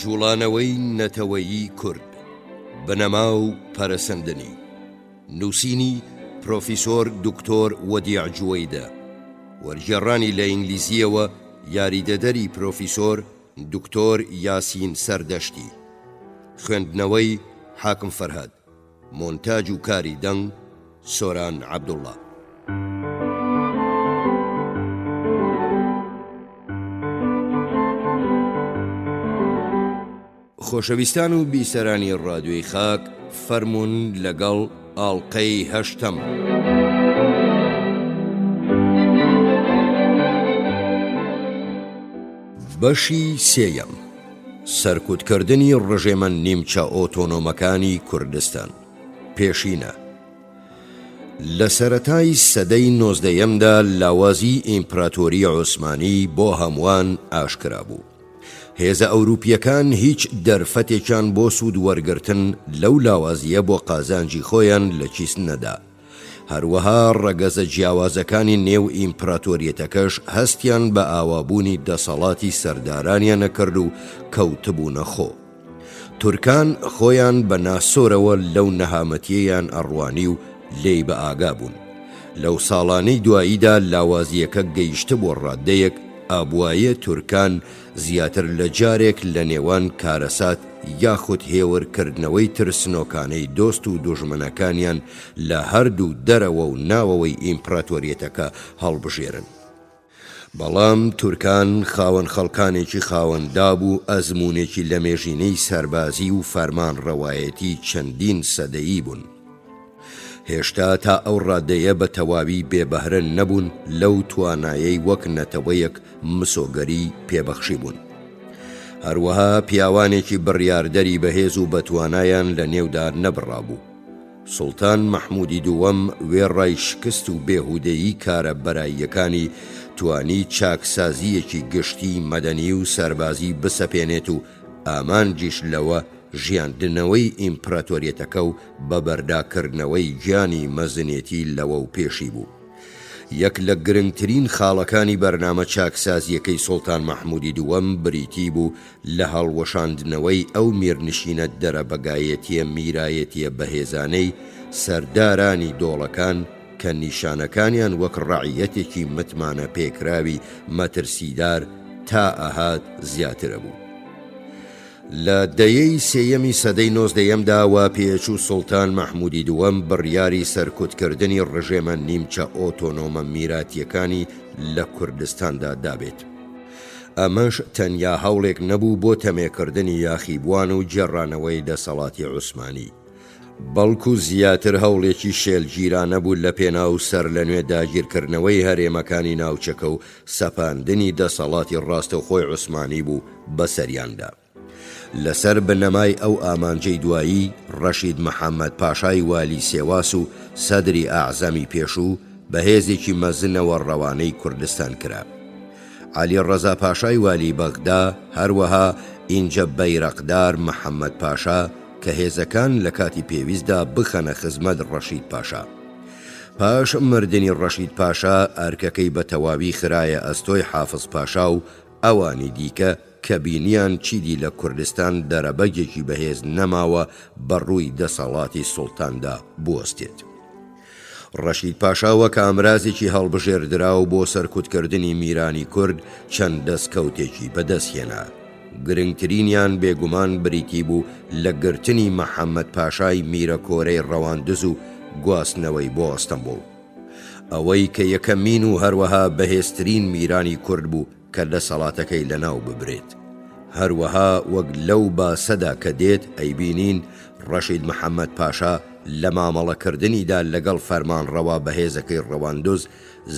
جوڵانەوەی نەتەوەیی کورد، بنەما و پەرەسەندنی. نووسینی، پرۆفیسۆر دکتۆر وەدیع جوەیدە. وەرگێڕانی لە ئینگلیزییەوە، یاریدەدەری پرۆفیسۆر دکتۆر یاسین سەردەشتی. خوێندنەوەی، حاکم فەرهاد. مۆنتاج و کاری دەنگ، سۆران عەبدوڵڵا. خۆشەویستان و بیسەرانی ڕادیۆی خاک فەرموون لەگەڵ ئاڵقەی هەشتەم. بەشی سێیەم، سەرکوتکردنی ڕژێمە نیمچە ئۆتۆنۆمەکانی کوردستان. پێشینە. لە سەرەتای سەدەی نۆزدەیەمدا لاوازیی ئیمپراتۆریی عوسمانی بۆ هەمووان ئاشکرا بوو. هێزە ئەوروپییەکان هیچ دەرفەتێکیان بۆ سوود وەرگرتن لەو لاوازییە بۆ قازانجی خۆیان لە کیس نەدا. هەروەها ڕەگەزە جیاوازەکانی نێو ئیمپراتۆریەتەکەش هەستیان بە ئاوابوونی دەسەڵاتی سەردارانیان ئەکرد و کەوتبوونە خۆ. تورکان خۆیان بە ناسۆرەوە لەو نەهامەتییەیان ئەڕوانی و لێی بە ئاگا بوون. لەو ساڵانەی دواییدا لاوازییەکە گەیشتبووە ڕاددەیەک ئابوایە تورکان زیاتر لە جارێک لە نێوان کارەسات یاخود هێور کردنەوەی ترسنۆکانەی دۆست و دوژمنەکانیان لە هەردوو دەرەوە و ناوەوەی ئیمپراتۆریەتەکە هەڵبژێرن. بەڵام تورکان خاوەن خەڵکانێکی خاوەن داب و ئەزموونێکی لەمێژینەی سەربازی و فەرمانڕەوایەتی چەندین سەدەیی بوون. هێشتا تا ئەو ڕادەیە بە تەواوی بێ بەهرە نەبوون لەو توانایەی وەک نەتەوەیەک مسۆگەری پێ بەخشیبوون. هەروەها پیاوانێکی بڕیاردەری بەهێز و بەتوانایان لە نێودا نەبڕابوو. سوڵتان مەحموودی دووەم وێڕای شکست و بێهوودەیی کارە بەراییەکانی توانی چاکسازییەکی گشتی مەدەنی و سەربازی بسەپێنێت و ئامانجیش لەوە ژیاندنەوەی ئیمپراتۆریەتەکە و بەبەرداکردنەوەی گیانی مەزنێتی لەوەو پێشی بوو. یەک لە گرنگترین خاڵەکانی بەرنامە چاکسازییەکەی سوڵتان مەحمودی دووەم بریتی بوو لە هەڵوەشاندنەوەی ئەو میرنشینە دەرەبەگایەتییە میرایەتییە بەهێزانەی سەردارانی دۆڵەکان کە نیشانەکانیان وەک ڕەعیەتێکی متمانەپێکراوی مەترسیدار تا ئەهات زیاترەبوو. لە دەیەی سێیەمی سەدەی نۆزدەیەمدا وا پێچوو سوڵتان مەحموودی دووەم بڕیاری سەرکوتکردنی ڕژێمە نیمچە ئۆتۆنۆمە میراتییەکانی لە کوردستاندا دابێت. ئەمەش تەنیا هەوڵێک نەبوو بۆ تەمێکردنی یاخیبووان و گێڕانەوەی دەسەڵاتی عوسمانی، بەڵکو زیاتر هەوڵێکی شێلگیرانە بوو لەپێناو سەرلەنوێ داگیرکردنەوەی هەرێمەکانی ناوچەکە و سەپاندنی دەسەڵاتی ڕاستەوخۆی عوسمانی بوو بەسەریاندا. لەسەر بنەمای ئەو ئامانجەی دوایی، ڕەشید محەمەد پاشای والی سێواس و سەدری ئەعزەمی پێشوو بە هێزێکی مەزنەوە ڕەوانەی کوردستان کرا. عەلی ڕەزا پاشای والی بەغدا، هەروەها ئینجە بەیرەقدار محەمەد پاشا کە هێزەکان لە کاتی پێویستدا بخەنە خزمەت ڕەشید پاشا. پاش مردنی ڕەشید پاشا ئەرکەکەی بە تەواوی خرایە ئەستۆی حافز پاشا و ئەوانی دیکە کە بینیان چیدی لە کوردستان دەرەبەگێکی بەهێز نەماوە بە ڕووی دەسەڵاتی سوڵتاندا بوەستێت. ڕەشید پاشا وەک ئامرازێکی هەڵبژێردراو بۆ سەرکوتکردنی میرانی کورد چەند دەستکەوتێکی بەدەست هێنا. گرنگترینیان بێگومان بریتی بوو لە گرتنی محەمەد پاشای میرە کۆرەی ڕەواندز و گواستنەوەی بۆ ئەستەنبوڵ. ئەوەی کە یەکەمین و هەروەها بەهێزترین میرانی کورد بوو کە دەسەڵاتەکەی لەناو ببرێت. هەروەها وەک لەو باسەدا کە دێت ئەیبینین ڕەشید محەمەد پاشا لە مامەڵەکردنیدا لەگەڵ فەرمانڕەوا بەهێزەکەی ڕەواندوز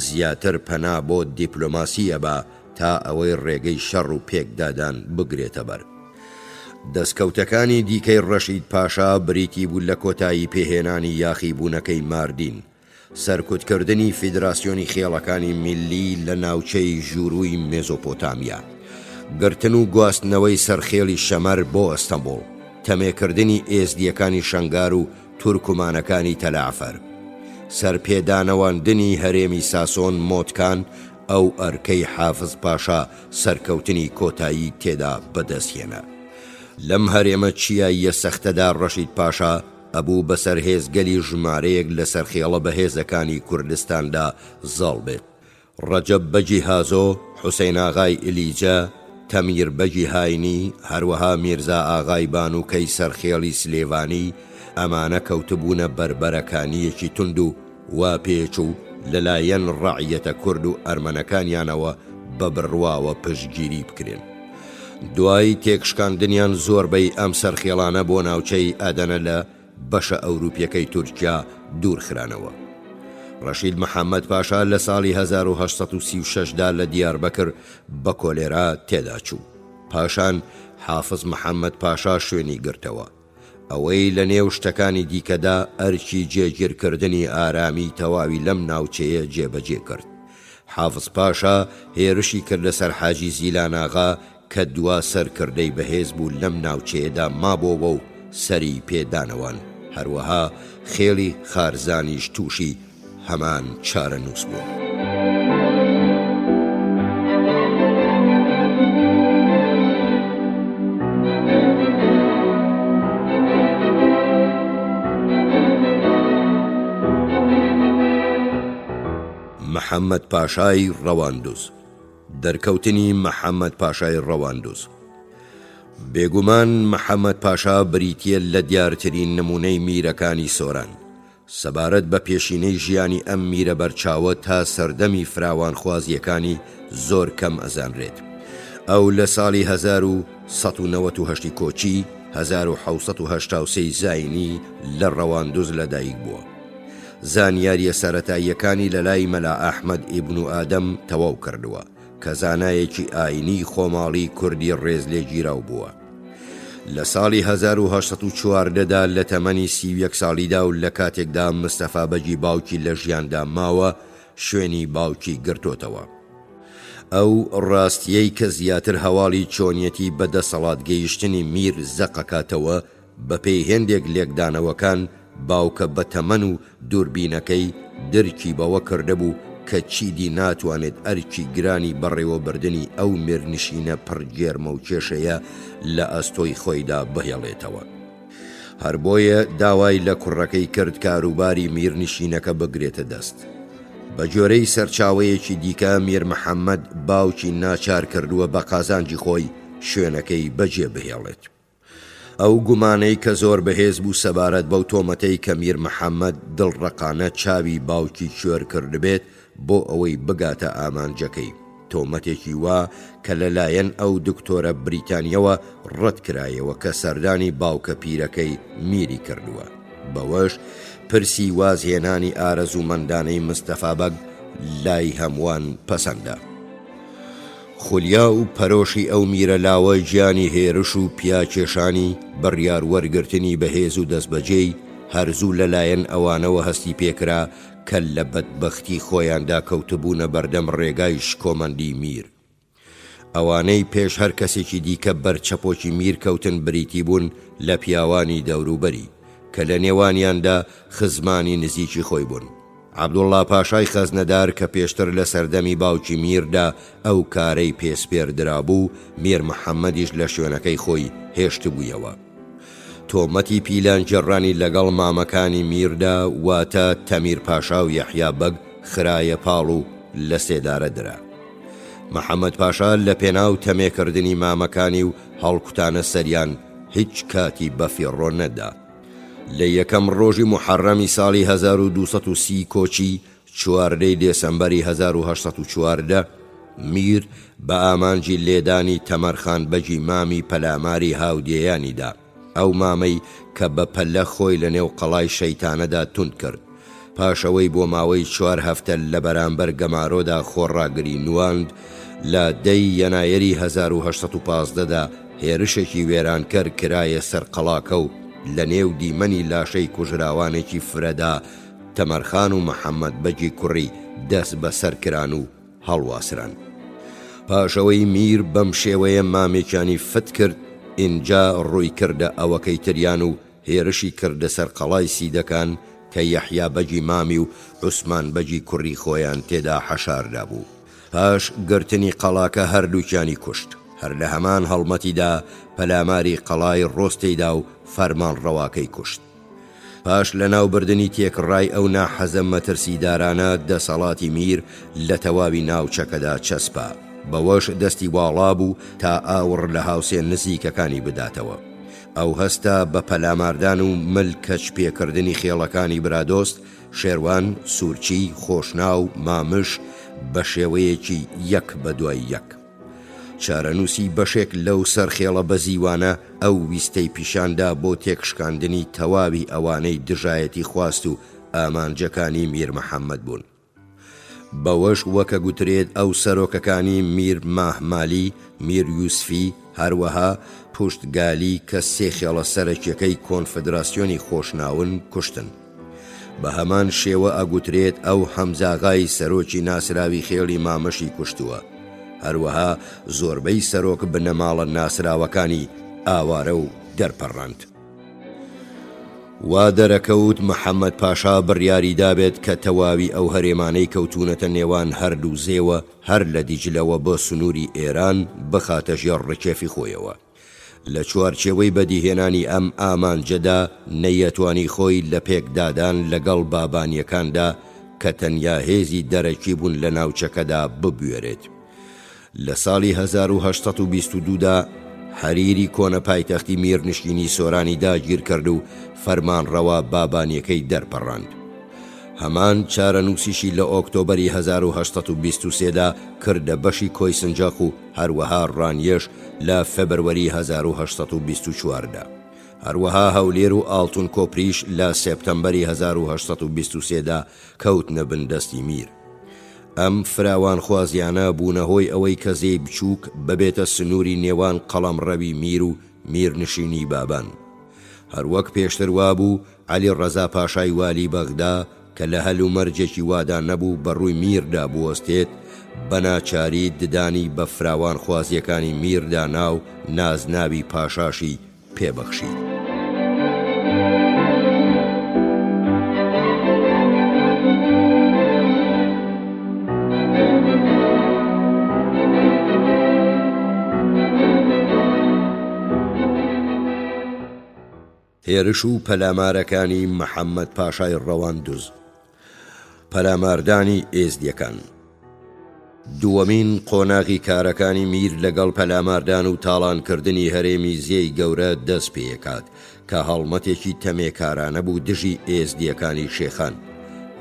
زیاتر پەنا بۆ دیپلۆماسی ئەبا تا ئەوەی ڕێگەی شەڕ و پێکدادان بگرێتە بەر. دەستکەوتەکانی دیکەی ڕەشید پاشا بریتی بوو لە کۆتایی پێهێنانی یاخیبوونەکەی ماردین، سەرکوتکردنی فیدراسیۆنی خێڵەکانی میللی لە ناوچەی ژوورووی مێزۆپۆتامیا، گرتن و گواستنەوەی سەرخێڵی شەمەر بۆ ئەستەنبوڵ، تەمێکردنی ئێزدییەکانی شەنگار و تورکمانەکانی تەلەعفەر، سەرپێدانەواندنی هەرێمی ساسۆن مۆتکان، ئەو ئەرکەی حافز پاشا سەرکەوتنی کۆتایی تێدا بەدەستهێنا. لەم هەرێمە چیاییە سەختەدا ڕەشید پاشا ئەبوو بەسەر هێزگەلی ژمارەیەک لە سەرخێڵە بەهێزەکانی کوردستاندا زاڵ بێت. ڕەجەب بەگی هازۆ، حوسەیناغای ئلیجە، تەمیر بەگی هاینی، هەروەها میرزا ئاغای بانوکەی سەرخێڵی سلێڤانی، ئەمانە کەوتبوونە بەربەرەکانییەکی توند و وا پێچوو لە لایەن ڕەعیەتە کورد و ئەرمەنەکانیانەوە بە بڕواوە پشتگیری بکرێن. دوای تێکشکاندنیان زۆربەی ئەم سەرخێڵانە بۆ ناوچەی ئەدەنە لە بەشە ئەوروپیەکەی تورکیا دوور خرانەوە. ڕەشید محەمەد پاشا لە ساڵی 1836 دا لە دیاربەکر بە کۆلێرا تێدا چوو. پاشان حافز محەمەد پاشا شوێنی گرتەوە. ئەوەی لە نێو شتەکانی دیکەدا ئەرکی جێگیرکردنی ئارامی تەواوی لەم ناوچەیە جێبەجێ کرد. حافز پاشا هێرشی کردە سەر حاجی زیلاناغا کە دوا سەرکردەی بەهێز بوو لەم ناوچەیەدا مابۆوە و سەری پێ دانەوان، هەروەها خێڵی خارزانیش تووشی هەمان چارەنووس بوون. محەمەد پاشای ڕەواندوز. دەرکەوتنی محەمەد پاشای ڕەواندوز. بێگومان محەمەد پاشا بریتییە لە دیارترین نموونەی میرەکانی سۆران. سەبارەت بە پێشینەی ژیانی ئەم میرە بەرچاوە تا سەردەمی فراوانخوازییەکانی زۆر کەم ئەزانرێت. ئەو لە ساڵی 1198 ی کۆچی، 1783 ی زاینی لە ڕەواندوز لەدایک بووە. زانیارییە سەرەتاییەکانی لە لای مەلا ئەحمەد ئیبن ئادەم تەواو کردووە، کە زانایەکی ئایینیی خۆماڵی کوردی ڕێزلێگیراو بووە. لە ساڵی 1814 دا لە تەمەنی 31 ساڵیدا و لە کاتێکدا مستەفا بەگی باوکی لە ژیاندا ماوە، شوێنی باوکی گرتۆتەوە. ئەو ڕاستییەی کە زیاتر هەواڵی چۆنیەتی بە دەسەڵات گەیشتنی میر زەقەکاتەوە، بەپێی هێندێک لێکدانەوەکان باوکە بەتەمەن و دووربینەکەی درکی بەوە کردبوو کە چیدی ناتوانێت ئەرکی گرانی بەڕێوەبردنی ئەو میرنشینە پڕ گێرمەوکێشەیە لە ئەستۆی خۆیدا بهێڵێتەوە. هەر بۆیە داوای لە کوڕەکەی کرد کاروباری میرنشینەکە بگرێتە دەست. بە گوێرەی سەرچاوەیەکی دیکە میر محەمەد باوکی ناچار کردووە بە قازانجی خۆی شوێنەکەی بەجێ بهێڵێت. ئەو گومانەی کە زۆر بەهێز بوو سەبارەت بەو تۆمەتەی کە میر محەمەد دڵڕەقانە چاوی باوکی کوێر کردبێت بۆ ئەوەی بگاتە ئامانجەکەی، تۆمەتێکی وا کە لە لایەن ئەو دکتۆرە بریتانییەوە ڕەت کرایەوە کە سەردانی باوکە پیرەکەی میری کردووە. بەوەش پرسی وازهێنانی ئارەزوومەندانەی مستەفا بەگ لای هەمووان پەسەندە. خولیا و پەرۆشی ئەو میرە لاوە گیانی هێرش و پیاکێشانی، بڕیار وەرگرتنی بەهێز و دەستبەجێی، هەر زوو لە لایەن ئەوانەوە هەستی پێکرا کە لە بەدبەختی خۆیاندا کەوتبوونە بەردەم ڕێگای شکۆمەندی میر. ئەوانەی پێش هەر کەسێکی دیکە بەر چەپۆکی میر کەوتن بریتی بوون لە پیاوانی دەوروبەری، کە لە نێوانیاندا خزمانی نزیکی خۆی بوون. عەبدوڵڵا پاشای خەزنەدار کە پێشتر لە سەردەمی باوکی میردا ئەو کارەی پێ سپێردرابوو، میر محەمەدیش لە شوێنەکەی خۆی هێشتبوویەوە. تۆمەتی پیلانگێڕانی لەگەڵ مامەکانی میردا واتە تەمیر پاشا و یەحیا بەگ خرایە پاڵ و لە سێدارە درا. محەمەد پاشا لە پێناو تەمێکردنی مامەکانی و هەڵکوتانە سەریان هیچ کاتی بەفیڕۆ نەدا. لە یەکەم ڕۆژی موحەڕەمی ساڵی 1230 کۆچی، 14 ی دێسەمبەری 1814، میر بە ئامانجی لێدانی تەمەرخان بەگی مامی پەلاماری هاودێیانی دا، ئەو مامەی کە بە پەلە خۆی لە نێو قەڵای شەیتانەدا توند کرد، پاش ئەوەی بۆ ماوەی چوار هەفتە لە بەرامبەر گەمارۆدا خۆڕاگری نواند، لە دە ی یەنایەری 1815 دا. هێرشێکی وێرانکەر کرایە سەر قەڵاکە و لە نێو دیمەنی لاشەی کوژراوانێکی فرەدا تەمەرخان و محەمەد بەگی کوڕی دەست بەسەر کران و هەڵواسران. پاش ئەوەی میر بەم شێوەیە مامێکیانی فت کرد، ئینجا ڕووی کردە ئەوەکەی تریان و هێرشی کردە سەر قەڵای سیدەکان کە یەحیا بەگی مامی و عوسمان بەگی کوڕی خۆیان تێدا حەشار دابوو. پاش گرتنی قەڵاکە هەردووکیانی کوشت. هەر لە هەمان هەڵمەتیدا پەلاماری قەڵای ڕۆستەی دا و فەرمانڕەواکەی کوشت. پاش لەناوبردنی تێکڕای ئەو ناحەزە مەترسیدارانە دەسەڵاتی میر لە تەواوی ناوچەکەدا چەسپا، بەوەش دەستی واڵا بوو تا ئاوڕ لە هاوسێ نزیکەکانی بداتەوە. ئەو هەستا بە پەلاماردان و مل کەچ پێکردنی خێڵەکانی برادۆست، شێروان، سورچی، خۆشناو، مامش بە شێوەیەکی یەک بە دوای یەک. چارەنووسی بەشێک لەو سەرخێڵە بەزیوانە ئەو ویستەی پیشان دا بۆ تێکشکاندنی تەواوی ئەوانەی دژایەتی خواست و ئامانجەکانی میر محەمەد بوون. بەوەش وەکە گوترێت ئەو سەرۆکەکانی میر ماهمالی، میر یوسفی، هەروەها پوشتگالی کە سێ خێڵە سەرەکیەکەی کۆنفدراسیۆنی خۆشناون کوشتن. بە هەمان شێوە ئەگوترێت ئەو حەمزاغای سەرۆکی ناسراوی خێڵی مامەشی کوشتووە. هەروەها زۆربەی سەرۆک بنەماڵە ناسراوەکانی ئاوارە و دەرپەڕاند. وا دەرەکەوت محەمەد پاشا بڕیاری دابێت کە تەواوی ئەو هەرێمانەی کەوتوونەتە نێوان هەردوو زێوە هەر لە دیجلەوە بۆ سنووری ئێران بخاتە ژێڕ ڕکێفی خۆیەوە. لە چوارچێوەی بەدیهێنانی ئەم ئامانجەدا نەیەتوانی خۆی لە پێکدادان لەگەڵ بابانییەکاندا کە تەنیا هێزی دەرەکی بوون لە ناوچەکەدا ببوێرێت. لە ساڵی 1822 دا حەریری کۆنە پایتەختی میرنشینی سۆرانی داگیرکرد و فەرمانڕەوا بابانیەکەی دەرپەڕاند. هەمان چارەنووسیشی لە ئۆکتۆبەری 1823 دا کردە بەشی کۆیسنجاق و هەروەها ڕانیەش لە فێبروەری 1824 دا. هەروەها هەولێر و ئاڵتون کۆپریش لە سێپتەمبەری 1823 دا کەوتنە بن دەستی میر. ئەم فراوانخوازیانە بوونە هۆی ئەوەی کە زێی بچووک ببێتە سنووری نێوان قەڵەمڕەوی میر و میرنشینی بابان. هەروەک پێشتر وابوو، عەلی ڕەزا پاشای والی بەغدا کە لە هەلومەرجێکی وادا نەبوو بە ڕووی میردا بوەستێت، بە ناچاری ددانی بە فراوانخوازییەکانی میردا نا و نازناوی پاشاشی پێ بەخشی. هێرش و پەلامارەکانی محەممەد پاشای ڕەواندوز، پەلاماردانی ئێزدییەکان. دووەمین قۆناغی کارەکانی میر لەگەڵ پەلاماردان و تاڵانکردنی هەرێمی زێی گەورە دەست پێکات کە هەڵمەتێکی تەمێکارانە بوو دژی ئێزدییەکانی شێخان.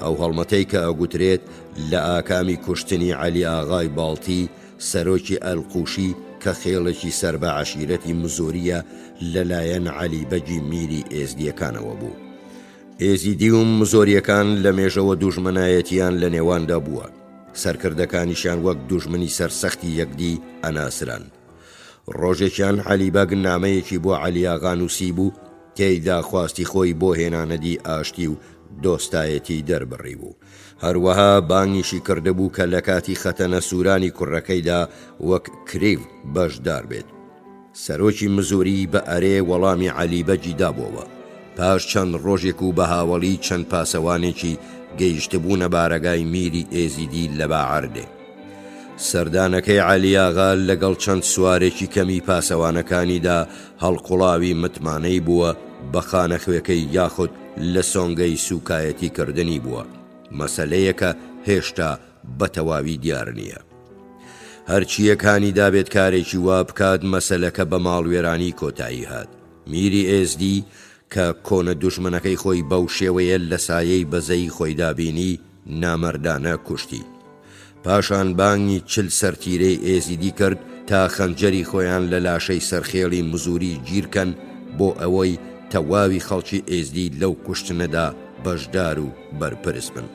ئەو هەڵمەتەی کە ئەگوترێت لە ئاکامی کوشتنی عەلی ئاغای باڵتی سەرۆکی ئەلقوشی کە خێڵێکی سەر بە عەشیرەتی مزۆرییە لەلایەن عەلی بەگی میری ئێزدییەکانەوە بوو. ئێزیدی و مزۆرییەکان لە مێژەوە دوژمنایەتییان لە نێواندا بووە، سەرکردەکانیشیان وەک دوژمنی سەرسەختی یەکدی ئەناسران. ڕۆژێکیان عەلی بەگ نامەیەکی بۆ عەلی ئاغا نووسیبوو، تێیدا خواستی خۆی بۆ هێنانەدی ئاشتی و دۆستایەتی دەربڕیبوو. هەروەها بانگیشی کردبوو کە لە کاتی خەتەنە سوورانی کوڕەکەیدا وەک کریڤ بەشدار بێت. سەرۆکی مزوری بە ئەرێ وەڵامی عەلی بەگی دابۆوە. پاش چەند ڕۆژێک و بە هاوەڵی چەند پاسەوانێکی گەیشتبوونە بارەگای میری ئێزیدی لە باعەردێ. سەردانەکەی عەلی ئاغا لەگەڵ چەند سوارێکی کەمی پاسەوانەکانیدا هەڵقوڵاوی متمانەی بووە بە خانەخوێکەی یاخود لە سۆنگەی سووکایەتی کردنی بووە، مەسەلەیەکە هێشتا بە تەواوی دیار نییە. هەرچییەک هانی دابێت کارێکی وا بکات مەسەلەکە بە ماڵوێرانی کۆتایی هات. میری ئێزدی کە کۆنە دوژمنەکەی خۆی بەو شێوەیە لە سایەی بەزەیی خۆیدا بینی، نامەردانە کوشتی. پاشان بانگی چل سەرتیرەی ئێزیدی کرد تا خەنجەری خۆیان لە لاشەی سەرخێڵی مزوری گیرکەن بۆ ئەوەی تەواوی خەڵکی ئێزدی لەو کوشتنەدا بەشدار و بەرپرس بن.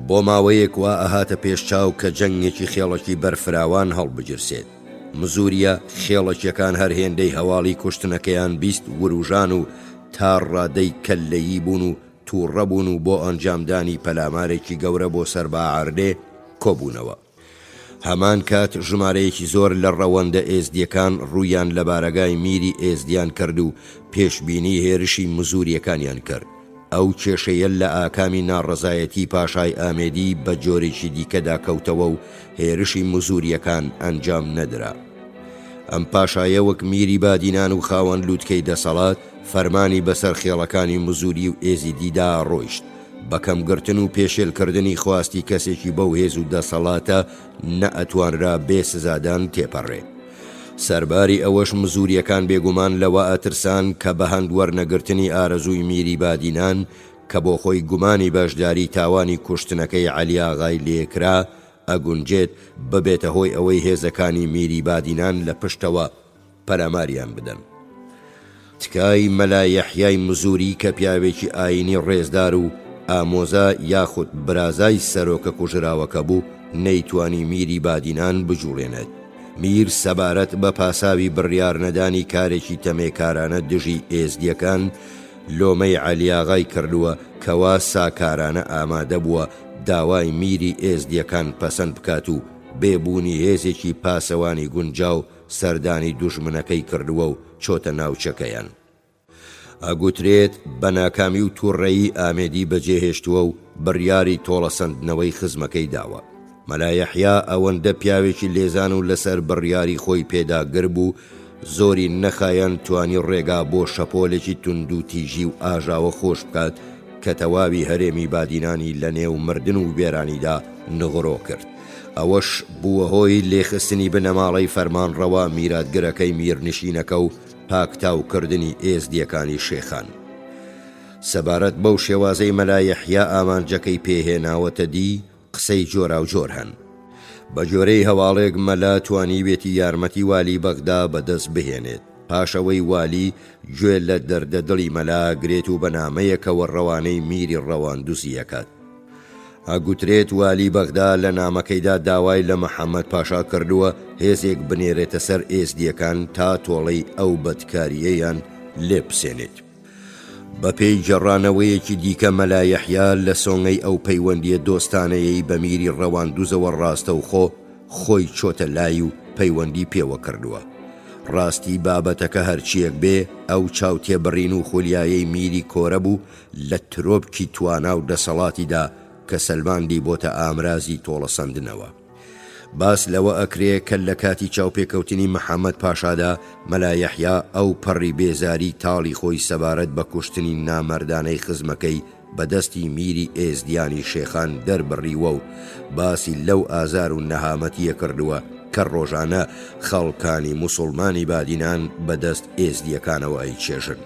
بۆ ماوەیەک وا ئەهاتە پێش چاو کە جەنگێکی خێڵەکی بەرفراوان هەڵبگیرسێت. مزورییە خێڵەکیەکان هەر هێندەی هەواڵی کوشتنەکەیان 20 وروژان و تا ڕادەی کەللەیی بوون و تووڕە بوون و بۆ ئەنجامدانی پەلامارێکی گەورە بۆ سەر باعەردێ کۆبوونەوە. هەمان کات ژمارەیەکی زۆر لە ڕەوەندە ئێزدییەکان ڕوویان لە بارەگای میری ئێزدیان کرد و پێشبینی هێرشی مزورییەکانیان کرد. ئەو کێشەیە لە ئاکامی ناڕەزایەتی پاشای ئامێدی بە جۆرێکی دیکەدا کەوتەوە و هێرشی مزورییەکان ئەنجام نەدرا. ئەم پاشایە وەک میری بادینان و خاوەن لوتکەی دەسەڵات، فەرمانی بەسەر خێڵەکانی مزوری و ئێزیدیدا ڕۆیشت. بە کەمگرتن و پێشێلکردنی خواستی کەسێکی بەو هێز و دەسەڵاتە نەئەتوانرا بێ سزادان تێپەڕێ. سەرباری ئەوەش مزورییەکان بێگومان لەوە ئەترسان کە بە هەند وەرنەگرتنی ئارەزووی میری بادینان کە بۆ خۆی گومانی بەشداری تاوانی کوشتنەکەی عەلی ئاغای لێکرا ئەگونجێت ببێتە هۆی ئەوەی هێزەکانی میری بادینان لە پشتەوە پەلاماریان بدەن. تکای مەلا یەحیای مزوری کە پیاوێکی ئایینی ڕێزدار و ئامۆزا یاخود برازای سەرۆکە کوژراوەکە بوو، نەیتوانی میری بادینان بجوڵێنێت. میر سەبارەت بە پاساوی بڕیارنەدانی کارێکی تەمێکارانە دژی ئێزدییەکان، لۆمەی عەلیاغای کردووە کەوا ساکارانە ئامادەبووە داوای میری ئێزدییەکان پەسەند بکات و بێ بوونی هێزێکی پاسەوانی گونجاو سەردانی دوژمنەکەی کردووە و چۆتە ناوچەکەیان. ئەگوترێت بە ناکامی و توڕەیی ئامێدی بەجێهێشتووە و بڕیاری تۆڵەسەندنەوەی خزمەکەی داوە. مەلا یەحیا ئەوەندە پیاوێکی لێزان و لەسەر بڕیاری خۆی پێداگر بوو، زۆری نەخایاند توانی ڕێگا بۆ شەپۆلێکی توندوتیژی و ئاژاوە خۆش بکات کە تەواوی هەرێمی بادینانی لەنێو مردن و وێرانیدا نغرۆ کرد. ئەوەش بووە هۆی لێخستنی بنەماڵەی فەرمانڕەوا میراتگرەکەی میرنشینەکە و پاکتاوکردنی ئێزدییەکانی شێخان. سەبارەت بەو شێوازەی مەلا یەحیا ئامانجەکەی پێ هێناوەتە دی، قسەی جۆراوجۆر هەن. بە گوێرەی هەواڵێک مەلا توانیوێتی یارمەتی والی بەغدا بەدەست بهێنێت، پاش ئەوەی والی گوێ لە دەردەدڵی مەلا ئەگرێت و بە نامەیەکەوە ڕەوانەی میری ڕەواندوزی ئەکات. ئەگوترێت والی بەغدا لە نامەکەیدا داوای لە محەمەد پاشا کردووە هێزێک بنێرێتە سەر ئێزدییەکان تا تۆڵەی ئەو بەدکارییەیان لێ بسێنێت. بەپێی گێڕانەوەیەکی دیکە مەلا یەحیا لە سۆنگەی ئەو پەیوەندییە دۆستانەیەی بە میری ڕەواندوزەوە ڕاستەوخۆ خۆی چۆتە لای و پەیوەندی پێوە کردووە. ڕاستی بابەتەکە هەرچییەک بێ ئەو چاوتێبڕین و خولیایەی میری کۆرە بوو لە ترۆپکی توانا و دەسەڵاتیدا کە سەلماندی بۆتە ئامرازی تۆڵەسەندنەوە. باس لەوە ئەکرێ کە لە کاتی چاوپێکەوتنی محەمەد پاشادا مەلا یەحیا ئەو پەڕی بێزاری تاڵی خۆی سەبارەت بە کوشتنی نامەردانەی خزمەکەی بە دەستی میری ئێزدیانی شێخان دەربڕیوە و باسی لەو ئازار و نەهامەتییە کردووە کە ڕۆژانە خەڵکانی موسوڵمانی بادینان بە دەست ئێزدییەکانەوە ئەیچێژن.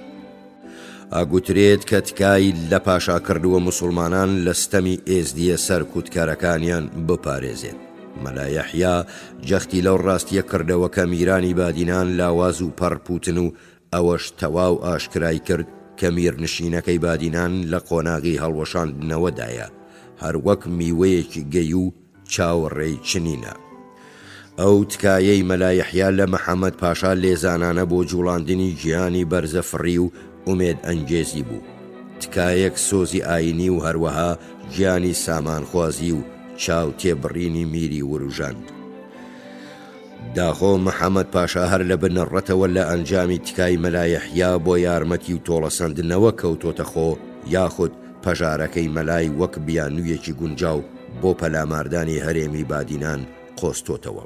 ئەگوترێت کە تکای لە پاشا کردووە موسوڵمانان لە ستەمی ئێزدییە سەرکوتکەرەکانیان بپارێزێت. مەلا یەحیا جەختی لەو ڕاستییە کردەوە کە میرانی بادینان لاواز و پەڕپووتن و ئەوەش تەواو ئاشکرای کرد کە میرنشینەکەی بادینان لە قۆناغی هەڵوەشاندنەوەدایە هەروەک میوەیەکی گەییو چاوەڕێی چنینە. ئەو تکایەی مەلا یەحیا لە محەمەد پاشا لێزانانە بۆ جوڵاندنی گیانی بەرزەفڕی و ئومێد ئەنگێزی بوو. تکایەک سۆزی ئایینی و هەروەها گیانی سامانخوازی و چاو تێبڕینی میری وروژاند. داخۆ محەمەد پاشا هەر لە بنەڕەتەوە لە ئەنجامی تکای مەلا یەحیا بۆ یارمەتی و تۆڵەسەندنەوە کەوتۆتە خۆ یاخود پەژارەکەی مەلای وەک بیانوویەکی گونجاو بۆ پەلاماردانی هەرێمی بادینان قۆستۆتەوە.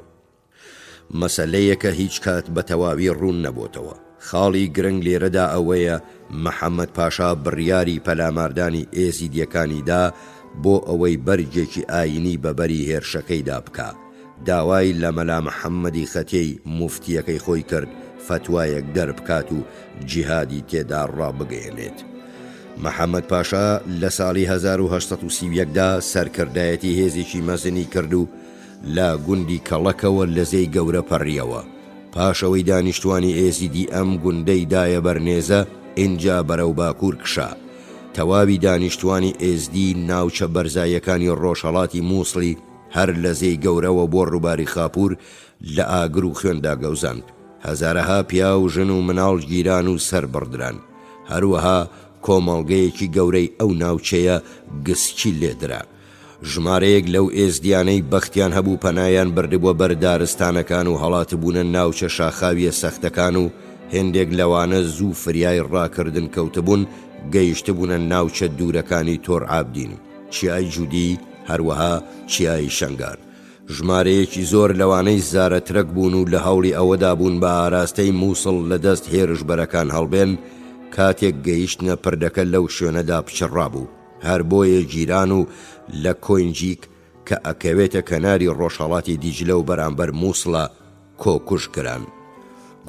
مەسەلەیەکە هیچ کات بە تەواوی ڕوون نەبۆتەوە. خاڵی گرنگ لێرەدا ئەوەیە محەمەد پاشا بڕیاری پەلاماردانی ئێزیدیەکانی دا بۆ ئەوەی بەرگێکی ئایینی بە بەری هێرشەکەیدا بکا. داوای لە مەلا محەمەدی خەتێی موفتیەکەی خۆی کرد فەتوایەک دەربکات و جیهادی تێدا ڕابگەیەنێت. محەمەد پاشا لە ساڵی 1831 دا سەرکردایەتی هێزێکی مەزنی کرد و لە گوندی کەڵەکەوە لە زێی گەورە پەڕیەوە. پاش ئەوەی دانیشتوانی ئێزیدی ئەم گوندەی دایە بەر نێزە، ئینجا بەرەو باکوور کشا. تەواوی دانیشتوانی ئێزدی ناوچە بەرزاییەکانی ڕۆژهەڵاتی مووسڵی. هەر لە زێی گەورەوە بۆ ڕووباری خاپوور لە ئاگر و خوێندا گەوزاند. هەزارەها پیاو، ژن و مناڵ گیران و سەربڕدران. هەروەها کۆمەڵگەیەکی گەورەی ئەو ناوچەیە گسکی لێدرا. ژمارەیەک لەو ئێزدیانەی بەختیان هەبوو پەنایان بردبووە بەر دارستانەکان و هەڵاتبوونە ناوچە شاخاوییە سەختەکان و هێندێک لەوانە زوو فریای ڕاکردن کەوتبوون گەیشتبوونە ناوچە دوورەکانی تۆرعابدین، چیای جودی، هەروەها چیای شەنگال. ژمارەیەکی زۆر لەوانەی زارەترەک بوون و لە هەوڵی ئەوەدا بوون بە ئاراستەی مووسڵ لە دەست هێرشبەرەکان هەڵبێن، کاتێک گەیشتنە پردەکە لەو شوێنەدا پچڕابوو. هەر بۆیە گیران و لە کۆینجیک کە ئەکەوێتە کەناری ڕۆژهەڵاتی دیجلە و بەرامبەر مووسڵە کۆکوژ کران.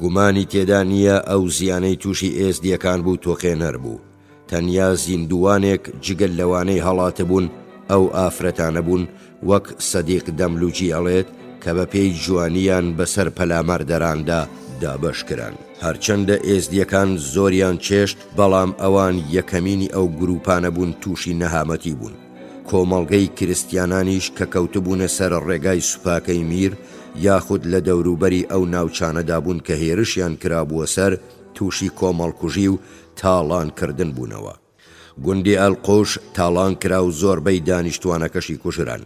گومانی تێدا نییە ئەو زیانەی تووشی ئێزدییەکان بوو تۆقێنەر بوو. تەنیا زیندووانێک جگە لەوانەی هەڵاتبوون ئەو ئافرەتانە بوون وەک سەدیق دەملوجی ئەڵێت کە بە پێی جوانییان بەسەر پەلاماردەراندا دابەش کران. هەرچەندە ئێزدییەکان زۆریان چێشت، بەڵام ئەوان یەکەمینی ئەو گرووپانە بوون تووشی نەهامەتی بوون. کۆمەڵگەی کریستیانانیش کە کەوتبوونە سەر ڕێگای سوپاکەی میر یاخود لە دەوروبەری ئەو ناوچانەدا بوون کە هێرشیان کرابووە سەر، تووشی کۆمەڵکوژی و تاڵانکردن بوونەوە. گوندی ئەلقوش تاڵان کرا و زۆربەی دانیشتووانەکەشی کوژران.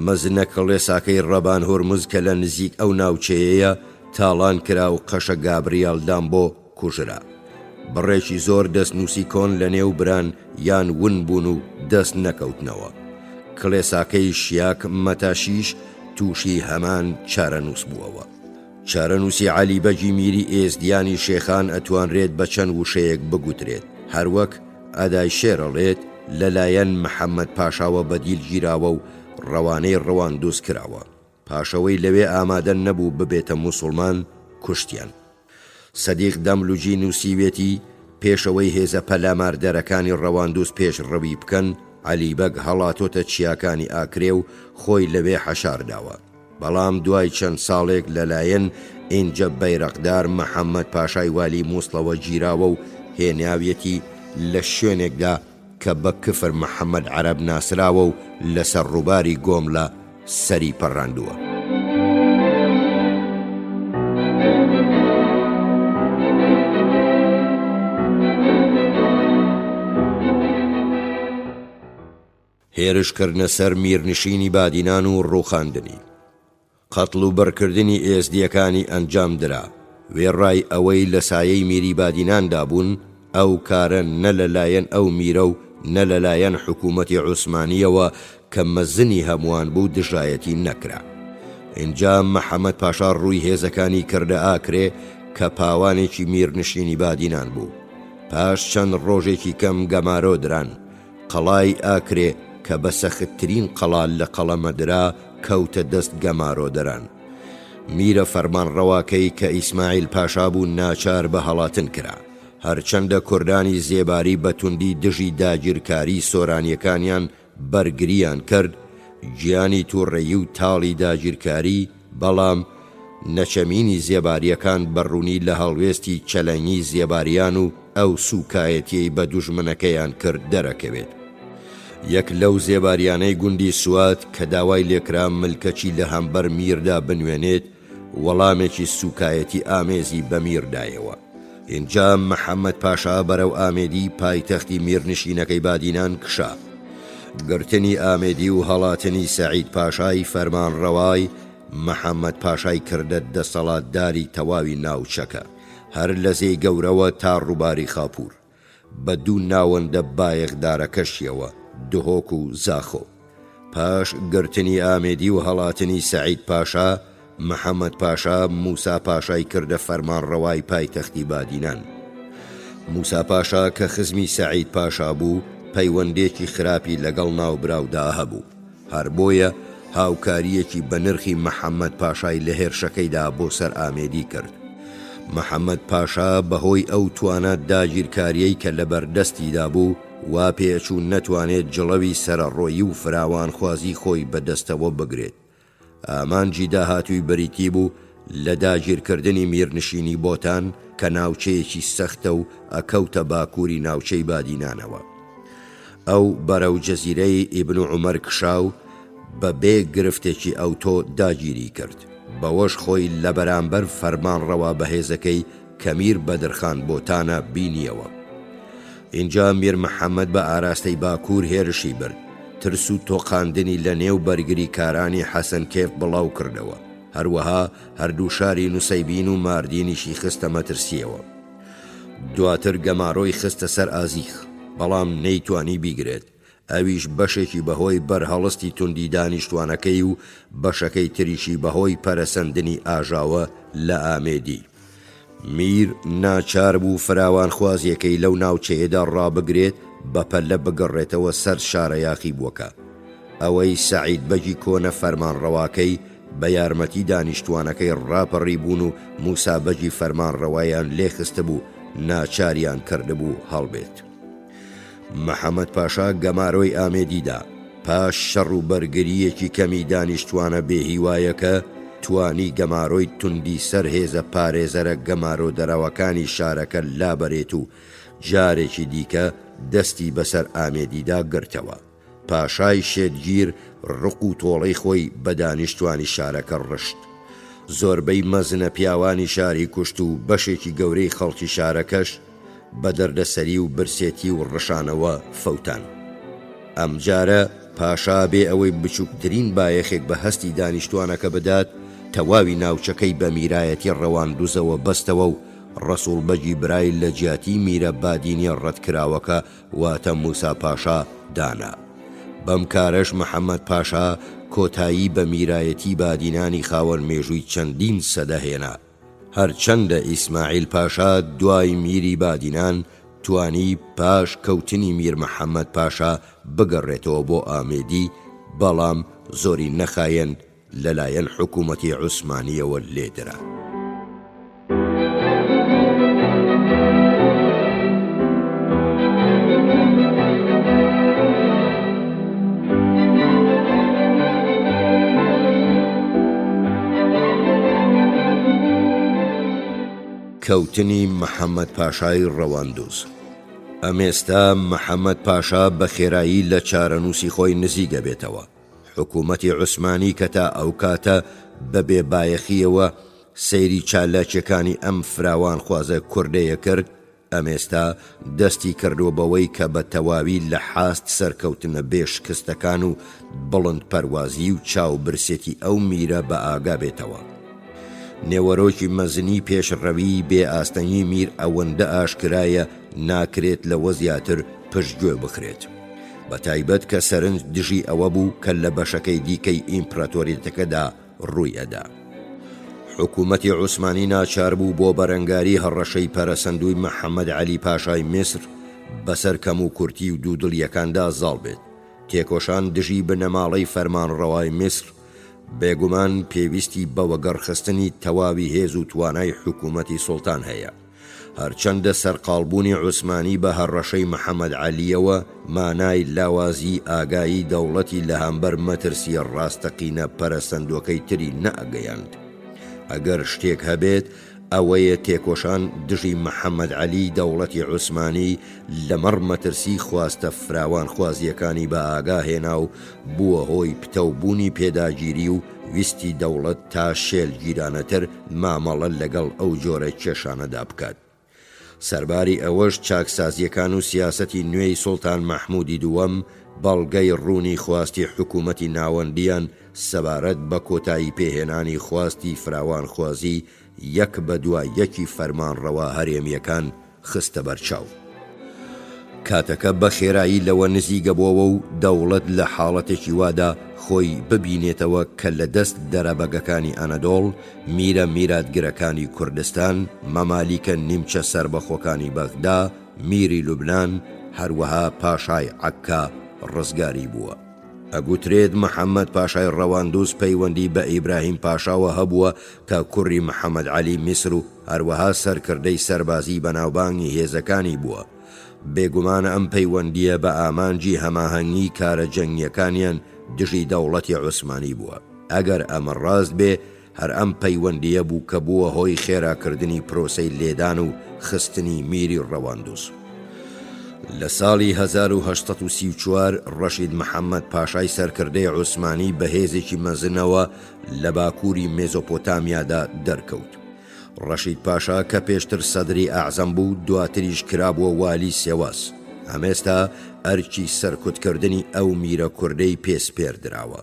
مەزنە کڵێساکەی ڕەبان هورمز کە لە نزیک ئەو ناوچەیەیە تاڵان کرا و قەشە گابریال دامبۆ کوژرا. بڕێکی زۆر دەستنووسی کۆن لەنێو بران یان ون بوون و دەست نەکەوتنەوە. کڵێساکەی شیاک مەتاشیش تووشی هەمان چارەنووس بووەوە. چارەنووسی عەلی بەگی میری ئێزدیانی شێخان ئەتوانرێت بە چەند وشەیەک بگوترێت، هەروەک ئەدای شێر ئەڵێت لە لایەن محەمەد پاشاوە بە دیل گیراوە و ڕەوانەی ڕەواندوز کراوە، پاشەوەی لەوێ ئامادە نەبوو ببێتە موسوڵمان کوشتیان. سەدیق دەملوجی نووسیوێتی، پێشەوەی هێزە پەلاماردەرەکانی ڕەواندوز پێشڕەوی بکەن، عەلی بەگ هەڵاتۆتە چیاکانی ئاکرێ و خۆی لەوێ حەشارداوە. بەڵام دوای چەند ساڵێک لەلایەن ئینجە بەیرەقدار محەمەد پاشای والی موسڵەوە گیراوە و هێناویەتی لە شوێنێکدا کە بە کفر محەمەد عەرەب ناسراوە و لەسەر ڕووباری گۆملە سەری پەڕاندووە. هێرش کردنە سەر میرنشینی بادینان و ڕووخاندنی. قەتڵ و بڕکردنی ئێزدییەکانی ئەنجام درا، وێڕای ئەوەی لە سایەی میری بادیناندا بوون، ئەو کارە نە لە لایەن ئەو میرە و نە لە لایەن حکوومەتی عوسمانییەوە کە مەزنی هەمووان بوو دژایەتی نەکرا. ئینجا محەمەد پاشا ڕووی هێزەکانی کردە ئاکرێ کە پاوانێکی میرنشینی بادینان بوو. پاش چەند ڕۆژێکی کەم گەمارۆ دران. قەڵای ئاکرێ کە بە سەختترین قەڵا لە قەڵەمەدرا کەوتە دەست گەمارۆدەران. میرە فەرمانڕەواکەی کە ئیسماعیل پاشا بوو ناچار بە هەڵاتن کرا. هەرچەندە کوردانی زێباری بە توندی دژی داگیرکاریی سۆرانییەکانیان بەرگرییان کرد، گیانی تووڕەیی و تاڵی داگیرکاری، بەڵام نەچەمینی زێبارییەکان بە ڕوونی لە هەڵوێستی چەلەنگی زێباریان و ئەو سووکایەتیەی بە دوژمنەکەیان کرد دەرەکەوێت. یەک لەو زێباریانەی گوندی سوات کە داوای لێکرا ملکەچی لە هەمبەر میردا بنوێنێت، وەڵامێکی سووکایەتی ئامێزی بە میر دایەوە. ئینجا محەمەد پاشا بەرەو ئامێدی پایتەختی میرنشینەکەی بادینان کشا. گرتنی ئامێدی و هەڵاتنی سەعید پاشای فەرمانڕەوای محەمەد پاشای کردە دەسەڵاتداری تەواوی ناوچەکە، هەر لە زێی گەورەوە تا ڕووباری خاپوور، بە دوو ناوەندە بایەخدارەکەشیەوە، دهۆک و زاخۆ. پاش گرتنی ئامێدی و هەڵاتنی سەعید پاشا، محەمەد پاشا موسا پاشای کردە فەرمانڕەوای پایتەختی بادینان. موسا پاشا کە خزمی سەعید پاشا بوو، پەیوەندێکی خراپی لەگەڵ ناوبراودا هەبوو. هەر بۆیە هاوکارییەکی بەنرخی محەمەد پاشای لە هێرشەکەیدا بۆ سەر ئامێدی کرد. محەمەد پاشا بەهۆی ئەو توانا داگیرکارییەی کە لەبەردەستیدا بوو، وا پێچوو نەتوانێت جڵەوی سەرەڕۆیی و فراوانخوازی خۆی بەدەستەوە بگرێت. ئامانجی داهاتووی بریتی بوو لە داگیرکردنی میرنشینی بۆتان کە ناوچەیەکی سەختە و ئەکەوتە باکووری ناوچەی بادینانەوە. ئەو بەرەو جەزیرەی ئیبن عومەر کشا و. بە بێ گرفتێکی ئەوتۆ داگیری کرد، بەوەش خۆی لە بەرامبەر فەرمانڕەوا بەهێزەکەی کە میر بەدرخان بۆتانە بینیەوە. ئینجا میر محەمەد بە ئاراستەی باکوور هێرشی برد، ترس و تۆقاندنی لە نێو بەرگریکارانی حەسەنکێف بڵاو کردەوە، هەروەها هەردوو شاری نوسەیبین و ماردینیشی خستە مەترسییەوە. دواتر گەمارۆی خستە سەر ئازیخ، بەڵام نەیتوانی بیگرێت، ئەویش بەشێکی بەهۆی بەرهەڵستی توندی دانیشتوانەکەی و بەشەکەی تریشی بەهۆی پەرەسەندنی ئاژاوە لە ئامێدی. میر ناچار بوو فراوانخوازییەکەی لەو ناوچەیەدا ڕابگرێت بەپەلە بگەڕێتەوە سەر شارە یاخیبووەکە. ئەوەی سەعید بەگی کۆنە فەرمانڕەواکەی بە یارمەتی دانیشتوانەکەی ڕاپەڕیبوون و موسا بەگی فەرمانڕەوایان لێخستبوو ناچاریان کردبوو هەڵبێت. محەمەد پاشا گەمارۆی ئامێدی دا، پاش شەڕ و بەرگرییەکی کەمی دانیشتوانە بێهیوایەکە، توانی گەمارۆی توندی سەر هێزە پارێزەرە گەمارۆدەرەوەکانی شارەکە لابەرێت و جارێکی دیکە دەستی بەسەر ئامێدیدا گرتەوە. پاشای شێتگیر ڕق و تۆڵەی خۆی بە دانیشتوانی شارەکە ڕشت. زۆربەی مەزنە پیاوانی شاری کوشت و بەشێکی گەورەی خەڵکی شارەکەش بە دەردەسەری و برسێتی و ڕشانەوە فەوتان. ئەمجارە پاشا بێ ئەوەی بچووکترین بایەخێک بە هەستی دانیشتوانەکە بدات، تەواوی ناوچەکەی بە میرایەتی ڕەواندوزەوە بەستەوە و ڕەسووڵ بەگی برای لە جیاتی میرە بادینیە ڕەتکراوەکە واتە موسا پاشا دانا. بەم کارەش محەمەد پاشا کۆتایی بە میرایەتی بادینانی خاوەن مێژووی چەندین سەدە هێنا. هەرچەندە ئیسماعیل پاشا دوای میری بادینان توانی پاش کەوتنی میر محەمەد پاشا بگەڕێتەوە بۆ ئامێدی، بەڵام زۆری نەخایەند لەلایەن حکوومەتی عوسمانییەوە لێدرا. کەوتنی محەمەد پاشای ڕەواندوز. ئەمێستا محەمەد پاشا بە خێرایی لە چارەنووسی خۆی نزیک ئەبێتەوە. حکوومەتی عوسمانی کە تا ئەو کاتە بە بێ بایەخییەوە سەیری چالاکییەکانی ئەم فراوانخوازە کوردەیە کرد، ئەمێستا دەستی کردووە بەوەی کە بە تەواوی لە حاست سەرکەوتنە بێ شکستەکان و بڵند پەروازیی و چاو برسێتی ئەو میرە بە ئاگا بێتەوە. نێوەرۆکی مەزنی پێشڕەویی بێ ئاستەنگی میر ئەوەندە ئاشکرایە ناکرێت لەوە زیاتر پشتگوێ بخرێت. بە تایبەت کە سەرنج دژی ئەوە بوو کە لە بەشەکەی دیکەی ئیمپراتۆریەتەکەدا ڕووی ئەدا. حکوومەتی عوسمانی ناچار بوو بۆ بەرەنگاری هەڕەشەی پەرەسەندووی محەمەد عەلی پاشای میسر بەسەر کەموکورتی و دوودڵییەکاندا زاڵ بێت. تێکۆشان دژی بنەماڵەی فەرمانڕەوای میسر بێگومان پێویستی بە وەگەڕخستنی تەواوی هێز و توانای حکوومەتی سوڵتان هەیە. هەرچەندە سەرقاڵبوونی عوسمانی بە هەڕەشەی محەمەد عەلییەوە مانای لاوازیی ئاگایی دەوڵەتی لەهەمبەر مەترسییە ڕاستەقینە پەرەسەندووەکەی تری نەئەگەیاند. ئەگەر شتێک هەبێت ئەوەیە تێکۆشان دژی محەمەد عەلی دەوڵەتی عوسمانی لەمەڕ مەترسی خواستە فراوانخوازییەکانی بە ئاگا هێنا و بووە هۆی پتەوبوونی پێداگیری و ویستی دەوڵەت تا شێلگیرانەتر مامەڵە لەگەڵ ئەو جۆرە کێشانەدا بکات. سەرباری ئەوەش چاکسازییەکان و سیاسەتی نوێی سوڵتان مەحموودی دووەم بەڵگەی ڕوونی خواستی حکوومەتی ناوەندییان سەبارەت بە کۆتایی پێهێنانی خواستی فراوانخوازی یەک بە دوای یەکی فەرمانڕەوا هەرێمییەکان خستە بەرچاو. کاتەکە بە خێرایی لەوە نزیگەبۆوە و دەوڵەت لە حاڵەتێکی وادا خۆی ببینێتەوە کە لە دەست دەرەبەگەکانی ئەنەدۆڵ، میرە میراتگرەکانی کوردستان، مەمالیکە نیمچە سەربەخۆکانی بەغدا، میری لوبنان، هەروەها پاشای عەککا ڕزگاری بووە. ئەگوترێت محەمەد پاشای ڕەواندوز پەیوەندی بە ئیبراهیم پاشاوە هەبووە کە کوڕی محەمەد عەلی میسر و هەروەها سەرکردەی سەربازیی بەناوبانگی هێزەکانی بووە. بێگومان ئەم پەیوەندییە بە ئامانجی هەماهەنگی کارە جەنگییەکانیان دژی دەوڵەتی عوسمانی بووە. ئەگەر ئەمە ڕاست بێ، هەر ئەم پەیوەندییە بوو کە بووە هۆی خێراکردنی پرۆسەی لێدان و خستنی میری ڕەواندوز. لە ساڵی 1834 ڕەشید محەمەد پاشای سەرکردەی عوسمانی بە هێزێکی مەزنەوە لە باکووری مێزۆپۆتامیادا دەرکەوت. ڕەشید پاشا کە پێشتر سەدری ئەعزەم بوو، دواتریش کرابووە والی سێواس، ئەمێستا ئەرکی سەرکوتکردنی ئەو میرە کوردەی پێ سپێردراوە.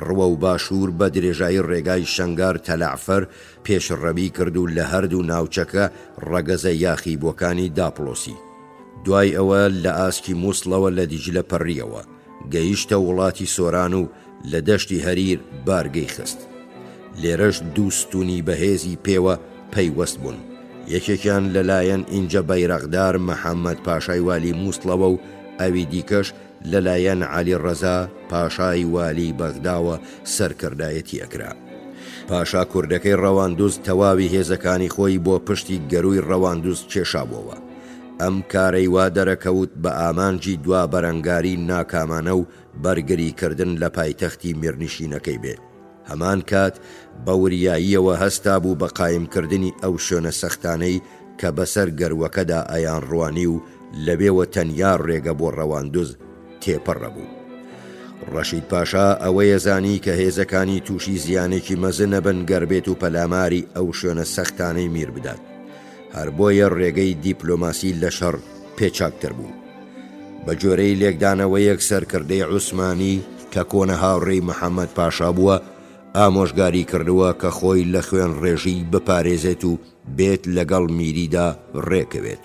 ڕووەو باشوور بە درێژایی ڕێگای شەنگار تەلەعفەر پێشڕەوی کرد و لە هەردوو ناوچەکە ڕەگەزە یاخیبووەکانی داپڵۆسی. دوای ئەوە لە ئاسکی موسڵەوە لە دیجلە پەڕییەوە، گەیشتە وڵاتی سۆران و لە دەشتی هەریر بارگەی خست. لێرەش دوو ستوونی بەهێزی پێوە پەیوەست بوون، یەکێکیان لە لایەن ئینجە بەیرەقدار محەمەد پاشای والی موسڵەوە و ئەوی دیکەش لە لایەن عەلی ڕەزا پاشای والی بەغداوە سەرکردایەتی ئەکرا. پاشا کوردەکەی ڕەواندوز تەواوی هێزەکانی خۆی بۆ پشتی گەرووی ڕەواندوز کێشابۆوە. ئەم کارەی وا دەرەکەوت بە ئامانجی دوا بەرەنگاری ناکامانە و بەرگری کردن لە پایتەختی میرنشینەکەی بێ. هەمان کات بە وریاییەوە هەستابوو بە قایم کردنی ئەو شوێنە سەختانەی کە بەسەر گەرووەکەدا ئەیانڕوانی و لەوێوە تەنیا ڕێگە بۆ ڕەواندوز تێپەڕەبوو. ڕەشید پاشا ئەوەیەزانی کە هێزەکانی تووشی زیانێکی مەزن ئەبن گەر بێت و پەلاماری ئەو شوێنە سەختانەی میر بدات. هەر بۆیە ڕێگەی دیپلۆماسی لە شەڕ پێ چاکتر بوو. بە گوێرەی لێکدانەوەیەک سەرکردەی عوسمانی کە کۆنە هاوڕێی محەمەد پاشا بووە، ئامۆژگاری کردووە کە خۆی لە خوێنڕێژیی بپارێزێت و بێت لەگەڵ میریدا ڕێکەوێت.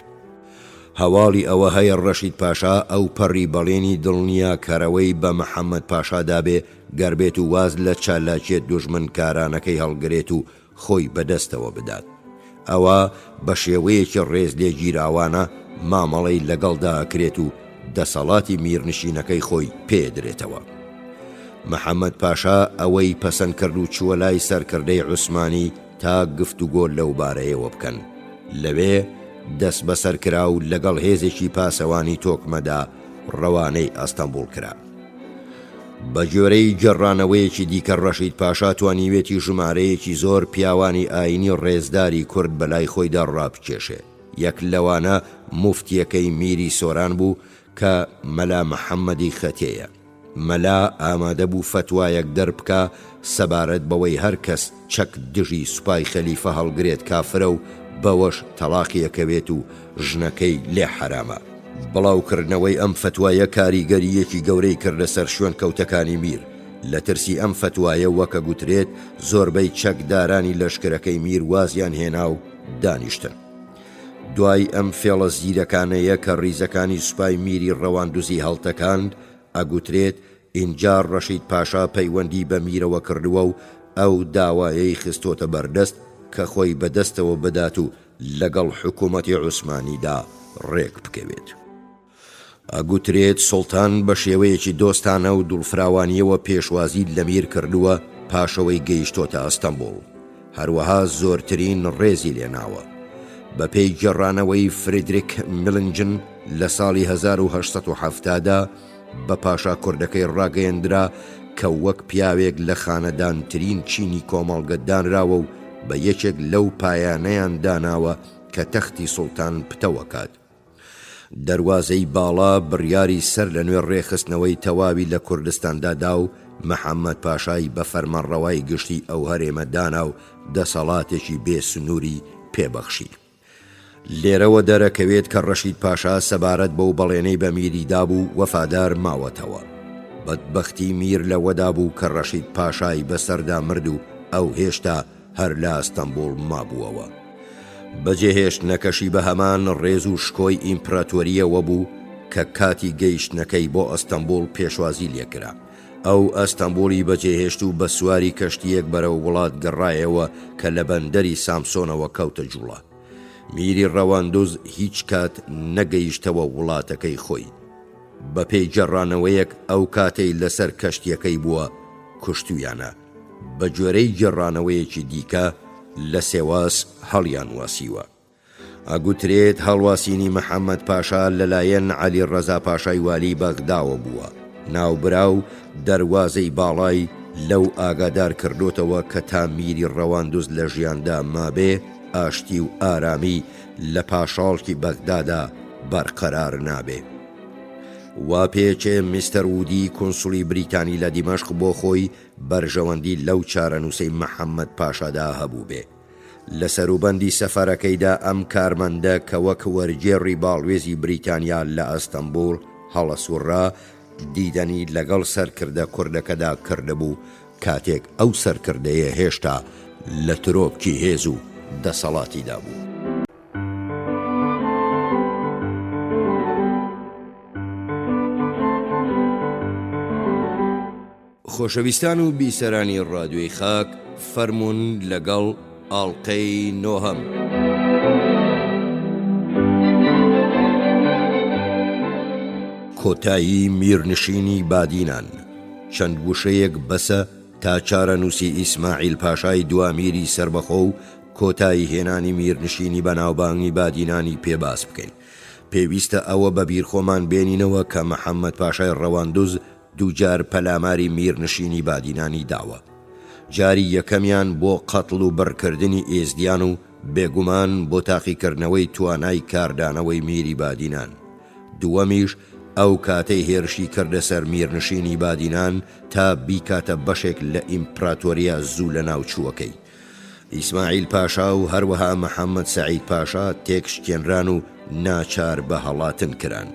هەواڵی ئەوە هەیە ڕەشید پاشا ئەوپەڕی بەڵێنی دڵنیاکەرەوەی بە محەمەد پاشا دابێ گەر بێت و واز لە چالاکیە دوژمنکارانەکەی هەڵگرێت و خۆی بەدەستەوە بدات ئەوا بە شێوەیەکی ڕێزلێگیراوانە مامەڵەی لەگەڵدا ئەکرێت و دەسەڵاتی میرنشینەکەی خۆی پێدرێتەوە. محەمەد پاشا ئەوەی پەسەند کرد و چووە لای سەرکردەی عوسمانی تا گفتوگۆ لەوبارەیەوە بکەن. لەوێ دەستبەسەر کرا و لەگەڵ هێزێکی پاسەوانی تۆکمەدا ڕەوانەی ئەستەنبوڵ کرا. بە گوێرەی گێڕانەوەیەکی دیکە ڕەشید پاشا توانیوێتی ژمارەیەکی زۆر پیاوانی ئایینی ڕێزداری کورد بەلای خۆیدا ڕابکێشێ، یەک لەوانە موفتیەکەی میری سۆران بوو کە مەلا محەمەدی خەتێیە. مەلا ئامادە بوو فەتوایەک دەربکا سەبارەت بەوەی هەر کەس چەک دژی سوپای خەلیفە هەڵگرێت کافرە و بەوەش تەڵاقی ئەکەوێت و ژنەکەی لێ حەرامە. بڵاوکردنەوەی ئەم فەتوایە کاریگەرییەکی گەورەی کردە سەر شوێنکەوتەکانی میر، لە ترسی ئەم فەتوایە وەک ئەگوترێت زۆربەی چەکدارانی لەشکرەکەی میر وازیان هێنا و دانیشتن. دوای ئەم فێڵە زیرەکانەیە کە ڕیزەکانی سوپای میری ڕەواندوزی هەڵتەکاند، ئەگوترێت ئینجا ڕەشید پاشا پەیوەندی بە میرەوە کردووە و ئەو داوایەی خستۆتە بەردەست کە خۆی بەدەستەوە بدات و لەگەڵ حکوومەتی عوسمانیدا ڕێک بکەوێت. ئەگوترێت سوڵتان بە شێوەیەکی دۆستانە و دڵفراوانییەوە پێشوازی لە میر کردووە پاشەوەی گەیشتۆتە ئەستەنبوڵ، هەروەها زۆرترین ڕێزی لێناوە. بەپێی گێڕانەوەی فریدریک میلنجن لە ساڵی 1870 دا بە پاشا کوردەکەی ڕاگەیەندرا کە وەک پیاوێک لە خانەدانترین چینی کۆمەڵگە دانراوە و بە یەکێک لەو پایانەیان داناوە کە تەختی سوڵتان پتەوەکات. دەروازەی باڵا بڕیاری سەر لە نوێ ڕێکخستنەوەی تەواوی لە کوردستاندا دا و محەمەد پاشای بە فەرمانڕەوای گشتی ئەو هەرێمە دانا و دەسەڵاتێکی بێ سنووری پێ بەخشی. لێرەوە دەرەکەوێت کە ڕەشید پاشا سەبارەت بەو بەڵێنەی بە میری دابوو وەفادار ماوەتەوە. بەدبەختی میر لەوەدا بوو کە ڕەشید پاشای بەسەردا مرد و ئەو هێشتا هەر لە ئەستەنبوڵ مابووەوە. بەجێهێشتنەکەشی بە هەمان ڕێز و شکۆی ئیمپراتۆرییەوە بوو کە کاتی گەیشتنەکەی بۆ ئەستەنبوڵ پێشوازی لێکرا. ئەو ئەستەنبوڵی بەجێهێشت و بە سواری کەشتییەک بەرەو وڵات گەڕایەوە کە لە بەندەری سامسۆنەوە کەوتە جوڵە. میری ڕەواندوز هیچ کات نەگەیشتەوە وڵاتەکەی خۆی. بەپێی گێڕانەوەیەک ئەو کاتەی لەسەر کەشتییەکەی بووە کوشتوویانە. بە گوێرەی گێڕانەوەیەکی دیکە لە سێواس هەڵیانواسیوە. ئەگوترێت هەڵواسینی محەمەد پاشا لەلایەن عەلی ڕەزا پاشای والی بەغداوە بووە. ناوبراو دەروازەی باڵای لەو ئاگادار کردۆتەوە کە تا میری ڕەواندوز لە ژیاندا مابێ ئاشتی و ئارامی لە پاشاڵکی بەغدادا بەرقەرار نابێ. وا پێچێ میستەر وودی کونسوڵی بریتانی لە دیمەشق بۆ خۆی بەرژەوەندی لەو چارەنووسەی محەممەد پاشادا هەبووبێ. لە سەروبەندی سەفەرەکەیدا ئەم کارمەندە کە وەک وەرگێڕی باڵوێزی بریتانیا لە ئەستەنبوڵ هەڵەسوڕا، دیدەنی لەگەڵ سەرکردە کوردەکەدا کردبوو کاتێک ئەو سەرکردەیە هێشتا لە ترۆپکی هێز و دەسەڵاتیدا بوو. خۆشەویستان و بیسەرانی ڕادیۆی خاک فەرموون لەگەڵ ئاڵقەی نۆهەم. کۆتایی میرنشینی بادینان، چەند وشەیەک بەسە تا چارەنووسی ئیسماعیل پاشای دوا میری سەربەخۆ و کۆتایی هێنانی میرنشینی بەناوبانگی بادینانی پێ باس بکەین. پێویستە ئەوە بە بیر خۆمان بێنینەوە کە محەممەد پاشای ڕەواندوز دووجار پەلاماری میرنشینی بادینانی داوە. جاری یەکەمیان بۆ قەتڵ و بڕکردنی ئێزدیان و بێگومان بۆ تاقیکردنەوەی توانای کاردانەوەی میری بادینان. دووەمیش ئەو کاتەی هێرشی کردە سەر میرنشینی بادینان تا بیکاتە بەشێک لە ئیمپراتۆریە زوو لەناوچووەکەی. ئیسماعیل پاشا و هەروەها محەمەد سەعید پاشا تێکشکێنران و ناچار بە هەڵاتن کران.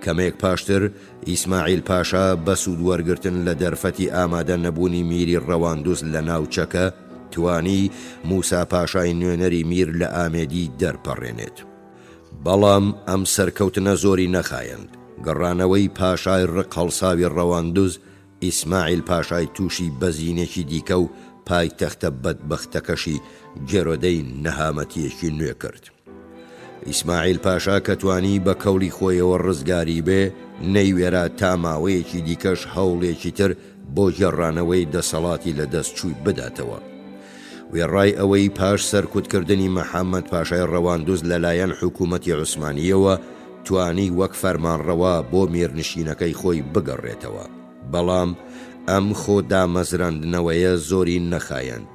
کەمێک پاشتر ئیسماعیل پاشا بە سوود وەرگرتن لە دەرفەتی ئامادە نەبوونی میری ڕەواندوز لە ناوچەکە، توانی موسا پاشای نوێنەری میر لە ئامێدی دەرپەڕێنێت. بەڵام ئەم سەرکەوتنە زۆری نەخایەند، گەڕانەوەی پاشای ڕق هەڵساوی ڕەواندوز ئیسماعیل پاشای تووشی بەزینێکی دیکە و پایتەختە بەدبەختەکەشی گێرۆدەی نەهامەتییەکی نوێ کرد. ئیسماعیل پاشا کە توانی بە کەوڵی خۆیەوە ڕزگاری بێ، نەیوێرا تا ماوەیەکی دیکەش هەوڵێکی تر بۆ گێڕانەوەی دەسەڵاتی لە دەست چووی بداتەوە. وێڕای ئەوەی پاش سەرکوتکردنی محەمەد پاشای ڕەواندوز لە لایەن حکوومەتی عوسمانییەوە، توانی وەک فەرمانڕەوا بۆ میرنشینەکەی خۆی بگەڕێتەوە، بەڵام ئەم خۆ دامەزراندنەوەیە زۆری نەخایاند.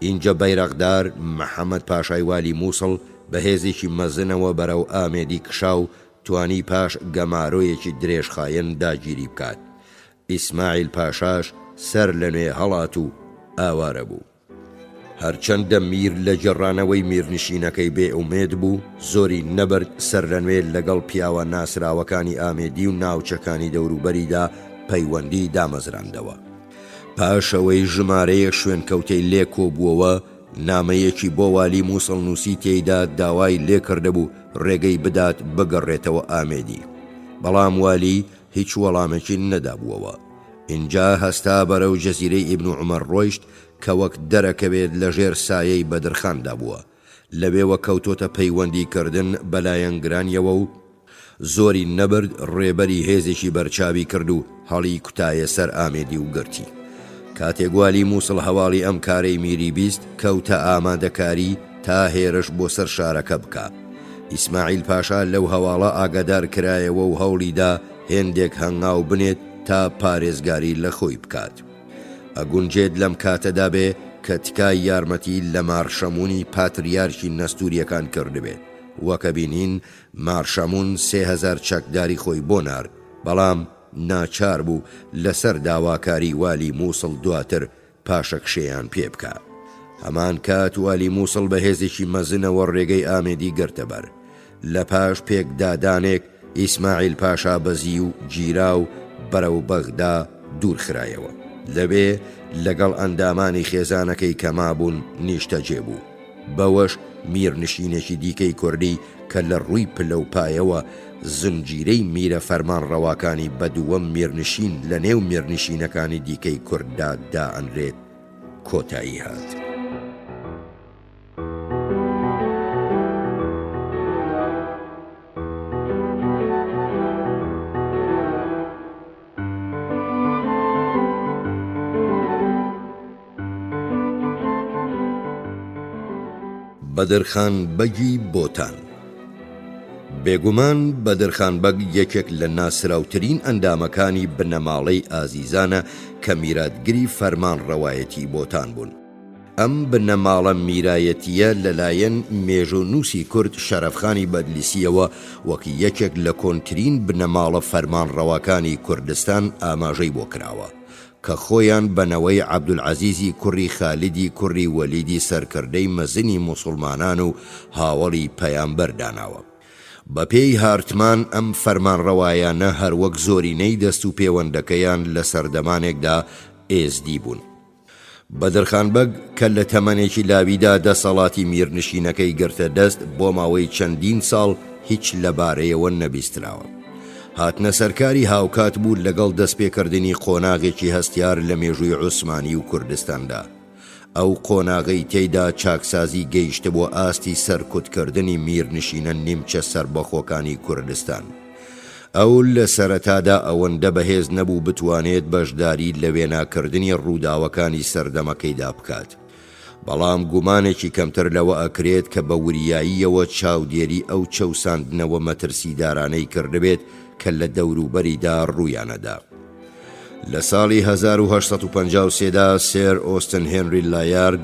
ئینجە بەیرەقدار محەمەد پاشای والی موسڵ بە هێزێکی مەزنەوە بەرەو ئامێدی کشا و توانی پاش گەمارۆیەکی درێژخایەن داگیری بکات. ئیسماعیل پاشاش سەر لە نوێ هەڵات و ئاوارە بوو. هەرچەندە میر لە گێڕانەوەی میرنشینەکەی بێ ئومێد بوو، زۆری نەبرد سەرلەنوێ لەگەڵ پیاوە ناسراوەکانی ئامێدی و ناوچەکانی دەوروبەریدا پەیوەندیی دامەزراندەوە. پاش ئەوەی ژمارەیەک شوێنکەوتەی لێ کۆبووەوە، نامەیەکی بۆ والی موسڵ نووسی تێیدا داوای لێ کردبوو ڕێگەی بدات بگەڕێتەوە ئامێدی. بەڵام والی هیچ وەڵامێکی نەدابووەوە. ئینجا هەستا بەرەو جەزیرەی ئیبن عومەر ڕۆیشت کە وەک دەرەکەوێت لە ژێر سایەی بەدرخاندا بووە، لەوێوە کەوتۆتە پەیوەندی کردن بە لایەنگرانیەوە و زۆری نەبرد ڕێبەری هێزێکی بەرچاوی کرد و هەڵی کوتایە سەر ئامێدی و گرتی. کاتێک والی موسڵ هەواڵی ئەم کارەی میری 20 کەوتە ئامادەکاری تا هێرش بۆ سەر شارەکە بکا. ئیسماعیل پاشا لەو هەواڵە ئاگادار کرایەوە و هەوڵی دا هێندێک هەنگاو بنێت تا پارێزگاری لە خۆی بکات. ئەگونجێت لەم کاتەدا بێ کە تکای یارمەتی لە مارشەموونی پاتریارکی نەستوورییەکان کردبێت. وەک ئەبینین مارشەموون 3000 چەکداری خۆی بۆ نارد، بەڵام ناچار بوو لەسەر داواکاری والی مووسڵ دواتر پاشەکشێیان پێ بکا. هەمان کات والی مووسڵ بە هێزێکی مەزنەوە ڕێگەی ئامێدی گرتە بەر. لە پاش پێکدادانێک ئیسماعیل پاشا بەزی و گیرا و بەرەو بەغدا دوور خرایەوە. لەوێ لەگەڵ ئەندامانی خێزانەکەی کە مابوون نیشتەجێ بوو. بەوەش میرنشینێکی دیکەی کوردی کە لە ڕووی پلە و پایەوە زنجیرەی میرە فەرمانڕەواکانی بە دووەم میرنشین لە نێو میرنشینەکانی دیکەی کورددا دائەنرێت کۆتایی هات. بەدرخان بەگی بۆتان. بێگومان بەدرخان بەگ یەکێک لە ناسراوترین ئەندامەکانی بنەماڵەی ئازیزانە کە میراتگری فەرمانڕەوایەتی بۆتان بوون. ئەم بنەماڵە میرایەتییە لەلایەن مێژوونووسی کورد شەرەفخانی بەدلیسییەوە وەک یەکێک لە کۆنترین بنەماڵە فەرمانڕەواکانی کوردستان ئاماژەی بۆ کراوە کە خۆیان بە نەوەی عەبدولعەزیزی کوڕی خالیدی کوڕی وەلیدی سەرکردەی مەزنی موسوڵمانان و هاوەڵی پەیامبەر داناوە. بەپێی هارتمان ئەم فەرمانڕەوایانە هەروەک زۆرینەی دەستوپێوەندەکەیان لە سەردەمانێکدا ئێزدی بوون. بەدرخان بەگ کە لە تەمەنێکی لاویدا دەسەڵاتی میرنشینەکەی گرتە دەست بۆ ماوەی چەندین ساڵ هیچ لەبارەیەوە نەبیستراوە. هاتنە سەرکاری هاوکات بوو لەگەڵ دەستپێکردنی قۆناغێکی هەستیار لە مێژووی عوسمانی و کوردستاندا. ئەو قۆناغەی تێیدا چاکسازی گەیشتبووە ئاستی سەرکوتکردنی میرنشینە نیمچە سەربەخۆکانی کوردستان. ئەو لە سەرەتادا ئەوەندە بەهێز نەبوو بتوانێت بەشداری لە وێناکردنی ڕووداوەکانی سەردەمەکەیدا بکات. بەڵام گومانێکی کەمتر لەوە ئەکرێت کە بە وریاییەوە چاودێری ئەو چەوساندنەوە مەترسیدارانەی کردبێت کە لە دەوروبەریدا ڕوویانەدا. لە ساڵی 1853 دا سێر ئۆستن هێنری لایارد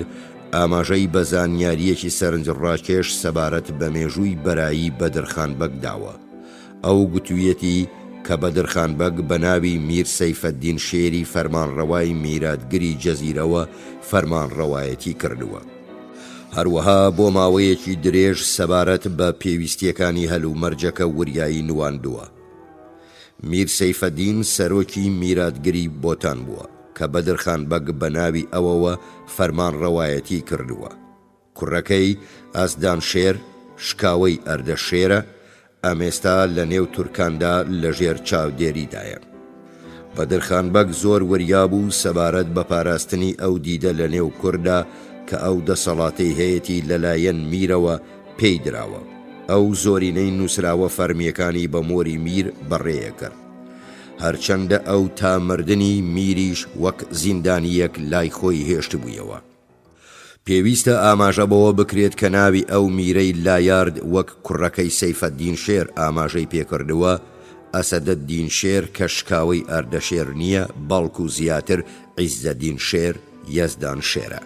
ئاماژەی بە زانیارییەکی سەرنجڕاکێش سەبارەت بە مێژووی بەرایی بەدرخان بەگ داوە. ئەو گوتوویەتی کە بەدرخان بەگ بە ناوی میر سەیفەدین شێری فەرمانڕەوای میراتگری جەزیرەوە فەرمانڕەوایەتی کردووە. هەروەها بۆ ماوەیەکی درێژ سەبارەت بە پێویستییەکانی هەلومەرجەکە وریایی نواندووە. میر سەیفەدین سەرۆکی میراتگری بۆتان بووە، کە بەدرخان بەگ بە ناوی ئەوەوە فەرمانڕەوایەتی کردووە. کوڕەکەی، ئاسدان شێر، شکاوەی ئەردەشێرە، ئەمێستا لە نێو تورکاندا لە ژێر چاودێریدایە. بەدرخان بەگ زۆر وریا بوو سەبارەت بە پاراستنی ئەو دیدە لە نێو کورددا کە ئەو دەسەڵاتەی هەیەتی لە لایەن میرەوە پێی دراوە. ئەو زۆرینەی نووسراوە فەرمییەکانی بە مۆری میر بەڕێیەکرد. هەرچەندە ئەو تا مردنی میریش وەک زیندانییەک لای خۆی هێشتبوویەوە. پێویستە ئاماژە بەوە بکرێت کە ناوی ئەو میرەی لایارد وەک کوڕەکەی سەیفەدین شێر ئاماژەی پێکردووە، ئەسەدەدین شێر کە شکاوەی ئەردەشێر نییە بەڵکو زیاتر عیزەدین شێر، یەزدان شێرە.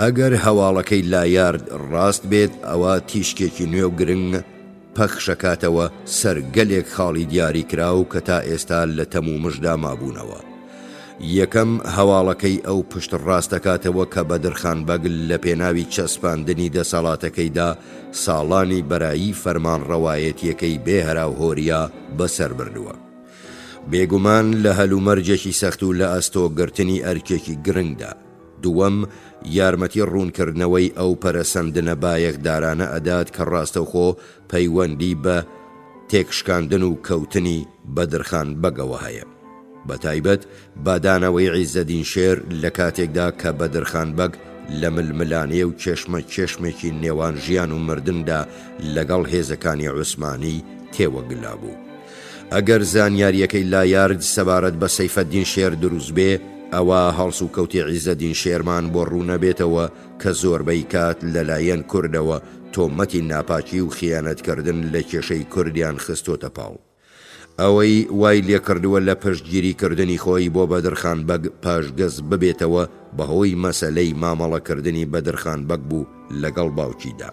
ئەگەر هەواڵەکەی لایارد ڕاست بێت ئەوا تیشکێکی نوێ و گرنگ پەخشەکاتەوە سەر گەلێک خاڵی دیاریکراو کە تا ئێستا لە تەمومژدا مابوونەوە. یەکەم، هەواڵەکەی ئەو پشتڕاستدەکاتەوە کە بەدرخان بەگ لە پێناوی چەسپاندنی دەسەڵاتەکەیدا ساڵانی بەرایی فەرمانڕەوایەتییەکەی بێ هەراوهۆریا بەسەر بردووە. بێگومان لە هەلومەرجێکی سەخت و لە ئەستۆ گرتنی ئەرکێکی گرنگدا. دووەم، یارمەتی ڕوونکردنەوەی ئەو پەرەسەندنە بایەخدارانە ئەدات کە ڕاستەوخۆ پەیوەندی بە تێکشکاندن و کەوتنی بەدرخان بەگەوە هەیە. بەتایبەت بادانەوەی عیزەدین شێر لە کاتێکدا کە بەدرخان بەگ لە ململانێ و کێشمە کێشمێکی نێوان ژیان و مردندا لەگەڵ هێزەکانی عوسمانی تێوەگلابوو. ئەگەر زانیارییەکەی لایارد سەبارەت بە سەیفەدین شێر دروست بێ، ئەوا هەڵسوکەوتی عیزەدین شێرمان بۆ ڕوونەبێتەوە کە زۆربەی کات لەلایەن کوردەوە تۆمەتی ناپاکی و خیانەتکردن لە کێشەی کوردیان خستۆتە پاڵ. ئەوەی وای لێکردووە لە پشتگیری کردنی خۆی بۆ بەدرخان بەگ پاشگەز ببێتەوە بەهۆی مەسەلەی مامەڵەکردنی بەدرخان بەگ بوو لەگەڵ باوکیدا.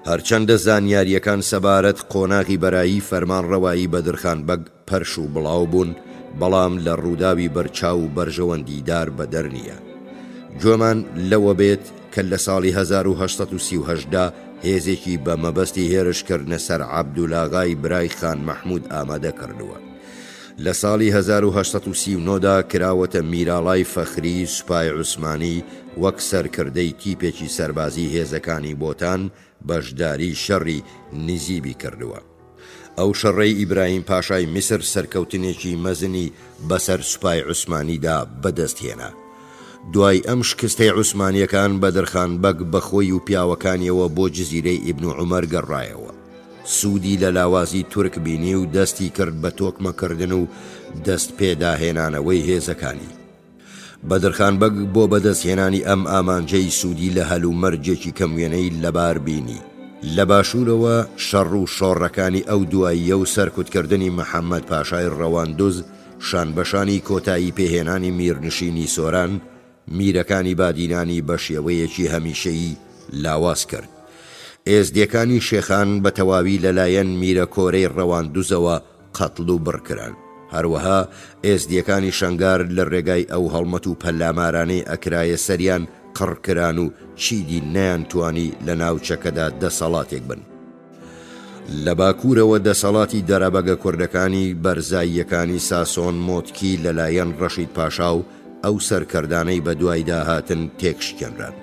هەرچەندە زانیارییەکان سەبارەت قۆناغی بەرایی فەرمانڕەوایی بەدرخان بەگ پەرش و بڵاو بوون، بەڵام لە ڕووداوی بەرچاو و بەرژەوەندیدار بەدەر نییە. گوێمان لەوە بێت کە لە ساڵی 1838 دا هێزێکی بە مەبەستی هێرشکردنە سەر عەبدولاغای برای خان مەحموود ئامادە کردووە. لە ساڵی 1839 دا کراوەتە میراڵای فەخری سوپای عوسمانی وەک سەرکردەی تیپێکی سەربازی هێزەکانی بۆتان بەشداری شەڕی نیزیبی کردووە. ئەو شەڕەی ئیبراهیم پاشای میسر سەرکەوتنێکی مەزنی بەسەر سوپای عوسمانیدا بەدەست هێنا. دوای ئەم شکستەی عوسمانیەکان بەدرخان بەگ بە خۆی و پیاوەکانیەوە بۆ جزیرەی ئیبن عومەر گەڕایەوە. سوودی لە لاوازی تورک بینی و دەستی کرد بە تۆکمەکردن و دەست پێداهێنانەوەی هێزەکانی. بەدرخان بەگ بۆ بەدەستهێنانی ئەم ئامانجەی سوودی لە هەلومەرجێکی کەموێنەی لەبار بینی. لە باشوورەوە شەڕ و شۆڕەکانی ئەو دواییە و سەرکوتکردنی محەمەد پاشای ڕەواندوز شانبەشانی کۆتایی پێهێنانی میرنشینی سۆران، میرەکانی بادینانی بە شێوەیەکی هەمیشەیی لاواز کرد. ئێزدیەکانی شێخان بە تەواوی لەلایەن میرە کۆرەی ڕەواندوزەوە قەتڵ و بڕ کران. هەروەها ئێزدیەکانی شەنگار لە رێگای ئەو هەڵمەت و پەلامارانەی ئەکرایە سەریان قڕ کران و چیدی نەیانتوانی لە ناوچەکەدا دەسەڵاتێک بن. لە باکوورەوە دەسەڵاتی دەرەبەگە کوردەکانی بەرزاییەکانی ساسۆن مۆتکی لەلایەن ڕەشید پاشا و ئەو سەرکردانەی بەدوایدا هاتن تێکشکێنران.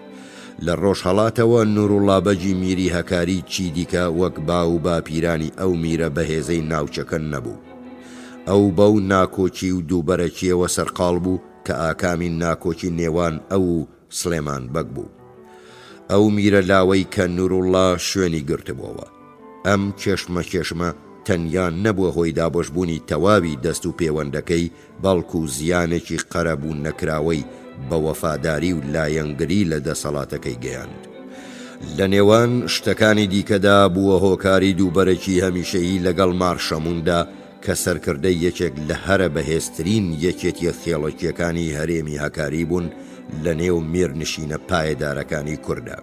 لە ڕۆژهەڵاتەوە نوروڵڵا بەگی میری هەکاری چیدیکە وەک باو و باپیرانی ئەو میرە بەهێزەی ناوچەکە نەبوو. ئەو بەو ناکۆکی و دووبەرەکییەوە سەرقاڵ بوو کە ئاکامی ناکۆکی نێوان ئەو و سڵێمان بەگ بوو. ئەو میرە لاوەی کە نوروڵڵا شوێنی گرتبۆوە. ئەم کێشمەکێشمە تەنیا نەبووە هۆی دابەشبوونی تەواوی دەست و پێوەندەکەی، بەڵکو زیانێکی قەرەبوو نەکراوەی بە وەفاداری و لایەنگری لە دەسەڵاتەکەی گەیاند. لە نێوان شتەکانی دیکەدا بووە هۆکاری دووبەرەکی هەمیشەیی لەگەڵ مارشەموندا کە سەرکردەی یەکێک لە هەرە بەهێزترین یەکێتیە خێڵەکیەکانی هەرێمی هەکاری بوون لە نێو میرنشینە پایەدارەکانی کوردا.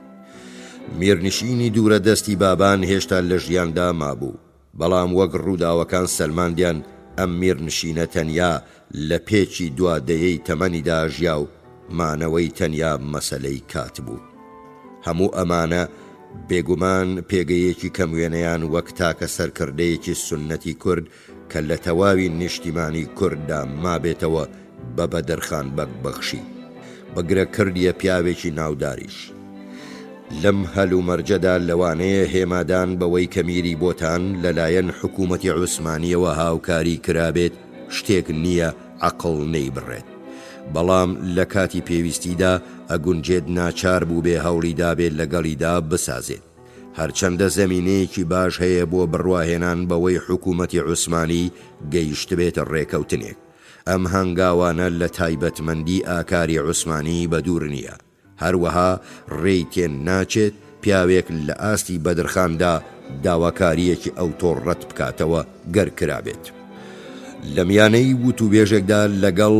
میرنشینی دوورە دەستی بابان هێشتا لە ژیاندا مابوو، بەڵام وەک ڕووداوەکان سەلماندیان ئەم میرنشینە تەنیا لە پێچی دوا دەیەی تەمەنیدا ژیا و مانەوەی تەنیا مەسەلەی کات بوو. هەموو ئەمانە بێگومان پێگەیەکی کەموێنەیان وەک تاکە سەرکردەیەکی سوننەتی کورد کە لە تەواوی نیشتیمانی کورددا مابێتەوە بە بەدرخان بەگ بەخشی. بگرە کردیە پیاوێکی ناوداریش. لەم هەلومەرجەدا لەوانەیە هێمادان بەوەی کە میری بۆتان لەلایەن حکوومەتی عوسمانییەوە هاوکاری کرابێت شتێک نییە عەقڵ نەیبڕێت. بەڵام لە کاتی پێویستیدا ئەگونجێت ناچار بووبێ هەوڵی دابێ لەگەڵیدا بسازێت. هەرچەندە زەمینەیەکی باش هەیە بۆ بڕواهێنان بەوەی حکوومەتی عوسمانی گەیشتبێتە ڕێکەوتنێک. ئەم هەنگاوانە لە تایبەتمەندی ئاکاری عوسمانی بەدوور نییە. هەروەها ڕێی تێ ناچێت پیاوێک لە ئاستی بەدرخاندا داواکارییەکی ئەوتۆ ڕەت بکاتەوە گەر کرابێت. لە میانەی وتوبێژێکدا لەگەڵ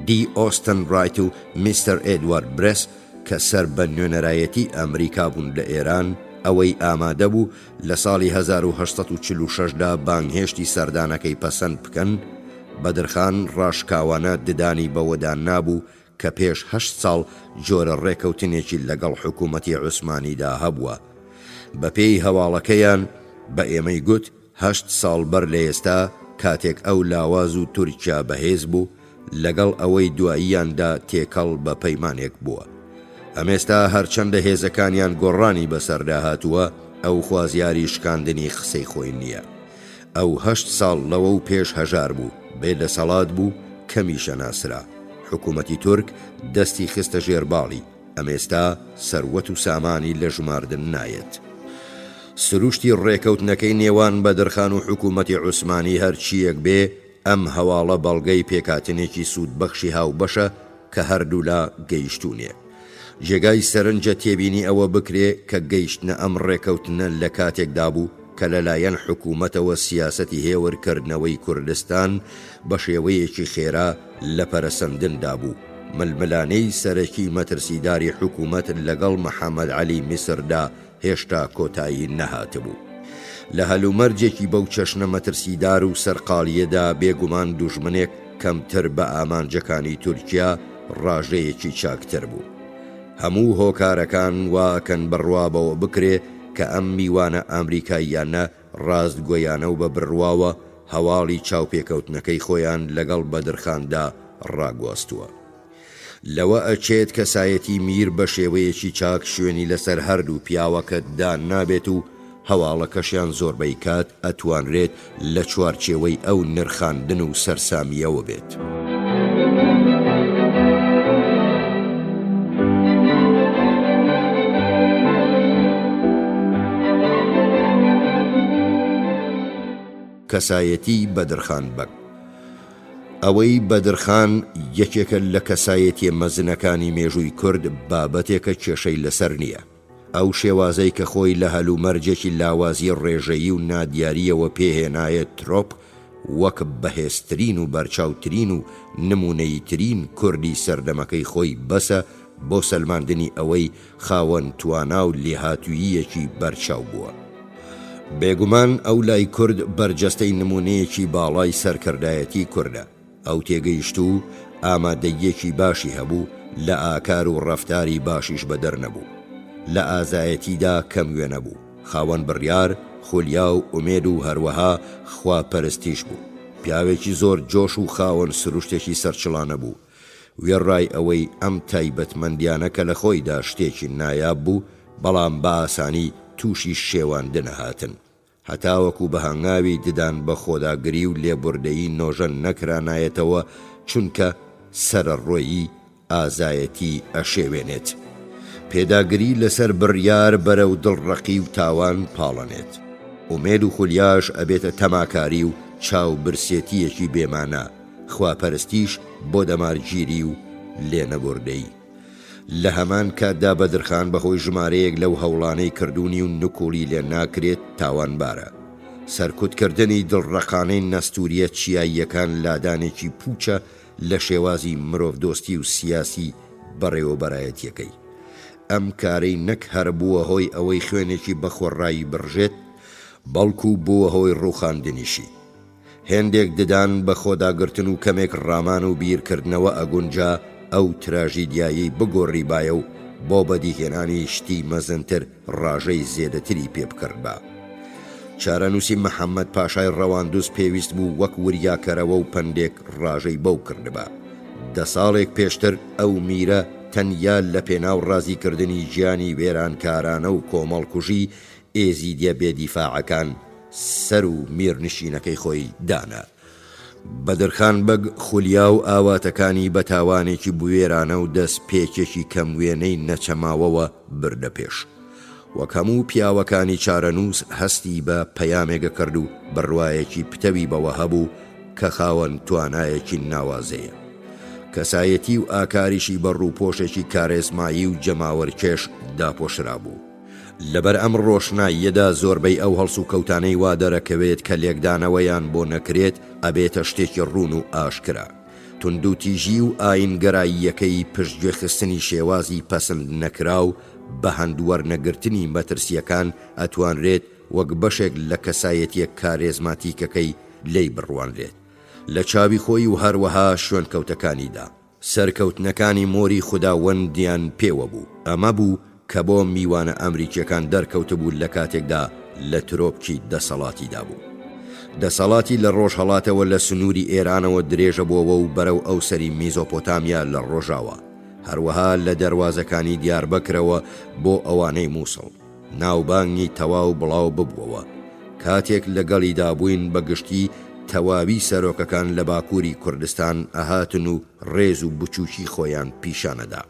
دی ئۆستن ڕایت و میستەر ئێدوارد برێس کە سەر بە نوێنەرایەتی ئەمریکا بوون لە ئێران، ئەوەی ئامادە بوو لە ساڵی 1846 دا بانگهێشتی سەردانەکەی پەسەند بکەن، بەدرخان ڕاشکاوانە ددانی بەوەدا نابوو کە پێش هەشت ساڵ جۆرە ڕێکەوتنێکی لەگەڵ حکوومەتی عوسمانیدا هەبووە. بە پێی هەواڵەکەیان بە ئێمەی گوت هەشت ساڵ بەر لە ئێستا کاتێک ئەو لاواز و تورکیا بەهێز بوو، لەگەڵ ئەوەی دواییاندا تێکەڵ بە پەیمانێک بووە. ئەمێستا هەرچەندە هێزەکانیان گۆڕانی بەسەردا هاتووە، ئەو خوازیاری شکاندنی قسەی خۆی نییە. ئەو هەشت ساڵ لەوەو پێش هەژار بوو، بێ دەسەڵات بوو، کەمیشە ناسرا. حکوومەتی تورک دەستی خستە ژێر باڵی، ئەمێستا سەروەت و سامانی لە ژماردن نایەت. سروشتی ڕێکەوتنەکەی نێوان بەدرخان و حکوومەتی عوسمانی هەر چییەک بێ، ئەم هەواڵە بەڵگەی پێکهاتنێکی سوودبەخشی هاوبەشە کە هەردوولا گەیشتوونێ. جێگای سەرنجە تێبینی ئەوە بکرێ کە گەیشتنە ئەم ڕێکەوتنە لە کاتێکدا بوو کە لە لایەن حکوومەتەوە سیاسەتی هێور کردنەوەی کوردستان بە شێوەیەکی خێرا لە پەرەسەندندا بوو، ململانێی سەرەکی مەترسیداری حکوومەت لەگەڵ محەمەد عەلی میسردا هێشتا کۆتایی نەهاتبوو. لە هەلومەرجێکی بەو چەشنە مەترسیدار و سەرقاڵییەدا بێگومان دوژمنێک کەمتر بە ئامانجەکانی تورکیا ڕاژەیەکی چاکتر بوو. هەموو هۆکارەکان وا ئەکەن بڕوا بەوە بکرێ کە ئەم میوانە ئامریکاییانە ڕاستگۆیانە و بە بڕواوە هەواڵی چاوپێکەوتنەکەی خۆیان لەگەڵ بەدرخاندا ڕاگواستووە. لەوە ئەچێت کەسایەتی میر بە شێوەیەکی چاک شوێنی لەسەر هەردوو پیاوەکە دا نابێت و هەواڵەکەشیان زۆربەی کات ئەتوانرێت لە چوارچێوەی ئەو نرخاندن و سەرسامییەوە بێت. کەسایەتی بەدرخان بەگ. ئەوەی بەدرخان یەکێکە لە کەسایەتیە مەزنەکانی مێژووی کورد بابەتێکە کێشەی لەسەر نییە. ئەو شێوازەی کە خۆی لە هەلومەرجێکی لاوازی ڕێژەیی و نادیارییەوە پێ هێنایە ترۆپ. وەک بەهێزترین و بەرچاوترین و نموونەییترین کوردی سەردەمەکەی خۆی بەسە بۆ سەلماندنی ئەوەی خاوەن توانا و لێهاتووییەکی بەرچاو بووە. بێگومان ئەو لای کورد بەرجەستەی نموونەیەکی باڵای سەرکردایەتی کوردە. ئەو تێگەیشتوو و ئامادەییەکی باشی هەبوو، لە ئاکار و ڕەفتاری باشیش بەدەر نەبوو. لە ئازایەتیدا کەم وێنە بوو. خاوەن بڕیار، خولیا و ئومێد و هەروەها خواپەرستیش بوو. پیاوێکی زۆر جۆش و خاوەن سروشتێکی سەرچڵانە بوو. وێڕای ئەوەی ئەم تایبەتمەندیانە کە لە خۆیدا شتێکی نایاب بوو، بەڵام بە ئاسانی تووشی شێواندن ئەهاتن. هەتاوەکو بە هەنگاوی ددان بە خۆداگری و لێبوردەیی نۆژەن نەکرانایەتەوە، چونکە سەرەڕۆیی ئازایەتی ئەشێوێنێت. پێداگری لەسەر بڕیار بەرەو دڵڕەقی و تاوان پاڵەنێت. ئومێد و خولیاش ئەبێتە تەماکاری و چاو برسێتییەکی بێ مانا، خواپەرستیش بۆ دەمارگیری و لێنەبوردەیی. لە هەمان کاتدا بەدرخان بەهۆی ژمارەیەک لەو هەوڵانەی کردوونی و نکوڵی لێ ناکرێت تاوانبارە. سەرکوتکردنی دڵڕەقانەی نەستورییە چیاییەکان لادانێکی پووچە لە شێوازی مرۆڤدۆستی و سیاسی بەڕێوەبەرایەتییەکەی. ئەم کارەی نەک هەر بووە هۆی ئەوەی خوێنێکی بەخۆڕایی بڕژێت، بەڵکو بووە هۆی ڕووخاندنیشی. هێندێک ددان بە خۆداگرتن و کەمێک ڕامان و بیرکردنەوە ئەگونجا ئەو تراژیدیایەی بگۆڕیبایە و بۆ بەدیهێنانی شتی مەزنتر ڕاژەی زێدەتری پێ بکردبا. چارەنووسی محەمەد پاشای ڕەواندوز پێویست بوو وەک وریاکەرەوە و پەندێک ڕاژەی بەو کردبا. دە ساڵێک پێشتر ئەو میرە تەنیا لە پێناو ڕازیکردنی گیانی وێرانکارانە و کۆمەڵکوژی ئێزیدیە بێ دیفاعەکان سەر و میرنشینەکەی خۆی دانا. بەدرخان بەگ خولیا و ئاواتەکانی بە تاوانێکی بوێرانە و دەست پێکێکی کەم وێنەی نەچەماوەوە بردە پێش. وەک هەموو پیاوەکانی چارەنووس هەستی بە پەیامێک ئەکرد و بڕوایەکی پتەوی بەوە هەبوو کە خاوەن توانایەکی ناوازەیە. کەسایەتی و ئاکاریشی بە ڕووپۆشێکی کارێزمایی و جەماوەرکێش داپۆشرابوو. لەبەر ئەم ڕۆشناییەدا زۆربەی ئەو هەڵسوکەوتانەی وا دەرەکەوێت کە لێکدانەوەیان بۆ نەکرێت ئەبێتە شتێکی ڕوون و ئاشکرا. توندوتیژی و ئایینگەراییەکەی پشتگوێخستنی شێوازی پەسند نەکراو بە هەند وەرنەگرتنی مەترسییەکان ئەتوانرێت وەک بەشێک لە کەسایەتییە کارێزماتیکەکەی لێی بڕوانرێت لە چاوی خۆی و هەروەها شوێنکەوتەکانیدا. سەرکەوتنەکانی مۆری خوداوەندیان پێوە بوو، ئەمە بوو کە بۆ میوانە ئەمریکیەکان دەرکەوتبوو لە کاتێکدا لە ترۆپکی دەسەڵاتیدا بوو. دەسەڵاتی لە ڕۆژهەڵاتەوە لە سنووری ئێرانەوە درێژە بۆوە و بەرەو ئەوسەری میزۆپۆتامیا لە ڕۆژاوا، هەروەها لە دەروازەکانی دیاربەکرەوە بۆ ئەوانەی موسڵ. ناوبانگی تەواو بڵاو ببوەوە. کاتێک لەگەڵیدا بووین بە گشتی تەواوی سەرۆکەکان لە باکووری کوردستان ئەهاتن و ڕێز و بچووکی خۆیان پیشانەدا.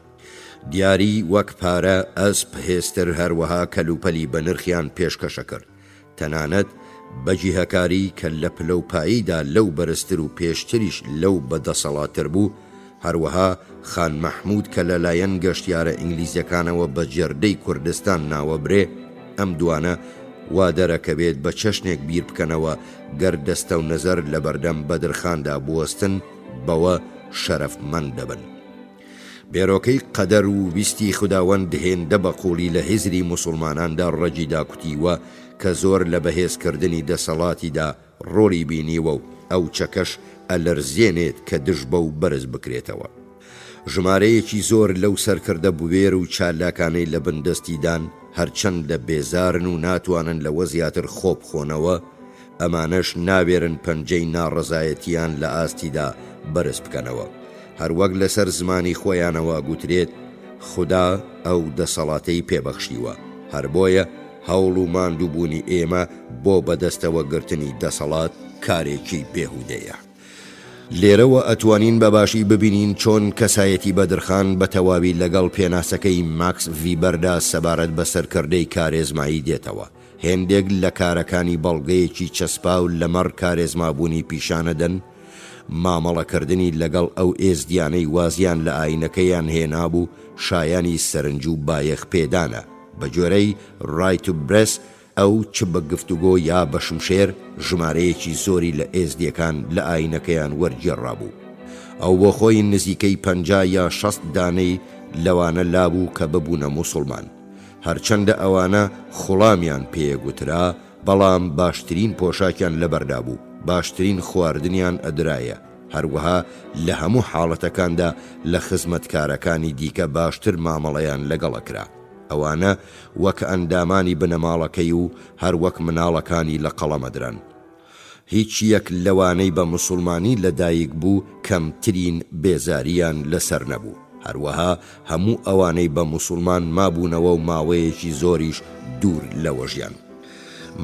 دیاری وەک پارە، ئەسپ، هێستر هەروەها کەلوپەلی بەنرخیان پێشکەشەکرد. تەنانەت بەگی هەکاری کە لە پلە و پایەیدا لەو بەرزتر و پێشتریش لەو بە دەسەڵاتتر بوو، هەروەها خان مەحموود کە لە لایەن گەشتیارە ئینگلیزەکانەوە بە جەردەی کوردستان ناوەبرێ، ئەم دوانە وا دەرەکەوێت بە چەشنێک بیر بکەنەوە گەر دەستەونەزەر لە بەردەم بەدرخاندا بوەستن بەوە شەرەفمەند دەبن. بێرۆکەی قەدەر و ویستی خوداوەند هێندە بە قووڵی لە هزری موسوڵماناندا ڕەگی داکوتیوە کە زۆر لە بەهێزکردنی دەسەڵاتیدا ڕۆڵی بینیوە و ئەو چەکەش ئەلەرزێنێت کە دژ بەو بەرز بکرێتەوە. ژمارەیەکی زۆر لەو سەرکردە بوێر و چالاکانەی لە بندەستیدان هەرچەندە بێزارن و ناتوانن لەوە زیاتر خۆبخۆنەوە، ئەمانەش ناوێرن پەنجەی ناڕەزایەتییان لە ئاستیدا بەرز بکەنەوە. هەروەک لەسەر زمانی خۆیانەوە ئەگوترێت، خودا ئەو دەسەڵاتەی پێ بەخشیوە، هەر بۆیە هەوڵ و ماندووبوونی ئێمە بۆ بەدەستەوە گرتنی دەسەڵات کارێکی بێهودەیە. لێرەوە ئەتوانین بە باشی ببینین چۆن کەسایەتی بەدرخان بە تەواوی لەگەڵ پێناسەکەی ماکس ڤیبەردا سەبارەت بە سەرکردەی کارێزمایی دێتەوە. هێندێک لە کارەکانی بەڵگەیەکی چەسپاو لەمەڕ کارێزمابوونی پیشانەدەن، مامەڵەکردنی لەگەڵ ئەو ئێزدیانەی وازیان لە ئاینەکەیان هێنابوو شایانی سەرنج و بایەخ پێدانە، بەگوێرەی ڕایت برێس. ئەو چ بە گفتوگۆ یا بە شمشێر ژمارەیەکی زۆری لە ئێزدییەکان لە ئایینەکەیان وەرگێڕرابوو. ئەو بۆ خۆی نزیکەی 50 یا 60 دانەی لەوانە لابوو کە ببوونە موسوڵمان. هەرچەندە ئەوانە خوڵامیان پێیەگوترا، بەڵام باشترین پۆشاکیان لەبەردا بوو، باشترین خواردنیان ئەدرایە، هەروەها لە هەموو حاڵەتەکاندا لە خزمەتکارەکانی دیکە باشتر مامەڵەیان لەگەڵ ئەکرا. ئەوانە وەک ئەندامانی بنەماڵەکەی و هەر وەک مناڵەکانی لە قەڵەم ئەدران. هیچ یەک لەوانەی بە موسوڵمانی لە دایک بوو کەمترین بێزارییان لە سەر نەبوو. هەروەها هەموو ئەوانەی بە موسوڵمان مابوونەوە و ماوەیەکی زۆریش دوور لەوە ژیان.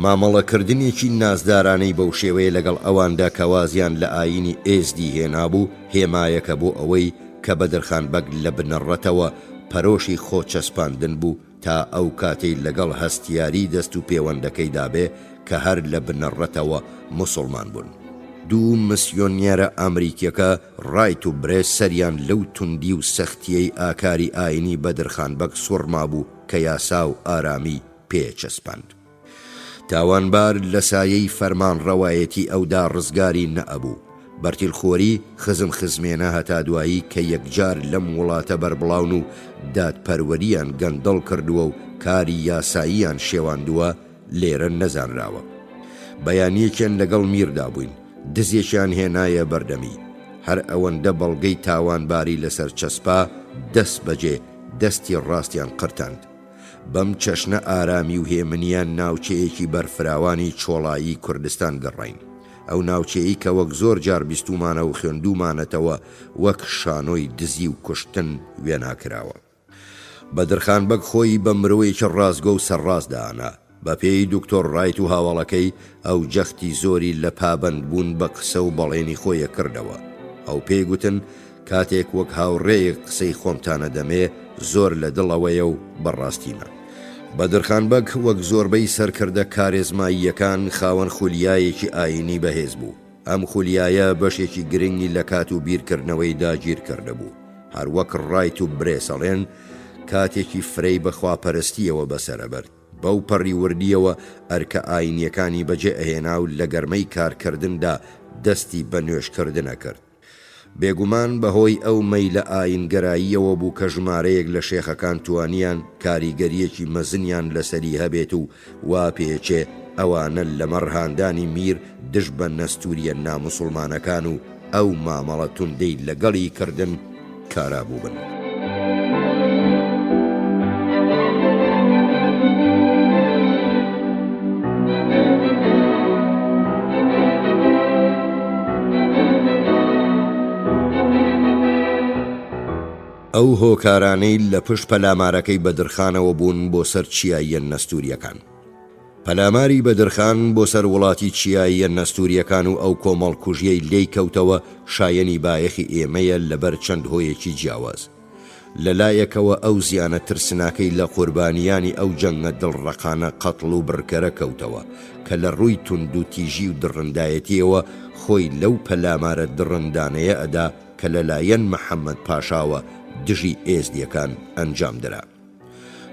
مامەڵەکردنێکی نازدارانەی بەو شێوەیە لەگەڵ ئەواندا کە وازیان لە ئایینی ئێزدی هێنابوو، هێمایەکە بۆ ئەوەی کە بەدرخان بەگ لە بنەڕەتەوە پەرۆشی خۆچەسپاندن بوو تا ئەو کاتەی لەگەڵ هەستیاریی دەست و پێوەندەکەیدا بێ کە هەر لە بنەڕەتەوە موسوڵمان بوون. دوو مسیۆنێرە ئامریکیەکە ڕایت و برێس سەریان لەو توندی و سەختییەی ئاکاری ئایینی بەدرخان بەگ سوڕمابوو کە یاسا و ئارامی پێ چەسپاند. تاوانبار لە سایەی فەرمانڕەوایەتی ئەودا ڕزگاری نەئەبوو. بەرتیلخۆری، خزمخزمێنە هەتا دوایی کە یەکجار لەم وڵاتە بەربڵاون و دادپەروەرییان گەندەڵ کردووە و کاری یاساییان شێواندووە، لێرە نەزانراوە. بەیانییەکیان لەگەڵ میردا بووین، دزێکیان هێنایە بەردەمی. هەر ئەوەندە بەڵگەی تاوانباری لەسەر چەسپا، دەسبەجێ دەستی ڕاستیان قرتاند. بەم چەشنە ئارامی و هێمنییە ناوچەیەکی بەرفراوانی چۆڵایی کوردستان گەڕاین. ئەو ناوچەیەی کە وەک زۆر جار بیستوومانە و خوێندوومانەتەوە وەک شانۆی دزی و کوشتن وێنا کراوە. بەدرخان بەگ خۆی بە مرۆیەکی ڕاستگۆ و سەرڕاست دائەنا. بە پێی دوکتۆر ڕایت و هاوەڵەکەی، ئەو جەختی زۆری لە پابەند بوون بە قسە و بەڵێنی خۆی ئەکردەوە. ئەو پێی گوتن، کاتێک وەک هاوڕێیەک قسەی خۆمتان ئەدەمێ، زۆر لە دڵەوەیە و بە ڕاستیمە. بەدرخان بەگ وەک زۆربەی سەرکردە کارێزماییەکان خاوەن خولیایەکی ئایینی بەهێز بوو. ئەم خولیایە بەشێکی گرنگی لە کات و بیرکردنەوەی داگیر کردبوو. هەر وەک ڕایت و برێس ئەڵێن، کاتێکی فرەی بە خواپەرستییەوە بەسەر ئەبرد. بەو پەڕی وردییەوە ئەرکە ئایینییەکانی بەجێ ئەهێنا و لە گەرمەی کارکردندا دەستی بە نوێژکردن ئەکرد. بێگومان بەهۆی ئەو مەیلە ئایینگەراییەوە بوو کە ژمارەیەک لە شێخەکان توانیان کاریگەرییەکی مەزنیان لەسەری هەبێت و وا پێچێ ئەوانە لەمەڕ هاندانی میر دژ بە نەستورییە ناموسوڵمانەکان و ئەو مامەڵە توندەی لەگەڵی کردن کارا بووبن. ئەو هۆکارانەی لە پشت پەلامارەکەی بەدرخانەوە بوون بۆ سەر چیاییە نەستورییەکان. پەلاماری بەدرخان بۆ سەر وڵاتی چیاییە نەستورییەکان و ئەو کۆمەڵکوژیەی لێی کەوتەوە شایەنی بایەخی ئێمەیە لەبەر چەند هۆیەکی جیاواز. لە لایەکەوە ئەو زیانە ترسناکەی لە قوربانیانی ئەو جەنگە دڵڕەقانە قەتڵ و بڕکەرە کەوتەوە کە لە ڕووی توندوتیژی و دڕندایەتیەوە خۆی لەو پەلامارە دڕندانەیە ئەدا کە لە لایەن محەمەد پاشاوە دژی ئێزدیەکان ئەنجام درا.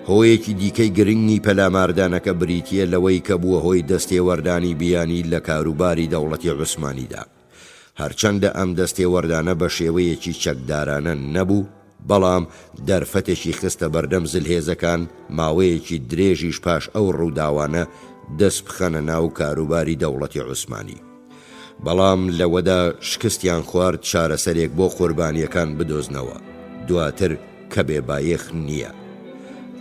هۆیەکی دیکەی گرنگی پەلاماردانەکە بریتییە لەوەی کە بووە هۆی دەستێوەردانی بیانی لە کاروباری دەوڵەتی عوسمانیدا. هەرچەندە ئەم دەستێوەردانە بە شێوەیەکی چەکدارانە نەبوو، بەڵام دەرفەتێکی خستە بەردەم زلهێزەکان ماوەیەکی درێژیش پاش ئەو ڕووداوانە دەست بخەنە ناو کاروباری دەوڵەتی عوسمانی. بەڵام لەوەدا شکستیان خوارد چارەسەرێک بۆ قوربانییەکان بدۆزنەوە، دواتر کە بێ بایەخ نییە.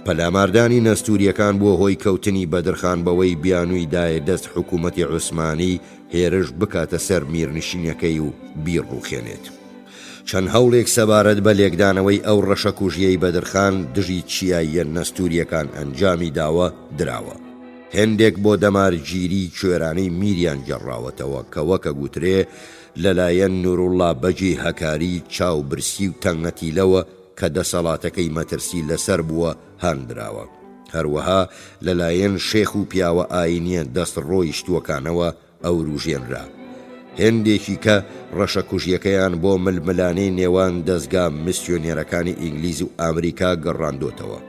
پەلاماردانی نەستورییەکان بووە هۆی کەوتنی بەدرخان بەوەی بیانووی دایە دەست حکوومەتی عوسمانی هێرش بکاتە سەر میرنشینەکەی و بیڕووخێنێت. چەند هەوڵێک سەبارەت بە لێکدانەوەی ئەو ڕەشەکوژییەی بەدرخان دژی چیاییە نەستورییەکان ئەنجامی داوە، دراوە. هێندێک بۆ دەمارگیریی کوێرانەی میریان گێڕاوەتەوە کە وەک ئەگوترێ لەلایەن نوروڵڵا بەگی هەکاری چاو برسی و تەنگەتیلەوە کە دەسەڵاتەکەی مەترسی لەسەر بووە هاندراوە. هەروەها لەلایەن شێخ و پیاوە ئایینیە دەست ڕۆیشتووەکانەوە ئەوروژێنرا. هێندێکی کە ڕەشەکوژیەکەیان بۆ ململانێی نێوان دەزگا مسیۆنێرەکانی ئینگلیز و ئامریکا گەڕاندۆتەوە.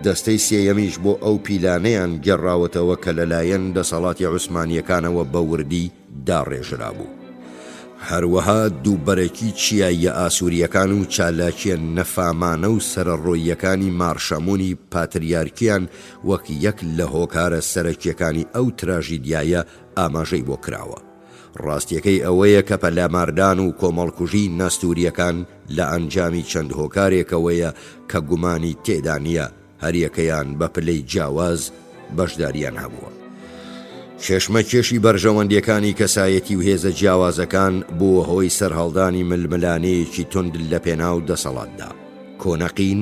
دەستەی سێیەمیش بۆ ئەو پیلانەیان گێڕاوەتەوە کە لەلایەن دەسەڵاتی عوسمانییەکانەوە بە وردی داڕێژرابوو. هەروەها دووبەرەکی چیاییە ئاسوورییەکان و چالاکییە نەفامانە و سەرەڕۆییەکانی مارشەموونی پاتریارکیان وەک یەک لە هۆکارە سەرەکییەکانی ئەو تراژیدیایە ئاماژەی بۆ کراوە. ڕاستییەکەی ئەوەیە کە پەلاماردان و کۆمەڵکوژیی نەستوورییەکان لە ئەنجامی چەند هۆکارێکەوەیە کە گومانی تێدا نییە هەریەکەیان بە پلەی جیاواز بەشدارییان هەبووە. کێشمەکێشی بەرژەوەندییەکانی کەسایەتی و هێزە جیاوازەکان بووە هۆی سەرهەڵدانی ململانێیەکی توند لەپێناو دەسەڵاتدا. کۆنەقین،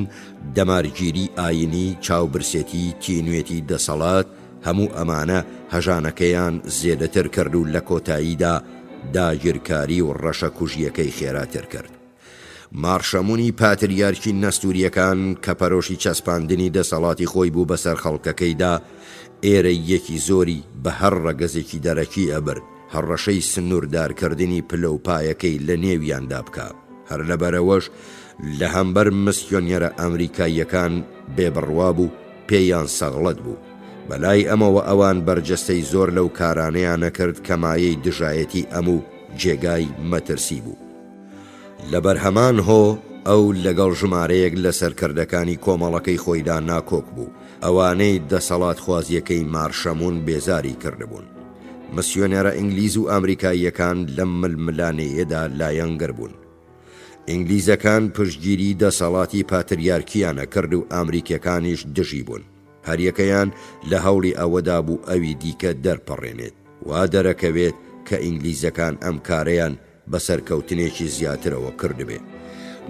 دەمارگیری ئایینی، چاوبرسێتی، تینوێتی دەسەڵات، هەموو ئەمانە هەژانەکەیان زێدەتر کرد و لە کۆتاییدا داگیرکاری و ڕەشەکوژییەکەی خێراتر کرد. مارشەمونی پاتریارکی نەستورییەکان کە پەرۆشی چەسپاندنی دەسەڵاتی خۆی بوو بەسەر خەڵکەکەیدا، ئێرەییەکی زۆری بە هەر ڕەگەزێکی دەرەکی ئەبرد هەڕەشەی سنووردارکردنی پلەوپایەکەی لە نێویاندا بکا. هەر لەبەرئەوەش لە هەمبەر مسیۆنێرە ئەمریکاییەکان بێبڕوا بوو، پێیان سەغڵەت بوو. بەلای ئەمەوە ئەوان بەرجەستەی زۆر لەو کارانەیان ئەکرد کە مایەی دژایەتی ئەم و جێگای مەترسی بوو. لەبەر هەمان هۆ ئەو لەگەڵ ژمارەیەک لە سەرکردەکانی کۆمەڵەکەی خۆیدا ناکۆک بوو، ئەوانەی دەسەڵاتخوازییەکەی مارشەموون بێزاری کردبوون. مسیۆنێرە ئینگلیز و ئامریکاییەکان لەم ململانێیەدا لایەنگر بوون. ئینگلیزەکان پشتگیری دەسەڵاتی پاتریارکییان ئەکرد و ئامریکیەکانیش دژی بوون. هەریەکەیان لە هەوڵی ئەوەدا بوو ئەوی دیکە دەرپەڕێنێت. وا دەرەکەوێت کە ئینگلیزەکان ئەم کارەیان بە سەرکەوتنێکی زیاترەوە کردبێ.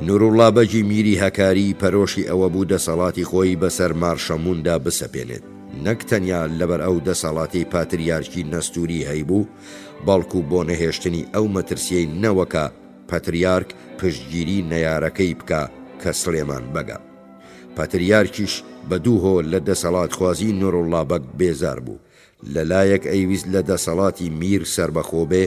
نوروڵڵا بەگی میری هەکاری پەرۆشی ئەوە بوو دەسەڵاتی خۆی بەسەر مارشەمووندا بسەپێنێت. نەک تەنیا لەبەر ئەو دەسەڵاتەی پاتریارکی نەستووری هەیبوو، بەڵکو بۆ نەهێشتنی ئەو مەترسیەی نەوەکا پەتریارک پشتگیری نەیارەکەی بکا کە سڵێمان بەگە. پەتریارکیش بە دوو هۆ لە دەسەڵاتخوازی نوروڵڵا بەگ بێزار بوو. لە لایەک ئەیویست لە دەسەڵاتی میر سەربەخۆ بێ،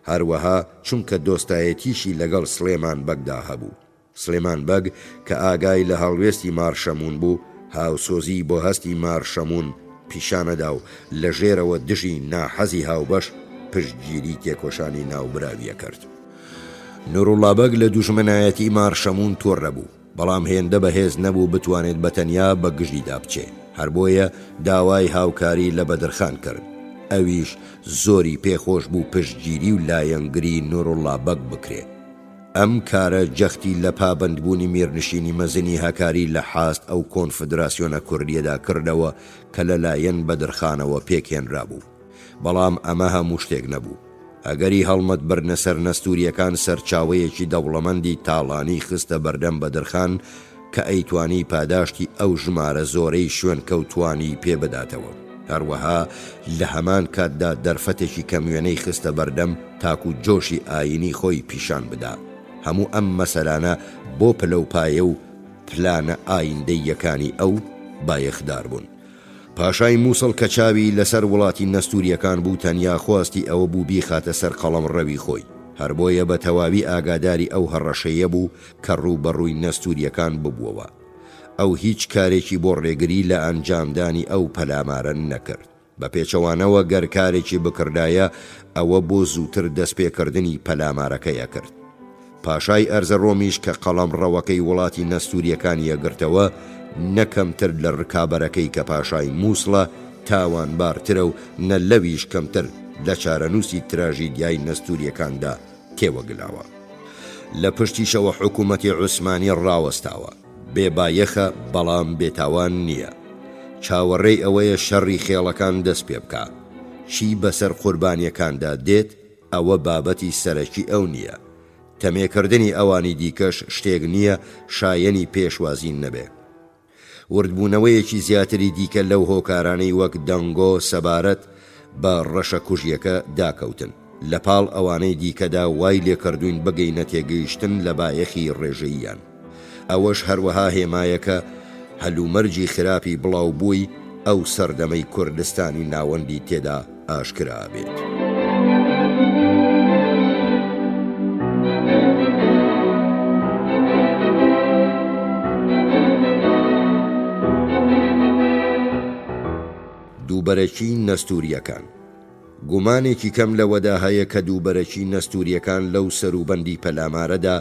هەروەها چونکە دۆستایەتیشی لەگەڵ سڵێمان بەگدا هەبوو. سڵێمان بەگ کە ئاگای لە هەڵوێستی مارشەموون بوو، هاوسۆزیی بۆ هەستی مارشەموون پیشانەدا و لە ژێرەوە دژی ناحەزی هاوبەش پشتگیری تێکۆشانی ناوبراوی ئەکرد. نوروڵڵا بەگ لە دوژمنایەتی مارشەموون توڕە بوو، بەڵام هێندە بەهێز نەبوو بتوانێت بە تەنیا بە گژیدا بچێ، هەر بۆیە داوای هاوکاری لە بەدرخان کرد، ئەویش زۆری پێ خۆش بوو پشتگیری و لایەنگری نوروڵڵا بەگ بکرێ. ئەم کارە جەختی لە پابەندبوونی میرنشینی مەزنی هەکاری لە حاست ئەو کۆنفدراسیۆنە کوردییەدا کردەوە کە لە لایەن بەدرخانەوە پێکهێنرابوو. بەڵام ئەمە هەموو شتێک نەبوو. ئەگەری هەڵمەت بردنە سەر نەستوورییەکان سەرچاوەیەکی دەوڵەمەندی تاڵانی خستە بەردەم بەدرخان کە ئەیتوانی پاداشتی ئەو ژمارە زۆرەی شوێنکەوتووانی پێ بداتەوە. هەروەها لە هەمان کاتدا دەرفەتێکی کەموێنەی خستە بەردەم تاکو جۆشی ئایینی خۆی پیشان بدا. هەموو ئەم مەسەلانە بۆ پلەوپایە و پلانە ئایندەییەکانی ئەو بایەخدار بوون. پاشای موسڵ کە چاوی لەسەر وڵاتی نەستوریەکان بوو تەنیا خواستی ئەوە بوو بیخاتە سەر قەڵەمڕەوی خۆی، هەر بۆیە بە تەواوی ئاگاداری ئەو هەڕەشەیە بوو کە ڕووبەڕووی نەستوریەکان ببووەوە. ئەو هیچ کارێکی بۆ ڕێگری لە ئەنجامدانی ئەو پەلامارە نەکرد. بە پێچەوانەوە گەر کارێکی بکردایە ئەوە بۆ زووتر دەستپێکردنی پەلامارەکەی ئەکرد. پاشای ئەرزەڕۆمیش کە قەڵەمڕەوەکەی وڵاتی نەستورییەکانی ئەگرتەوە، نە کەمتر لە ڕکابەرەکەی کە پاشای موسڵە تاوانبارترە و نە لەویش کەمتر لە چارەنووسی تراژیدیای نەستورییەکاندا تێوەگلاوە. لە پشتیشەوە حکوومەتی عوسمانی ڕاوەستاوە. بێ بایەخە بەڵام بێ تاوان نییە. چاوەڕێی ئەوەیە شەڕی خێڵەکان دەست پێ بکا. چی بەسەر قوربانییەکاندا دێت ئەوە بابەتی سەرەکی ئەو نییە. تەمێکردنی ئەوانی دیکەش شتێک نییە شایەنی پێشوازی نەبێ. وردبوونەوەیەکی زیاتری دیکە لەو هۆکارانەی وەک دەنگۆ سەبارەت بە ڕەشەکوژییەکە داکەوتن، لە پاڵ ئەوانەی دیکەدا وای لێکردووین بگەینە تێگەیشتن لە بایەخی ڕێژەییان. ئەوەش هەروەها هێمایەکە هەلومەرجی خراپی بڵاوبووی ئەو سەردەمەی کوردستانی ناوەندی تێدا ئاشکرا ئەبێت. دووبەرەکی نەستوورییەکان. گومانێکی کەم لەوەدا هەیە کە دووبەرەکی نەستوورییەکان لەو سەروبەندی پەلامارەدا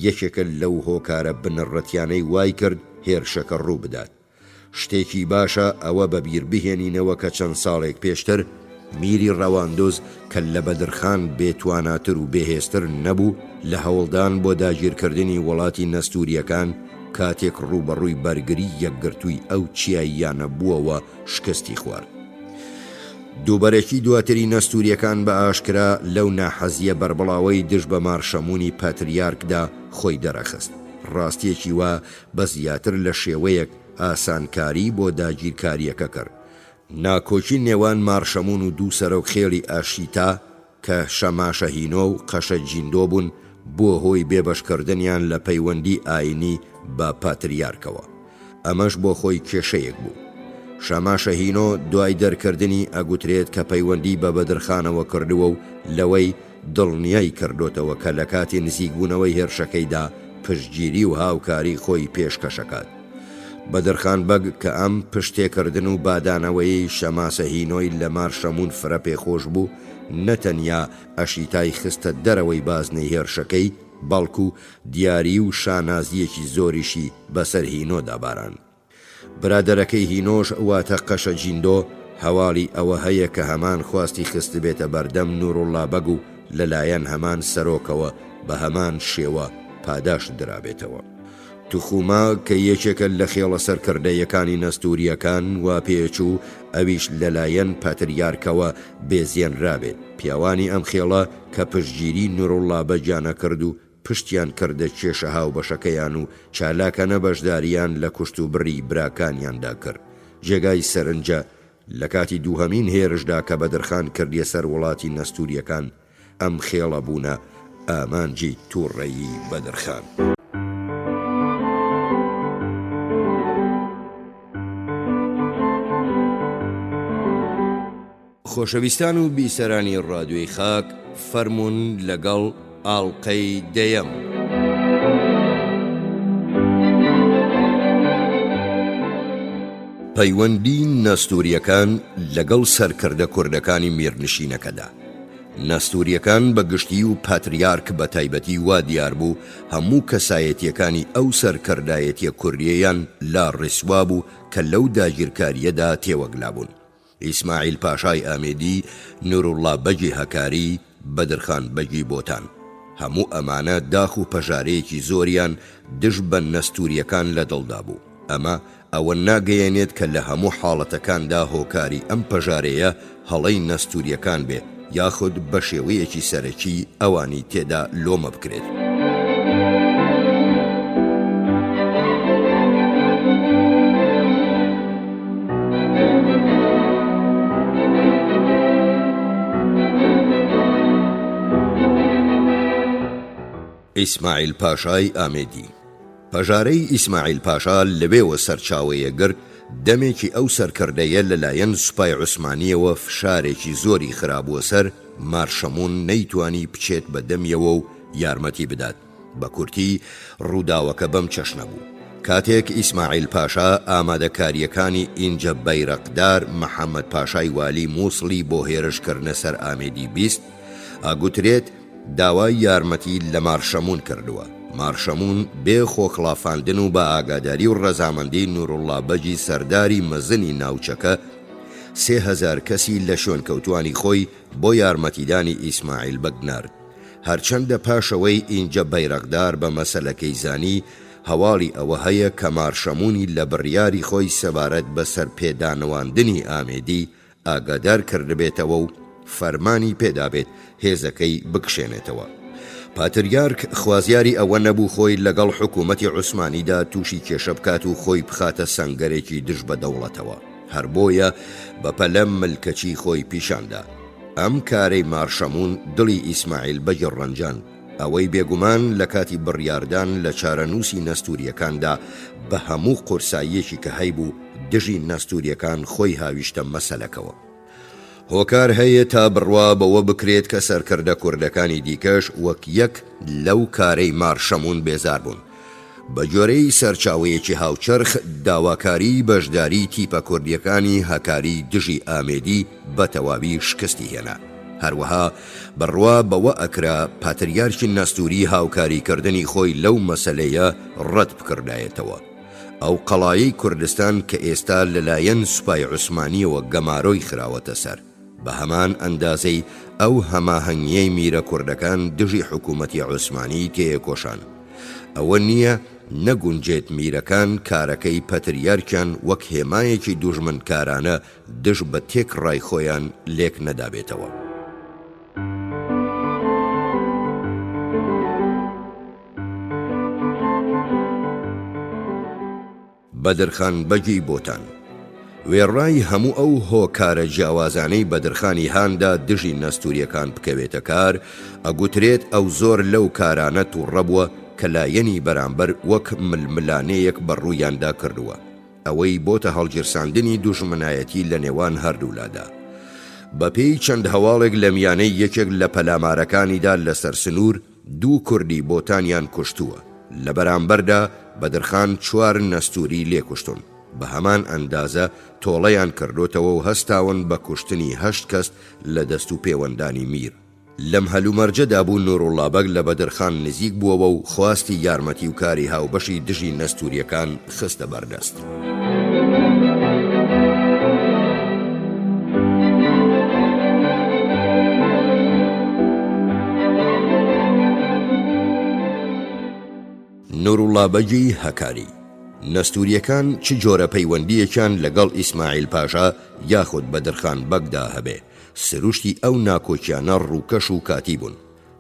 یەکێکە لەو هۆکارە بنەڕەتیانەی وایکرد هێرشەکە ڕووبدات. شتێکی باشە ئەوە بە بیر بهێنینەوە کە چەند ساڵێک پێشتر میری ڕەواندوز کە لە بەدرخان بێ تواناتر و بێهێزتر نەبوو لە هەوڵدان بۆ داگیرکردنی وڵاتی نەستوورییەکان کاتێک ڕووبەڕووی بەرگری یەکگرتووی ئەو چیاییانە بووەوە شکستی خوارد. دووبەرەکی دواتری نەستوورییەکان بە ئاشکرا لەو ناحەزییە بەربڵاوەی دژ بە مارشەموونی پاتریارکدا خۆی دەرەخست. ڕاستییەکی وا بە زیاتر لە شێوەیەک ئاسانکاریی بۆ داگیرکارییەکە کرد. ناکۆکی نێوان مارشەموون و دوو سەرۆک خێڵی ئاشیتا کە شەماشە هینۆ و قەشە جیندۆ بوون، بووە هۆی بێبەشکردنیان لە پەیوەندی ئایینی بە پاتریارکەوە. ئەمەش بۆ خۆی کێشەیەک بوو. شەماشە هینۆ دوای دەرکردنی ئەگوترێت کە پەیوەندی بە بەدرخانەوە کردووە و لەوەی دڵنیای کردۆتەوە کە لە کاتی نزیکبوونەوەی هێرشەکەیدا پشتگیری و هاوکاری خۆی پێشکەشەکات. بەدرخان بەگ کە ئەم پشتتێکردن و بادانەوەیەی شەماسە هینۆی لە مارشەموون فرە پێخۆش بوو، نە تەنیا ئەشیتای خستە دەرەوەی بازنەی هێرشەکەی، بەڵکو دیاری و شانازییەکی زۆریشی بەسەر هینۆدا باراند. برادەرەکەی هینۆش واتە قەشە جیندۆ هەواڵی ئەوە هەیە کە هەمان خواستی خستبێتە بەردەم نوروڵڵا بەگ و لەلایەن هەمان سەرۆکەوە بە هەمان شێوە پاداشت درابێتەوە. توخوما کە یەکێکە لە خێڵە سەرکردەیەکانی نەستورییەکان وا پێچوو ئەویش لەلایەن پاتریارکەوە بێزێنرابێت. پیاوانی ئەم خێڵە کە پشتگیری نوروڵڵا بەگیان ئەکرد و پشتیان کردە کێشە هاوبەشەکەیان و چالاکانە بەشدارییان لە کوشتوبڕی براکانیاندا کرد. جێگای سەرنجە لە کاتی دووهەمین هێرشدا کە بەدرخان کردیە سەر وڵاتی نەستورییەکان، ئەم خێڵە بوونە ئامانجی تووڕەیی بەدرخان. خۆشەویستان و بیسەرانی ڕادیۆی خاک فەرموون لەگەڵ ئاڵقەی دەیەم. پەیوەندی نەستوریەکان لەگەڵ سەرکردە کوردەکانی میرنشینەکەدا. نەستوریەکان بە گشتی و پاتریارک بە تایبەتی وا دیار بوو هەموو کەسایەتیەکانی ئەو سەرکردایەتیە کوردیەیان لا ڕیسوا بوو کە لەو داگیرکاریەدا تێوەگلابوون. ئیسماعیل پاشای ئامێدی، نوروڵڵا بەگی هەکاری، بەدرخان بەگی بۆتان. هەموو ئەمانە داخ و پەژارەیەکی زۆریان دژ بە نەستوورییەکان لە دڵدا بوو. ئەمە ئەوە ناگەیەنێت کە لە هەموو حاڵەتەکاندا هۆکاری ئەم پەژارەیە هەڵەی نەستوورییەکان بێ یاخود بە شێوەیەکی سەرەکی ئەوانی تێدا لۆمە بکرێت. ئیسماعیل پاشای ئامێدی. پەژارەی ئیسماعیل پاشا لەوێوە سەرچاوەیە گرت، دەمێکی ئەو سەرکردەیە لەلایەن سوپای عوسمانییەوە فشارێکی زۆری خرابووە سەر مارشەموون نەیتوانی بچێت بە دەمیەوە و یارمەتی بدات. بە کورتی ڕووداوەکە بەم چەشنە بوو. کاتێک ئیسماعیل پاشا ئامادەکارییەکانی ئینجە بەیرەقدار محەمەد پاشای والی مووسڵی بۆ هێرش کردنە سەر ئامێدی 20، ئەگوترێت داوای یارمەتی لە مارشەموون کردووە. مارشەموون بێ خۆخڵافاندن و بە ئاگاداری و ڕەزامەندی نوروڵڵا بەگی سەرداری مەزنی ناوچەکە، 3000 کەسی لە شوێنکەوتووانی خۆی بۆ یارمەتیدانی ئیسماعیل بەگ نارد. هەرچەندە پاشەوەی ئینجە بەیرەقدار بە مەسەلەکەی زانی، هەواڵی ئەوە هەیە کە مارشەموونی لە بڕیاری خۆی سەبارەت بە سەرپێدانەواندنی ئامێدی ئاگادار کردبێتەوە و فەرمانی پێدابێت هێزەکەی بکشێنێتەوە. پاتریارک خوازیاری ئەوە نەبوو خۆی لەگەڵ حکوومەتی عوسمانیدا تووشی کێشە بکات و خۆی بخاتە سەنگەرێکی دژ بە دەوڵەتەوە. هەر بۆیە بە پەلە ملکەچی خۆی پیشان دا. ئەم کارەی مارشەموون دڵی ئیسماعیل بەگی ڕەنجاند، ئەوەی بێگومان لە کاتی بڕیاردان لە چارەنووسی نەستوورییەکاندا بە هەموو قورساییەکی کە هەیبوو دژی نەستوورییەکان خۆی هاویشتە مەسەلەکەوە. هۆکار هەیە تا بڕوا بەوە بکرێت کە سەرکردە کوردەکانی دیکەش وەک یەک لەو کارەی مارشەموون بێزار بوون. بە گوێرەی سەرچاوەیەکی هاوچەرخ، داواکاریی بەشداریی تیپە کوردییەکانی هەکاری دژی ئامێدی بە تەواوی شکستی هێنا. هەروەها بڕوا بەوە ئەکرا پاتریارکی نەستوری هاوکاریکردنی خۆی لەو مەسەلەیە ڕەت بکردایەتەوە. ئەو قەڵایەی کوردستان کە ئێستا لەلایەن سوپای عوسمانییەوە گەمارۆی خراوەتە سەر، بە هەمان ئەندازەی ئەو هەماهەنگییەی میرە کوردەکان دژی حکوومەتی عوسمانی تێیەکۆشان. ئەوە نییە نەگونجێت میرەکان کارەکەی پەتریارکیان وەک هێمایەکی دوژمنکارانە دژ بە تێکڕای خۆیان لێک نەدابێتەوە. بەدرخان بەگی بۆتان. وێڕای هەموو ئەو هۆکارە جیاوازانەی بەدرخانی هاندا دژی نەستوریەکان بکەوێتە کار، ئەگوترێت ئەو زۆر لەو کارانە توڕە بووە کە لایەنی بەرامبەر وەک ململانێیەک بە ڕوویاندا کردووە، ئەوەی بۆتە هەڵگیرساندنی دوژمنایەتی لە نێوان هەردوولادا. بەپێی چەند هەواڵێک لە میانەی یەکێک لە پەلامارەکانیدا لەسەر سنوور، دوو کوردی بۆتانیان کوشتووە، لە بەرامبەردا بەدرخان چوار نەستوری لێ کوشتون، بە هەمان ئەندازە تۆڵەیان کردۆتەوە و هەستاون بە کوشتنی هەشت کەس لە دەست و پێوەندانی میر. لەم هەلومەرجەدا بوو نوروڵڵا بەگ لە بەدرخان نزیک بووەوە و خواستی یارمەتی و کاری هاوبەشی دژی نەستوریەکان خستە بەردەست. نوروڵڵا بەگی هەکاری، نەستورییەکان چ جۆرە پەیوەندییەکیان لەگەڵ ئیسماعیل پاشا یاخود بەدرخان بەگدا هەبێ، سروشتی ئەو ناکۆکیانە ڕووکەش و کاتی بوون.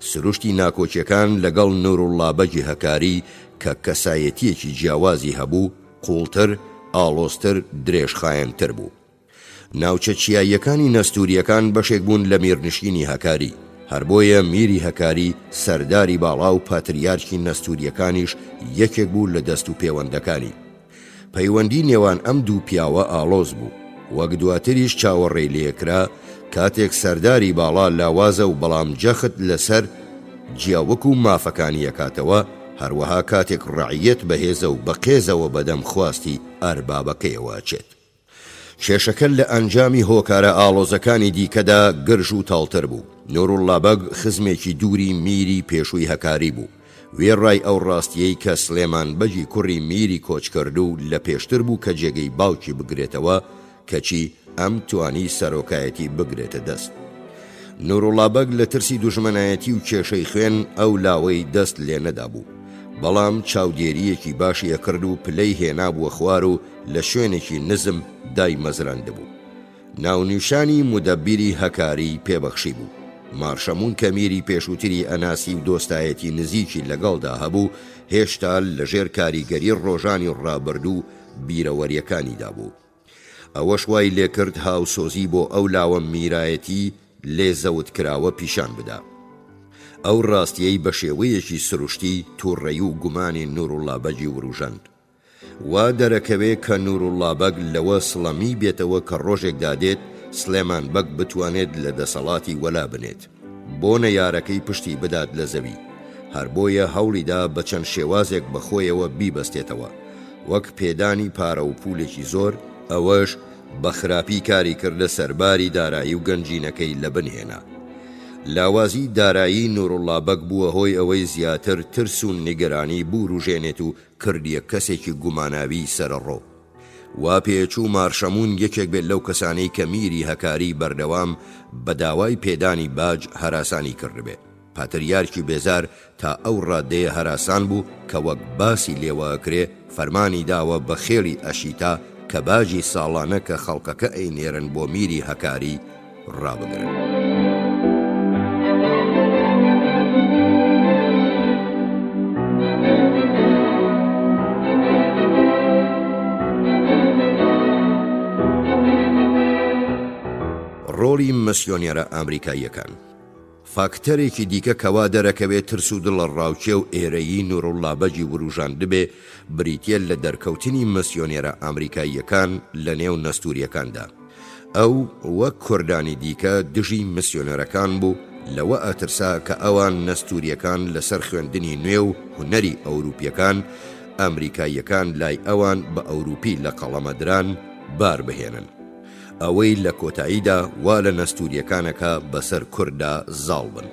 سروشتی ناکۆکیەکان لەگەڵ نوروڵڵا بەگی هەکاری کە کەسایەتییەکی جیاوازی هەبوو، قووڵتر، ئاڵۆزتر، درێژخایەنتر بوو. ناوچە چیاییەکانی نەستوورییەکان بەشێک بوون لە میرنشینی هەکاری، هەر بۆیە میری هەکاری سەرداری باڵا و پاتریارکی نەستوورییەکانیش یەکێک بوو لە دەست و پێوەندەکانی. پەیوەندی نێوان ئەم دوو پیاوە ئاڵۆز بوو، وەک دواتریش چاوەڕێی لێکرا، کاتێک سەرداری باڵا لاوازە و بەڵام جەخت لەسەر جیاوک و مافەکانی ئەکاتەوە، هەروەها کاتێک ڕەعیەت بەهێزە و بە قێزەوە بەدەم خواستی ئەربابەکەیەوە ئەچێت. کێشەکە لە ئەنجامی هۆکارە ئاڵۆزەکانی دیکەدا گرژ و تاڵتر بوو. نوروڵڵا بەگ خزمێکی دووری میری پێشووی هەکاری بوو. وێڕای ئەو ڕاستییەی کە سلێمان بەگی کوڕی میری کۆچکردوو لە پێشتر بوو کە جێگەی باوکی بگرێتەوە، کەچی ئەم توانی سەرۆکایەتی بگرێتە دەست. نوروڵا بەگ لە ترسی دوژمنایەتی و کێشەی خوێن ئەو لاوەی دەست لێ نەدابوو. بەڵام چاودێرییەکی باشی ئەکرد و پلەی هێنابووە خوار و لە شوێنێکی نزم دایمەزراندبوو. ناونیشانی مودەبیری هەکاریی پێ بەخشیبوو. مارشەموون کە میری پێشووتری ئەناسی و دۆستایەتی نزیکی لەگەڵدا هەبوو، هێشتا لەژێر کاریگەری ڕۆژانی ڕابردوو بیرەوەرییەکانیدا بوو. ئەوەش وای لێکرد هاوسۆزی بۆ ئەو لاوە میرایەتی لێ زەوت کراوە پیشان بدا. ئەو ڕاستییەی بە شێوەیەکی سروشتی تووڕەیی و گومانی نوروڵڵا بەگی وروژاند. وا دەرەکەوێ کە نوروڵڵا بەگ لەوە سڵەمی بێتەوە کە ڕۆژێک دادێت سڵێمان بەگ بتوانێت لە دەسەڵاتی وەلا بنێت. بۆ نەیارەکەی پشتی بدات لە زەوی. هەر بۆیە هەوڵی دا بە چەند شێوازێک بە خۆیەوە بیبەستێتەوە. وەک پێدانی پارە و پوولێکی زۆر، ئەوەش بە خراپی کاری کردە سەر باری دارایی و گەنجینەکەی لە بن هێنا. لاوازی دارایی نوروڵڵا بەگ بووە هۆی ئەوەی زیاتر ترس و نیگەرانی بوروژێنێت و کردیە کەسێکی گوماناویی سەرەڕۆ. وا پێچوو مارشەموون یەکێک بێت لەو کەسانەی کە میری هەکاری بەردەوام بە داوای پێدانی باج هەراسانی کردبێ. پاتریارکی بێزار تا ئەو ڕاددەیە هەراسان بوو کە وەک باسی لێوە ئەکرێ فەرمانی داوە بە خێڵی ئەشیتا کە باجی ساڵانە کە خەڵکەکە ئەینێرن بۆ میری هەکاری ڕابگرن. ڕۆڵی مسیۆنێرە ئامریکاییەکان. فاکتەرێکی دیکە کە وا دەرەکەوێ ترس و دڵەڕاوکێ و ئێرەیی نوروڵڵا بەگی وروژاندبێ، بریتییە لە دەرکەوتنی مسیۆنێرە ئامریکاییەکان لە نێو نەستوورییەکاندا. ئەو وەک کوردانی دیکە دژی مسیۆنەرەکان بوو، لەوە ئەترسا کە ئەوان نەستوورییەکان لەسەر خوێندنی نوێ و هونەری ئەوروپییەکان. ئەمریکاییەکان لای ئەوان بە ئەوروپی لە قەڵەمەدران بار بهێنن. ئەوەی لە کۆتاییدا وا لە نەستوریەکان ئەکا بەسەر کورددا زاڵ بن.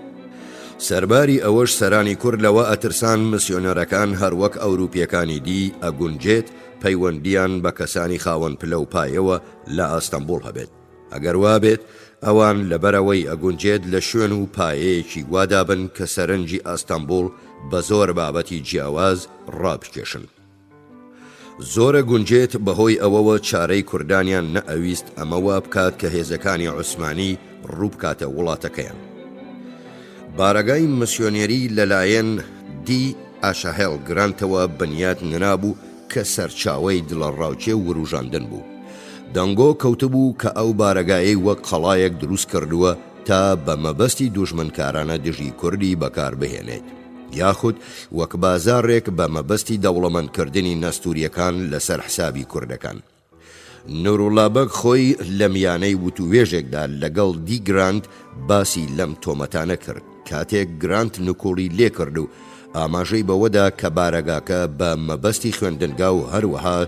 سەرباری ئەوەش سەرانی کورد لەوە ئەترسان مسیۆنەرەکان هەروەک ئەوروپیەکانی دی ئەگونجێت پەیوەندیان بە کەسانی خاوەن پلە و پایەوە لە ئەستەنبوڵ هەبێت. ئەگەر وابێت ئەوان لەبەرئەوەی ئەگونجێت لە شوێن و پایەیەکی وادا بن کە سەرنجی ئەستەنبوڵ بە زۆر بابەتی جیاواز ڕابکێشن. زۆر ئەگونجێت بەهۆی ئەوەوە چارەی کوردانیان نەئەویست ئەمە وابکات کە هێزەکانی عوسمانی ڕووبکاتە وڵاتەکەیان. بارەگای مسیۆنێری لەلایەن دی ئاشاهێڵ گرانتەوە بنیات نرابوو کە سەرچاوەی دڵەڕاوکێ و وروژاندن بوو. دەنگۆ کەوتبوو کە ئەو بارەگایەی وەک قەڵایەک دروست کردووە تا بە مەبەستی دوژمنکارانە دژی کوردی بەکار بهێنێت. یاخود وەک بازاڕێک بە مەبەستی دەوڵەمەندکردنی نەستوریەکان لەسەر حسابی کوردەکان. نوروڵا بەگ خۆی لە میانەی وتووێژێکدا لەگەڵ دی گرانت باسی لەم تۆمەتانە کرد، کاتێک گرانت نکوڵی لێکرد و ئاماژەی بەوەدا کە بارەگاکە بە مەبەستی خوێندنگا و هەروەها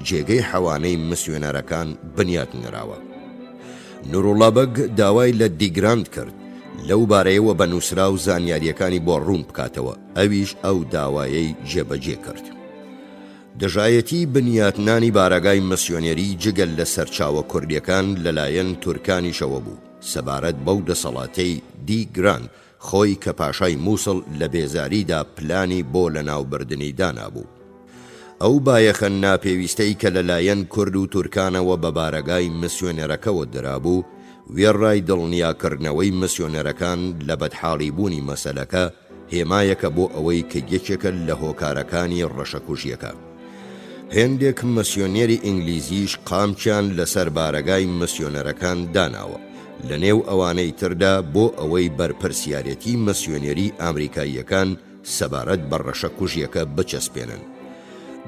جێگەی حەوانەی مسیۆنەرەکان بنیات نراوە. نوروڵا بەگ داوای لە دیگراند کرد لەو بارەیەوە بە نووسراو زانیارییەکانی بۆ ڕوون بکاتەوە، ئەویش ئەو داوایەی جێبەجێ کرد. دژایەتی بنیاتنانی بارەگای مسیۆنێری جگە لە سەرچاوە کوردییەکان لەلایەن تورکانیشەوە بوو، سەبارەت بەو دەسەڵاتەی دی گراند خۆی کە پاشای موسڵ لە بێزاریدا پلانی بۆ لەناوبردنی دانابوو. ئەو بایەخە ناپێویستەی کە لەلایەن کورد و تورکانەوە بە بارەگای مسیۆنێرەکەوە درابوو، وێڕای دڵنیاکردنەوەی مسیۆنێرەکان لە بەدحاڵیبوونی مەسەلەکە، هێمایەکە بۆ ئەوەی کە یەکێکە لە هۆکارەکانی ڕەشەکوژییەکە. هێندێک مسیۆنێری ئینگلیزیش قامکیان لەسەر بارەگای مسیۆنەرەکان داناوە، لە نێو ئەوانەی تردا بۆ ئەوەی بەرپرسیارێتی مسیۆنێری ئامریکاییەکان سەبارەت بە ڕەشەکوژییەکە بچەسپێنن.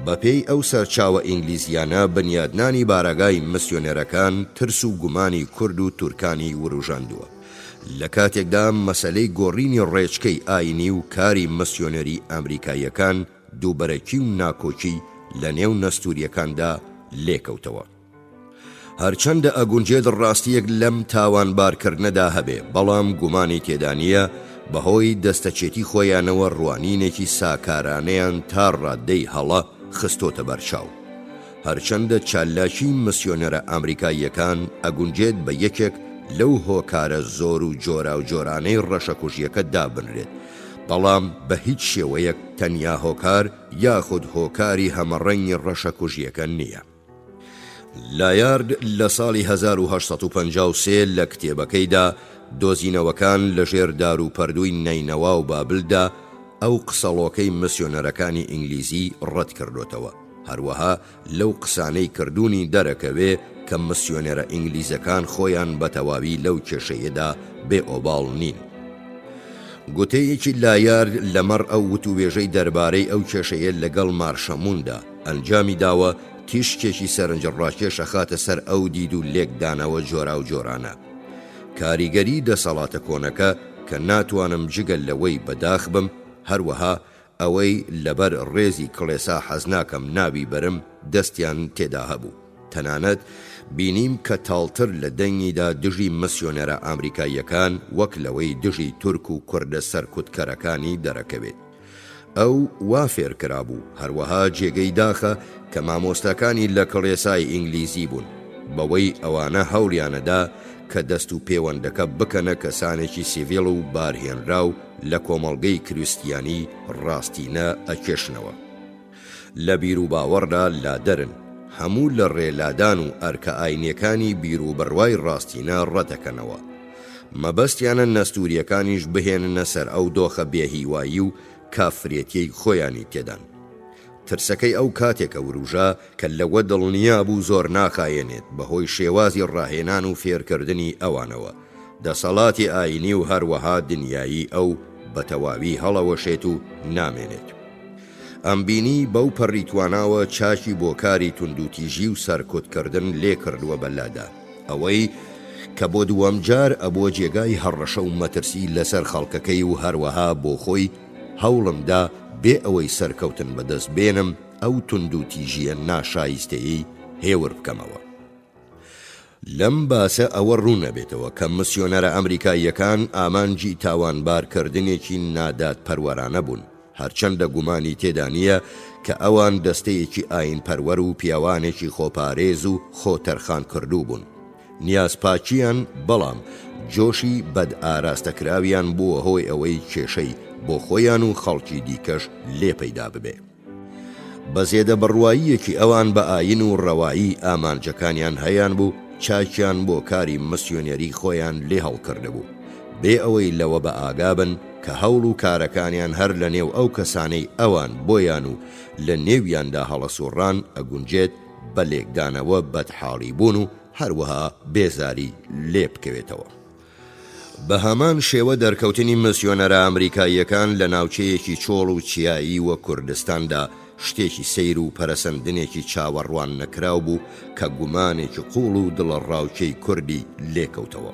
بەپێی ئەو سەرچاوە ئینگلیزییانە بنیادنانی بارەگای مسیۆنێرەکان ترس و گومانی کورد و تورکانی وروژاندووە. لە کاتێکدا مەسەلەی گۆڕینی ڕێچکەی ئاینی و کاری مسیۆنێری ئامریکاییەکان دووبەرەکی و ناکۆکی لە نێو نەستورییەکاندا لێکەوتەوە. هەرچەندە ئەگونجێت ڕاستییەک لەم تاوانبارکردنەدا هەبێ، بەڵام گومانی تێدا نییە بەهۆی دەستەچێتی خۆیانەوە ڕوانینێکی ساکارانەیان تا ڕاددەی هەڵە خستۆتە بەرچاو. هەرچەندە چالاکی مسیۆنەرە ئامریکاییەکان ئەگونجێت بە یەکێک لەو هۆکارە زۆر و جۆراوجۆرانەی ڕەشەکوژییەکە دابنرێت، بەڵام بە هیچ شێوەیەک تەنیا هۆکار یاخود هۆکاری هەمەڕەنگی ڕەشەکوژییەکە نییە. لایارد لە ساڵی 1853 لە کتێبەکەیدا دۆزینەوەکان لە ژێر داروپەردووی نەینەوا و بابلدا ئەو قسەڵۆکەی مسیۆنەرەکانی ئینگلیزی ڕەتکردۆتەوە. هەروەها لەو قسانەی کردوونی دەرەکەوێ کە مسیۆنێرە ئینگلیزەکان خۆیان بە تەواوی لەو کێشەیەدا بێ ئۆباڵ نین. گوتەیەکی لایارد لەمەڕ ئەو وتووێژەی دەربارەی ئەو کێشەیە لەگەڵ مارشەمووندا ئەنجامی داوە تیشکێکی سەرنجڕاکێش ئەخاتە سەر ئەو دید و لێکدانەوە جۆراوجۆرانە. کاریگەری دەسەڵاتە کۆنەکە کە ناتوانم جگە لەوەی بەداخ بم هەروەها ئەوەی لەبەر ڕێزی کڵێسا حەزناکەم ناوی بەرم دەستیان تێدا هەبوو. تەنانەت بینیم کە تاڵتر لە دەنگیدا دژی مسیۆنەرە ئامریکاییەکان وەک لەوەی دژی تورک و کوردە سەرکوتکەرەکانی دەرەکەوێت. ئەو وا فێر کرابوو، هەروەها جێگەی داخە کە مامۆستاکانی لە کڵێسای ئینگلیزی بوون، بەوەی ئەوانە هەوڵیانەدا کە دەست و پێوەندەکە بکەنە کەسانێکی سیڤیل و بارهێنراو لە کۆمەڵگەی کریستیانی ڕاستینە ئەکێشنەوە. لە بیروباوەڕدا لادەرن، هەموو لە ڕێ لادان و ئەرکە ئاینیەکانی بیروبڕوای ڕاستینە ڕەتەکەنەوە. مەبەستیانە نەستوریەکانیش بهێننە سەر ئەو دۆخە بێهیوایی و کافرێتیەی خۆیانی تێدان. ترسەکەی ئەو کاتێکە وروژا کە لەوە دڵنیا بوو زۆر ناخایەنێت بەهۆی شێوازی ڕاهێنان و فێرکردنی ئەوانەوە دەسەڵاتی ئاینی و هەروەها دنیایی ئەو بەتەواوی هەڵەوەشێت و نامێنێت. ئەمبینی بەو پەڕی تواناوە چاکی بۆ کاری توندوتیژی و سەرکوتکردن لێکردووە بە لادا. ئەوەی کە بۆ دووەم جار ئەبووە جێگای هەڕەشە و مەترسی لەسەر خەڵکەکەی و هەروەها بۆ خۆی، هەوڵم دا بێ ئەوەی سەرکەوتن بەدەست بێنم. ئەو توندوتیژییە ناشایستەیەی هێور بکەمەوە. لەم باسە ئەوە ڕوون ئەبێتەوە کە مسیۆنەرە ئەمریکاییەکان ئامانجی تاوانبارکردنێکی نادادپەروەرانە بوون، هەرچەندە گومانی تێدا نییە کە ئەوان دەستەیەکی ئایینپەروەر و پیاوانێکی خۆپارێز و خۆتەرخانکردوو بوون. نیازپاکییان بەڵام جۆشی بەدئاراستەکراویان بووە هۆی ئەوەی کێشەی بۆ خۆیان و خەڵکی دیکەش لێ پەیدا ببێ. بە زێدە بڕواییەکی ئەوان بە ئایین و ڕەوایی ئامانجەکانیان هەیانبوو، چاکیان بۆ کاری مسیۆنێری خۆیان لێ هەڵکردبوو، بێ ئەوەی لەوە بە ئاگا بن کە هەوڵ و کارەکانیان هەر لە نێو ئەو کەسانەی ئەوان بۆیان و لە نێویاندا هەڵەسووڕان ئەگونجێت بە لێکدانەوە بەدحاڵی بوون و هەروەها بێزاری لێ بکەوێتەوە. بە هەمان شێوە دەرکەوتنی مسیۆنەرە ئەمریکاییەکان لە ناوچەیەکی چۆڵ و چیایی وەک کوردستاندا شتێکی سەیر و پەرەسەندنێکی چاوەڕوان نەکراو بوو کە گومانێکی قووڵ و دڵەڕاوکێی کوردی لێکەوتەوە.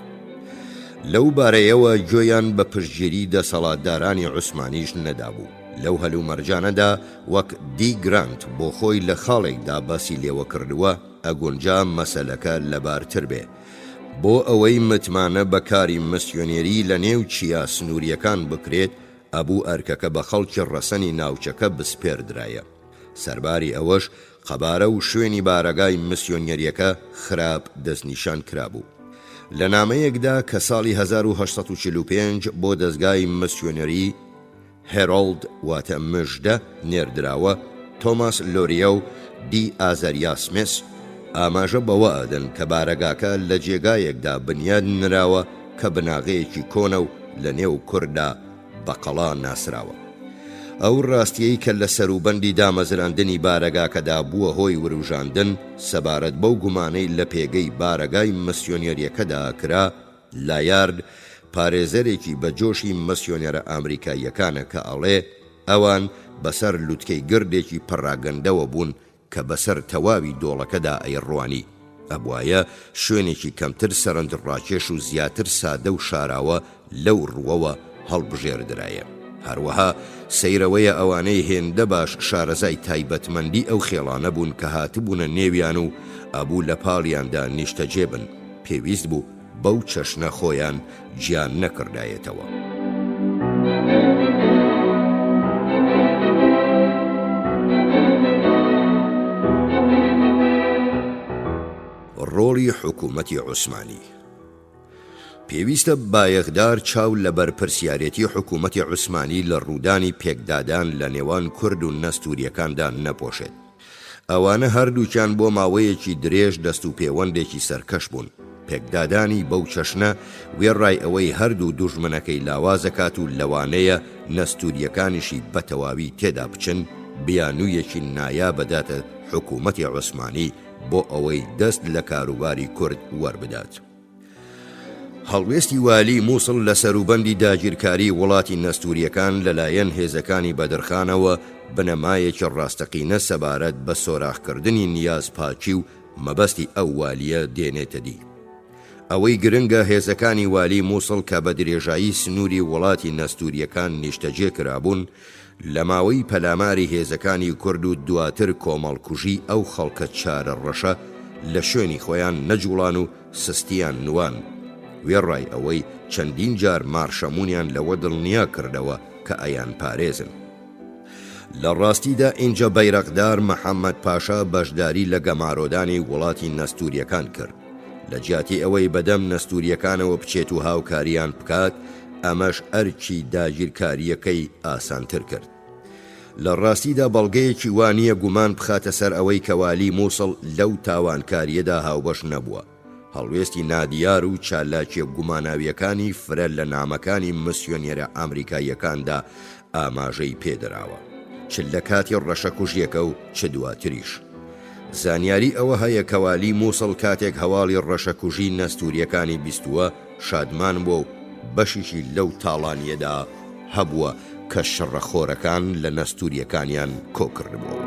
لەو بارەیەوە گوێیان بە پشتگیری دەسەڵاتدارانی عوسمانیش نەدابوو. لەو هەلومەرجانەدا وەک دی گرانت بۆ خۆی لە خاڵێکدا باسی لێوەکردووە، ئەگونجا مەسەلەکە لەبارتر بێ. بۆ ئەوەی متمانە بە کاری مسیۆنێری لە نێو چیا سنوورییەکان بکرێت، ئەبوو ئەرکەکە بە خەڵکی ڕەسەنی ناوچەکە بسپێردرایە. سەرباری ئەوەش قەبارە و شوێنی بارەگای مسیۆنێرییەکە خراپ دەستنیشان کرابوو. لە نامەیەکدا کە ساڵی 1845 بۆ دەزگای مسیۆنێری، هێرۆڵد واتە مژدە نێردراوە، تۆماس لۆریە و دی ئازەریا سمیس ئاماژە بەوە ئەدەن کە بارەگاکە لە جێگایەکدا بنیاد نراوە کە بناغەیەکی کۆنە و لە نێو کورددا بە قەڵا ناسراوە. ئەو ڕاستیەی کە لە سەروبەندی دامەزراندنی بارەگاکەدا بووە هۆی وروژاندن سەبارەت بەو گومانەی لە پێگەی بارەگای مسیۆنێریەکەدا کرا، لایارد پارێزەرێکی بە جۆشی مسیۆنێرە ئامریکاییەکانە کە ئەڵێ ئەوان بەسەر لوتکەی گردێکی پەڕاگەندەوە بوون کە بەسەر تەواوی دۆڵەکەدا ئەیڕوانی. ئەبوایە شوێنێکی کەمتر سەرنجڕاکێش و زیاتر سادە و شاراوە لەو ڕووەوە هەڵبژێردرایە. هەروەها سەیرەوەیە ئەوانەی هێندە باش شارەزای تایبەتمەندی ئەو خێڵانە بوون کە هاتبوونە نێویان و ئەبوو لە پاڵیاندا نیشتەجێ بن، پێویست بوو بەو چەشنە خۆیان جیا نەکردایەتەوە. ڕۆڵی حکوومەتی عوسمانی. پێویستە بایەخدار چاو لە بەرپرسیارێتی حکوومەتی عوسمانی لە ڕوودانی پێکدادان لە نێوان کورد و نەستوورییەکاندا نەپۆشێت. ئەوانە هەردووکیان بۆ ماوەیەکی درێژ دەستوپێوەندێکی سەرکەش بوون. پێکدادانی بەو چەشنە وێڕای ئەوەی هەردوو دوژمنەکەی لاوازەکات و لەوانەیە نەستوورییەکانیشی بەتەواوی تێدا بچن، بیانوویەکی نایابەداتە حکوومەتی عوسمانی بۆ ئەوەی دەست لە کاروباری کورد وەربدات. هەڵوێستی والی موسڵ لە سەروبەندی داگیرکاری وڵاتی نەستوریەکان لەلایەن هێزەکانی بەدرخانەوە بنەمایەکی ڕاستەقینە سەبارەت بە سۆراخکردنی نیاز پاکی و مەبەستی ئەو والیە دێنێتە دی. ئەوەی گرنگە هێزەکانی والی موسڵ کە بە درێژایی سنوری وڵاتی نەستوریەکان نیشتەجێ کرابوون لە ماوەی پەلاماری هێزەکانی کورد و دواتر کۆمەڵکوژی ئەو خەڵکە چارە ڕەشە لە شوێنی خۆیان نەجوڵان و سستیان نوان، وێڕای ئەوەی چەندین جار مارشەموونیان لەوە دڵنیا کردەوە کە ئەیانپارێزن. لە ڕاستیدا ئینجا بەیرەقدار محەمەد پاشا بەشداری لە گەمارۆدانی وڵاتی نەستوورییەکان کرد، لە جیاتی ئەوەی بەدەم نەستوورییەکانەوە بچێت و هاوکارییان بکات، ئەمەش ئەرکی داگیرکارییەکەی ئاسانتر کرد. لە ڕاستیدا بەڵگەیەکی وا نییە گومان بخاتە سەر ئەوەی کە والی موسڵ لەو تاوانکارییەدا هاوبەش نەبووە. هەڵوێستی نادیار و چالاکییە گوماناوییەکانی فرە لە نامەکانی مسیۆنێرە ئامریکاییەکاندا ئاماژەی پێ دراوە، چ لە کاتی ڕەشەکوژییەکە و چ دواتریش. زانیاری ئەوە هەیە کە والی موسڵ کاتێک هەواڵی ڕەشەکوژی نەستوورییەکانی بیستووە، شادمان بووە و بەشیشی لەو تاڵانییەدا هەبووە کە شڕەخۆرەکان لە نەستوورییەکانیان کۆ کردبووەوە.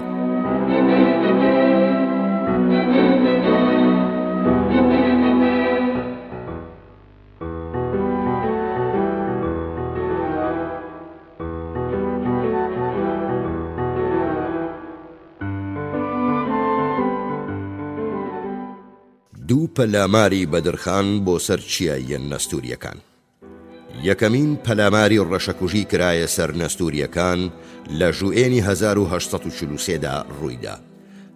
دوو پەلاماری بەدرخان بۆ سەر چیاییە نەستوریەکان. یەکەمین پەلاماری ڕەشەکوژی کرایە سەر نەستوریەکان لە ژوئێنی 1843 دا ڕوویدا.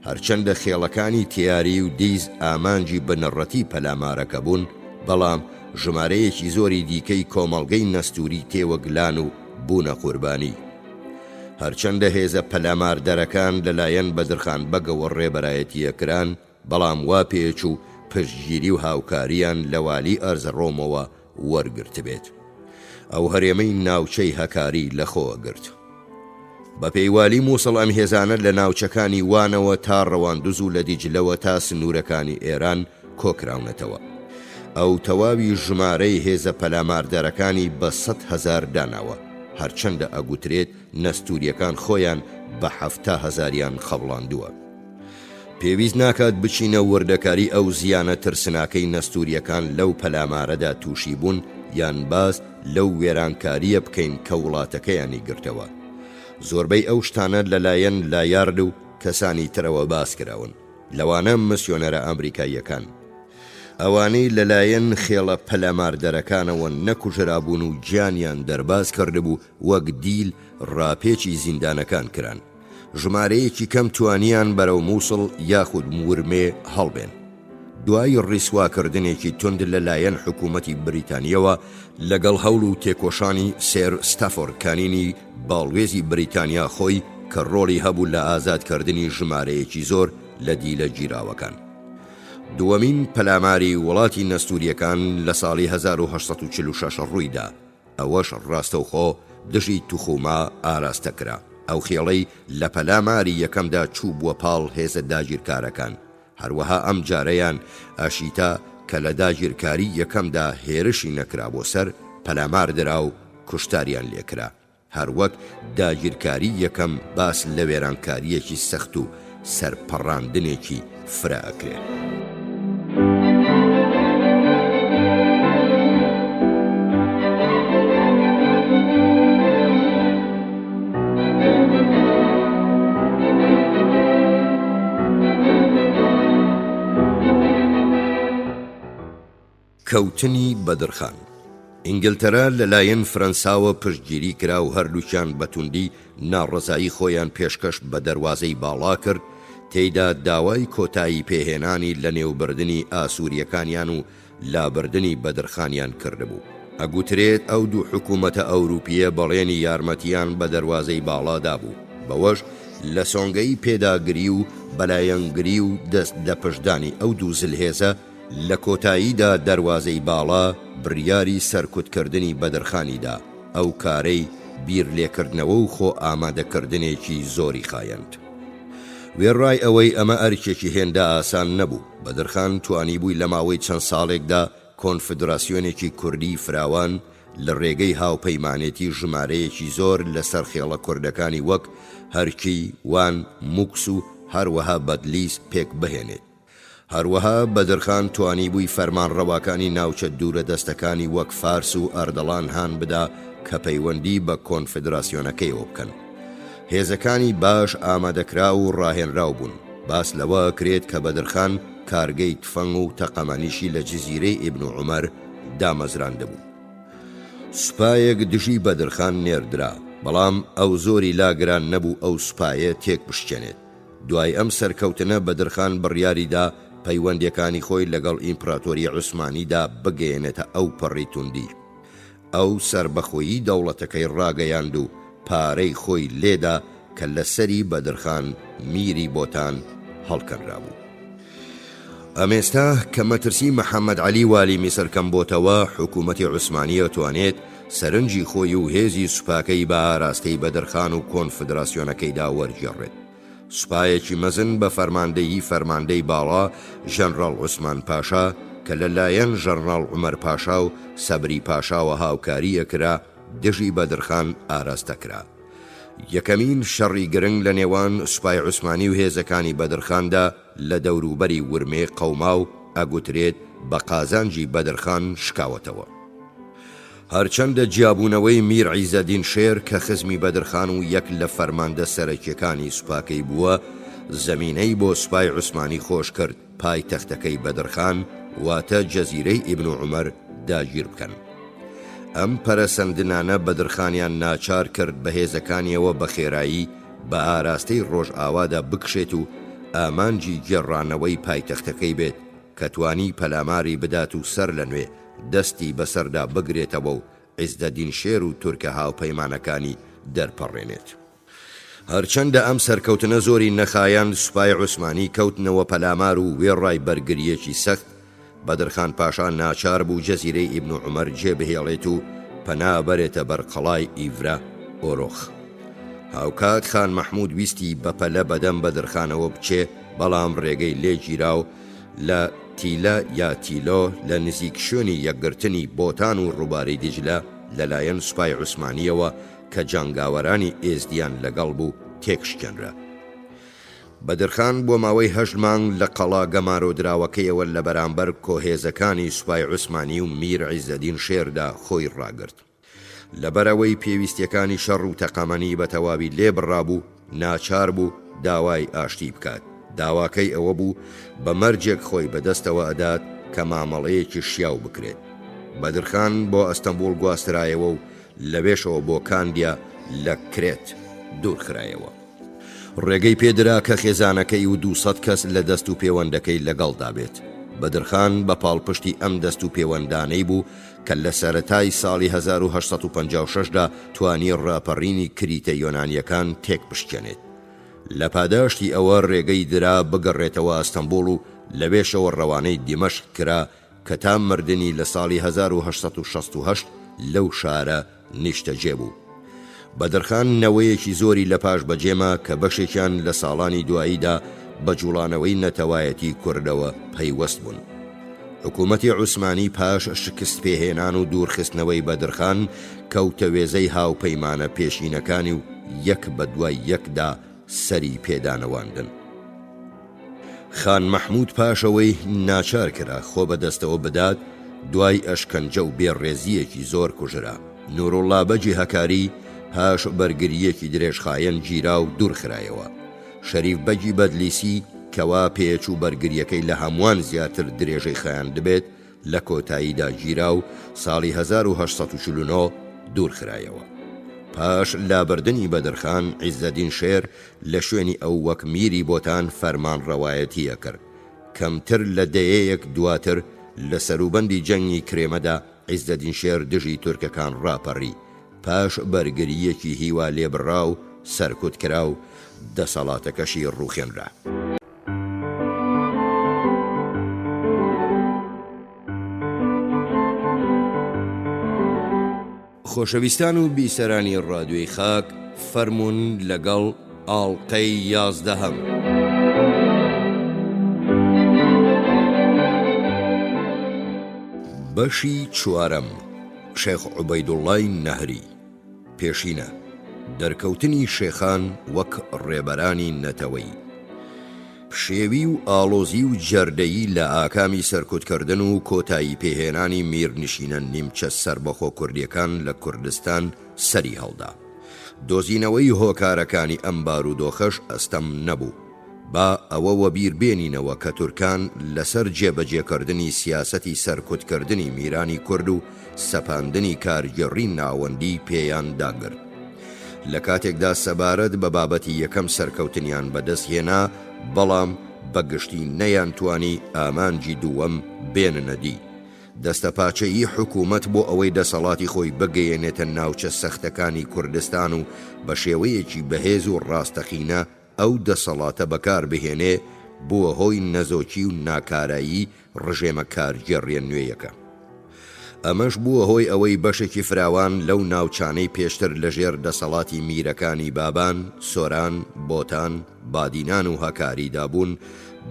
هەرچەندە خێڵەکانی تیاری و دیز ئامانجی بنەڕەتی پەلامارەکە بوون، بەڵام ژمارەیەکی زۆری دیکەی کۆمەڵگەی نەستوری تێوەگلان و بوونە قوربانی. هەرچەندە هێزە پەلاماردەرەکان لەلایەن بەدرخان بەگەوە ڕێبەرایەتییەکران، بەڵام وا پێچوو پشتگیری و هاوکارییان لە والی ئەرزەڕۆمەوە وەرگرتبێت. ئەو هەرێمەی ناوچەی هەکاری لەخۆوە گرت. بەپێی والی موسڵ ئەم هێزانە لە ناوچەکانی وانەوە تا ڕەواندوز و لە دیجلەوە تا سنوورەکانی ئێران کۆکراونەتەوە. ئەو تەواوی ژمارەی هێزە پەلاماردەرەکانی بە 100,000 داناوە، هەرچەندە ئەگوترێت نەستوریەکان خۆیان بە 70 هەزاریان خەمڵاندووە. پێویست ناکات بچینە وردەکاری ئەو زیانە ترسناکەی نەستوریەکان لەو پەلامارەدا تووشی بوون یان باس لەو وێرانکارییە بکەین کە وڵاتەکەیانی گرتەوە. زۆربەی ئەو شتانە لەلایەن لایارد و کەسانی ترەوە باس کراون، لەوانە مسیۆنەرە ئەمریکاییەکان. ئەوانەی لەلایەن خێڵە پەلاماردەرەکانەوە نەکوژرابوون و گیانیان دەرباز کردبوو وەک دیل ڕاپێچی زیندانەکان کران. ژمارەیەکی کەم توانیان بەرەو موسڵ یاخود ورمێ هەڵبێن. دوای ڕیسواکردنێکی توند لە لایەن حکوومەتی بریتانییەوە لەگەڵ هەوڵ و تێکۆشانی سێر ستافۆرد کانینی باڵوێزی بریتانیا خۆی کە ڕۆڵی هەبوو لە ئازادکردنی ژمارەیەکی زۆر لە دیلە گیراوەکان. دووەمین پەلاماری وڵاتی نەستورییەکان لە ساڵی 1846 ڕوویدا، ئەوەش ڕاستەوخۆ دژی توخوما ئاراستە کرا، ئەو خێڵەی لە پەلاماری یەکەمدا چووبووە پاڵ هێزە داگیرکارەکان، هەروەها ئەم جارەیان ئاشیتا کە لە داگیرکاری یەکەمدا هێرشی نەکرابووە سەر، پەلامار درا و کوشتاریان لێکرا. هەروەک داگیرکاری یەکەم باس لە وێرانکارییەکی سەخت و سەرپەڕاندنێکی فرە ئەکرێ. کەوتنی بەدرخان. ئینگلتەرا لەلایەن فرەنساوە پشتگیری کرا و هەردووکیان بە توندی ناڕەزایی خۆیان پێشکەش بە دەروازەی باڵا کرد، تێیدا داوای کۆتایی پێهێنانی لەنێوبردنی ئاسوورییەکانیان و لابردنی بەدرخانیان کردبوو. ئەگوترێت ئەو دوو حکوومەتە ئەورووپییە بەڵێنی یارمەتییان بە دەروازەی باڵا دابوو، بەوەش لە سۆنگەی پێداگری و بەلایەنگری و دەست لەپشتدانی ئەو دوو زلهێزە، لە کۆتاییدا دەروازەی باڵا بڕیاری سەرکوتکردنی بەدرخانی دا، ئەو کارەی بیرلێکردنەوە و خۆ ئامادەکردنێکی زۆری خایەند. وێڕای ئەوەی ئەمە ئەرکێکی هێندە ئاسان نەبوو، بەدرخان توانیبووی لە ماوەی چەند ساڵێکدا کۆنفدراسیۆنێکی کوردیی فراوان لە ڕێگەی هاوپەیمانێتی ژمارەیەکی زۆر لە سەرخێڵە کوردەکانی وەک، هەرکی، وان، موکس و هەروەها بەدلیس پێکبهێنێت. هەروەها بەدرخان توانیبووی فەرمانڕەواکانی ناوچە دوورەدەستەکانی وەک فارس و ئەردەڵان هان بدا کە پەیوەندی بە کۆنفدراسیۆنەکەیەوە بکەن. هێزەکانی باش ئامادەکراو و ڕاهێنراو بوون. باس لەوە ئەکرێت کە بەدرخان کارگەی تفەنگ و تەقەمەنیشی لە جزیرەی ئیبن عومەر دامەزراندبوو. سوپایەک دژی بەدرخان نێردرا، بەڵام ئەو زۆری لا گران نەبوو ئەو سوپایە تێکبشکێنێت. دوای ئەم سەرکەوتنە بەدرخان بڕیاری دا پەیوەندیەکانی خۆی لەگەڵ ئیمپراتۆری عوسمانیدا بگەیەنێتە ئەو پەڕی توندی. ئەو سەربەخۆیی دەوڵەتەکەی ڕاگەیاند و پارەی خۆی لێدا کە لە سەری بەدرخان میری بۆتان هەڵکەنرابوو. ئەمێستا کە مەترسی محەمەد عەلی والی میسر کەم بۆتەوە، حکوومەتی عوسمانی ئەتوانێت سەرنجی خۆی و هێزی سوپاکەی بە ئاراستەی بەدرخان و کۆنفدراسیۆنەکەیدا وەرگێڕێت. سوپایەکی مەزن بە فەرماندەیی فەرماندەی باڵا ژەنڕاڵ عوسمان پاشا کە لە لایەن ژەنڕاڵ عومەر پاشا و سەبری پاشاوە هاوکاری ئەکرا دژی بەدرخان ئاراستە کرا. یەکەمین شەڕی گرنگ لە نێوان سوپای عوسمانی و هێزەکانی بەدرخاندا لە دەوروبەری ورمێ قەوما و ئەگوترێت بە قازانجی بەدرخان شکاوەتەوە. هەرچەندە جیابوونەوەی میر عیزەدین شێر کە خزمی بەدرخان و یەک لە فەرماندە سەرەکیەکانی سوپاکەی بووە، زەمینەی بۆ سوپای عوسمانی خۆش کرد پایتەختەکەی بەدرخان واتە جەزیرەی ئیبن عومەر داگیر بکەن. ئەم پەرەسەندنانە بەدرخانیان ناچار کرد بە هێزەکانیەوە بە خێرایی بە ئاراستەی ڕۆژئاوادا بکشێت و ئامانجی گێڕانەوەی پایتەختەکەی بێت کە توانی پەلاماری بدات و سەرلەنوێ دەستی بەسەردا بگرێتەوە و عیزدەدین شێر و تورکە هاوپەیمانەکانی دەرپەڕێنێت. هەرچەندە ئەم سەرکەوتنە زۆری نەخایاند سوپای عوسمانی کەوتنەوە پەلامار و وێڕای بەرگرییەکی سەخت، بەدرخان پاشا ناچار بوو جەزیرەی ئیبن عومەر جێ بهێڵێت و پەنا بەرێتە بەر قەڵای ئیڤرە، ئۆرۆخ. هاوکات خان مەحموود ویستی بەپەلە بەدەم بەدرخانەوە بچێ بەڵام ڕێگەی لێ گیرا و لە تیلە یا تیلۆ لە نزیک شوێنی یەکگرتنی بۆتان و ڕووباری دیجلە لەلایەن سوپای عوسمانییەوە کە جەنگاوەرانی ئێزدیان لەگەڵ بوو تێکشکێنرا. بەدرخان بۆ ماوەی هەشت مانگ لە قەڵا گەمارۆدراوەکەیەوە لە بەرامبەر کۆهێزەکانی سوپای عوسمانی و میر عیزەدین شێردا خۆی ڕاگرت. لەبەرئەوەی پێویستیەکانی شەڕ و تەقەمەنی بە تەواوی لێ بڕابوو، ناچار بوو داوای ئاشتی بکات. داواکەی ئەوە بوو بە مەرجێک خۆی بەدەستەوە ئەدات کە مامەڵەیەکی شیاو بکرێت. بەدرخان بۆ ئەستەنبوڵ گواسترایەوە و لەوێشەوە بۆ کاندیا لە کرێت دوورخرایەوە. ڕێگەی پێ درا کە خێزانەکەی و 200 کەس لە دەست و پێوەندەکەی لەگەڵدا بێت. بەدرخان بە پاڵپشتی ئەم دەست و پێوەندانەی بوو کە لە سەرەتای ساڵی 1856 دا توانی ڕاپەڕینی کریتە یۆنانییەکان تێکبشکێنێت. لە پاداشتی ئەوە ڕێگەی درا بگەڕێتەوە ئەستەنبوڵ و لەوێشەوە ڕەوانەی دیمەشق کرا کە تا مردنی لە ساڵی 1868 لەو شارە نیشتەجێ بوو. بەدرخان نەوەیەکی زۆری لە پاش بەجێما کە بەشێکیان لە ساڵانی دواییدا بە جوڵانەوەی نەتەوایەتی کوردەوە پەیوەست بوون. حکوومەتی عوسمانی پاش شکستپێهێنان و دوورخستنەوەی بەدرخان کەوتە وێزەی هاوپەیمانە پێشینەکانی و یەک بە دوای یەکدا سەری پێدانەواندن. خان مەحموود پاش ئەوەی ناچار کرا خۆ بە دەستەوە بدات، دوای ئەشکەنجە و بێ ڕێزییەکی زۆر کوژرا. نوروڵڵا بەگی هەکاری پاش بەرگرییەکی درێژخایەن گیرا و دوور خرایەوە. شەریف بەگی بەدلیسی کەوا پێچوو بەرگرییەکەی لە هەمووان زیاتر درێژەی خایاندبێت، لە کۆتاییدا گیرا و ساڵی 1849 دوورخرایەوە. پاش لابردنی بەدرخان، عیزەدین شێر لە شوێنی ئەو وەک میری بۆتان فەرمانڕەوایەتی ئەکرد. کەمتر لە دەیەیەک دواتر لە سەروبەندی جەنگی کرێمەدا عیزەدین شێر دژی تورکەکان ڕاپەڕی. پاش بەرگرییەکی هیوالێبڕاو سەرکوت کرا و دەسەڵاتەکەشی ڕووخێنرا. خۆشەویستان و بیسەرانی ڕادیۆی خاک فەرموون لەگەڵ ئاڵقەی یازدەهەم. بەشی چوارەم، شێخ عوبەیدوڵڵای نەهری. پێشینە، دەرکەوتنی شێخان وەک ڕێبەرانی نەتەوەیی. پشێوی و ئاڵۆزی و جەردەیی لە ئاکامی سەرکوتکردن و کۆتایی پێهێنانی میرنشینە نیمچە سەربەخۆ کوردیەکان لە کوردستان سەری هەڵدا. دۆزینەوەی هۆکارەکانی ئەم بارودۆخەش ئەستەم نەبوو. با ئەوە وەبیر بێنینەوە کە تورکان لەسەر جێبەجێکردنی سیاسەتی سەرکوتکردنی میرانی کورد و سەپاندنی کارگێڕی ناوەندی پێیان داگرت. لە کاتێکدا سەبارەت بە بابەتی یەکەم سەرکەوتنیان بەدەست هێنا، بەڵام بە گشتی نەیانتوانی ئامانجی دووەم بێننە دی. دەستەپاچەیی حکوومەت بۆ ئەوەی دەسەڵاتی خۆی بگەیەنێتە ناوچە سەختەکانی کوردستان و بە شێوەیەکی بەهێز و ڕاستەقینە ئەو دەسەڵاتە بەکار بهێنێ، بووە هۆی نەزۆکی و ناکارایی ڕژێمە کارگێڕیە نوێیەکە. ئەمەش بووە هۆی ئەوەی بەشێکی فراوان لەو ناوچانەی پێشتر لەژێر دەسەڵاتی میرەکانی بابان، سۆران، بۆتان، بادینان و هەکاریدا بوون،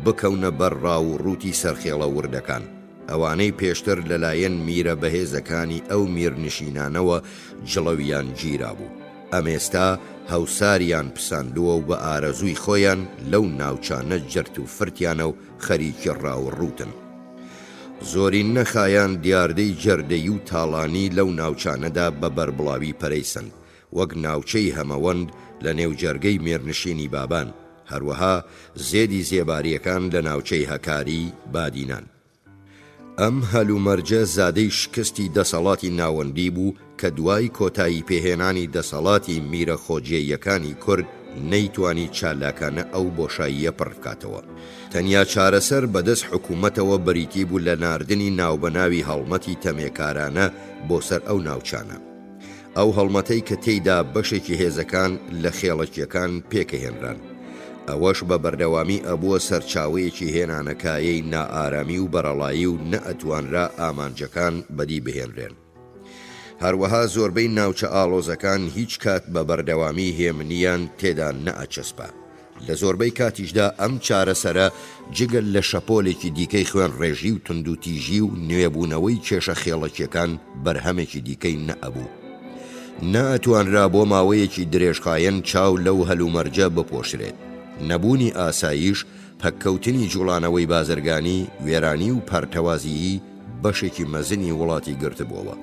بکەونە بەر ڕاو و ڕووتی سەرخێڵە وردەکان، ئەوانەی پێشتر لەلایەن میرە بەهێزەکانی ئەو میرنشینانەوە جڵەویان گیرابوو. ئەمێستا هەوساریان پساندووە و بە ئارەزووی خۆیان لەو ناوچانە جرت و فرتیانە و خەریکی ڕاوڕووتن. زۆری نەخایاند دیاردەی جەردەیی و تاڵانی لەو ناوچانەدا بە بەربڵاوی پەرەی سەند، وەک ناوچەی هەمەوەند لە نێو جەرگەی مێرنشینی بابان. هەروەها زێدی زێبارییەکان لە ناوچەی هەکاری، بادینان. ئەم هەلومەرجە زادەی شکستی دەسەڵاتی ناوەندی بوو کە دوای کۆتایی پێهێنانی دەسەڵاتی میرە خۆجێیەکانی کورد نەیتوانی چالاکانە ئەو بۆشاییە پڕ بکاتەوە. تەنیا چارەسەر بەدەست حکوومەتەوە بریتی بوو لە ناردنی ناوبەناوی هەڵمەتی تەمێکارانە بۆ سەر ئەو ناوچانە. ئەو هەڵمەتەی کە تێیدا بەشێکی هێزەکان لە خێڵەکیەکان پێکهێنران. ئەوەش بە بەردەوامی ئەبووە سەرچاوەیەکی هێنانەکایەی نائارامی و بەرەڵایی و نەئەتوانرا ئامانجەکان بەدی بهێنرێن. هەروەها زۆربەی ناوچە ئاڵۆزەکان هیچ کات بە بەردەوامی هێمنییان تێدا نەئەچەسپا. لە زۆربەی کاتیشدا ئەم چارەسەرە جگە لە شەپۆلێکی دیکەی خوێنڕێژی و توندوتیژی و نوێبوونەوەی کێشە خێڵەکیەکان بەرهەمێکی دیکەی نەئەبوو. نەئەتوانرا بۆ ماوەیەکی درێژخایەن چاو لەو هەلومەرجە بپۆشرێت. نەبوونی ئاسایش، پەککەوتنی جوڵانەوەی بازرگانی، وێرانی و پەرتەوازیی بەشێکی مەزنی وڵاتی گرتبۆوە.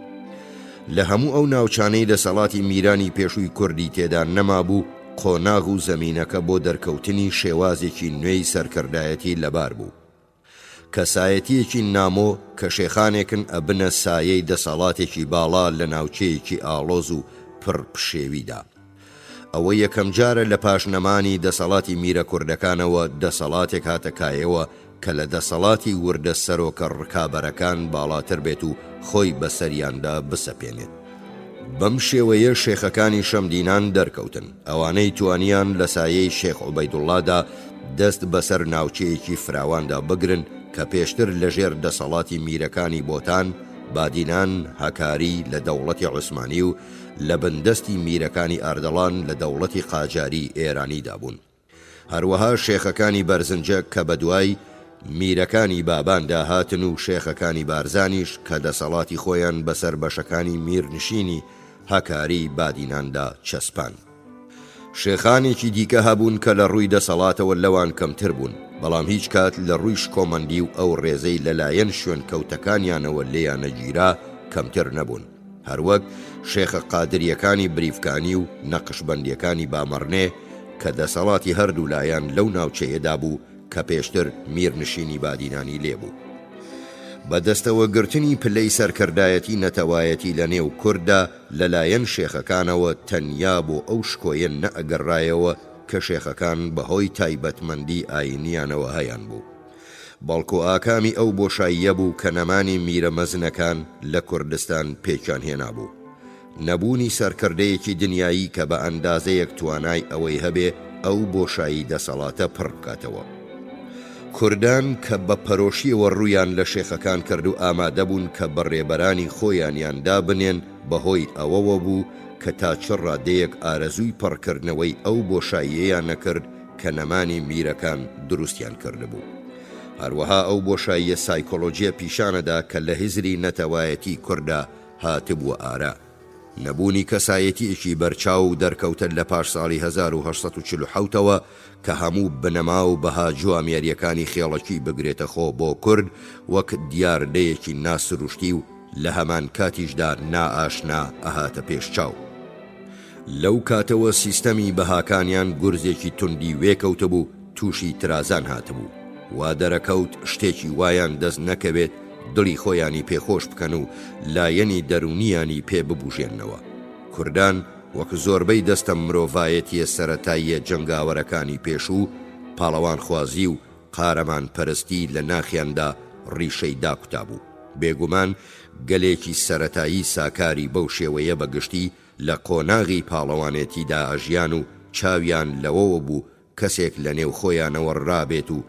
لە هەموو ئەو ناوچانەی دەسەڵاتی میرانی پێشووی کوردی تێدا نەمابوو، قۆناغ و زەمینەکە بۆ دەرکەوتنی شێوازێکی نوێی سەرکردایەتی لەبار بوو. کەسایەتییەکی نامۆ کە شێخانێکن ئەبنە سایەی دەسەڵاتێکی باڵا لە ناوچەیەکی ئاڵۆز و پڕ پشێویدا. ئەوە یەکەمجارە لە پاش نەمانی دەسەڵاتی میرە کوردەکانەوە دەسەڵاتێک هاتە کایەوە کە لە دەسەڵاتی وردە سەرۆکە ڕکابەرەکان باڵاتر بێت و خۆی بەسەریاندا بسەپێنێت. بەم شێوەیە شێخەکانی شەمدینان دەرکەوتن، ئەوانەی توانیان لە سایەی شێخ عوبەیدوڵڵادا دەست بەسەر ناوچەیەکی فراواندا بگرن کە پێشتر لەژێر دەسەڵاتی میرەکانی بۆتان، بادینان، هەکاری لە دەوڵەتی عوسمانی و لە بندەستی میرەکانی ئاردەڵان لە دەوڵەتی قاجاری ئێرانیدا بوون. هەروەها شێخەکانی بەرزنجە کە بەدوای میرەکانی باباندا هاتن و شێخەکانی بارزانیش کە دەسەڵاتی خۆیان بەسەر بەشەکانی میرنشینی هەکاری بادیناندا چەسپاند. شێخانێکی دیکە هەبوون کە لە ڕووی دەسەڵاتەوە لەوان کەمتر بوون، بەڵام هیچ کات لە ڕووی شکۆمەندی و ئەو ڕێزەی لەلایەن شوێنکەوتەکانیانەوە لێیانەگیرا کەمتر نەبوون. هەروەک شێخە قادرییەکانی بریفکانی و نەقشبەندییەکانی بامەڕنێ کە دەسەڵاتی هەردوولایان لەو ناوچەیەدا بوو کە پێشتر میرنشینی بادینانی لێ بوو. بە دەستەوە گرتنی پلەی سەرکردایەتی نەتەوایەتی لە نێو کورددا لە لایەن شێخەکانەوە تەنیا بۆ ئەو شکۆیە نەئەگەڕایەوە کە شێخەکان بە هۆی تایبەتمەندی ئایینیانەوە هەیانبوو. بەڵکو ئاکامی ئەو بۆشاییە بوو کە نەمانی میرە مەزنەکان لە کوردستان پێکیان هێنابوو. نەبوونی سەرکردەیەکی دنیایی کە بە ئەندازەیەک توانای ئەوەی هەبێ ئەو بۆشایی دەسەڵاتە پڕ بکاتەوە. کوردان کە بە پەرۆشیەوە ڕوویان لە شێخەکان کرد و ئامادەبوون کە بە ڕێبەرانی خۆیانیان دابنێن بەهۆی ئەوەوە بوو کە تا چ ڕادەیەک ئارەزووی پڕکردنەوەی ئەو بۆشاییەیان نەکرد کە نەمانی میرەکان دروستیان کردبوو. هەروەها ئەو بۆشاییە سایکۆلۆجیە پیشانەدا کە لە هزری نەتەوایەتی کوردا هاتبووە ئارا. نەبوونی کەسایەتیەکی بەرچاو و دەرکەوتە لە پاش ساڵی 1847 ەوە کە هەموو بنەما و بەها جوامێریەکانی خێڵەکی بگرێتە خۆ بۆ کورد وەک دیاردەیەکی ناسروشتی و لە هەمانکاتیشدا نائاشنا ئەهاتە پێش چاو. لەو کاتەوە سیستەمی بەهاکانیان گورزێکی توندی وێکەوتبوو، تووشی ترازان هاتبوو. وا دەرەکەوت شتێکی وایان دەست نەکەوێت دڵی خۆیانی پێ خۆش بکەن و لایەنی دەروونیانی پێ ببوژێننەوە. کوردان وەک زۆربەی دەستە مرۆڤایەتییە سەرەتاییە جەنگاوەرەکانی پێشوو، پاڵەوانخوازی و قارەمانپەرستی لە ناخیاندا ڕیشەی داکوتابوو. بێگومان گەلێکی سەرەتایی ساکاری بەو شێوەیە بە گشتی لە قۆناغی پاڵەوانێتیدا ئەژیان و چاویان لەوەوە بوو کەسێک لە نێو خۆیانەوە ڕابێت و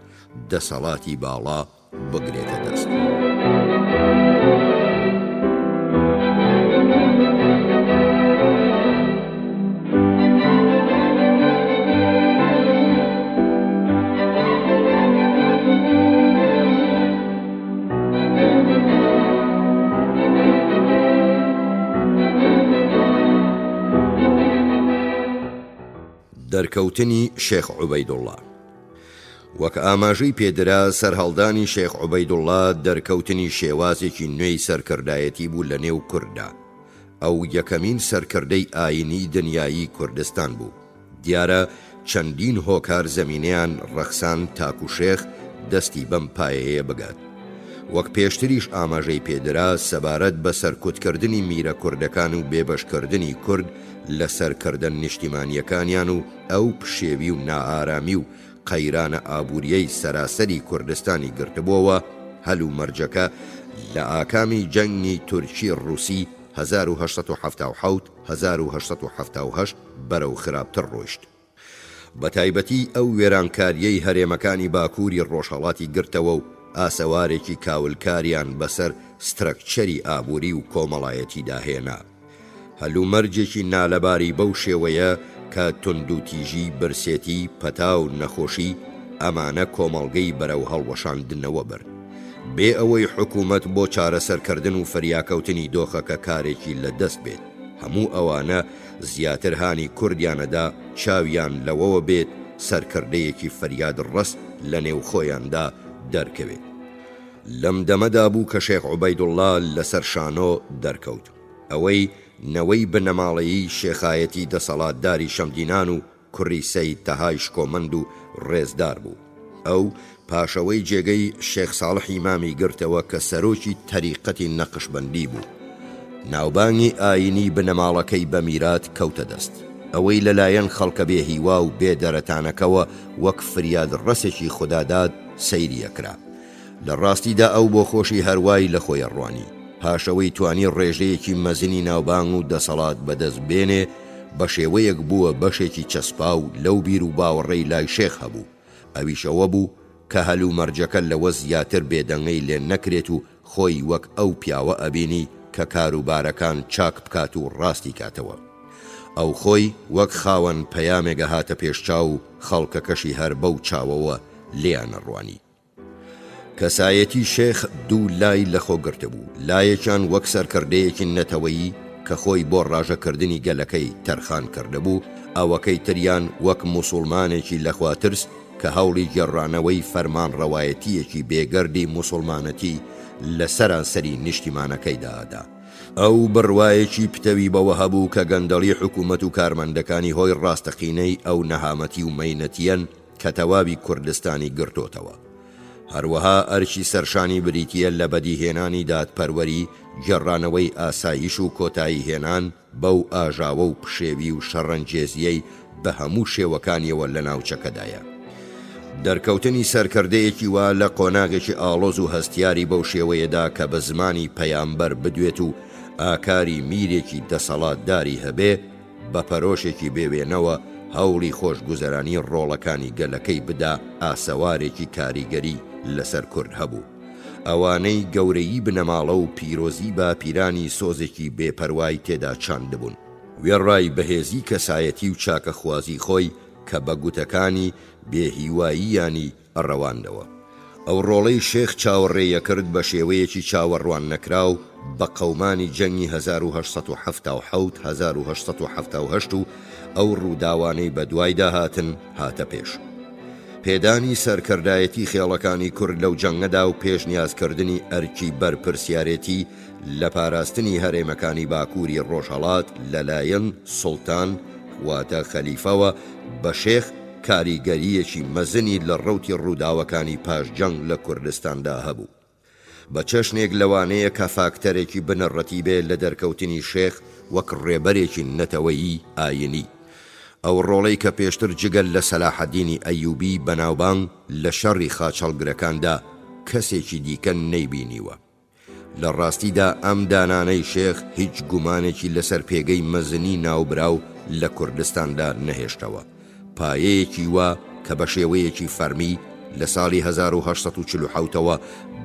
دەسەڵاتی باڵا بگرێتە دەست. دەرکەوتنی شێخ عوبەیدوڵڵا وەک ئاماژەی پێدرا سەرهەڵدانی شێخ عوبەیدوڵڵا دەرکەوتنی شێوازێکی نوێی سەرکردایەتی بوو لە نێو کورددا. ئەو یەکەمین سەرکردەی ئایینی دنیایی کوردستان بوو. دیارە. چەندین هۆکار زەمینەیان ڕەخساند تاکو شێخ دەستی بەم پایەیە بگات. وەک پێشتریش ئاماژەی پێدرا سەبارەت بە سەرکوتکردنی میرە کوردەکان و بێبەشکردنی کورد لە سەرکردە نیشتیمانییەکانیان و ئەو پشێوی و نائارامی و قەیرانە ئابوورییەی سەراسەری کوردستانی گرتبۆوە، هەلومەرجەکە لە ئاکامی جەنگی تورکی ڕووسی 1877، 1878 بەرەو خراپتر ڕۆیشت. بەتایبەتی ئەو وێرانکارییەی هەرێمەکانی باکووری ڕۆژهەڵاتی گرتەوە و ئاسەوارێکی کاولکاریان بەسەر سترەکچەری ئابووری و کۆمەڵایەتیدا هێنا. هەلومەرجێکی نالەباری بەو شێوەیە کە توندوتیژی، برسێتی، پەتا و نەخۆشی، ئەمانە کۆمەڵگەی بەرەو هەڵوەشاندنەوە برد. بێ ئەوەی حکوومەت بۆ چارەسەرکردن و فریاکەوتنی دۆخەکە کارێکی لە دەست بێت. هەموو ئەوانە زیاتر هانی کوردیانەدا چاویان لەوەوە بێت سەرکردەیەکی فریادڕەس لە نێو خۆیاندا دەرکەوێت. لەم دەمەدا بوو کە شێخ عوبەیدوڵڵا لەسەر شانۆ دەرکەوت. ئەوەی نەوەی بنەماڵەیی شێخایەتی دەسەڵاتداری شەمدینان و کوڕی سەید تەهای شکۆمەند و ڕێزدار بوو. ئەو پاشەوەی جێگەی شێخ ساڵحی مامی گرتەوە کە سەرۆکی تەریقەتی نەقشبەندی بوو. ناوبانگی ئایینی بنەماڵەکەی بە میرات کەوتە دەست. ئەوەی لە لایەن خەڵکە بێ هیوا و بێ دەرەتانەکەوە وەک فریادڕەسێکی خوداداد سەیری ئەکرا. لە ڕاستیدا ئەو بۆ خۆشی هەر وای لە خۆی ئەڕوانی. پاش ئەوەی توانی ڕێژەیەکی مەزنی ناوبانگ و دەسەڵات بەدەست بێنێ، بە شێوەیەک بووە بەشێکی چەسپاو لەو بیر و باوەڕەی لای شێخ هەبوو، ئەویش ئەوە بوو کە هەلومەرجەکە لەوە زیاتر بێدەنگەی لێ نەکرێت و خۆی وەک ئەو پیاوە ئەبینی کە کاروبارەکان چاک بکات و ڕاستی کاتەوە. ئەو خۆی وەک خاوەن پەیامێک ئەهاتە پێش چاو و خەڵکەکەشی هەر بەو چاوەوە لێیان ئەڕوانی. کەسایەتی شێخ دوو لای لەخۆ گرتبوو، لایەکیان وەک سەرکردەیەکی نەتەوەیی کە خۆی بۆ ڕاژەکردنی گەلەکەی تەرخان کردبوو، ئەوەکەی تریان وەک موسوڵمانێکی لەخواترس کە هەوڵی گێڕانەوەی فەرمانڕەوایەتییەکی بێگەردی موسوڵمانەتی لە سەرانسەری نیشتیمانەکەیدا ئەدا. ئەو بڕوایەکی پتەوی بەوە هەبوو کە گەندەڵی حکوومەت و کارمەندەکانی هۆی ڕاستەقینەی ئەو نەهامەتی و مەینەتییەن کە تەواوی کوردستانی گرتۆتەوە. هەروەها ئەرکی سەرشانی بریتییە لە بەدیهێنانی دادپەروەری، گێڕانەوەی ئاسایش و کۆتاییهێنان بەو ئاژاوە و پشێوی و شەڕەنگێزییەی بە هەموو شێوەکانیەوە لە ناوچەکەدایە. دەرکەوتنی سەرکردەیەکی وا لە قۆناغێکی ئاڵۆز و هەستیاری بەو شێوەیەدا کە بە زمانی پەیامبەر بدوێت و ئاکاری میرێکی دەسەڵاتداری هەبێ، بە پەرۆشێکی بێ وێنەوە هەوڵی خۆشگوزەرانی ڕۆڵەکانی گەلەکەی بدا ئاسەوارێکی کاریگەری لەسەر کورد هەبوو. ئەوانەی گەورەیی بنەماڵە و پیرۆزی باپیرانی سۆزێکی بێ پەروای تێدا چاندبوون. وێڕای بەهێزی کەسایەتی و چاکەخوازی خۆی کە بە گوتەکانی بێ هیواییانی ڕەواندەوە. ئەو ڕۆڵەی شێخ چاوەڕێیەکرد بە شێوەیەکی چاوەڕواننەکراو بە قەومانی جەنگی 1877 1878 و ئەو ڕووداوانەی بەدوایدا هاتن هاتە پێش. پێدانی سەرکردایەتی خێڵەکانی کورد لەو جەنگەدا و پێشنیازکردنی ئەرکی بەرپرسیارێتی لە پاراستنی هەرێمەکانی باکووری ڕۆژهەڵات لەلایەن سوڵتان واتە خەلیفەوە بە شێخ کاریگەرییەکی مەزنی لە ڕەوتی ڕووداوەکانی پاش جەنگ لە کوردستاندا هەبوو. بە چەشنێک لەوانەیە کە فاکتەرێکی بنەڕەتی بێ لە دەرکەوتنی شێخ وەک ڕێبەرێکی نەتەوەیی ئایینی. ئەو ڕۆڵەی کە پێشتر جگە لە سەلاحەدینی ئەیوبی بەناوبانگ لە شەڕی خاچهەڵگرەکاندا کەسێکی دیکە نەیبینیوە. لە ڕاستیدا ئەم دانانەی شێخ هیچ گومانێکی لەسەر پێگەی مەزنی ناوبراو لە کوردستاندا نەهێشتەوە، پایەیەکی وا کە بە شێوەیەکی فەرمی لە ساڵی 1847 ەوە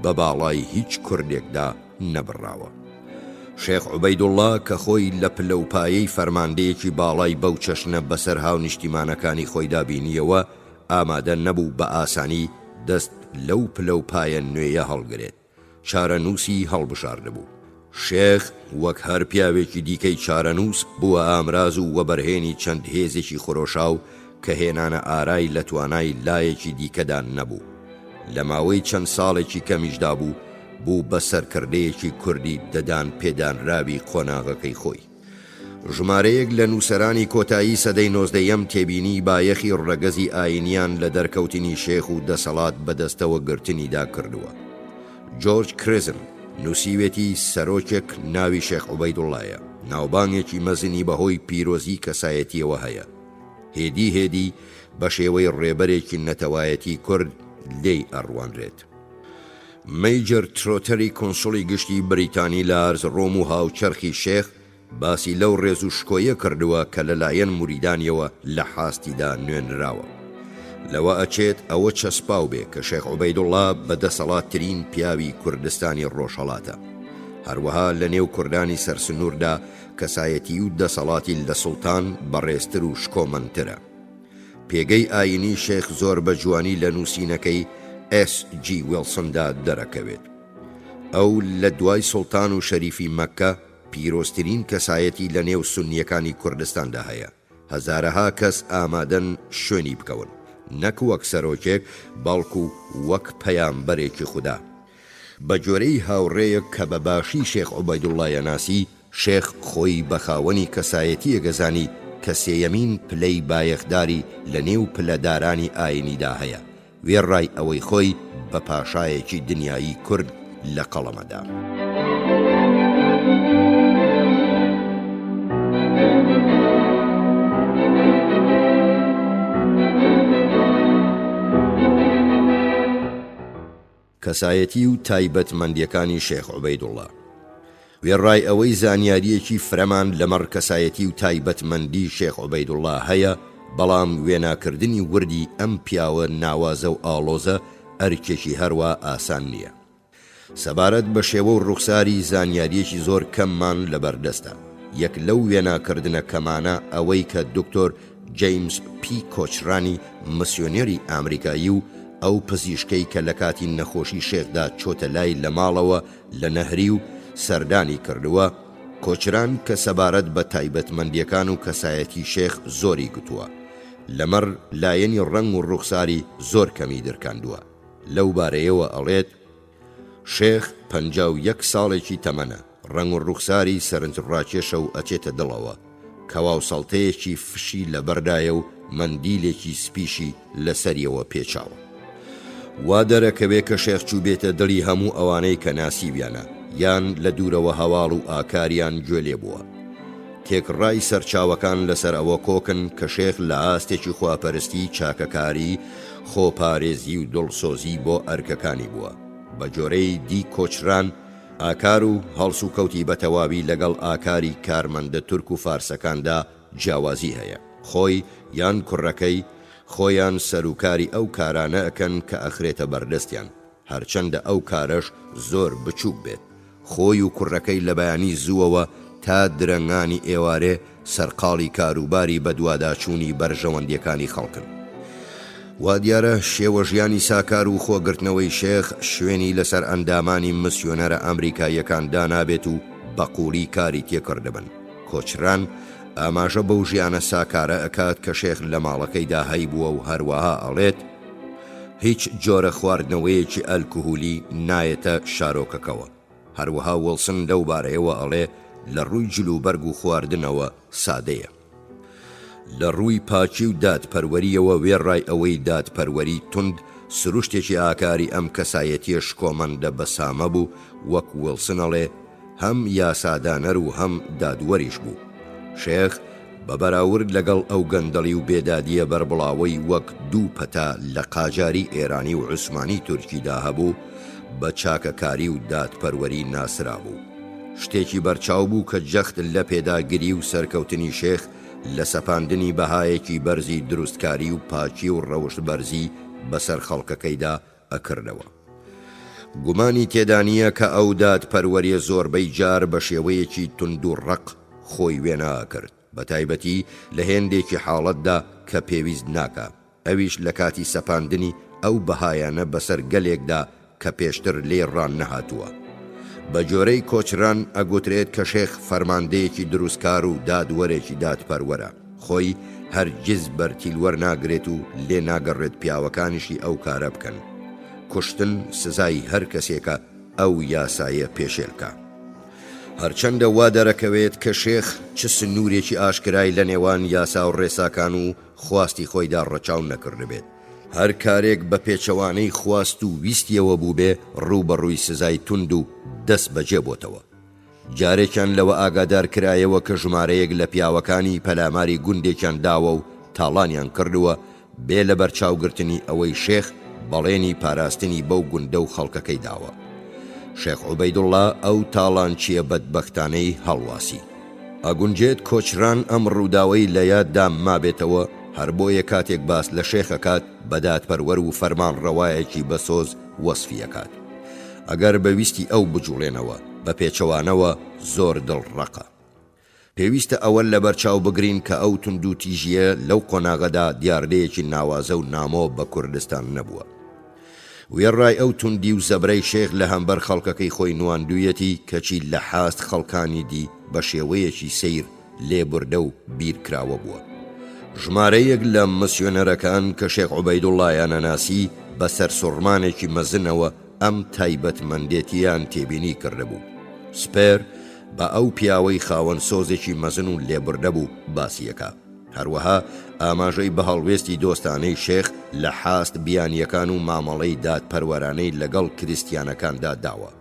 بە باڵای هیچ کوردێکدا نەبڕاوە. شێخ عوبەیدوڵڵا کە خۆی لە پلە و پایەی فەرماندەیەکی باڵای بەو چەشنە بەسەر هاونیشتیمانەکانی خۆیدا بینییەوە، ئامادە نەبوو بە ئاسانی دەست لەو پلە و پایە نوێیە هەڵگرێت. چارەنووسی هەڵبژاردبوو. شێخ وەک هەر پیاوێکی دیکەی چارەنووس بووە ئامراز و وەبەرهێنی چەند هێزێکی خرۆشاو کە هێنانە ئارای لە توانای لایەکی دیکەدا نەبوو. لە ماوەی چەند ساڵێکی کەمیشدا بوو بوو بە سەرکردەیەکی کوردی ددان پێدانراوی قۆناغەکەی خۆی. ژمارەیەک لە نووسەرانی کۆتایی سەدەی نۆزدەیەم تێبینی بایەخی ڕەگەزی ئایینیان لە دەرکەوتنی شێخ و دەسەڵات بەدەستەوە گرتنیدا کردووە. جۆرج کرزن نووسیوێتی سەرۆکێک ناوی شێخ عوبەیدوڵڵایە، ناوبانگێکی مەزنی بەهۆی پیرۆزی کەسایەتییەوە هەیە. هێدی هێدی بە شێوەی ڕێبەرێکی نەتەوایەتی کورد لێی ئەڕوانرێت. مەیجەر ترۆتەری کونسوڵی گشتی بریتانی لە ئەرزڕۆم و هاوچەرخی شێخ باسی لەو ڕێز و شکۆیە کردووە کە لە لایەن موریدانیەوە لە حاستیدا نوێنراوە. لەوە ئەچێت ئەوە چەسپاو بێ کە شێخ عوبەیدوڵڵا بە دەسەڵاتترین پیاوی کوردستانی ڕۆژهەڵاتە. هەروەها لە نێو کوردانی سەرسنووردا کەسایەتی و دەسەڵاتی لە سوڵتان بەڕێزتر و شکۆمەندترە. پێگەی ئایینی شێخ زۆر بە جوانی لە نووسینەکەی ئێس جی ویڵسندا دەرەکەوێت. ئەو لە دوای سوڵتان و شەریفی مەککە پیرۆزترین کەسایەتی لە نێو سوننییەکانی کوردستاندا هەیە. هەزارەها کەس ئامادەن شوێنی بکەون، نەک وەک سەرۆکێک، بەڵکو وەک پەیامبەرێکی خودا. بە گوێرەی هاوڕێیەک کە بە باشی شێخ عوبەیدوڵڵای ئەناسی، شێخ خۆی بە خاوەنی کەسایەتییەک ئەزانی کە سێیەمین پلەی بایەخداری لە نێو پلەدارانی ئایینیدا هەیە، وێڕای ئەوەی خۆی بە پاشایەکی دنیایی کورد لە قەڵەمەدا. کەسایەتی و تایبەتمەندیەکانی شێخ عوبەیدوڵا. وێڕای ئەوەی زانیارییەکی فرەمان لەمەڕ کەسایەتی و تایبەتمەندی شێخ عوبەیدوڵا هەیە، بەڵام وێناکردنی وردی ئەم پیاوە ناوازە و ئاڵۆزە ئەرکێکی هەروا ئاسان نییە. سەبارەت بە شێوە و ڕوخساری زانیارییەکی زۆر کەممان لەبەردەستە. یەک لەو وێناکردنە کەمانە ئەوەی کە دکتۆر جەیمس پی کۆچرانی مسیۆنێری ئامریکایی و ئەو پزیشکەی کە لە کاتی نەخۆشی شێخدا چۆتە لای لە ماڵەوە لە نەهری و سەردانی کردووە، کۆچران کە سەبارەت بە تایبەتمەندییەکان و کەسایەتی شێخ زۆری گوتووە، لەمەڕ لایەنی ڕەنگ و ڕوخساری زۆر کەمی درکاندووە. لەو بارەیەوە ئەڵێت، شێخ 51 ساڵێکی تەمەنە، ڕەنگ و ڕوخساری سەرنجڕاکێشە و ئەچێتە دڵەوە، کەواو سەڵتەیەکی فشی لەبەردایە و مەندیلێکی سپیشی لە سەریەوە پێچاوە. وا دەرەکەوێ کە شێخ چووبێتە دڵی هەموو ئەوانەی کە ناسیویانە یان لە دوورەوە هەواڵ و ئاکاریان گوێ لێ بووە. تێکڕای سەرچاوەکان لەسەر ئەوە کۆکن کە شێخ لە ئاستێکی خواپەرستی، چاکەکاری، خۆپارێزی و دڵسۆزی بۆ ئەرکەکانی بووە. بە جۆرەی دی کۆچران، ئاکار و هەڵسوکەوتی بە تەواوی لەگەڵ ئاکاری کارمەندە تورک و فارسەکاندا جیاوازی هەیە. خۆی یان کوڕەکەی خۆیان سەروکاری ئەو کارانە ئەکەن کە ئەخرێتە بەردەستیان، هەرچەندە ئەو کارەش زۆر بچوک بێت. خۆی و کوڕەکەی لە بەیانی زووەوە تا درەنگانی ئێوارێ سەرقاڵی کاروباری بەدواداچوونی بەرژەوەندییەکانی خەڵکن. وادیارە شێوەژیانی ساکار و خۆگرتنەوەی شێخ شوێنی لەسەر ئەندامانی مسیۆنەرە ئەمریکاییەکان دانابێت و بە قووڵی کاری تێکردبن. کۆچران ئاماژە بەو ژیانە ساکارە ئەکات کە شێخ لە ماڵەکەیدا هەیبووە و هەروەها ئەڵێت، هیچ جۆرە خواردنەوەیەکی ئەلکهولی نایەتە شارۆکەکەوە. هەروەها وڵسن لەو بارەیەوە ئەڵێ لە ڕووی جلوبەرگ و خواردنەوە سادەیە. لە ڕووی پاکی و دادپەروەرییەوە وێڕای ئەوەی دادپەروەری توند سروشتێکی ئاکاری ئەم کەسایەتییە شکۆمەندە بەسامە بوو، وەک وڵسن ئەڵێ هەم یاسادانەر و هەم دادوەریش بوو. شێخ بە بەراورد لەگەڵ ئەو گەندەڵی و بێدادییە بەربڵاوەی وەک دوو پەتا لە قاجاری ئێرانی و عوسمانی تورکیدا هەبوو، بە چاکەکاری و دادپەروەری ناسرابوو. شتێکی بەرچاو بوو کە جەخت لە پێداگری و سەرکەوتنی شێخ لە سەپاندنی بەهایەکی بەرزی دروستکاری و پاکی و ڕەوشتبەرزی بەسەر خەڵکەکەیدا ئەکردەوە. گومانی تێدا نییە کە ئەو دادپەروەریە زۆربەی جار بە شێوەیەکی توند و ڕەق خۆی وێنا ئەکرد، بەتایبەتی لە هێندێکی حاڵەتدا کە پێویست ناکا، ئەویش لە کاتی سەپاندنی ئەو بەهایانە بەسەر گەلێکدا کە پێشتر لێی ڕاننەهاتووە. بە گۆرەی کۆچران ئەگوترێت کە شێخ فەرماندەیەکی دروستکار و دادوەرێکی دادپەروەرە، خۆی هەرگیز بەرتیل وەرناگرێت و لێ ناگەڕێت پیاوەکانیشی ئەو کارە بکەن. کوشتن سزای هەر کەسێکە ئەو یاسایە پێشێل بکا. هەرچەندە وا دەرەکەوێت کە شێخ چ سنوورێکی ئاشکرای لە نێوان یاسا و ڕێساکان و خواستی خۆیدا ڕەچاو نەکردبێت، هەر کارێک بە پێچەوانەی خواست و ویستیەوە بووبێ ڕووبەڕووی سزای توند و دەست بەجێ بۆتەوە. جارێکیان لەوە ئاگادار کرایەوە کە ژمارەیەک لە پیاوەکانی پەلاماری گوندێکیان داوە و تاڵانیان کردووە، بێ لەبەرچاوگرتنی ئەوەی شێخ بەڵێنی پاراستنی بەو گوندە و خەڵکەکەی داوە. شێخ عوبەیدوڵڵا ئەو تاڵانچییە بەدبەختانەی هەڵواسی. ئەگونجێت کۆچران ئەم ڕووداوەی لە یاددا مابێتەوە، هەر بۆیە کاتێک باس لە شێخ ئەکات بە دادپەروەر و فەرمانڕەوایەکی بەسۆز وەسفی ئەکات. ئەگەر بە ویستی ئەو بجوڵێنەوە، بە پێچەوانەوە زۆر دڵڕەقە. پێویستە ئەوە لەبەرچاو بگرین کە ئەو توندوتیژییە لەو قۆناغەدا دیاردەیەکی ناوازە و نامۆ بە کوردستان نەبووە. وێڕای ئەو توندی و زەبرەی شێخ لە هەمبەر خەڵکەکەی خۆی نواندوویەتی، کەچی لە حاست خەڵکانی دی بە شێوەیەکی سەیر لێبوردە و بیرکراوە بووە. ژمارەیەک لە مسیۆنەرەکان کە شێخ عوبەیدوڵڵایان ئەناسی، بە سەرسوڕمانێکی مەزنەوە ئەم تایبەتمەندێتییان تێبینی کردبوو. سپێر بە ئەو پیاوەی خاوەن سۆزێکی مەزن و لێبوردە بوو باسی ئەکا. هەروەها ئاماژەی بە هەڵوێستی دۆستانەی شێخ لە حاست بیانییەکان و مامەڵەی دادپەروەرانەی لەگەڵ کریستیانەکاندا داوە.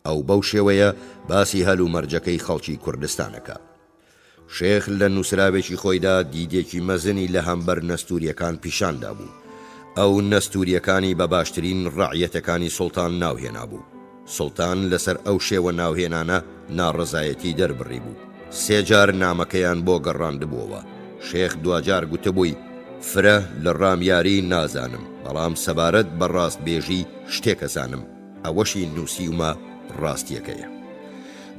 ئەو بەو شێوەیە باسی هەلومەرجەکەی خەڵکی کوردستان ئەکا. شێخ لە نووسراوێکی خۆیدا دیدێکی مەزنی لە هەمبەر نەستوورییەکان پیشان دابوو. ئەو نەستوورییەکانی بە باشترین ڕەعیەتەکانی سوڵتان ناو هێنابوو. سوڵتان لەسەر ئەو شێوە ناوهێنانە ناڕەزایەتی دەربڕیبوو. سێ جار نامەکەیان بۆ گەڕاندبووەوە. شێخ دواجار گوتبووی، فرە لە ڕامیاری نازانم، بەڵام سەبارەت بە ڕاستبێژی شتێک ئەزانم، ئەوەشی نووسیومە ڕاستییەکەیە.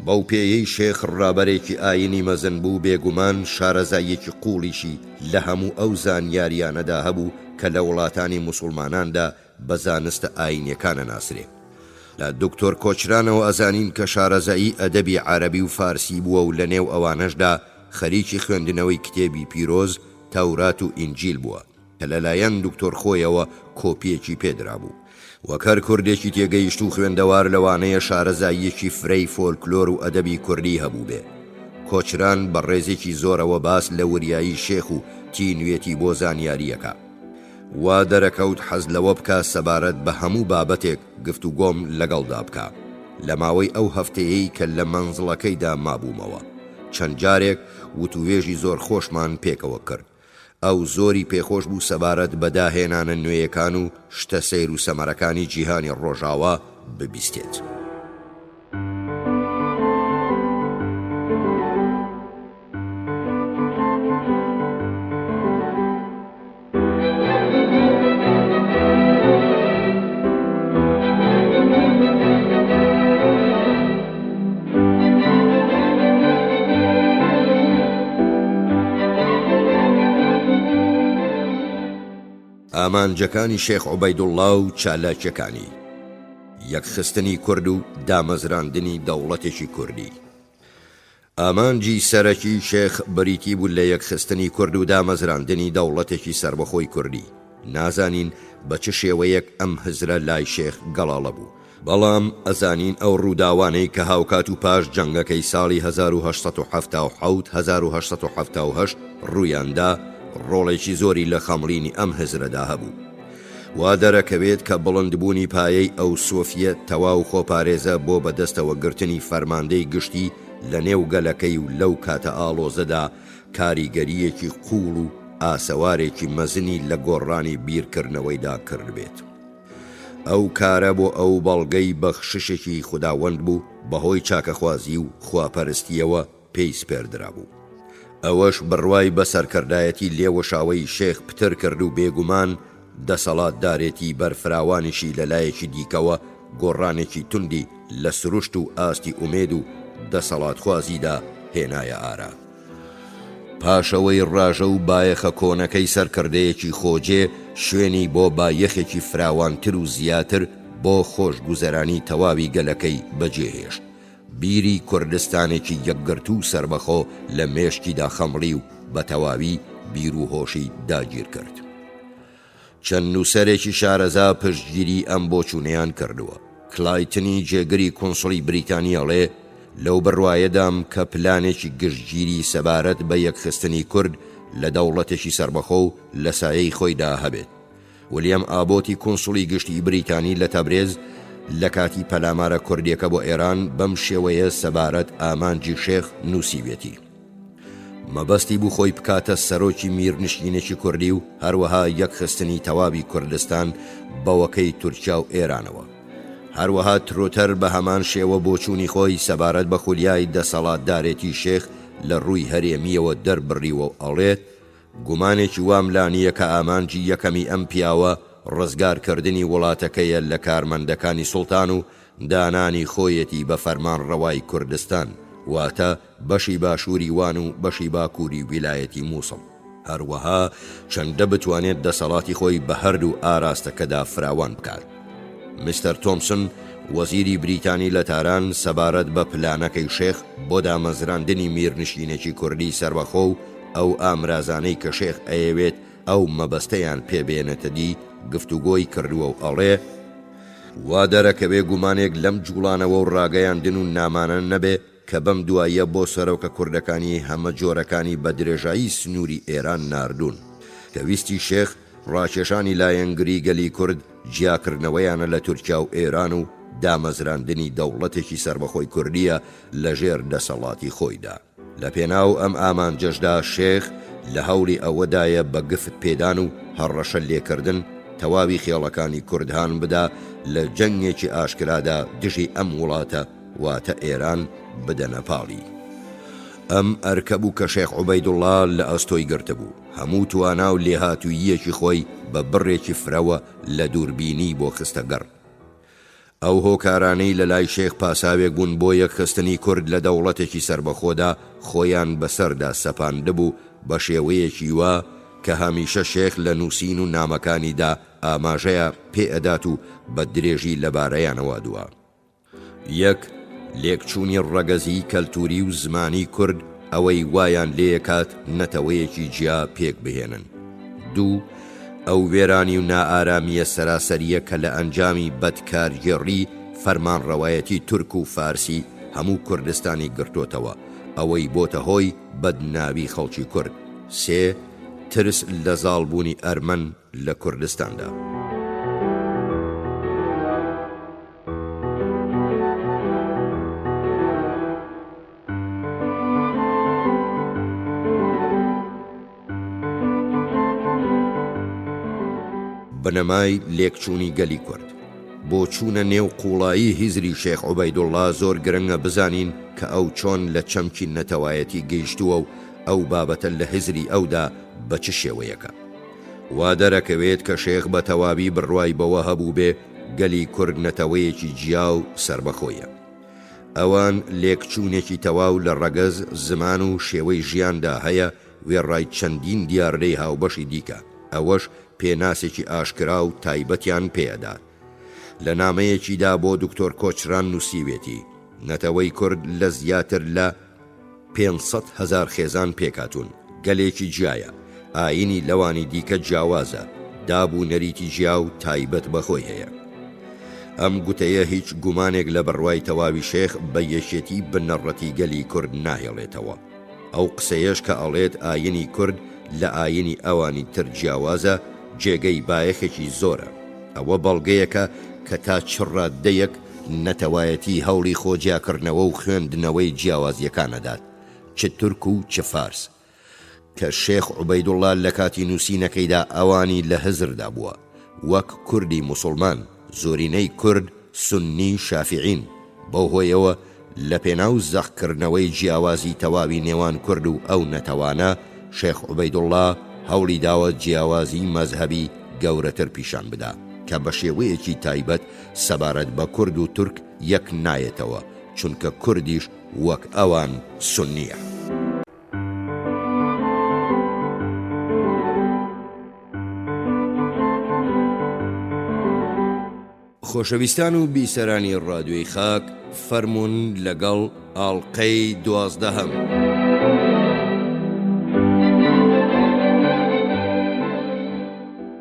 بەو پێیەی شێخ ڕابەرێکی ئایینی مەزن بوو، بێگومان شارەزاییەکی قووڵیشی لە هەموو ئەو زانیارییانەدا هەبوو کە لە وڵاتانی موسوڵماناندا بە زانستە ئایینیەکان ئەناسرێ. لە دکتۆر کۆچرانەوە ئەزانین کە شارەزایی ئەدەبی عەرەبی و فارسی بووە و لە نێو ئەوانەشدا خەریکی خوێندنەوەی کتێبی پیرۆز تەورات و ئینجیل بووە کە لە لایەن دکتۆر خۆیەوە کۆپیەکی پێ درابوو. وەک هەر کوردێکی تێگەیشتوو و خوێندەوار لەوانەیە شارەزاییەکی فرەی فۆلکلۆر و ئەدەبی کوردی هەبووبێ. کۆچران بە ڕێزێکی زۆرەوە باس لە وریایی شێخ و تینوێتی بۆ زانیاری ئەکا. وا دەرەکەوت حەز لەوە بکا سەبارەت بە هەموو بابەتێک گفتوگۆم لەگەڵدا بکا. لە ماوەی ئەو هەفتەیەی کە لە مەنزڵەکەیدا مابوومەوە، چەند جارێک وتووێژی زۆر خۆشمان پێکەوە کرد. ئەو زۆری پێخۆش بوو سەبارەت بە داهێنانە نوێیەکان و شتە سەیروسەمەرەکانی جیهانی ڕۆژاوا ببیستێت. ئامانجەکانی شێخ عوبەیدوڵڵا و چالاکیەکانی یەکخستنی کورد و دامەزراندنی دەوڵەتێکی کوردی. ئامانجی سەرەکی شێخ بریتی بوو لە یەکخستنی کورد و دامەزراندنی دەوڵەتێکی سەربەخۆی کوردی. نازانین بە چ شێوەیەک ئەم هزرە لای شێخ گەڵاڵە بوو، بەڵام ئەزانین ئەو ڕووداوانەی کە هاوکات و پاش جەنگەکەی ساڵی 1877 1878 ڕوویان دا، ڕۆڵێکی زۆری لە خەمڵینی ئەم هزرەدا هەبوو. وا دەرەکەوێت کە بڵندبوونی پایەی ئەو سۆفییە تەواو خۆپارێزە بۆ بەدەستەوە گرتنی فەرماندەی گشتی لە نێو گەلەکەی و لەو کاتە ئاڵۆزەدا کاریگەرییەکی قووڵ و ئاسەوارێکی مەزنی لە گۆڕانی بیرکردنەوەیدا کردبێت. ئەو کارە بۆ ئەو بەڵگەی بەخششێکی خوداوەند بوو بەهۆی چاکەخوازی و خواپەرستییەوە پێی سپێردرابوو. ئەوەش بڕوای بە سەرکردایەتی لێوەشاوەی شێخ پتر کرد و بێگومان دەسەڵاتدارێتی بەرفراوانیشی لە لایەکی دیکەوە گۆڕانێکی توندی لە سروشت و ئاستی ئومێد و دەسەڵاتخوازیدا هێنایە ئارا. پاش ئەوەی ڕاژە و بایەخە کۆنەکەی سەرکردەیەکی خۆجێ شوێنی بۆ بایەخێکی فراوانتر و زیاتر بۆ خۆشگوزەرانی تەواوی گەلەکەی بەجێهێشت، بیری کوردستانێکی یەکگرتوو و سەربەخۆ لە مێشکیدا خەمڵی و بە تەواوی بیر و هۆشی داگیر کرد. چەند نووسەرێکی شارەزا پشتگیری ئەم بۆچوونەیان کردووە. کلایتنی جێگری کونسڵی بریتانی ئەڵێ، لەو بڕوایەدام کە پلانێکی گشتگیری سەبارەت بە یەکخستنی کورد لە دەوڵەتێکی سەربەخۆ و لە سایەی خۆیدا هەبێت. ولیەم ئابۆتی کونسوڵی گشتیی بریتانی لە تەبرێز لە کاتی پەلامارە کوردیەکە بۆ ئێران بەم شێوەیە سەبارەت ئامانجی شێخ نووسیویەتی، مەبەستی بوو خۆی بکاتە سەرۆکی میرنشینێکی کوردی و هەروەها یەکخستنی تەواوی کوردستان بەوەکەی تورکیا و ئێرانەوە. هەروەها ترۆتەر بە هەمان شێوە بۆچوونی خۆی سەبارەت بە خولیای دەسەڵاتدارێتی شێخ لە ڕووی هەرێمییەوە دەربڕیوە و ئەڵێت، گومانێکی وام لا نییە کە ئامانجی یەکەمی ئەم پیاوە ڕزگار کردنی وڵاتەکەیە لە کارمەندەکانی سوڵتان و دانانی خۆیەتی بە فەرمانڕەوای کوردستان، واتە بەشی باشووری وان و بەشی باکووری ویلایەتی موسڵ. هەروەها چەندە بتوانێت دەسەڵاتی خۆی بە هەردوو ئاراستەکەدا فراوان بکات. مستەر تۆمسن، وەزیری بریتانی لە تاران سەبارەت بە پلانەکەی شێخ بۆ دامەزراندنی میرنشینێکی کوردی سەربەخۆ و ئەو ئامرازانەی کە شێخ ئەیەوێت ئەو مەبەستەیان پێ بێنێتە دی گفتوگۆی کردووە و ئەڵێ، وا دەرەکەوێ گومانێک لەم جوڵانەوە و ڕاگەیاندن و نامانە نەبێ کە بەم دواییە بۆ سەرۆکە کوردەکانی هەمە جۆرەکانی بە درێژایی سنووری ئێران ناردوون کە ویستی شێخ ڕاکێشانی لایەنگری گەلی کورد جیاکردنەوەیانە لە تورکیا و ئێران و دامەزراندنی دەوڵەتێکی سەربەخۆی کوردییە لە ژێر دەسەڵاتی خۆیدا. لە پێناو ئەم ئامانجەشدا شێخ لە هەوڵی ئەوەدایە بە گفت پێدان و هەڕەشە لێکردن تەواوی خێڵەکانی کورد هان بدا لە جەنگێکی ئاشکرادا دژی ئەم وڵاتە واتە ئێران بدەنە پاڵی. ئەم ئەرکە بوو کە شێخ عوبەیدوڵڵا لە ئەستۆی گرتبوو، هەموو توانا و لێهاتووییەکی خۆی بە بڕێکی فرەوە لە دووربینی بۆ خستە گەڕ. ئەو هۆکارانەی لە لای شێخ پاساوێک بوون بۆ یەکخستنی کورد لە دەوڵەتێکی سەربەخۆدا خۆیان بەسەردا سەپاندبوو بە شێوەیەکی وا کە هەمیشە شێخ لە نووسین و نامەکانیدا ئاماژەیا پێ ئەدات و بە درێژی لەبارەیانەوە دوا. یەک، لێکچوونی ڕەگەزی، کەلتووری و زمانی کورد ئەوەی وایان لێکات نەتەوەیەکی جیا پێک بهێنن. دوو، ئەو وێرانی و نائارامییە سەراسەرییە کە لە ئەنجامی بەدکارگێڕی فەرمانڕەوایەتی تورک و فارسی هەموو کوردستانی گرتۆتەوە، ئەوەی بۆتە هۆی بەدناوی خەڵکی کورد. سێ، ترس لە زاڵبوونی ئەرمەن لە کوردستاندا. بنەمای لێکچوونی گەلی کورد. بۆ چوونە نێو قووڵایی هزری شێخ عوبەیدوڵڵا زۆر گرنگە بزانین کە ئەو چۆن لە چەمکی نەتەوایەتی گەیشتووە و ئەو بابەتە لە هزری ئەودا بە چ شێوەیەکە. وا دەرەکەوێت کە شێخ بە تەواوی بڕوای بەوە هەبووبێ گەلی کورد نەتەوەیەکی جیا و سەربەخۆیە. ئەوان لێکچوونێکی تەواو لە ڕەگەز، زمان و شێوەی ژیاندا هەیە وێڕای چەندین دیاردەی هاوبەشی دیکە، ئەوەش پێناسێکی ئاشکرا و تایبەتیان پێ ئەدات. لە نامەیەکیدا بۆ دکتۆر کۆچران نووسیوێتی، نەتەوەی کورد لە زیاتر لە. 500 هەزار خێزان پێکهاتوون، گەلێکی جیایە، ئایینی لەوانی دیکە جیاوازە، داب و نەریتی جیا و تایبەت بە خۆی هەیە. ئەم گوتەیە هیچ گومانێک لە بڕوای تەواوی شێخ بە یەکێتی بنەڕەتی گەلی کورد ناهێڵێتەوە. ئەو قسەیەش کە ئەڵێت ئایینی کورد لە ئایینی ئەوانی تر جیاوازە، جێگەی بایەخێکی زۆرە. ئەوە بەڵگەیەکە کە تا چ ڕاددەیەک نەتەوایەتی هەوڵی خۆ جیاکردنەوە و خوێندنەوەی جیاوازییەکان ئەدات، چ تورک و چ فارس. کە شێخ عوبەیدوڵڵا لە کاتی نووسینەکەیدا ئەوانی لە هزردا بووە، وەک کوردی موسوڵمان، زۆرینەی کورد سوننی شافیعین، بەو هۆیەوە لە پێناو زەقکردنەوەی جیاوازی تەواوی نێوان کورد و ئەو نەتەوانە، شێخ عوبەیدوڵڵا هەوڵی داوە جیاوازی مەزهەبی گەورەتر پیشان بدا، کە بە شێوەیەکی تایبەت سەبارەت بە کورد و تورک یەک نایەتەوە، چونکە کوردیش وەک ئەوان سوننییە. خۆشەویستان و بیسەرانی ڕادیۆی خاک فەرموون لەگەڵ ئاڵقەی دوازدەهەم.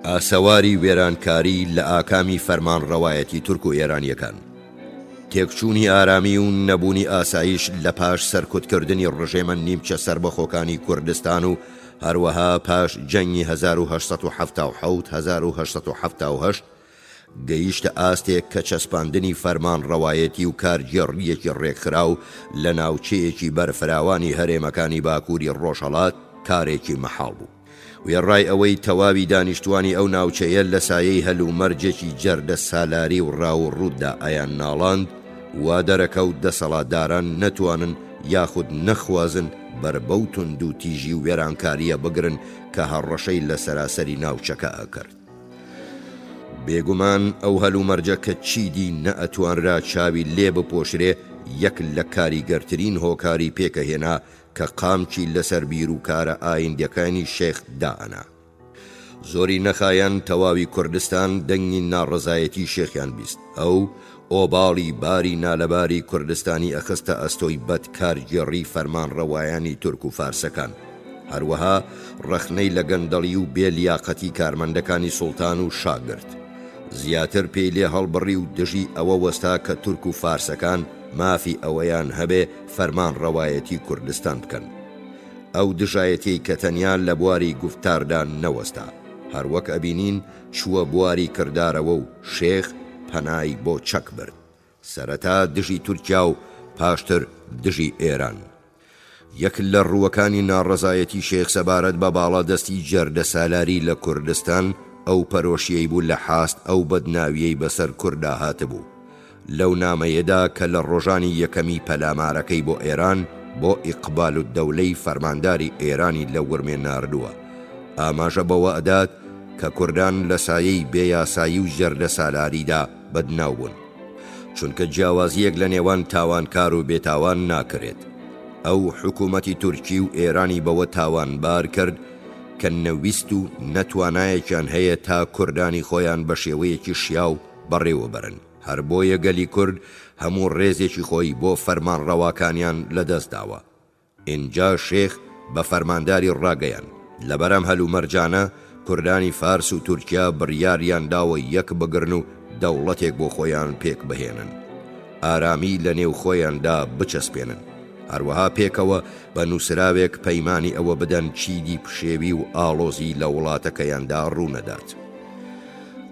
ئاسەواری وێرانکاری لە ئاکامی فەرمانڕەوایەتی تورک و ئێرانیەکان. تێکچوونی ئارامی و نەبوونی ئاسایش لە پاش سەرکوتکردنی ڕژێمە نیمچە سەربەخۆکانی کوردستان و هەروەها پاش جەنگی 1877 1878 گەیشتە ئاستێک کە چەسپاندنی فەرمانڕەوایەتی و کارگێڕییەکی ڕێکخراو لە ناوچەیەکی بەرفراوانی هەرێمەکانی باکووری ڕۆژهەڵات کارێکی مەحاڵ بوو. وێڕای ئەوەی تەواوی دانیشتووانی ئەو ناوچەیە لە سایەی هەلومەرجێکی جەردە سالاری و ڕاووڕووتدا ئەیانناڵاند، وا دەرەکەوت دەسەڵاتداران نەتوانن یاخود نەخوازن بەر بەو توندوتیژی و وێرانکارییە بگرن کە هەڕەشەی لە سەراسەری ناوچەکە ئەکرد. بێگومان ئەو هەلومەرجە کە چیدی نەئەتوانرا چاوی لێ بپۆشرێ یەک لە کاریگەرترین هۆکاری پێکەهێنا کە قامکی لەسەر بیر و کارە ئایندەکانی شێخ دائەنا. زۆری نەخایاند تەواوی کوردستان دەنگی ناڕەزایەتی شێخیان بیست. ئەو ئۆباڵی باری نالەباری کوردستانی ئەخستە ئەستۆی بەدکارگێڕی فەرمانڕەوایانی تورک و فارسەکان. هەروەها ڕەخنەی لە گەندەڵی و بێ لیاقەتی کارمەندەکانی سوڵتان و شا گرت. زیاتر پێی لێ هەڵبڕی و دژی ئەوە وەستا کە تورک و فارسەکان مافی ئەوەیان هەبێ فەرمانڕەوایەتی کوردستان بکەن. ئەو دژایەتیەی کە تەنیا لە بواری گوفتاردا نەوەستا، هەر وەک ئەبینین چووە بواری کردارەوە و شێخ پەنای بۆ چەک برد. سەرەتا دژی تورکیا و پاشتر دژی ئێران. یەک لە ڕووەکانی ناڕەزایەتی شێخ سەبارەت بە باڵا دەستی جەردەسالاری لە کوردستان ئەو پەرۆشیەی بوو لە حاست ئەو بەدناویەی بەسەر کوردا هاتبوو. لەو نامەیەدا کە لە ڕۆژانی یەکەمی پەلامارەکەی بۆ ئێران بۆ ئیقبالودەولەی فەرمانداری ئێرانی لە ورمێ ناردووە ئاماژە بەوە ئەدات کە کوردان لە سایەی بێ یاسایی و جەردەسالاریدا بەدناو بوون چونکە جیاوازییەک لە نێوان تاوانکار و بێتاوان ناکرێت. ئەو حکوومەتی تورکی و ئێرانی بەوە تاوانبار کرد کە نە ویست و نە توانایەکیان هەیە تا کوردانی خۆیان بە شێوەیەکی شیاو بەڕێوە بەرن. هەر بۆیە گەلی کورد هەموو ڕێزێکی خۆی بۆ فەرمانڕەواکانیان لە دەست داوە. ئینجا شێخ بە فەرمانداری ڕاگەیاند، لەبەر ئەم هەلومەرجانە کوردانی فارس و تورکیا بڕیاریان داوە یەک بگرن و دەوڵەتێک بۆ خۆیان پێک بهێنن، ئارامی لە نێو خۆیاندا بچەسپێنن، هەروەها پێکەوە بە نووسراوێک پەیمانی ئەوە بدەن چیدی پشێوی و ئاڵۆزی لە وڵاتەکەیاندا ڕوونەدات.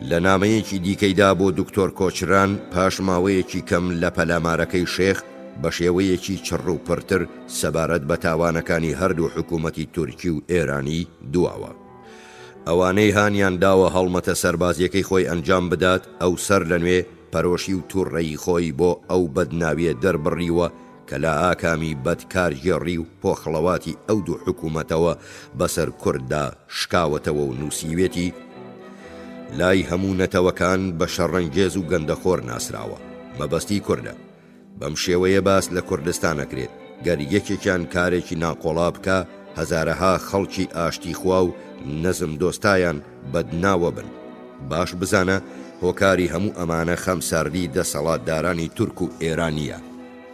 لە نامەیەکی دیکەیدا بۆ دکتۆر کۆچران پاش ماوەیەکی کەم لە پەلامارەکەی شێخ، بە شێوەیەکی چڕ و پڕتر سەبارەت بە تاوانەکانی هەردوو حکوومەتی تورکی و ئێرانی دواوە. ئەوانەی هانیان داوە هەڵمەتە سەربازییەکەی خۆی ئەنجام بدات، ئەو سەر لە نوێ پەرۆشی و تووڕەیی خۆی بۆ ئەو بەدناویە دەربڕیوە کە لە ئاکامی بەدکارگێڕی و پۆخڵەواتی ئەو دوو حکوومەتەوە بەسەر کورددا شکاوەتەوە و نووسیوێتی، لای هەموو نەتەوەکان بە شەڕەنگێز و گەندەخۆر ناسراوە، مەبەستی کوردە. بەم شێوەیە باس لە کوردستان ئەکرێت، گەر یەکێکیان کارێکی ناقۆڵا بکا هەزارەها خەڵکی ئاشتیخوا و نەزم دۆستایان بەدناوە بن. باش بزانە هۆکاری هەموو ئەمانە خەمساردی دەسەڵاتدارانی تورک و ئێرانیە،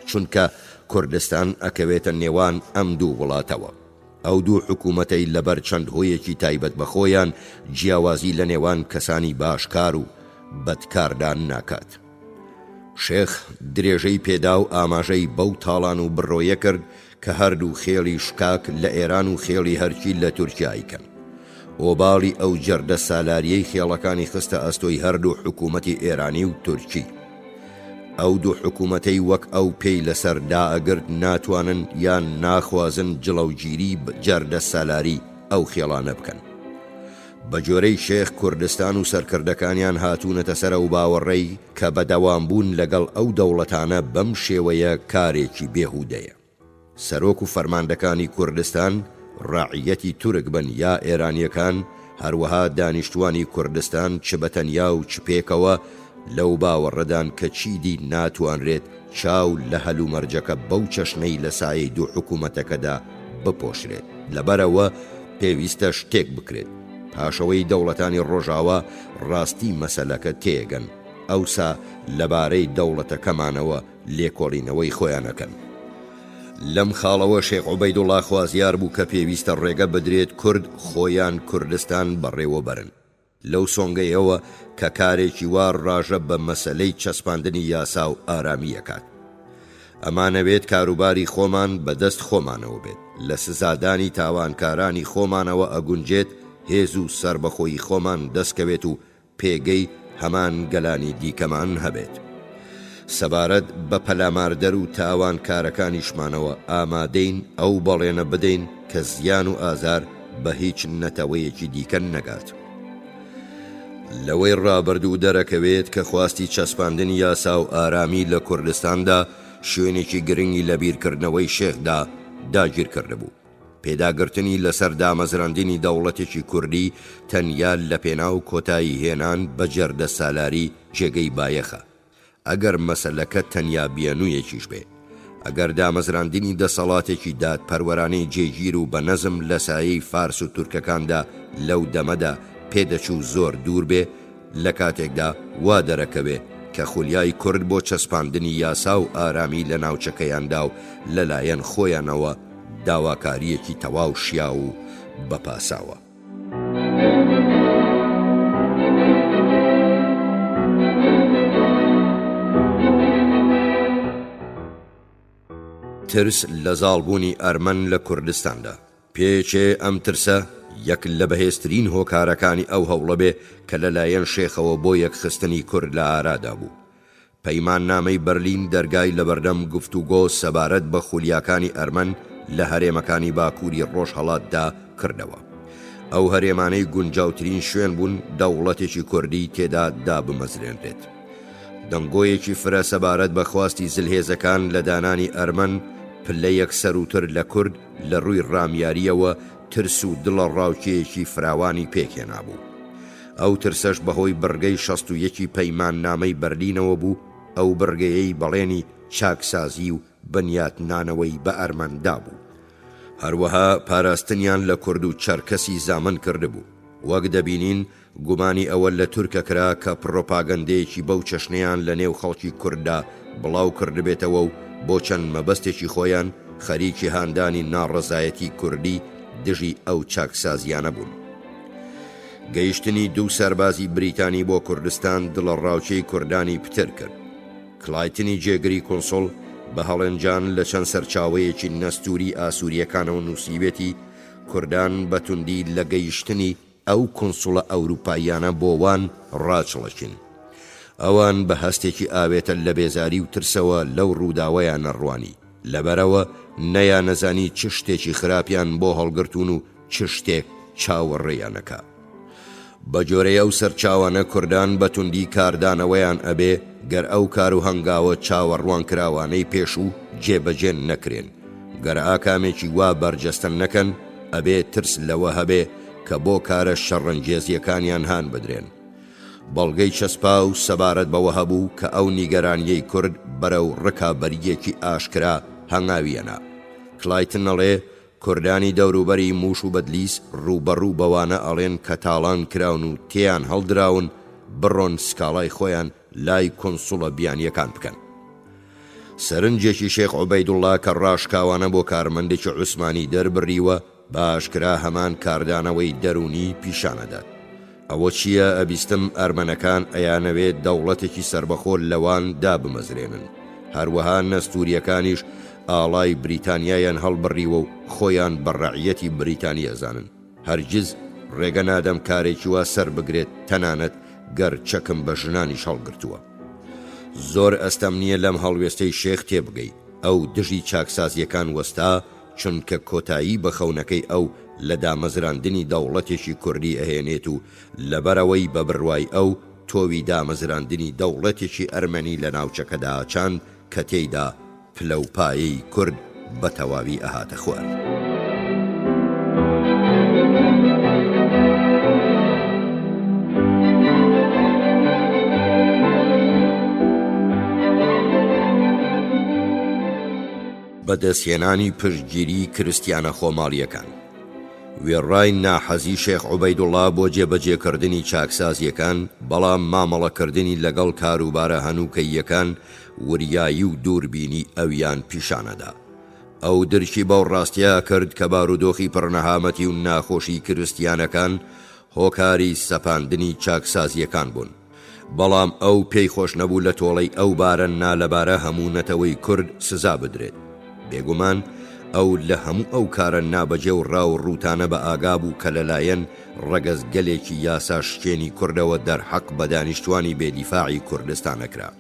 چونکە کوردستان ئەکەوێتە نێوان ئەم دوو وڵاتەوە. ئەو دوو حکوومەتەی لەبەر چەند هۆیەکی تایبەت بە خۆیان جیاوازی لە نێوان کەسانی باشکار و بەدکاردا ناکات. شێخ درێژەی پێدا و ئاماژەی بەو تاڵان و بڕۆیە کرد کە هەردوو خێڵی شکاک لە ئێران و خێڵی هەرکی لە تورکیا ئەیکەن. ئۆباڵی ئەو جەردە سالاریەی خێڵەکانی خستە ئەستۆی هەردوو حکوومەتی ئێرانی و تورکی. ئەو دوو حکوومەتەی وەک ئەو پێی لەسەر دائەگرت ناتوانن یان ناخوازن جڵەوگیری جەردە سالاری ئەو خێڵانە بکەن. بە گوێرەی شێخ کوردستان و سەرکردەکانیان هاتوونەتە سەر ئەو باوەڕەی کە بەدەوام بوون لەگەڵ ئەو دەوڵەتانە بەم شێوەیە کارێکی بێهوودەیە. سەرۆک و فەرماندەکانی کوردستان ڕەعیەتی تورک بن یا ئێرانیەکان، هەروەها دانیشتوانی کوردستان چ بە تەنیا و چ پێکەوە لەو باوەڕەدان کە چیدی ناتوانرێت چاو لە هەلومەرجەکە بەو چەشنەی لە سایەی دوو حکومەتەکەدا بپۆشرێت لەبەرئەوە پێویستە شتێک بکرێت پاشئەوەی دەوڵەتانی ڕۆژاوا ڕاستی مەسەلەکە تێگەن ئەوسا لەبارەی دەوڵەتەکەمانەوە لێکۆڵینەوەی خۆیان ئەکەن. لەم خاڵەوە شێخ عوبەیدوڵا خوازیار بوو کە پێویستە ڕێگە بدرێت کورد خۆیان کوردستان بەڕێوەبەرن. لەو سۆنگەیەوە کە کارێکی وا ڕاژە بە مەسەلەی چەسپاندنی یاسا و ئارامی ئەکات. ئەمانەوێت کاروباری خۆمان بە دەست خۆمانەوە بێت، لە سزادانی تاوانکارانی خۆمانەوە ئەگونجێت هێز و سەربەخۆیی خۆمان دەستکەوێت و پێگەی هەمان گەلانی دیکەمان هەبێت. سەبارەت بە پەلاماردەر و تاوانکارەکانیشمانەوە ئامادەین ئەو بەڵێنە بدەین کە زیان و ئازار بە هیچ نەتەوەیەکی دیکە نەگات. لەوەی ڕابردوو دەرەکەوێت کە خواستی چەسپاندنی یاسا و ئارامی لە کوردستاندا شوێنێکی گرنگی لە بیرکردنەوەی شێخدا داگیرکردبوو. پێداگرتنی لەسەر دامەزراندنی دەوڵەتێکی کوردی تەنیا لەپێناو کۆتایی هێنان بە جەردەسالاری جێگەی بایەخە. ئەگەر مەسەلەکە تەنیا بیانوویەکیش بێ. ئەگەر دامەزراندنی دەسەڵاتێکی دادپەروەرانەی جێگیر و بە نەزم لە سایەی فارس و تورکەکاندا لەو دەمەدا پێدەچوو زۆر دوور بێ، لە کاتێکدا وا دەرەکەوێ کە خولیای کورد بۆ چەسپاندنی یاسا و ئارامی لە ناوچەکەیاندا و لە لایەن خۆیانەوە داواکارییەکی تەواو شیاو و بە پاساوە. ترس لە زاڵبوونی ئەرمەن لە کوردستاندا. پێچێ ئەم ترسە یەک لە بەهێزترین هۆکارەکانی ئەو هەوڵە بێ کە لە لایەن شێخەوە بۆ یەکخستنی کورد لە ئارادا بوو. پەیماننامەی بەرلین دەرگای لەبەردەم گفتوگۆ سەبارەت بە خولیاکانی ئەرمەن لە هەرێمەکانی باکووری ڕۆژهەڵاتدا کردەوە. ئەو هەرێمانەی گونجاوترین شوێن بوون دەوڵەتێکی کوردی تێدا دابمەزرێنرێت. دەنگۆیەکی فرە سەبارەت بە خواستی زلهێزەکان لە دانانی ئەرمەن پلەیەک سەرووتر لە کورد لە ڕووی ڕامیارییەوە ترس و دڵەڕاوکێیەکی فراوانی پێکهێنابوو. ئەو ترسەش بەهۆی بڕگەی 61 ی پەیماننامەی بەرلینەوە بوو، ئەو بڕگەیەی بەڵێنی چاکسازی و بنیاتنانەوەی بە ئەرمەن دابوو. هەروەها پاراستنیان لە کورد و چەرکەسی زامن کردبوو. وەک دەبینین گومانی ئەوە لە تورکە کرا کە پڕۆپاگەندەیەکی بەو چەشنەیان لە نێو خەڵکی کورددا بڵاو کردبێتەوە و بۆ چەند مەبەستێکی خۆیان خەریکی هاندانی ناڕەزایەتی کوردی دژی ئەو چاکسازییانە بوون. گەیشتنی دوو سەربازی بریتانی بۆ کوردستان دڵەڕاوکێی کوردانی پتر کرد. کلایتنی جێگری کونسوڵ بە هەڵێنجان لە چەند سەرچاوەیەکی نەستووری ئاسوورییەکانەوە نووسیوێتی، کوردان بە توندی لە گەیشتنی ئەو کونسوڵە ئەوروپاییانە بۆ وان ڕاچڵەکین. ئەوان بە هەستێکی ئاوێتە لە بێزاری و ترسەوە لەو ڕووداوەیان ئەڕوانی. لەبەرئەوە نەیانەزانی چ شتێکی خراپیان بۆ هەڵگرتوون و چ شتێک چاوەڕێیان ئەکا. بە جۆرەی ئەو سەرچاوانە کوردان بە توندی کاردانەوەیان ئەبێ گەر ئەو کار و هەنگاوە چاوەڕوانکراوانەی پێشوو جێبەجێ نەکرێن. گەر ئاکامێکی وا بەرجەستە نەکەن ئەبێ ترس لەوە هەبێ کە بۆ کارە شەڕەنگێزییەکانیان هان بدرێن. بەڵگەی چەسپاو سەبارەت بەوە هەبوو کە ئەو نیگەرانییەی کورد بەرەو ڕکابەرییەکی ئاشکرا هەنگاوی ئەنا. کلایتن ئەڵێ کوردانی دەوروبەری مووش و بەدلیس ڕووبەڕوو بەوانە ئەڵێن کە تاڵان کراون و تێیان هەڵدراون بڕۆن سکاڵای خۆیان لای کونسوڵە بیانییەکان بکەن. سەرنجێکی شێخ عوبەیدوڵڵا کە ڕاشکاوانە بۆ کارمەندێکی عوسمانی دەربڕیوە، بە ئاشکرا هەمان کاردانەوەی دەروونی پیشان ئەدات. ئەوە چییە ئەبیستم ئەرمەنەکان ئەیانەوێ دەوڵەتێکی سەربەخۆ لە وان دابمەزرێنن. هەروەها نەستوورییەکانیش ئاڵای بریتانیایان هەڵبڕیوە و خۆیان بە ڕەعیەتی بریتانی ئەزانن. هەرگیز ڕێگە نادەم کارێکی وا سەر بگرێت تەنانەت گەر چەکم بە ژنانیش هەڵگرتووە. زۆر ئەستەم نییە لەم هەڵوێستەی شێخ تێبگەی، ئەو دژی چاکسازییەکان وەستا، چونکە کۆتایی بە خەونەکەی ئەو لە دامەزراندنی دەوڵەتێکی کوردی ئەهێنێت و لەبەرئەوەی بە بڕوای ئەو تۆوی دامەزراندنی دەوڵەتێکی ئەرمەنی لە ناوچەکەدا چاند کە تێیدا پلە و پایەی کورد بە تەواوی ئەهاتە خوار. بەدەستهێنانی پشتگیریی کرستیانە خۆماڵییەکان. وێڕای ناحەزی شێخ عوبەیدوڵڵا بۆ جێبەجێکردنی چاکسازییەکان، بەڵام مامەڵەکردنی لەگەڵ کاروبارە هەنووکەییەکان وریایی و دووربینی ئەویان پیشانئەدا. ئەو درکی بەو ڕاستیە ئەکرد کە بارودۆخی پڕنەهامەتی و ناخۆشی کرستیانەکان. هۆکاری سەپاندنی چاکسازییەکان بوون. بەڵام ئەو پێی خۆش نەبوو لە تۆڵەی ئەو بارە نالەبارە هەموو نەتەوەی کورد سزا بدرێت. بێگومان ئەو لە هەموو ئەو کارە نابەجێ و ڕاو ڕووتانە بە ئاگا بوو کە لە لایەن ڕەگەزگەلێکی یاسا شکێنی کوردەوە دەرحەق بە دانیشتوانی بێ دیفاعی کوردستان ئەکرا.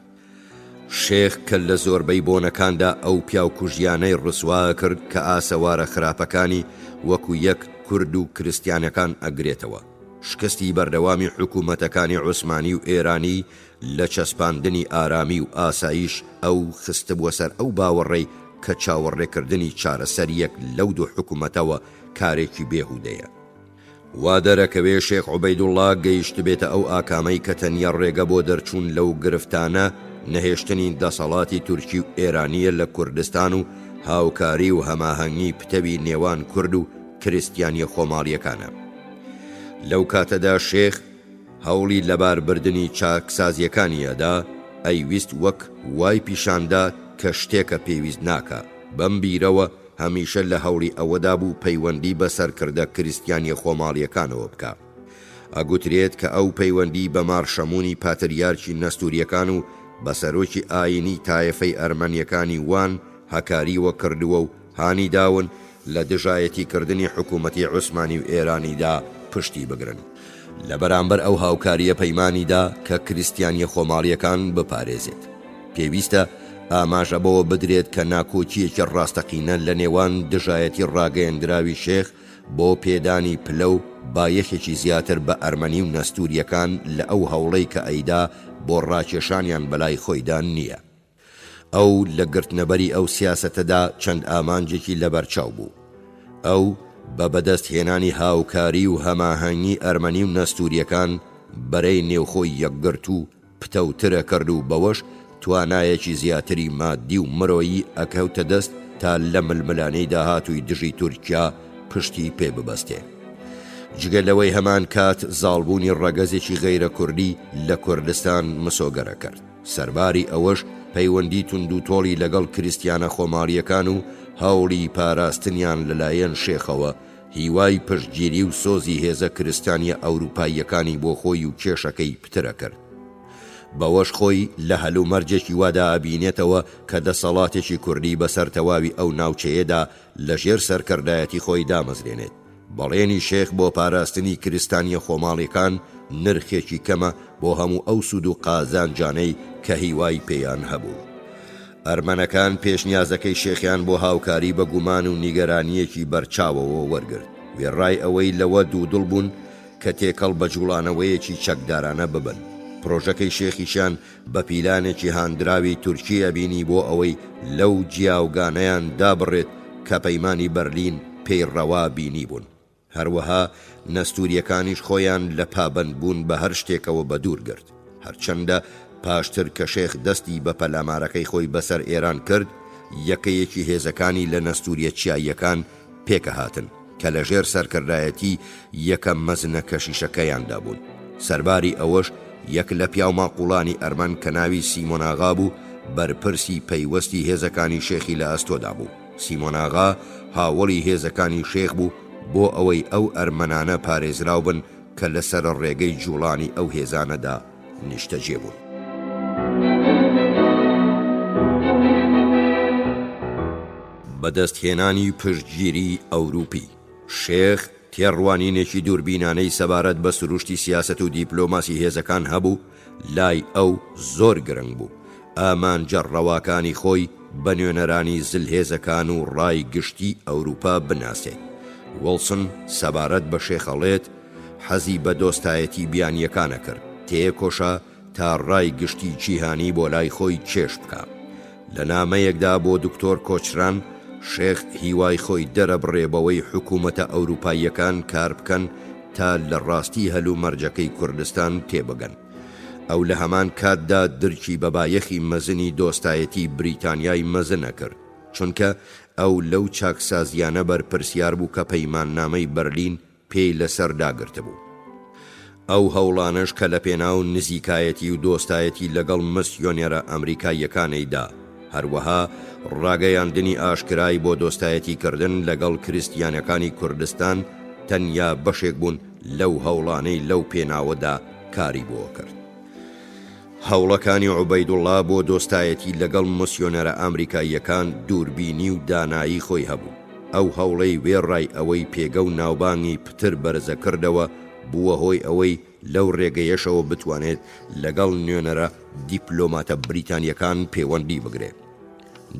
شێخ کە لە زۆربەی بۆنەکاندا ئەو پیاوکوژیانەی ڕسوا ئەکرد کە ئاسەوارە خراپەکانی وەکو یەک کورد و کرستیانەکان ئەگرێتەوە. شکستی بەردەوامی حکوومەتەکانی عوسمانی و ئێرانی لە چەسپاندنی ئارامی و ئاسایش ئەو خستبووە سەر ئەو باوەڕەی کە چاوەڕێکردنی چارەسەرییەک لەو دوو حکوومەتەوە کارێکی بێهوودەیە. وا دەرەکەوێ شێخ عوبەیدوڵڵا گەیشتبێتە ئەو ئاکامەی کە تەنیا ڕێگە بۆ دەرچوون لەو گرفتانە نەهێشتنی دەسەڵاتی تورکی و ئێرانییە لە کوردستان و هاوکاری و هەماهەنگی پتەوی نێوان کورد و کریستیانیە خۆماڵیەکانە. لەو کاتەدا شێخ هەوڵی لەباربردنی چاکسازیەکانی ئەدا، ئەیویست وەک وای پیشاندا کە شتێکە پێویست ناکا، بەم بیرەوە هەمیشە لە هەوڵی ئەوەدا بوو پەیوەندی بە سەرکردە کریستیانیە خۆماڵیەکانەوە بکا. ئەگوترێت کە ئەو پەیوەندی بە مار شەموونی پاتریارکی نەستوریەکان و بە سەرۆکی ئایینی تایەفەی ئەرمەنیەکانی وان هەکاریوە کردووە و هانی داون لە دژایەتی کردنی حکوومەتی عوسمانی و ئێرانیدا پشتی بگرن. لە بەرامبەر ئەو هاوکارییە پەیمانی دا کە کریستیانیە خۆماڵییەکان بپارێزێت. پێویستە ئاماژە بەوە بدرێت کە ناکۆکییەکی ڕاستەقینە لە نێوان دژایەتی ڕاگەیەندراوی شێخ بۆ پێدانی پلە و بایەخێکی زیاتر بە ئەرمەنی و نەستوورییەکان لە ئەو هەوڵەی کە ئەیدا بۆ ڕاکێشانیان بەلای خۆیدا نییە. ئەو لە گرتنەبەری ئەو سیاسەتەدا چەند ئامانجێکی لەبەرچاو بوو. ئەو بە بەدەست هێنانی هاوکاری و هەماهەنگی ئەرمەنی و نەستوورییەکان بەرەی نێوخۆی یەکگرتوو پتەوتر ئەکرد و بەوەش توانایەکی زیاتری مادی و مرۆیی ئەکەوتە دەست تا لە ململانێی داهاتووی دژی تورکیا پشتی پێ ببەستێ. جگە لەوەی هەمان کات زاڵبوونی ڕەگەزێکی غەیرە کوردی لە کوردستان مسۆگەر ئەکرد. سەرباری ئەوەش پەیوەندی توندوتۆڵی لەگەڵ کریستیانە خۆماڵییەکان و هەوڵی پاراستنیان لەلایەن شێخەوە، هیوای پشتگیری و سۆزی هێزە کرستانییە ئەوروپاییەکانی بۆ خۆی و کێشەکەی پتر ئەکرد. بەوەش خۆی لە هەلومەرجێکی وادا ئەبینێتەوە کە دەسەڵاتێکی کوردی بەسەر تەواوی ئەو ناوچەیەدا لەژێر سەرکردایەتی خۆی دامەزرێنێت. بەڵێنی شێخ بۆ پاراستنی کریستانییە خۆماڵییەکان نرخێکی کەمە بۆ هەموو ئەو سوود و قازانجانەی کە هیوای پێیان هەبوو. ئەرمەنەکان پێشنیازەکەی شێخیان بۆ هاوکاری بە گومان و نیگەرانییەکی بەرچاوەوە وەرگرت، وێڕای ئەوەی لەوە دوودڵ بوون کە تێکەڵ بە جووڵانەوەیەکی چەکدارانە ببن. پرۆژەکەی شێخیشیان بە پیلانێکی هاندراوی تورکی ئەبینی بۆ ئەوەی لەو جیاوگانەیان دابڕێت کە پەیمانی بەرلین پێی ڕەوا بینیبوون. هەروەها نەستوریەکانیش خۆیان لە پابەندبوون بە هەر شتێکەوە بەدوور گرت. هەرچەندە پاشتر کە شێخ دەستی بە پەلامارەکەی خۆی بەسەر ئێران کرد، یەکەیەکی هێزەکانی لە نەستوریە چیاییەکان پێکەهاتن کە لە ژێر سەرکردایەتی یەکە مەزنە کەشیشەکەیاندا بوون. سەرباری ئەوەش یەک لە پیاوماقوڵانی ئەرمەن کە ناوی سیمۆن ئاغا بوو بەرپرسی پەیوەستی هێزەکانی شێخی لە ئەستۆدا بوو. سیمۆن ئاغا هاوەڵی هێزەکانی شێخ بوو بۆ ئەوەی ئەو ئەرمەنانە پارێزراو بن کە لە سەر ڕێگەی جوڵانی ئەو هێزانەدا نیشتەجێ بوون. بەدەستهێنانی پشتگیریی ئەوروپی، شێخ تێڕوانینێکی دووربینانەی سەبارەت بە سروشتی سیاسەت و دیپلۆماسی هێزەکان هەبوو، لای ئەو زۆر گرنگ بوو ئامانجە ڕەواکانی خۆی بە نوێنەرانی زلهێزەکان و ڕای گشتی ئەوروپا بناسێت. وڵسن سەبارەت بە شێخ ئەڵێت، حەزی بە دۆستایەتی بیانییەکان ئەکرد، تێکۆشا تا ڕای گشتی جیهانی بۆ لای خۆی کێش بکا. لە نامەیەکدا بۆ دکتۆر کۆچران، شێخ هیوای خۆی دەرەبڕێ بەوەی حکوومەتە ئەوروپاییەکان کار بکەن تا لە ڕاستی هەلومەرجەکەی کوردستان تێبگەن. ئەو لە هەمان کاتدا درکی بە بایەخی مەزنی دۆستایەتی بریتانیای مەزن ئەکرد، چونکە ئەو لەو چاکسازییانە بەرپرسیار بوو کە پەیماننامەی بەرلین پێی لەسەر داگرتبوو. ئەو هەوڵانەش کە لەپێناو نزیکایەتی و دۆستایەتی لەگەڵ مسیۆنێرە ئەمریکاییەکانەی دا، هەروەها ڕاگەیاندنی ئاشکرای بۆ دۆستایەتی کردن لەگەڵ کریستیانەکانی کوردستان تەنیا بەشێک بوون لەو هەوڵانەی لەو پێناوەدا کاری بۆ کرد. هەوڵەکانی عوبەیدوڵڵا بۆ دۆستایەتی لەگەڵ مسیۆنەرە ئامریکاییەکان دووربینی و دانایی خۆی هەبوو. ئەو هەوڵەی وێڕای ئەوەی پێگە و ناوبانگی پتر بەرزەکردەوە، بووە هۆی ئەوەی لەو رێگەیەشەوە بتوانێت لەگەڵ نوێنەرە دیپلۆماتە بریتانییەکان پێوەندی بگرێ.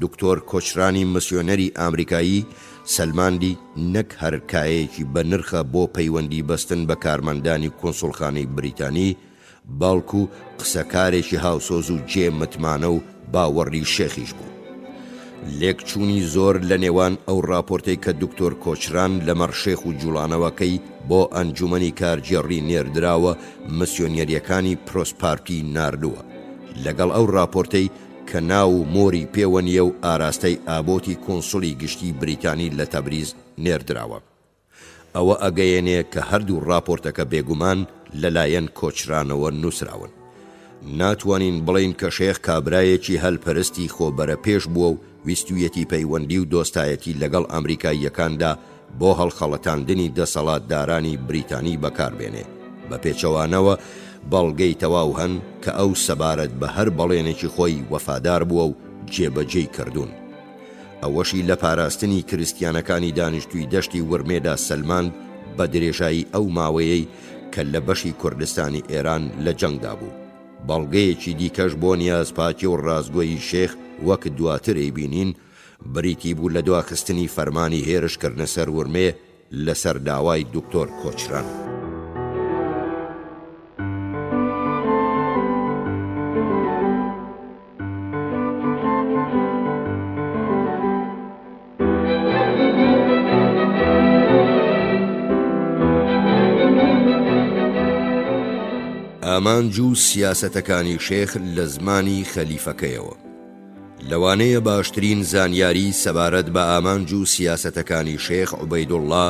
دکتۆر کۆچرانی مسیۆنەری ئامریکایی سەلماندی نەک هەر کایەیەکی بەنرخە بۆ پەیوەندی بەستن بە کارمەندانی کونسوڵخانەی بریتانی، بەڵکو قسەکارێکی هاوسۆز و جێ متمانە و باوەڕی شێخیش بوو. لێکچوونی زۆر لە نێوان ئەو ڕاپۆرتەی کە دکتۆر کۆچران لەمەڕ شێخ و جوڵانەوەکەی بۆ ئەنجومەنی کارگێڕی نێردراوە مسیۆنیەریەکانی پرۆسپارتی ناردووە لەگەڵ ئەو ڕاپۆرتەی کە ناو و مۆری پێوە نییە و ئاراستەی ئابۆتی کونسوڵی گشتی بریتانی لە تەبریز نێردراوە. ئەوە ئەگەیەنێ کە هەردوو ڕاپۆرتەکە بێگومان لە لایەن کۆچرانەوە نووسراون. ناتوانین بڵێین کە شێخ کابرایەکی هەلپەرستی خۆ بەرەپێش بووە و ویستوویەتی پەیوەندی و دۆستایەتی لەگەڵ ئامریکاییەکاندا بۆ هەڵخەڵەتاندنی دەسەڵاتدارانی بریتانی بەکار بێنێ. بە پێچەوانەوە بەڵگەی تەواو هەن کە ئەو سەبارەت بە هەر بەڵێنێکی خۆی وەفادار بووە و جێبەجێی کردوون. ئەوەشی لە پاراستنی کریستیانەکانی دانیشتووی دەشتی ورمێدا سەلماند بە درێژایی ئەو ماوەیەی کە لە بەشی کوردستانی ئێران لە جەنگدا بوو. بەڵگەیەکی دیکەش بۆ نیازپاکی و ڕاستگۆیی شێخ وەک دواتر ئەیبینین بریتی بوو لە دواخستنی فەرمانی هێرشکردنە سەر ورمێ لەسەر داوای دکتۆر کۆچران. ئامانج و سیاسەتەکانی شێخ لە زمانی خەلیفەکەیەوە. لەوانەیە باشترین زانیاری سەبارەت بە ئامانج و سیاسەتەکانی شێخ عوبەیدوڵڵا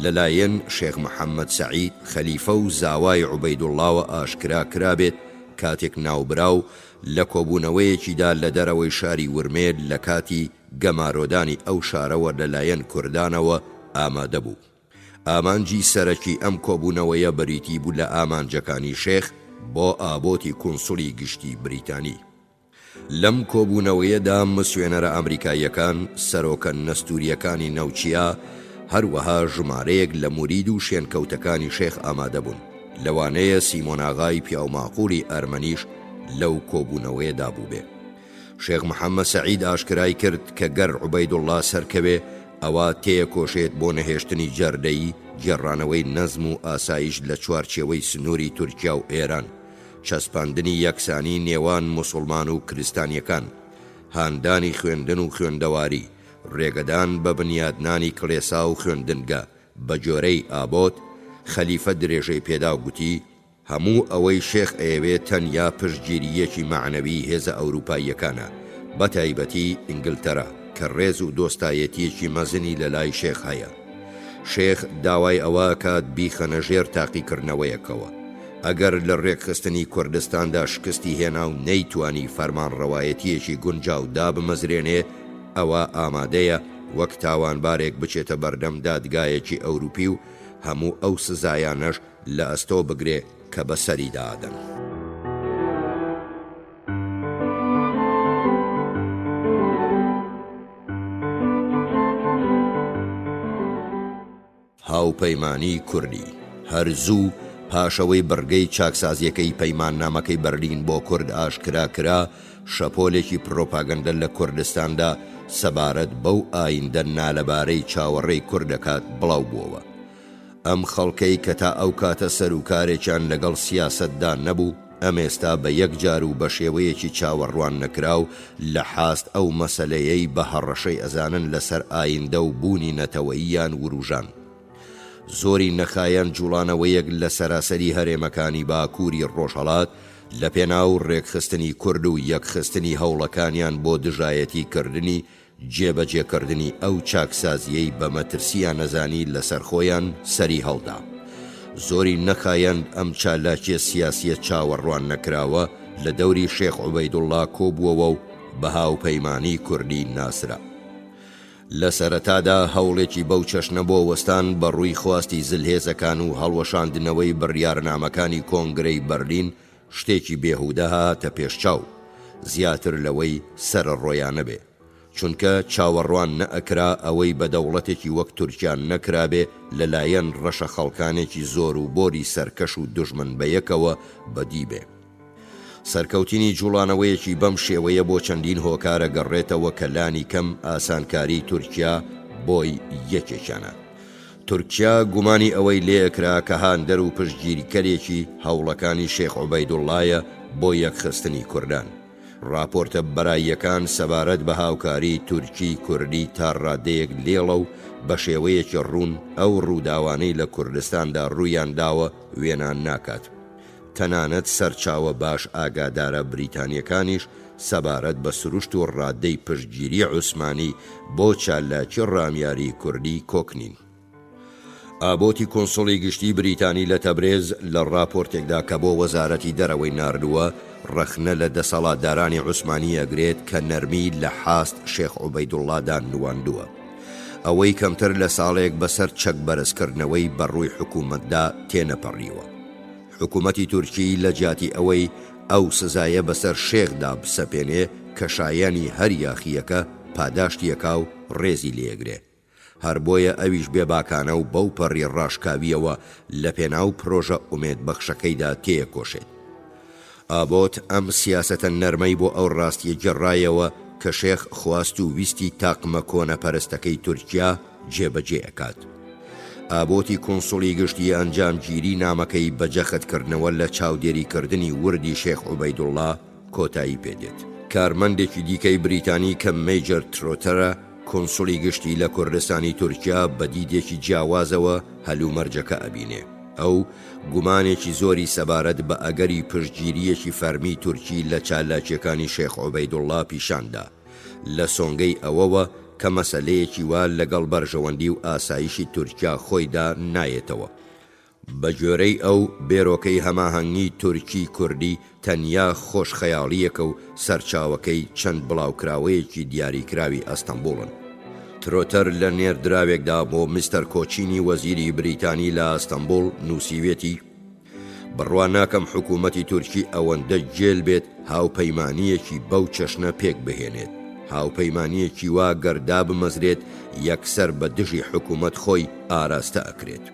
لەلایەن شێخ محەممەد سەعید خەلیفە و زاوای عوبەیدوڵڵاوە ئاشکرا کرابێت کاتێک ناوبراو لە کۆبوونەوەیەکیدا لە دەرەوەی شاری ورمێ لە کاتی گەمارۆدانی ئەو شارەوە لەلایەن کوردانەوە ئامادە بوو. ئامانجی سەرەکی ئەم کۆبوونەوەیە بریتی بوو لە ئامانجەکانی شێخ بۆ ئابۆتی کونسوڵی گشتی بریتانی. لەم کۆبوونەوەیەدا مسوێنەرە ئامریکاییەکان، سەرۆکە نەستوورییەکانی نەوچیا، هەروەها ژمارەیەک لە مورید و شێنکەوتەکانی شێخ ئامادە بوون. لەوانەیە سیمۆناغای پیاوماقووڵی ئەرمەنیش لەو کۆبوونەوەیەدا بووبێ. شێخ محەممە سەعید ئاشکرای کرد کە گەر عوبەیدوڵڵا سەرکەوێ، ئەوا تێیەکۆشێت بۆ نەهێشتنی جەردەیی، گێڕانەوەی نەزم و ئاسایش لە چوارچێوەی سنووری تورکیا و ئێران، چەسپاندنی یەکسانی نێوان موسوڵمان و کریستانیەکان، هاندانی خوێندن و خوێندەواری، رێگەدان بە بنیادنانی کڵێسا و خوێندنگە، بە گۆرەی ئابۆت، خەلیفە درێژەی پێدا و گوتی، هەموو ئەوەی شێخ ئەیەوێ تەنیا پشتگیرییەکی مەعنەویی هێزە ئەوروپاییەکانە، بە تایبەتی ئینگلتەرا کە رێز و دۆستایەتییەکی مەزنی لە لای شێخ هەیە. شێخ داوای ئەوە ئەکات بیخەنە ژێر تاقیکردنەوەیەکەوە. ئەگەر لە رێکخستنی کوردستاندا شکستی هێنا و نەیتوانی فەرمانڕەوایەتییەکی گونجاو دابمەزرێنێ، ئەوا ئامادەیە وەک تاوانبارێک بچێتە بەردەم دادگایەکی ئەوروپی و هەموو ئەو سزایانەش لە ئەستۆ بگرێ کە بەسەریدا ئەدەن. هاوپەیمانیی کوردی، هەر زوو پاش ئەوەی بڕگەی چاکسازییەکەی پەیماننامەکەی بەرلین بۆ کورد ئاشکرا کرا، شەپۆلێکی پرۆپاگەندە لە کوردستاندا سەبارەت بەو ئایندە نالەبارەی چاوەڕێی کورد دەکات بڵاو بووەوە. ئەم خەڵکەی کە تا ئەو کاتە سەروکارێکیان لەگەڵ سیاسەتدا نەبوو، ئەمێستا بە یەکجار و بە شێوەیەکی چاوەڕوان نەکراو لە حاست ئەو مەسەلەیەی بە هەڕەشەی ئەزانن لە سەر ئایندە و بوونی نەتەوەییان وروژان. زۆری نەخایاند جوڵانەوەیەک لە سەراسەری هەرێمەکانی باکووری ڕۆژهەڵات لە پێناو ڕێکخستنی کورد و یەکخستنی هەوڵەکانیان بۆ دژایەتی کردنی جێبەجێکردنی ئەو چاکسازییەی بە مەترسییان ئەزانی لەسەر خۆیان سەری هەڵدا. زۆری نەخایاند ئەم چالاکیە سیاسیە چاوەڕوان نەکراوە لە دەوری شێخ عوبەیدوڵڵا کۆبووەوە و بە هاوپەیمانیی کوردی ناسرا. لە سەرەتادا هەوڵێکی بەو چەشنە بۆ وەستان بە ڕووی خواستی زلهێزەکان و هەڵوەشاندنەوەی بڕیارنامەکانی کۆنگرەی بەرلین شتێکی بێهودە هاتە پێش چاو، زیاتر لەوەی سەرەڕۆیانە بێ. چونکە چاوەڕوان نەئەکرا ئەوەی بە دەوڵەتێکی وەک تورکیا نەکرابێ لە لایەن ڕەشە خەڵکانێکی زۆر و بۆری سەرکەش و دوژمن بەیەکەوە بەدی بێ. سەرکەوتنی جوڵانەوەیەکی بەم شێوەیە بۆ چەندین هۆکار ئەگەڕێتەوە کە لانی کەم ئاسانکاری تورکیا بۆی یەکێکیانە. تورکیا گومانی ئەوەی لێئەکرا کە هاندەر و پشتگیریکەرێکی هەوڵەکانی شێخ عوبەیدوڵڵایە بۆ یەکخستنی کوردان. ڕاپۆرتە بەراییەکان سەبارەت بە هاوکاریی تورکی کوردی تا ڕادەیەک لێڵە و بە شێوەیەکی ڕوون ئەو ڕووداوانەی لە کوردستاندا ڕوویان داوە وێنا ناکات. تەنانەت سەرچاوە باش ئاگادارە بریتانییەکانیش سەبارەت بە سروشت و ڕادەی پشتگیری عوسمانی بۆ چالاکی ڕامیاریی کوردی کۆک نین. ئابۆتی کونسوڵی گشتی بریتانی لە تەبرێز لە ڕاپۆرتێکدا کە بۆ وەزارەتی دەرەوەی ناردووە، ڕەخنە لە دەسەڵاتدارانی عوسمانی ئەگرێت کە نەرمی لە حاست شێخ عوبەیدوڵڵادا نواندووە. ئەوەی کەمتر لە ساڵێک بەسەر چەک بەرزکردنەوەی بە ڕووی حکوومەتدا تێنەپەڕیوە. حکوومەتی تورکی لە جیاتی ئەوەی ئەو سزایە بەسەر شێخدا بسەپێنێ کە شایانی هەر یاخییەکە، پاداشتی ئەکا و ڕێزی لێ ئەگرێ. هەر بۆیە ئەویش بێباکانە و بەو پەڕی ڕاشکاوییەوە لە پێناو پرۆژە ئومێدبەخشەکەیدا تێیەکۆشێت. ئابۆت ئەم سیاسەتە نەرمەی بۆ ئەو ڕاستییە گێڕایەوە کە شێخ خواست و ویستی تاقمە کۆنەپەرستەکەی تورکیا جێبەجێ ئەکات. ئابۆتی کونسوڵی گشتی ئەنجامگیری نامەکەی بە جەختکردنەوە لە چاودێریکردنی وردی شێخ عوبەیدوڵڵا کۆتایی پێ دێت. کارمەندێکی دیکەی بریتانی کە مەیجەر ترۆتەرە، کونسوڵی گشتی لە کوردستانی تورکیا بە دیدێکی جیاوازەوە هەلومەرجەکە ئەبینێ. ئەو گومانێکی زۆری سەبارەت بە ئەگەری پشتگیرییەکی فەرمی تورکی لە چالاکییەکانی شێخ عوبەیدوڵڵا پیشان دا، لە سۆنگەی ئەوەوە کە مەسەلەیەکی وا لەگەڵ بەرژەوەندی و ئاسایشی تورکیا خۆیدا نایەتەوە. بە گوێرەی ئەو، بێرۆکەی هەماهەنگی تورکی-کوردی تەنیا خۆشخەیاڵییەکە و سەرچاوەکەی چەند بڵاوکراوەیەکی دیاریکراوی ئەستەنبوڵن. ترۆتەر لە نێردراوێکدا بۆ میستەر کۆچینی وەزیری بریتانی لە ئەستەنبوڵ نووسیوێتی، بڕوا ناکەم حکوومەتی تورکی ئەوەندە گێل بێت هاوپەیمانییەکی بەو چەشنە پێک بهێنێت. هاوپەیمانییەکی وا گەر دابمەزرێت یەکسەر بە دژی حکوومەت خۆی ئاراستە ئەکرێت.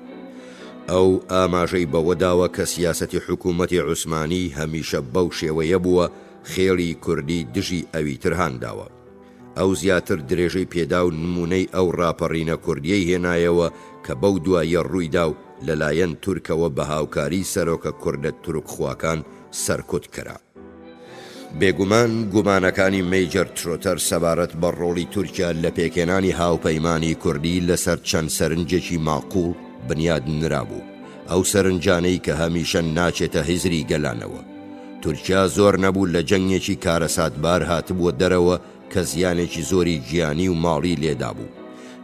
ئەو ئاماژەی بەوە داوە کە سیاسەتی حکوومەتی عوسمانی هەمیشە بەو شێوەیە بووە خێڵی کوردی دژی ئەویتر هان داوە. ئەو زیاتر درێژەی پێدا و نموونەی ئەو ڕاپەڕینە کوردییەی هێنایەوە کە بەو دواییە ڕوویدا و لەلایەن تورکەوە بە هاوکاری سەرۆکە کوردە تورکخواکان سەرکوت کرا. بێگومان گومانەکانی مەیجەر ترۆتەر سەبارەت بە ڕۆڵی تورکیا لە پێکهێنانی هاوپەیمانی کوردی لەسەر چەند سەرنجێکی ماقوڵ بنیاد نرابوو، ئەو سەرنجانەی کە هەمیشە ناچێتە هزری گەلانەوە. تورکیا زۆر نەبوو لە جەنگێکی کارەساتبار هاتبووە دەرەوە کە زیانێکی زۆری گیانی و ماڵی لێدابوو.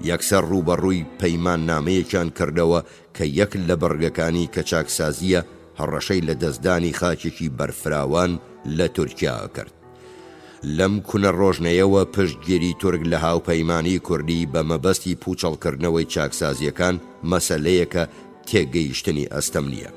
یەکسەر ڕووبەڕووی پەیماننامەیەکیان کردەوە کە یەک لە بڕگەکانی کە چاکسازییە هەڕەشەی لە دەستدانی خاکێکی بەرفراوان لە تورکیا ئەکرد. لەم کونە ڕۆژنەیەوە پشتگیری تورک لە هاوپەیمانی کوردی بە مەبەستی پوچەڵکردنەوەی چاکسازیەکان مەسەلەیەکە تێگەیشتنی ئەستەم نیە.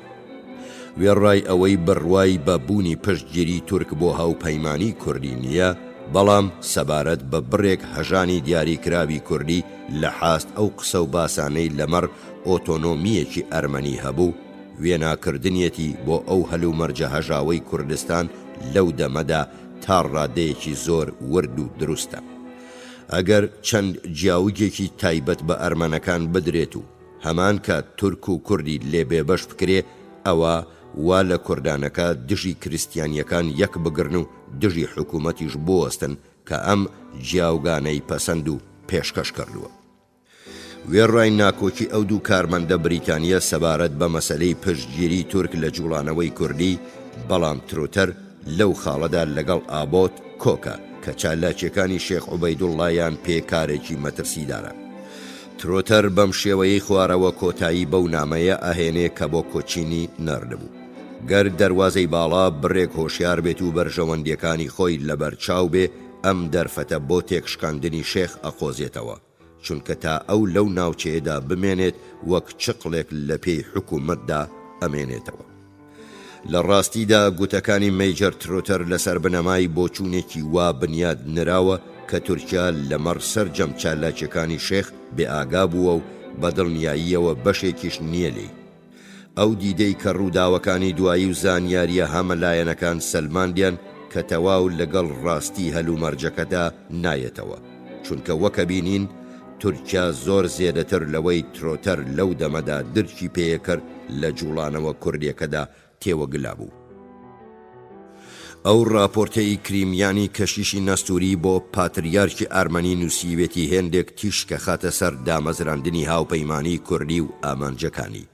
وێڕای ئەوەی بڕوای بە بوونی پشتگیری تورک بۆ هاوپەیمانی کوردی نیە، بەڵام سەبارەت بە بڕێک هەژانی دیاریکراوی کوردی لە حاست ئەو قسە و باسانەی لەمەڕ ئۆتۆنۆمییەکی ئەرمەنی هەبوو، وێناکردنیەتی بۆ ئەو هەلومەرجە هەژاوەی کوردستان لەو دەمەدا تا ڕادەیەکی زۆر ورد و دروستە. ئەگەر چەند جیاوگێکی تایبەت بە ئەرمەنەکان بدرێت و هەمان کات تورک و کوردی لێ بێبەش بکرێ ئەوا وا لە کوردانەکە دژی کریستیانیەکان یەک بگرن و دژی حکومەتیش بوەستن کە ئەم جیاوگانەی پەسەند و پێشکەش کردووە. وێڕای ناکۆکی ئەو دوو کارمەندە بریتانییە سەبارەت بە مەسەلەی پشتگیری تورک لە جوڵانەوەی کوردی، بەڵام تروتەر لەو خاڵەدا لەگەڵ ئابۆت کۆکە کە چالاکییەکانی شێخ عوبەیدوڵڵایان پێ کارێکی مەترسیدارە. تروتەر بەم شێوەیەی خوارەوە کۆتایی بەو نامەیە ئەهێنێ کە بۆ کۆچینی ناردبوو. گەر دەروازەی باڵا بڕێک هۆشیار بێت و بەرژەوەندییەکانی خۆی لەبەرچاو بێ، ئەم دەرفەتە بۆ تێکشکاندنی شێخ ئەقۆزێتەوە. چونکە تا ئەو لەو ناوچەیەدا بمێنێت وەک چقڵێک لە پێی حکوومەتدا ئەمێنێتەوە. لە ڕاستیدا گوتەکانی مەیجەر ترۆتەر لەسەر بنەمای بۆچوونێکی وا بنیات نراوە کە تورکیا لەمەڕ سەرجەم چالاکیەکانی شێخ بێئاگا بووە و بە دڵنیاییەوە بەشێکیش نییە لێی. ئەو دیدەی کە ڕووداوەکانی دوایی و زانیارییە هەمەلایەنەکان سەلماندیان کە تەواو لەگەڵ ڕاستی هەلومەرجەکەدا نایەتەوە، چونکە وەک ئەبینین تورکیا زۆر زێدەتر لەوەی ترۆتەر لەو دەمەدا درکی پێیەکرد لە جوڵانەوە کوردیەکەدا تێوەگلابوو. ئەو ڕاپۆرتەی کریمیانی کەشیشی نەستوری بۆ پاتریارکی ئەرمەنی نووسیوێتی هێندێک تیشک ئەخاتە سەر دامەزراندنی هاوپەیمانیی کوردی و ئامانجەکانی.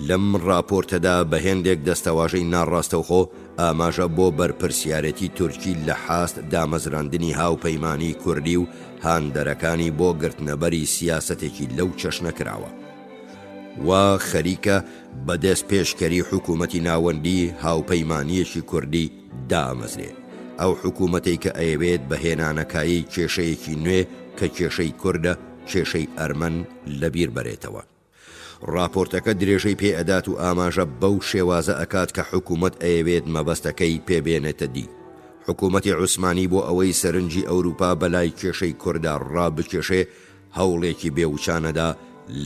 لەم ڕاپۆرتەدا بە هێندێک دەستەواژەی ناڕاستەوخۆ ئاماژە بۆ بەرپرسیارێتی تورکی لە حاست دامەزراندنی هاوپەیمانیی کوردی و هاندەرەکانی بۆ گرتنەبەری سیاسەتێکی لەو چەشنە کراوە. وا خەریکە بە دەستپێشکەری حکوومەتی ناوەندی هاوپەیمانییەکی کوردی دائەمەزرێ. ئەو حکوومەتەی کە ئەیەوێت بە هێنانەکایەی کێشەیەکی نوێ کە کێشەی کوردە، کێشەی ئەرمەن لەبیر بەرێتەوە. ڕاپۆرتەکە درێژەی پێ ئەدات و ئاماژە بەو شێوازە ئەکات کە حکوومەت ئەیەوێت مەبەستەکەی پێ بێنێتە دی. حکوومەتی عوسمانی بۆ ئەوەی سەرنجی ئەورووپا بەلای کێشەی کوردا ڕابکێشێ، هەوڵێکی بێ وچانەدا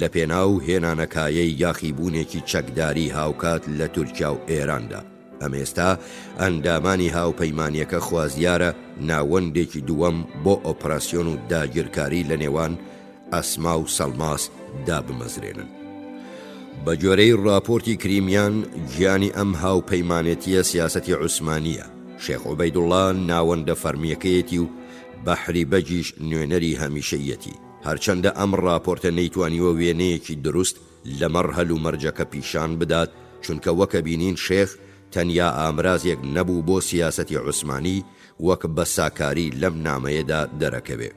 لە پێناو هێنانەکایەی یاخیبوونێکی چەکداری هاوکات لە تورکیا و ئێراندا. ئەمێستا ئەندامانی هاوپەیمانییەکە خوازیارە ناوەندێکی دووەم بۆ ئۆپراسیۆن و داگیرکاری لە نێوان ئەسما و سەڵماس دابمەزرێنن. بە گوێرەی ڕاپۆرتی کریمیان، گیانی ئەم هاوپەیمانێتییە سیاسەتی عوسمانییە، شێخ عوبەیدوڵڵا ناوەندە فەرمییەکەیەتی و بەحری بەگیش نوێنەری هەمیشەییەتی. هەرچەندە ئەم ڕاپۆرتە نەیتوانیوە وێنەیەکی دروست لەمەڕ هەلومەرجەکە پیشان بدات، چونکە وەک ئەبینین شێخ تەنیا ئامرازێک نەبوو بۆ سیاسەتی عوسمانی، وەک بە ساکاری لەم نامەیەدا دەرەکەوێ.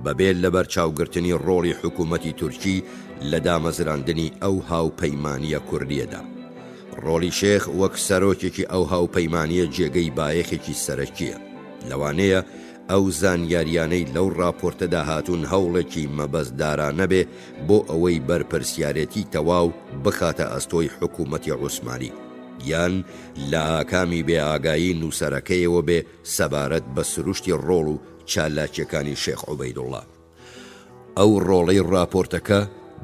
بەبێ لەبەرچاوگرتنی ڕۆڵی حکوومەتی تورکی لە دامەزراندنی ئەو هاوپەیمانییە کوردییەدا. ڕۆڵی شێخ وەک سەرۆکێکی ئەو هاوپەیمانییە جێگەی بایەخێکی سەرەکییە. لەوانەیە ئەو زانیارییانەی لەو ڕاپۆرتەدا هاتوون هەوڵێکی مەبەستدارانە بێ بۆ ئەوەی بەرپرسیارێتی تەواو بخاتە ئەستۆی حکوومەتی عوسمانی یان لە ئاکامی بێئاگایی نووسەرەکەیەوە بێ سەبارەت بە سروشتی ڕۆڵ و چالاکیەکانی شێخ عوبەیدوڵا. ئەو ڕۆڵەی ڕاپۆرتەکە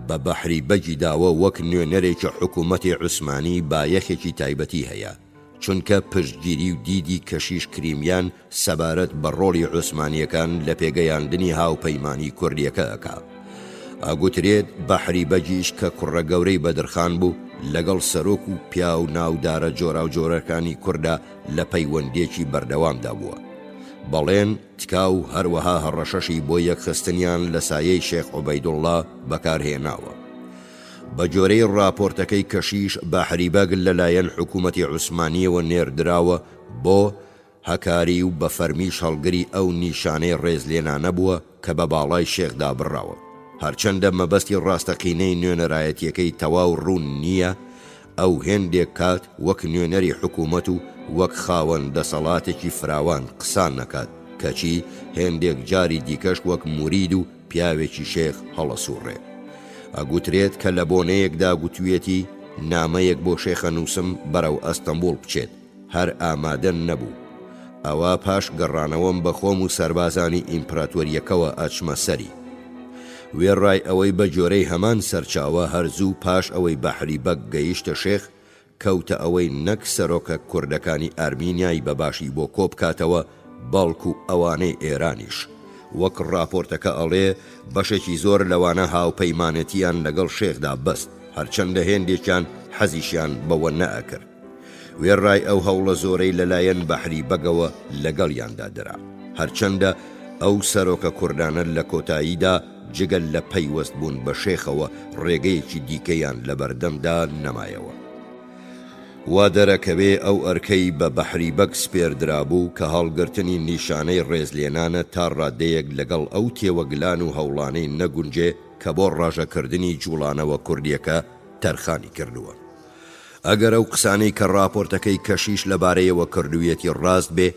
بە بەحری بەگی داوە وەک نوێنەرێکی حکوومەتی عوسمانی بایەخێکی تایبەتی هەیە، چونکە پشتگیری و دیدی کەشیش کریمیان سەبارەت بە ڕۆڵی عوسمانیەکان لە پێگەیاندنی هاوپەیمانی کوردیەکە ئەکا. ئەگوترێت بەحری بەگیش کە کوڕە گەورەی بەدرخان بوو لەگەڵ سەرۆک و پیاو ناودارە جۆراوجۆرەکانی کوردا لە پەیوەندیەکی بەردەوامدا بووە. بەڵێن، تکا و هەروەها هەڕەشەشی بۆ یەکخستنیان لە سایەی شێخ عوبەیدوڵڵا بەکارهێناوە. بە گوێرەی ڕاپۆرتەکەی کەشیش بەحری بەگ لەلایەن حکوومەتی عوسمانییەوە نێردراوە بۆ هەکاری و بە فەرمیش هەڵگری ئەو نیشانەی ڕێزلێنانە بووە کە بە باڵای شێخدا بڕاوە. هەرچەندە مەبەستی ڕاستەقینەی نوێنەرایەتییەکەی تەواو ڕوون نییە، ئەو هێندێک کات وەک نوێنەری حکوومەت و وەک خاوەن دەسەڵاتێکی فراوان قسان ئەکات، کەچی هێندێک جاری دیکەش وەک مورید و پیاوێکی شێخ هەڵەسووڕێ. ئەگوترێت کە لە بۆنەیەکدا گوتوویەتی نامەیەک بۆ شێخ ئەنووسم بەرەو ئەستەنبوڵ بچێت، هەر ئامادە نەبوو. ئەوا پاش گەڕانەوەم بە خۆم و سەربازانی ئیمپراتۆرییەکەوە ئەچمە سەری. وێڕای ئەوەی بە گۆرەی هەمان سەرچاوە هەر زوو پاش ئەوەی بەحری بەگ گەیشتە شێخ، کەوتە ئەوەی نەک سەرۆکە کوردەکانی ئارمینیای بە باشی بۆ کۆ بکاتەوە، بەڵکو ئەوانەی ئێرانیش. وەک ڕاپۆرتەکە ئەڵێ بەشێکی زۆر لەوانە هاوپەیمانێتییان لەگەڵ شێخدا بەست، هەرچەندە هێندێکیان حەزیشیان بەوە نەئەکرد. وێڕای ئەو هەوڵە زۆرەی لەلایەن بەحری بەگەوە لەگەڵیاندا درا. هەرچەندە ئەو سەرۆکە کوردانە لە کۆتاییدا جگە لە پەیوەست بوون بە شێخەوە ڕێگەیەکی دیکەیان لەبەردەمدا نەمایەوە. وا دەرەکەوێ ئەو ئەرکەی بە بەحری بەگ سپێردرابوو کە هەڵگرتنی نیشانەی ڕێزلێنانە تا ڕادەیەک لەگەڵ ئەو تێوەگلان و هەوڵانەی نەگونجێ کە بۆ ڕاژەکردنی جوڵانەوە کوردیەکە تەرخانی کردووە. ئەگەر ئەو قسانەی کە ڕاپۆرتەکەی کەشیش لەبارەیەوە کردوویەتی ڕاست بێ،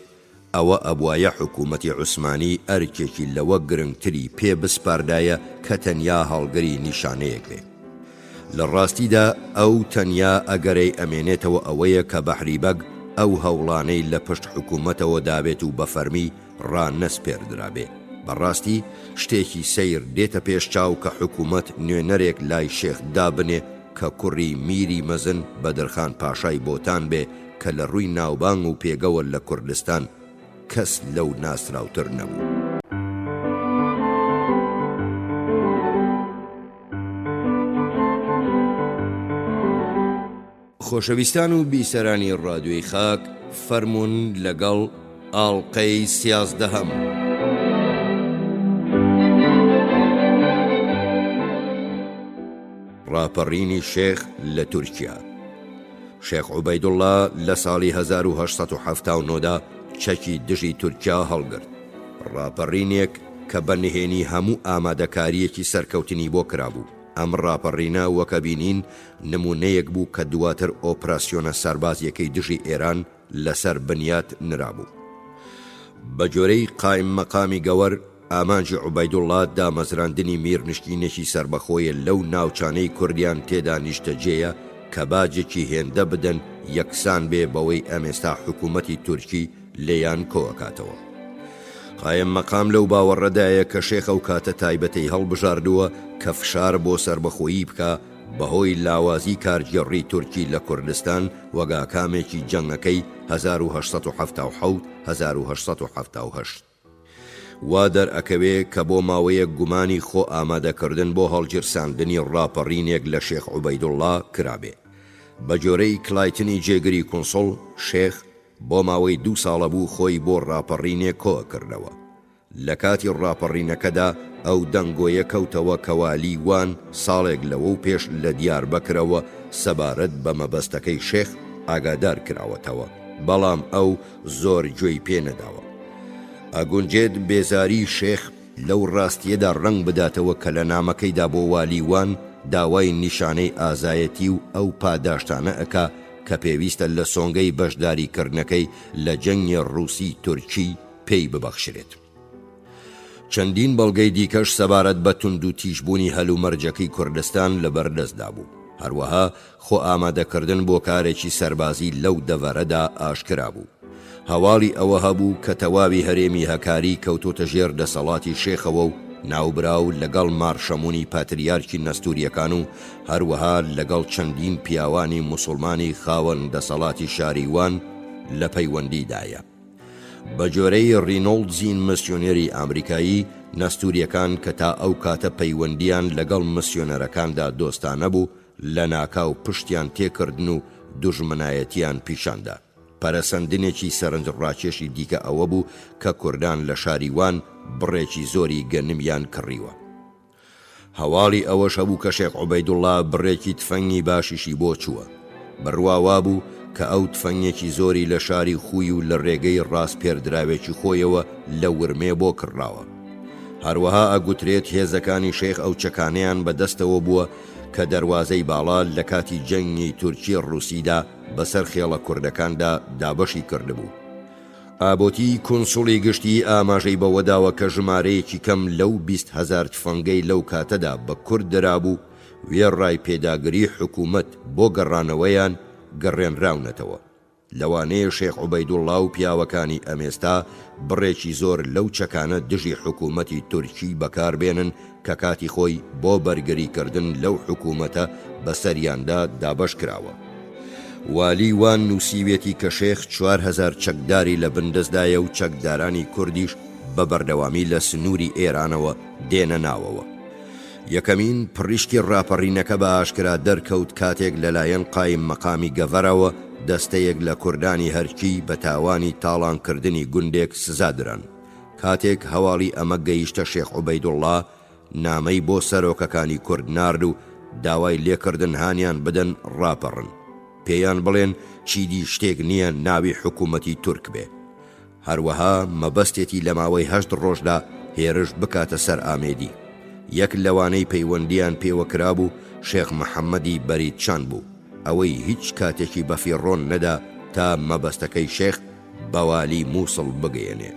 ئەوە ئەبوایە حکوومەتی عوسمانی ئەرکێکی لەوە گرنگتری پێ بسپاردایە کە تەنیا هەڵگری نیشانەیەک بێ. لە ڕاستیدا ئەو تەنیا ئەگەرەی ئەمێنێتەوە ئەوەیە کە بەحری بەگ ئەو هەوڵانەی لە پشت حکوومەتەوە دابێت و بە فەرمی ڕانەسپێردرابێ. بە ڕاستی شتێکی سەیر دێتە پێش چاو کە حکوومەت نوێنەرێک لای شێخ دابنێ کە کوڕی میری مەزن بەدرخان پاشای بۆتان بێ کە لە ڕووی ناوبانگ و پێگەوە لە کوردستان کەس لەو ناسراوتر نەبوو. خۆشەویستان و بیسەرانی ڕادیۆی خاک فەرموون لەگەڵ ئاڵقەی سیازدەهەم. ڕاپەڕینی شێخ لە تورکیا. شێخ عوبەیدوڵڵا لە ساڵی 1879 دا چەکی دژی تورکیا هەڵگرت. ڕاپەڕینێک کە بە نهێنی هەموو ئامادەکارییەکی سەرکەوتنی بۆ کرابوو. ئەم ڕاپەڕینە وەکە بینین نموونەیەک بوو کە دواتر ئۆپراسیۆنە سەربازییەکەی دژی ئێران لەسەر بنیات نرابوو. بە گوێرەی قایم مەقامی گەوەر، ئامانجی عوبەیدوڵڵا دامەزراندنی میرنشینێکی سەربەخۆیە لەو ناوچانەی کوردیان تێدا نیشتەجێیە کە باجێکی هێندە بدەن یەکسان بێ بەوەی ئەمێستا حکوومەتی تورکی لێیان کۆئەکاتەوە. قایم مەقام لەو باوەڕەدایە کە شێخ ئەو کاتە تایبەتەی هەڵبژاردووە کە فشار بۆ سەربەخۆیی بکا بەهۆی لاوازی کارگێڕی تورکی لە کوردستان وەک ئاکامێکی جەنگەکەی 1877 1878. وا دەرئەکەوێ کە بۆ ماوەیەک گومانی خۆ ئامادەکردن بۆ هەڵگیرساندنی ڕاپەڕینێک لە شێخ عوبەیدوڵڵا کرابێ. بە گۆرەی کلایتنی جێگری کونسوڵ، شێخ، بۆ ماوەی دوو ساڵە بوو خۆی بۆ ڕاپەڕینێک کۆئەکردەوە. لە کاتی ڕاپەڕینەکەدا ئەو دەنگۆیە کەوتەوە کە والی وان ساڵێک لەوەو پێش لە دیاربەکرەوە سەبارەت بە مەبەستەکەی شێخ ئاگادار کراوەتەوە، بەڵام ئەو زۆر گوێی پێ نەداوە. ئەگونجێت بێزاریی شێخ لەو ڕاستییەدا ڕەنگ بداتەوە کە لە نامەکەیدا بۆ والی وان داوای نیشانەی ئازایەتی و ئەو پاداشتانە ئەکا کە پێویستە لە سۆنگەی بەشداریکردنەکەی لە جەنگی ڕووسی-تورکی پێی ببەخشرێت. چەندین بەڵگەی دیکەش سەبارەت بە توندوتیژبوونی هەلومەرجەکەی کوردستان لەبەردەستدا بوو. هەروەها خۆئامادەکردن بۆ کارێکی سەربازی لەو دەڤەرەدا ئاشکرا بوو. هەواڵی ئەوە هەبوو کە تەواوی هەرێمی هەکاری کەوتۆتە ژێر دەسەڵاتی شێخەوە و ناوبراو لەگەڵ مارشەموونی پاتریارکی نەستورییەکان و هەروەها لەگەڵ چەندین پیاوانی موسوڵمانی خاوەن دەسەڵاتی شاری وان لە پەیوەندیدایە. بە گوێرەی ڕینۆڵدزین مسیۆنێری ئامریکایی، نەستورییەکان کە تا ئەو کاتە پەیوەندییان لەگەڵ مسیۆنەرەکاندا دۆستانە بوو، لەناکاو پشتیان تێکردن و دوژمنایەتییان پیشان دا. پەرەسەندنێکی سەرنجڕاکێشی دیکە ئەوە بوو کە کوردان لە شاری وان بڕێکی زۆری گەنمیان کڕیوە. هەواڵی ئەوەش هەبوو کە شێخ عوبەیدوڵڵا بڕێکی تفەنگی باشیشی بۆ چووە. بڕوا وابوو کە ئەو تفەنگێکی زۆری لە شاری خوی و لە رێگەی راسپێردراوێکی خۆیەوە لە ورمێ بۆ کڕاوە. هەروەها ئەگوترێت هێزەکانی شێخ ئەو چەکانەیان بە دەستەوە بووە کە دەروازەی باڵا لە کاتی جەنگی تورکی رووسیدا بەسەر خێڵە کوردەکاندا دابەشی کردبوو. ئابۆتی کونسوڵی گشتی ئاماژەی بەوەداوە کە ژمارەیەکی کەم لەو 20 هەزار تفەنگەی لەو کاتەدا بە کورد درابوو، وێڕای پێداگری حکوومەت بۆ گەڕانەوەیان، گەڕێنراونەتەوە. لەوانەیە شێخ عوبەیدوڵڵا و پیاوەکانی ئەمێستا بڕێکی زۆر لەو چەکانە دژی حکوومەتی تورکی بەکار بێنن کە کاتی خۆی بۆ بەرگریکردن لەو حکوومەتە بەسەریاندا دابەش کراوە. والی وان نووسیویەتی کە شێخ 4000 چەکداری لە بن دەستدایە و چەکدارانی کوردیش بە بەردەوامی لە سنووری ئێرانەوە دێنە ناوەوە. یەکەمین پڕیشکی ڕاپەڕینەکە بە ئاشکرا دەرکەوت کاتێک لەلایەن قایم مەقامی گەڤەرەوە دەستەیەک لە کوردانی هەرکی بە تاوانی تاڵانکردنی گوندێک سزا دران. کاتێک هەواڵی ئەمە گەیشتە شێخ عوبەیدوڵڵا نامەی بۆ سەرۆکەکانی کورد نارد و داوای لێکردن هانیان بدەن ڕاپەڕن. پێیان بڵێن چیدی شتێک نییە ناوی حکوومەتی تورک بێ. هەروەها مەبەستێتی لە ماوەی هەشت ڕۆژدا هێرش بکاتە سەر ئامێدی. یەک لەوانەی پەیوەندییان پێوە کرابوو شێخ محەممەدی بەریتچان بوو، ئەوەی هیچ کاتێکی بەفیڕۆ نەدا تا مەبەستەکەی شێخ. بە والی مووسڵ بگەیەنێ.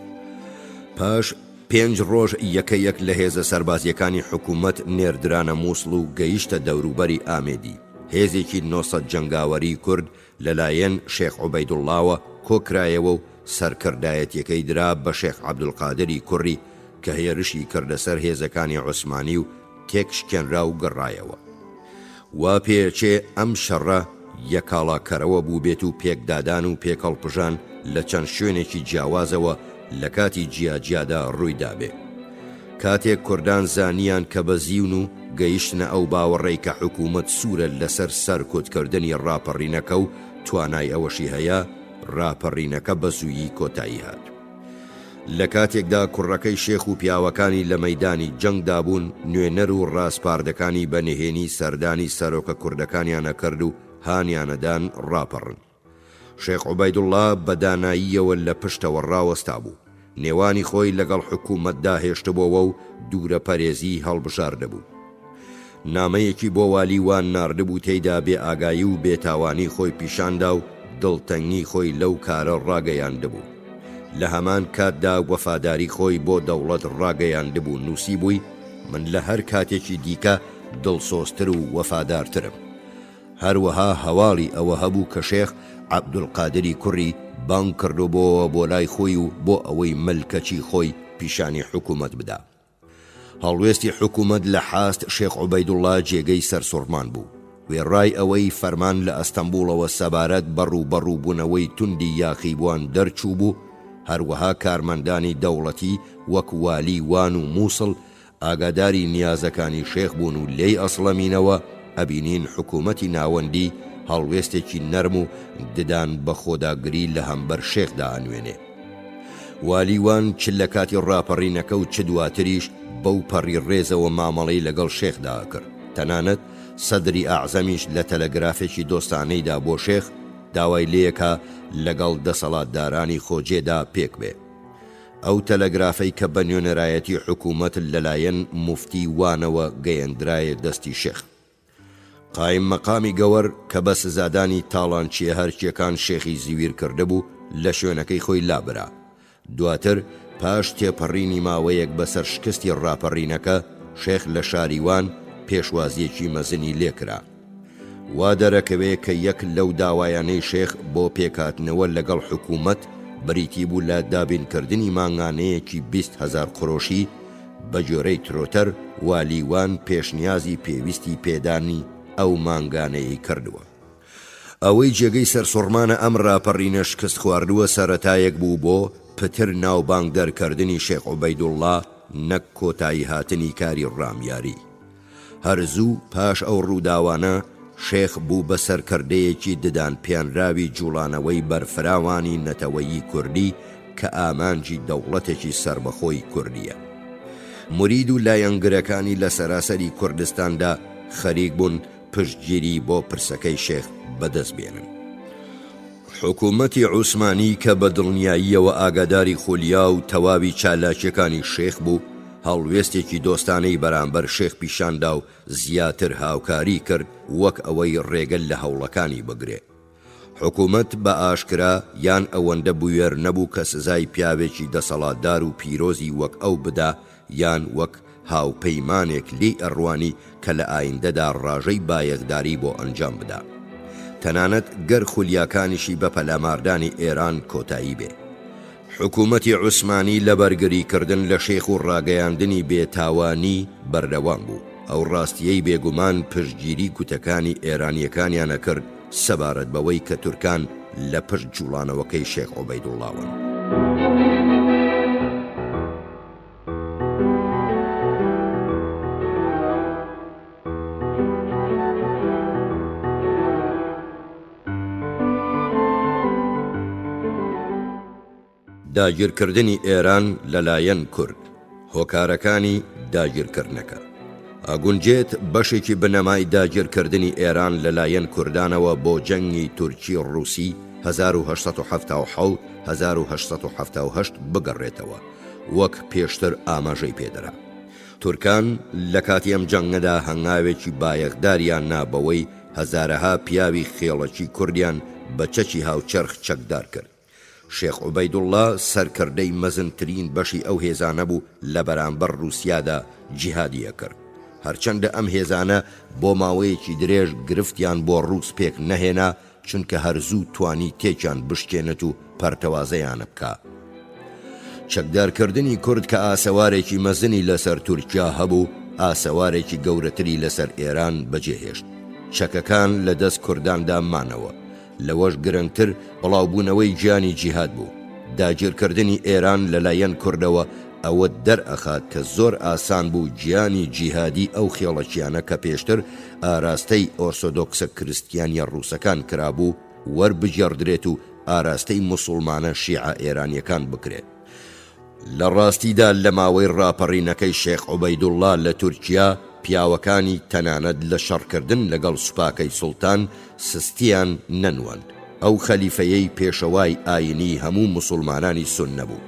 پاش پێنج ڕۆژ یەکەیەک لە هێزە سەربازییەکانی حکوومەت نێردرانە مووسڵ و گەیشتە دەوروبەری ئامێدی. هێزێکی 900 جەنگاوەریی کورد لەلایەن شێخ عوبەیدوڵڵاوە کۆکرایەوە و سەرکردایەتیەکەی درا بە شێخ عەبدولقادری کوڕی کە هێرشی کردە سەر هێزەکانی عوسمانی و تێکشکێنرا و گەڕایەوە. وا پێئەچێ ئەم شەڕە یەکاڵاکەرەوە بووبێت و پێکدادان و پێکهەڵپژان لە چەند شوێنێکی جیاوازەوە لە کاتی جیا جیادا ڕووی دابێ. کاتێک کوردان زانیان کە بەزیون و گەیشتنە ئەو باوەڕەی کە حکوومەت سوورە لەسەر سەرکوتکردنی ڕاپەڕینەکە و توانای ئەوەشی هەیە، ڕاپەڕینەکە بە زوویی کۆتایی هات. لە کاتێکدا کوڕەکەی شێخ و پیاوەکانی لە مەیدانی جەنگدا بوون، نوێنەر و ڕاسپاردەکانی بە نهێنی سەردانی سەرۆکە کوردەکانیان ئەکرد و هانیانەدان ڕاپەڕن. شێخ عوبەیدوڵڵا بە داناییەوە لە پشتەوە ڕاوەستابوو. نێوانی خۆی لەگەڵ حکوومەتدا هێشتبۆوە و دوورەپەرێزیی هەڵبژاردبوو. نامەیەکی بۆ والی وان ناردبوو تێیدا بێ ئاگایی و بێ تاوانی خۆی پیشاندا و دڵتەنگی خۆی لەو کارە ڕاگەیاندبوو. لە هەمان کاتدا وەفاداری خۆی بۆ دەوڵەت ڕاگەیاندبوو نووسیبووی، من لە هەر کاتێکی دیکە دڵسۆزتر و وەفادارترم. هەروەها هەواڵی ئەوە هەبوو کە شێخ عەبدولقادری کوڕی بانگ کردبۆوە بۆ لای خۆی و بۆ ئەوەی ملکەچی خۆی پیشانی حکوومەت بدا. هەڵوێستی حکوومەت لە حاست شێخ عوبەیدوڵڵا جێگەی سەرسوڕمان بوو. وێڕای ئەوەی فەرمان لە ئەستەنبوڵەوە سەبارەت بە ڕووبەڕووبوونەوەی توندی یاخیبووان دەرچووبوو، هەروەها کارمەندانی دەوڵەتی وەک والی وان و مووسڵ ئاگاداری نیازەکانی شێخ بوون و لێی ئەسڵەمینەوە، ئەبینین حکوومەتی ناوەندی هەڵوێستێکی نەرم و ددان بەخۆداگری لە هەمبەر شێخدا ئەنوێنێ. والی وان چ لە کاتی ڕاپەڕینەکە و چ دواتریش بەو پەڕی ڕێزەوە مامەڵەی لەگەڵ شێخدا ئەکرد. تەنانەت سەدری ئەعزەمیش لە تەلەگرافێکی دۆستانەیدا بۆ شێخ، داوای لێیەکا لەگەڵ دەسەڵاتدارانی خۆجێدا پێک بێ. ئەو تەلەگرافەی کە بە نوێنەرایەتی حکوومەت لەلایەن موفتی وانەوە گەیەندرایە دەستی شێخ قایم مەقامی گەوەر کە بە سزادانی تاڵانچییە هەرکییەکان شێخی زیویر کردبوو لە شوێنەکەی خۆی لابرا. دواتر پاش تێپەڕینی ماوەیەک بەسەر شکستی ڕاپەڕینەکە شێخ لە شاری وان پێشوازییەکی مەزنی لێکرا. وا دەرەکەوێ کە یەک لەو داوایانەی شێخ بۆ پێکهاتنەوە لەگەڵ حکوومەت بریتی بوو لە دابینکردنی مانگانەیەکی 20 هەزار قرۆشی، بە گوێرەی ترۆتەر والی وان پێشنیازی پێویستی پێدانی ئەو مانگانەیەی کردووە. ئەوەی جێگەی سەرسوڕمانە ئەم راپەڕینە شکستخواردووە سەرەتایەک بوو بۆ پتر ناوبانگ دەرکردنی شێخ عوبەیدوڵڵا نەک کۆتاییهاتنی کاری رامیاری. هەر زوو پاش ئەو ڕووداوانە، شێخ بوو بە سەرکردەیەکی ددانپیانراوی جووڵانەوەی بەرفراوانی نەتەوەیی کوردی کە ئامانجی دەوڵەتێکی سەربەخۆی کوردییە. مورید و لایەنگرەکانی لە سەراسەری کوردستاندا خەریک بوون پشتگیری بۆ پرسەکەی شێخ بەدەست بێنن. حکوومەتی عوسمانی کە بە دڵنیاییەوە ئاگاداری خولیا و تەواوی چالاکییەکانی شێخ بوو، هەڵوێستێکی دۆستانەی بەرامبەر شێخ پیشان دا و زیاتر هاوکاری کرد وەک ئەوەی ڕێگە لە هەوڵەکانی بگرێ. حکوومەت بە ئاشکرا یان ئەوەندە بوێر نەبوو کە سزای پیاوێکی دەسەڵاتدار و پیرۆزی وەک ئەو بدا یان وەک هاوپەیمانێک لێی ئەڕوانی کە لە ئایندەدا ڕاژەی بایەخداری بۆ ئەنجام بدا. تەنانەت گەر خولیاکانیشی بە پەلاماردانی ئێران کۆتایی بێ. حکوومەتی عوسمانی لە بەرگری کردن لە شێخ و ڕاگەیاندنی بێ تاوانی بەردەوام بوو. ئەو ڕاستییەی بێگومان پشتگیری گوتەکانی ئێرانییەکانیان ئەکرد سەبارەت بەوەی کە تورکان لە پشت جووڵانەوەکەی شێخ عوبەیدوڵڵاوەن. داگیرکردنی ئێران لەلایەن کورد، هۆکارەکانی داگیرکردنەکە. ئەگونجێت بەشێکی بنەمای داگیرکردنی ئێران لەلایەن کوردانەوە بۆ جەنگی تورکی ڕووسی 1877 1878 بگەڕێتەوە، وەک پێشتر ئاماژەی پێدرا. تورکان لە کاتی ئەم جەنگەدا هەنگاوێکی بایەخداریان نا بەوەی هەزارەها پیاوی خێڵەکی کوردیان بە چەکی هاوچەرخ چەکدار کرد. شێخ عوبەیدوڵڵا سەرکردەی مەزنترین بەشی ئەو هێزانە بوو لە بەرامبەر ڕووسیادا جیهادی ئەکرد. هەرچەندە ئەم هێزانە بۆ ماوەیەکی درێژ گرفتیان بۆ ڕووس پێک نەهێنا، چونکە هەر زوو توانی تێکیان بشکێنێت و پەرتەوازەیان بکا. چەکدارکردنی کورد کە ئاسەوارێکی مەزنی لەسەر تورکیا هەبوو، ئاسەوارێکی گەورەتری لەسەر ئێران بەجێهێشت. چەکەکان لە دەست کورداندا مانەوە. لەوەش گرنگتر بڵاوبوونەوەی گیانی جیهاد بوو. داگیرکردنی ئێران لەلایەن کوردەوە ئەوە دەرئەخات کە زۆر ئاسان بوو گیانی جیهادی ئەو خێڵەکیانە کە پێشتر ئاراستەی ئۆرسۆدۆکسە کرستیانیە ڕووسەکان کرابوو وەربگێڕدرێت و ئاراستەی موسوڵمانە شیعە ئێرانیەکان بکرێت. لە ڕاستیدا لە ماوەی ڕاپەڕینەکەی شێخ عوبەیدوڵڵا لە تورکیا، پیاوەکانی تەنانەت لە شەڕکردن لەگەڵ سوپاکەی سوڵتان سستیان نەنواند، ئەو خەلیفەیەی پێشەوای ئایینیی هەموو موسوڵمانانی سوننە بوو.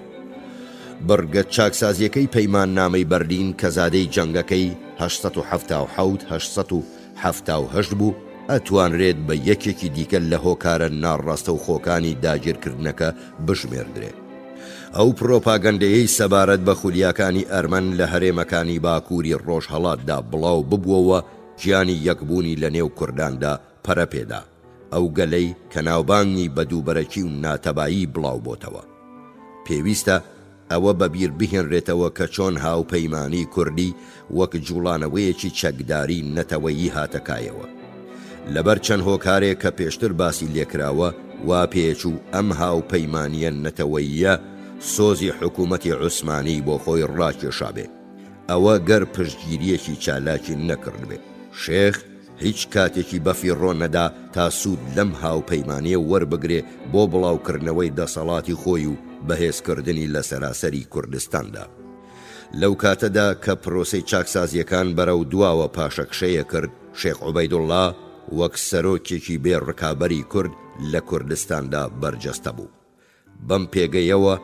بڕگە چاکسازییەکەی پەیماننامەی بەرلین کە زادەی جەنگەکەی 877 878 بوو، ئەتوانرێت بە یەکێکی دیکە لە هۆکارە ناڕاستەوخۆکانی داگیرکردنەکە بژمێردرێ. ئەو پرۆپاگەندەیەی سەبارەت بە خولیاکانی ئەرمەن لە هەرێمەکانی باکووری ڕۆژهەڵاتدا بڵاو ببووەوە، گیانی یەکبوونی لە نێو کورداندا پەرە پێدا، ئەو گەلەی کە ناوبانگی بە دووبەرەکی و ناتەبایی بڵاو بۆتەوە. پێویستە ئەوە بە بیر بهێنرێتەوە کە چۆن هاوپەیمانیی کوردی وەک جووڵانەوەیەکی چەکداری نەتەوەیی هاتە کایەوە. لەبەر چەند هۆکارێک کە پێشتر باسی لێکراوە، وا پێچوو ئەم هاوپەیمانییە نەتەوەییە سۆزی حکوومەتی عوسمانی بۆ خۆی ڕاکێشابێ. ئەوە گەر پشتگیرییەکی چالاکی نەکردبێ. شێخ هیچ کاتێکی بەفیڕۆ نەدا تا سوود لەم هاوپەیمانییە وەربگرێ بۆ بڵاوکردنەوەی دەسەڵاتی خۆی و بەهێزکردنی لە سەراسەری کوردستاندا. لەو کاتەدا کە پرۆسەی چاکسازییەکان بەرەو دواوە پاشەکشەیە کرد، شێخ عوبەیدوڵڵا وەک سەرۆکێکی بێ ڕکابەری کورد لە کوردستاندا بەرجەستە بوو. بەم پێگەیەوە،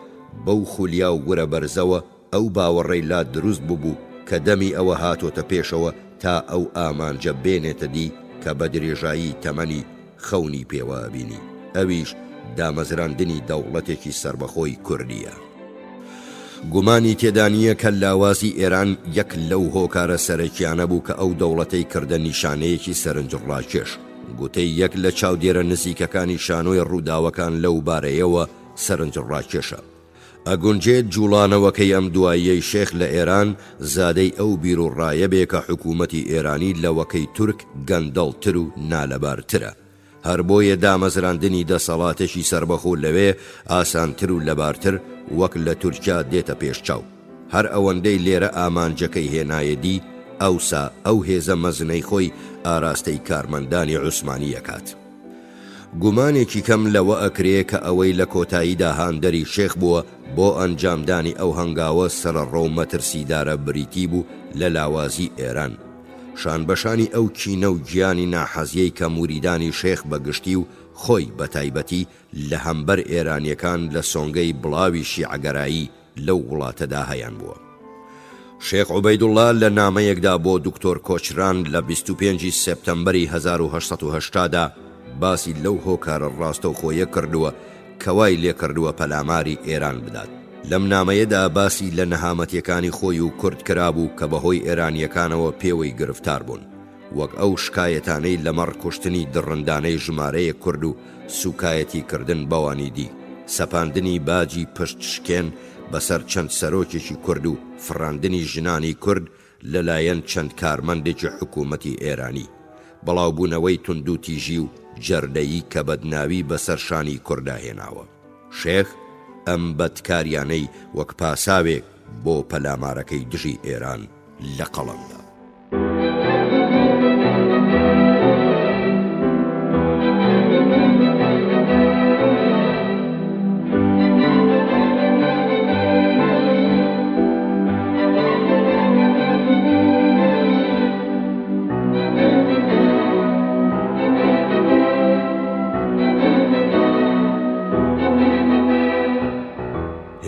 بەو خولیا و ورە بەرزەوە ئەو باوەڕەی لا دروست ببوو کە دەمی ئەوە هاتۆتە پێشەوە تا ئەو ئامانجە بێنێتە دی کە بە درێژایی تەمەنی خەونی پێوە ئەبینی، ئەویش دامەزراندنی دەوڵەتێکی سەربەخۆی کوردییە. گومانی تێدا نییە کە لاوازی ئێران یەک لەو هۆکارە سەرەکیانە بوو کە ئەو دەوڵەتەی کردە نیشانەیەکی سەرنجڕاکێش. گوتەی یەک لە چاودێرە نزیکەکانی شانۆی ڕووداوەکان لەو بارەیەوە سەرنجڕاکێشە. ئەگونجێت جووڵانەوەکەی ئەم دواییەی شێخ لە ئێران زادەی ئەو بیروڕایە بێ کە حکوومەتی ئێرانی لەوەکەی تورک گەندەڵتر و نالەبارترە. هەر بۆیە دامەزراندنی دەسەڵاتێکی سەربەخۆ لەوێ ئاسانتر و لەبارتر وەک لە تورکیا دێتە پێش چاو. هەر ئەوەندەی لێرە ئامانجەکەی هێنایە دی، ئەوسا ئەو هێزە مەزنەی خۆی ئاراستەی کارمەندانی عوسمانی ئەکات. گومانێکی کەم لەوە ئەکرێ کە ئەوەی لە کۆتاییدا هاندەری شێخ بووە بۆ ئەنجامدانی ئەو هەنگاوە سەرەڕۆ و مەترسیدارە بریتی بوو لە لاوازی ئێران. شانبەشانی ئەو کینە و گیانی ناحەزیەی کە موریدانی شێخ بە گشتی و خۆی بە تایبەتی لە هەمبەر ئێرانیەکان لە سۆنگەی بڵاوی شیعەگەرایی لەو وڵاتەدا هەیانبووە. شێخ عوبەیدوڵڵا لە نامەیەکدا بۆ دکتۆر کۆچران لە 25 ی سێپتەمبەری 1880 دا باسی لەو هۆکارە ڕاستەوخۆیە کردووە کە وای لێکردووە پەلاماری ئێران بدات. لەم نامەیەدا باسی لە نەهامەتیەکانی خۆی و کورد کرابوو کە بەهۆی ئێرانیەکانەوە پێوەی گرفتار بوون. وەک ئەو شکایەتانەی لەمەڕ کوشتنی دڕندانەی ژمارەیەک کورد و سوکایەتی کردن بەوانی دی، سەپاندنی باجی پشت شکێن بەسەر چەند سەرۆکێکی کورد و فڕاندنی ژنانی کورد لەلایەن چەند کارمەندێکی حکوومەتی ئێرانی، بڵاوبوونەوەی توندوتیژی و جەردەیی کە بەدناوی بەسەر شانی کوردا هێناوە. شێخ ئەم بەدکاریانەی وەک پاساوێک بۆ پەلامارەکەی دژی ئێران لە قەڵەم دا.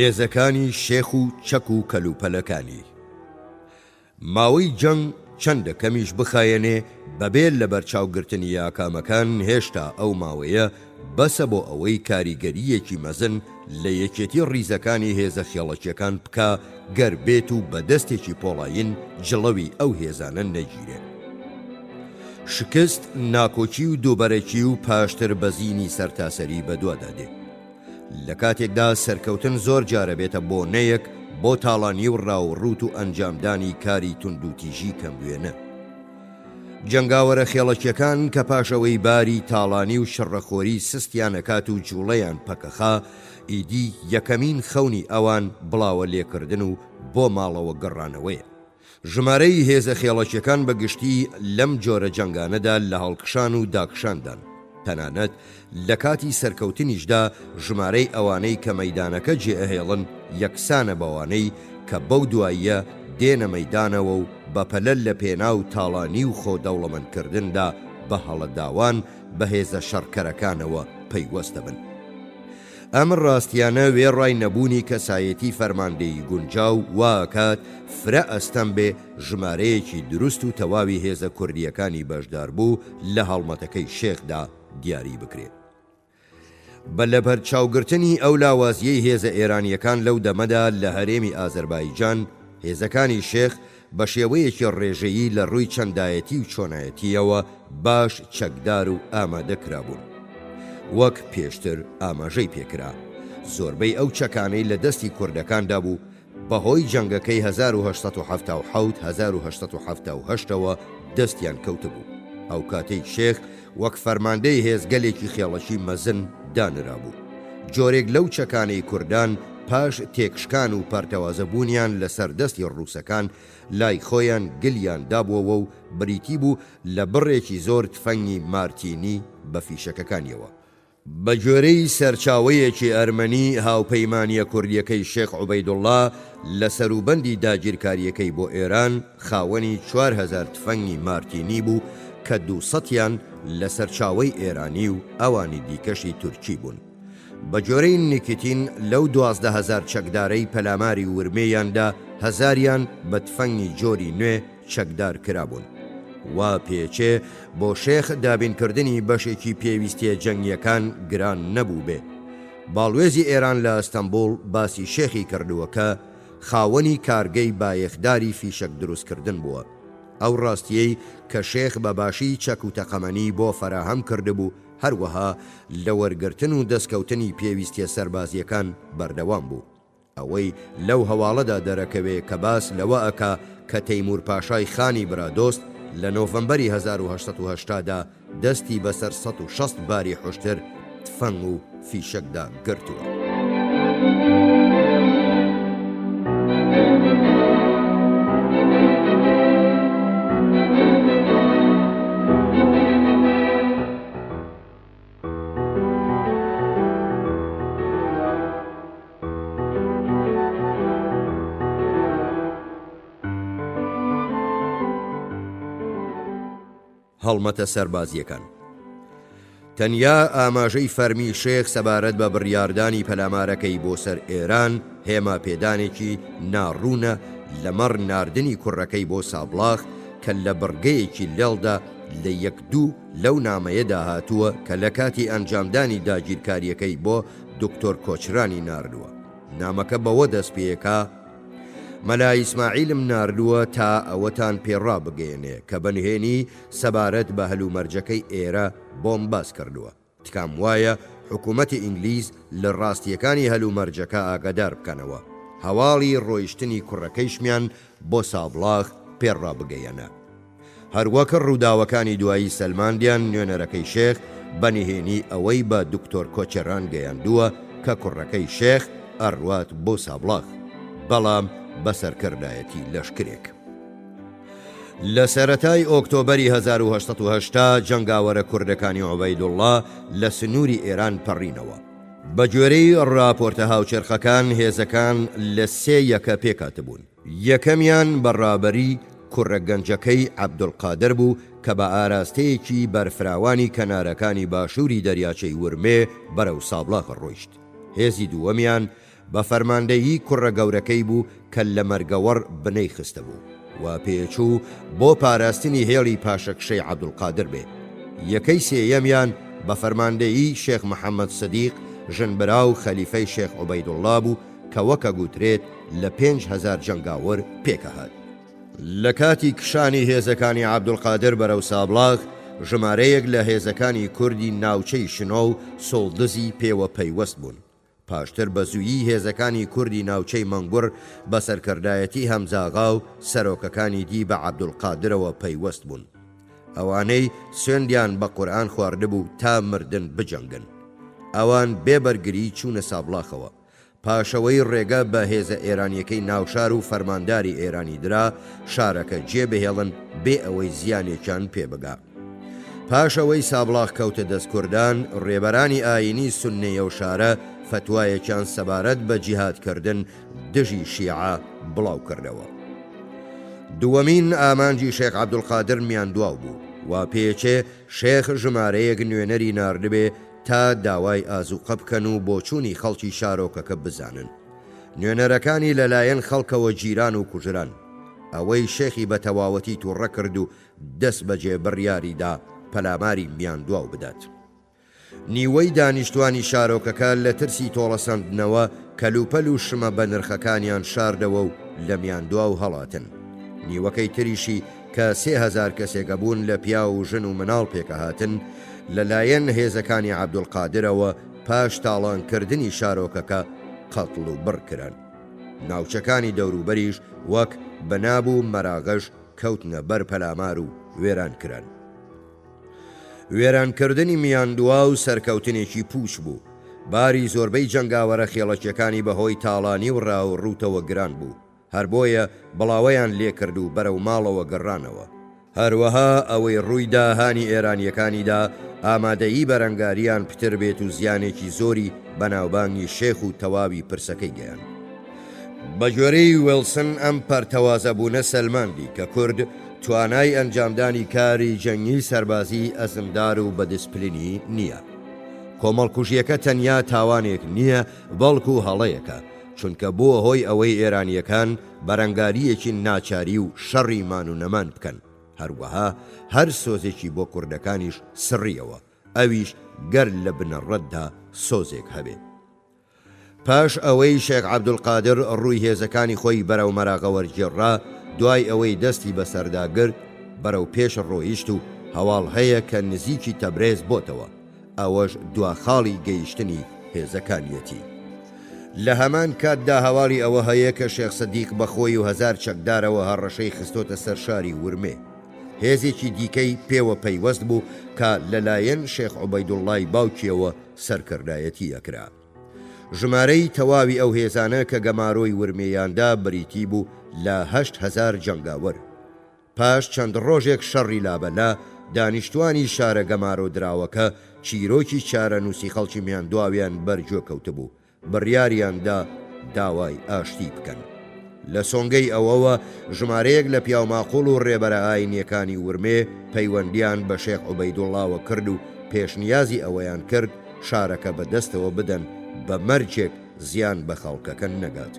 هێزەکانی شێخ و چەک و کەلوپەلەکانی. ماوەی جەنگ چەندە کەمیش بخایەنێ بەبێ لەبەرچاوگرتنی ئاکامەکان هێشتا ئەو ماوەیە بەسە بۆ ئەوەی کاریگەرییەکی مەزن لە یەکێتی ڕیزەکانی هێزە خێڵەکیەکان بکا گەر بێت و بە دەستێکی پۆڵایین جڵەوی ئەو هێزانە نەگیرێ. شکست، ناکۆکی و دووبەرەکی و پاشتر بەزینی سەرتاسەری بەدوادا دێ. لە کاتێکدا سەرکەوتن زۆر جارە بێتە بۆنەیەک بۆ تاڵانی و ڕاووڕووت و ئەنجامدانی کاری توندوتیژی کەموێنە. جەنگاوەرە خێڵەکیەکان کە پاش ئەوەی باری تاڵانی و شڕەخۆری سستیان ئەکات و جوڵەیان پەکەخا، ئیدی یەکەمین خەونی ئەوان بڵاوە لێکردن و بۆ ماڵەوە گەڕانەوەیە. ژمارەی هێزە خێڵەکیەکان بە گشتی لەم جۆرە جەنگانەدا لە هەڵکشان و داکشاندان، تەنانەت لە کاتی سەرکەوتنیشدا ژمارەی ئەوانەی کە مەیدانەکە جێئەهێڵن یەکسانە بەوانەی کە بەو دواییە دێنە مەیدانەوە و بەپەلە لە پێناو تاڵانی و خۆ دەوڵەمەندکردندا بە هەڵەداوان بە هێزە شەڕکەرەکانەوە پەیوەست دەبن. ئەم ڕاستیانە وێڕای نەبوونی کەسایەتی فەرماندەیی گونجاو واکات فرە ئەستەم بێ ژمارەیەکی دروست و تەواوی هێزە کوردییەکانی بەشداربوو لە هەڵمەتەکەی شێخدا دیاری بکرێ. بە لەبەرچاوگرتنی ئەو لاوازییەی هێزە ئێرانییەکان لەو دەمەدا لە هەرێمی ئازەربایجان، هێزەکانی شێخ بە شێوەیەکی ڕێژەیی لە ڕووی چەندایەتی و چۆنایەتییەوە باش چەکدار و ئامادە کرابوون. وەک پێشتر ئاماژەی پێ کرا، زۆربەی ئەو چەکانەی لە دەستی کوردەکاندا بوو، بە هۆی جەنگەکەی 1877 1878 ەوە دەستیان کەوتبوو. ئەوکاتەی شێخ وەک فەرماندەی هێزگەلێکی خێڵەکی مەزن دانرابوو. جۆرێک لەو چەکانەی کوردان پاش تێکشکان و پەرتەوازەبوونیان لەسەر دەستی ڕووسەکان لای خۆیان گلیان دابووەوە و بریتی بوو لە بڕێکی زۆر تفەنگی مارتینی بە فیشەکەکانیەوە. بە گوێرەی سەرچاوەیەکی ئەرمەنی، هاوپەیمانییە کوردییەکەی شێخ عوبەیدوڵڵا لە سەروبەندی داگیرکارییەکەی بۆ ئێران، خاوەنی 4000 تفەنگی مارتینی بوو کە دووسەدیان لە سەرچاوەی ئێرانی و ئەوانی دیکەشی تورکی بوون. بە گوێرەی نیکیتین، لەو 12 هەزار چەکدارەی پەلاماری ورمێیان دا، هەزاریان بە تفەنگی جۆری نوێ چەکدار کرابوون. وا پێچێ بۆ شێخ دابینکردنی بەشێکی پێویستیە جەنگیەکان گران نەبووبێ. باڵوێزی ئێران لە ئەستەنبوڵ باسی شێخی کردووە کە خاوەنی کارگەی بایەخداری فیشەک دروستکردن بووە. ئەو ڕاستیەی کە شێخ بە باشی چەک و تەقەمەنی بۆ فەراهەم کردبوو هەروەها لە وەرگرتن و دەستکەوتنی پێویستیە سەربازیەکان بەردەوام بوو. ئەوەی لەو هەواڵەدا دەرەکەوێ کە باس لەوە ئەکا کە تەیموور پاشای خانی برادۆست لە نۆڤەمبەری 1880 دا دەستی بەسەر 160 باری حوشتر، تفەنگ و فیشەکدا گرتووە. هەڵمەتە سەربازییەکان. تەنیا ئاماژەی فەرمی شێخ سەبارەت بە بڕیاردانی پەلامارەکەی بۆ سەر ئێران هێما پێدانێکی ناڕوونە لەمەڕ ناردنی کوڕەکەی بۆ سابڵاخ کە لە بڕگەیەکی لێڵدا لە یەک دوو لەو نامەیەدا هاتووە کە لە کاتی ئەنجامدانی داگیرکارییەکەی بۆ دکتۆر کۆچرانی ناردووە. نامەکە بەوە دەست پێکا، مەلا ئیسماعیلم ناردووە تا ئەوەتان پێ ڕابگەیەنێ کە بە نهێنی سەبارەت بە هەلومەرجەکەی ئێرە بۆم باس کردووە. تکام وایە حکوومەتی ئینگلیز لە ڕاستییەکانی هەلومەرجەکە ئاگادار بکەنەوە. هەواڵی ڕۆیشتنی کوڕەکەیشمیان بۆ سابڵاغ پێ ڕابگەیەنە. هەروەک ڕووداوەکانی دوایی سەلماندیان نوێنەرەکەی شێخ بە نهێنی ئەوەی بە دکتۆر کۆچەران گەیاندووە کە کوڕەکەی شێخ ئەڕوات بۆ سابڵاغ بەڵام بە سەرکردایەتی لەشکرێک. لە سەرەتای ئۆکتۆبەری 1880 جەنگاوەرە کوردەکانی عوبەیدوڵڵا لە سنووری ئێران پەڕینەوە. بە گوێرەی ڕاپۆرتە هاوچەرخەکان هێزەکان لە سێ یەکە پێکهاتبوون. یەکەمیان بە ڕابەری کوڕە گەنجەکەی عەبدولقادر بوو کە بە ئاراستەیەکی بەرفراوانی کەنارەکانی باشووری دەریاچەی ورمێ بەرەو سابڵاغ ڕۆیشت. هێزی دووەمیان بە فەرماندەیی کوڕە گەورەکەی بوو کە لە مەرگەوەڕ بنەی خستبوو و پێچوو بۆ پاراستنی هێڵی پاشەکشەی عەبدولقادر بێ. یەکەی سێیەمیان بە فەرماندەیی شێخ محەمەد سدیق ژنبرا و خەلیفەی شێخ عوبەیدوڵڵا بوو کە وەک ئەگوترێت لە 5000 جەنگاوەر پێکئەهات. لە کاتی کشانی هێزەکانی عەبدولقادر بەرەو سابڵاغ، ژمارەیەک لە هێزەکانی کوردی ناوچەی شنۆ و سوڵدزی پێوە پەیوەست بوون. پاشتر بە زوویی هێزەکانی کوردی ناوچەی مەنگوڕ بە سەرکردایەتی هەمزاغا و سەرۆکەکانی دی بە عەبدولقادرەوە پەیوەست بوون. ئەوانەی سوێندیان بە قورئان خواردبوو تا مردن بجەنگن. ئەوان بێ بەرگری چوونە سابڵاخەوە. پاشئەوەی ڕێگە بە هێزە ئێرانیەکەی ناوشار و فەرمانداری ئێرانی درا شارەکە جێ بهێڵن بێ ئەوەی زیانێکیان پێ بگا. پاش ئەوەی سابڵاغ کەوتە دەست کوردان، ڕێبەرانی ئایینی سوننەی ئەو شارە فەتوایەکیان سەبارەت بە جیهاد کردن دژی شیعە بڵاو کردەوە. دووەمین ئامانجی شێخ عەبدولقادر میاندواو بوو. وا پێچێ شێخ ژمارەیەک نوێنەری ناردبێ تا داوای ئازوقە بکەن و بۆچوونی خەڵکی شارۆکەکە بزانن. نوێنەرەکانی لەلایەن خەڵکەوە گیران و کوژران. ئەوەی شێخی بە تەواوەتی توڕە کرد و دەستبەجێ بڕیاری دا پەلاماری میاندواو بدات. نیوەی دانیشتوانی شارۆکەکە لە ترسی تۆڵەسەندنەوە کەلوپەل و شمە بەنرخەکانیان شاردەوە و لە میاندواو هەڵاتن. نیوەکەی تریشی کە 3000 کەسێک ئەبوون لە پیاو و ژن و مناڵ پێکئەهاتن، لە لایەن هێزەکانی عەبدولقادرەوە پاش تاڵان کردنی شارۆکەکە قەتڵ و بڕ کران. ناوچەکانی دەوروبەریش وەک بناب و مەراغەش کەوتنە بەر پەلامار و وێران کران. وێرانکردنی میاندواو سەرکەوتنێکی پووچ بوو. باری زۆربەی جەنگاوەرە خێڵەکیەکانی بە هۆی تاڵانی و ڕاو ڕووتەوە گران بوو. هەر بۆیە بڵاوەیان لێکرد و بەرەو ماڵەوە گەڕانەوە. هەروەها ئەوەی ڕوویدا هانی ئێرانییەکانی دا ئامادەیی بەرەنگارییان پتر بێت و زیانێکی زۆری بە ناوبانگی شێخ و تەواوی پرسەکەی گەیاند. بە گوێرەی وێڵسن ئەم پەرتەوازەبوونە سەلماندی کە کورد توانای ئەنجامدانی کاری جەنگی سەربازیی ئەزمدار و بە دیسپلینی نییە. کۆمەڵکوژییەکە تەنیا تاوانێک نییە بەڵکو هەڵەیەکە، چونکە بووە هۆی ئەوەی ئێرانییەکان بەرەنگارییەکی ناچاری و شەڕی مان و نەمان بکەن، هەروەها هەر سۆزێکی بۆ کوردەکانیش سڕییەوە، ئەویش گەر لە بنەڕەتدا سۆزێک هەبێ. پاش ئەوەی شێخ عەبدولقادر ڕووی هێزەکانی خۆی بەرەو مەراغە وەرگێڕا، دوای ئەوەی دەستی بەسەردا گرت، بەرەو پێش ڕۆیشت و هەواڵ هەیە کە نزیکی تەبرێز بۆتەوە. ئەوەش دوا خاڵی گەیشتنی هێزەکانیەتی. لە هەمان کاتدا هەواڵی ئەوە هەیە کە شێخ سدیق بە خۆی و هەزار چەکدارەوە هەڕەشەی خستۆتە سەر شاری ورمێ. هێزێکی دیکەی پێوە پەیوەست بوو کە لە لایەن شێخ عوبەیدوڵڵای باوکیەوە سەرکردایەتی ئەکرا. ژمارەی تەواوی ئەو هێزانە کە گەمارۆی ورمێیان دا بریتی بوو لە 8000 جەنگاوەر. پاش چەند ڕۆژێک شەڕی لابەلا، دانیشتوانی شارە گەمارۆدراوەکە چیرۆکی چارەنووسی خەڵکی میاندواویان بەر گوێ کەوتبوو، بڕیاریان دا داوای ئاشتی بکەن. لە سۆنگەی ئەوەوە ژمارەیەک لە پیاوماقوڵ و ڕێبەرە ئایینییەکانی ورمێ پەیوەندییان بە شێخ عوبەیدوڵڵاوە کرد و پێشنیازی ئەوەیان کرد شارەکە بە دەستەوە بدەن بە مەرجێک زیان بە خەڵکەکە نەگات.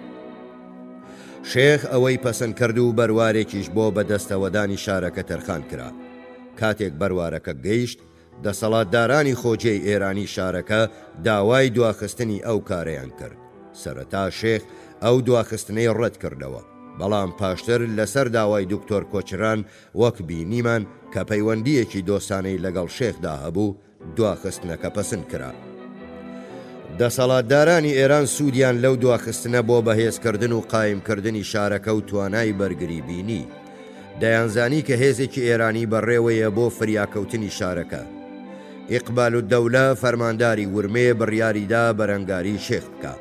شێخ ئەوەی پەسەند کرد و بەروارێکیش بۆ بەدەستەوەدانی شارەکە تەرخان کرا. کاتێک بەروارەکە گەیشت، دەسەڵاتدارانی خۆجێی ئێرانی شارەکە داوای دواخستنی ئەو کارەیان کرد. سەرەتا شێخ ئەو دواخستنەی ڕەت کردەوە، بەڵام پاشتر لەسەر داوای دکتۆر کۆچران وەک بینیمان کە پەیوەندییەکی دۆستانەی لەگەڵ شێخدا هەبوو، دواخستنەکە پەسند کرا. دەسەڵاتدارانی ئێران سوودیان لەو دواخستنە بۆ بەهێزکردن و قایمکردنی شارەکە و توانای بەرگری بینی. دەیانزانی کە هێزێکی ئێرانی بەڕێوەیە بۆ فریاکەوتنی شارەکە. ئیقبالودەولە فەرمانداری ورمێ بڕیاری دا بەرەنگاری شێخ بکا.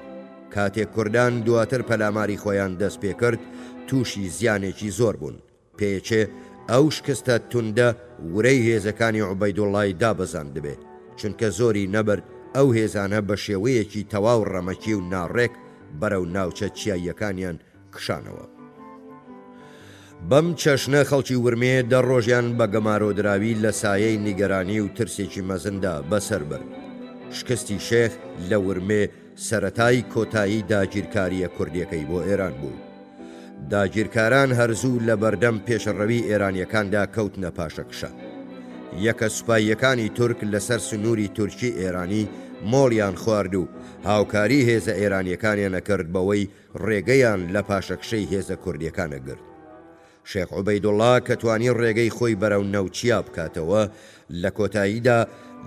کاتێک کوردان دواتر پەلاماری خۆیان دەست پێکرد، تووشی زیانێکی زۆر بوون. پێچێ ئەو شکستە توندە ورەی هێزەکانی عوبەیدوڵڵای دابەزاندبێ، چونکە زۆری نەبرد ئەو هێزانە بە شێوەیەکی تەواو ڕەمەکی و ناڕێک بەرەو ناوچە چیاییەکانیان کشانەوە. بەم چەشنە خەڵکی ورمێ دە ڕۆژیان بە گەمارۆدراوی لە سایەی نیگەرانی و ترسێکی مەزندا بەسەر برد. شکستی شێخ لە ورمێ سەرەتای کۆتایی داگیرکارییە کوردییەکەی بۆ ئێران بوو. داگیرکاران هەر زوو لە بەردەم پێشڕەوی ئێرانییەکاندا کەوتنە پاشەکشە. یەکە سوپاییەکانی تورک لەسەر سنووری تورکی ئێرانی مۆڵیان خوارد و هاوکاری هێزە ئێرانیەکانیان ئەکرد بەوەی ڕێگەیان لە پاشەکشەی هێزە کوردیەکان ئەگرت. شێخ عوبەیدوڵا کە توانی ڕێگەی خۆی بەرەو نەوچیا بکاتەوە، لە کۆتاییدا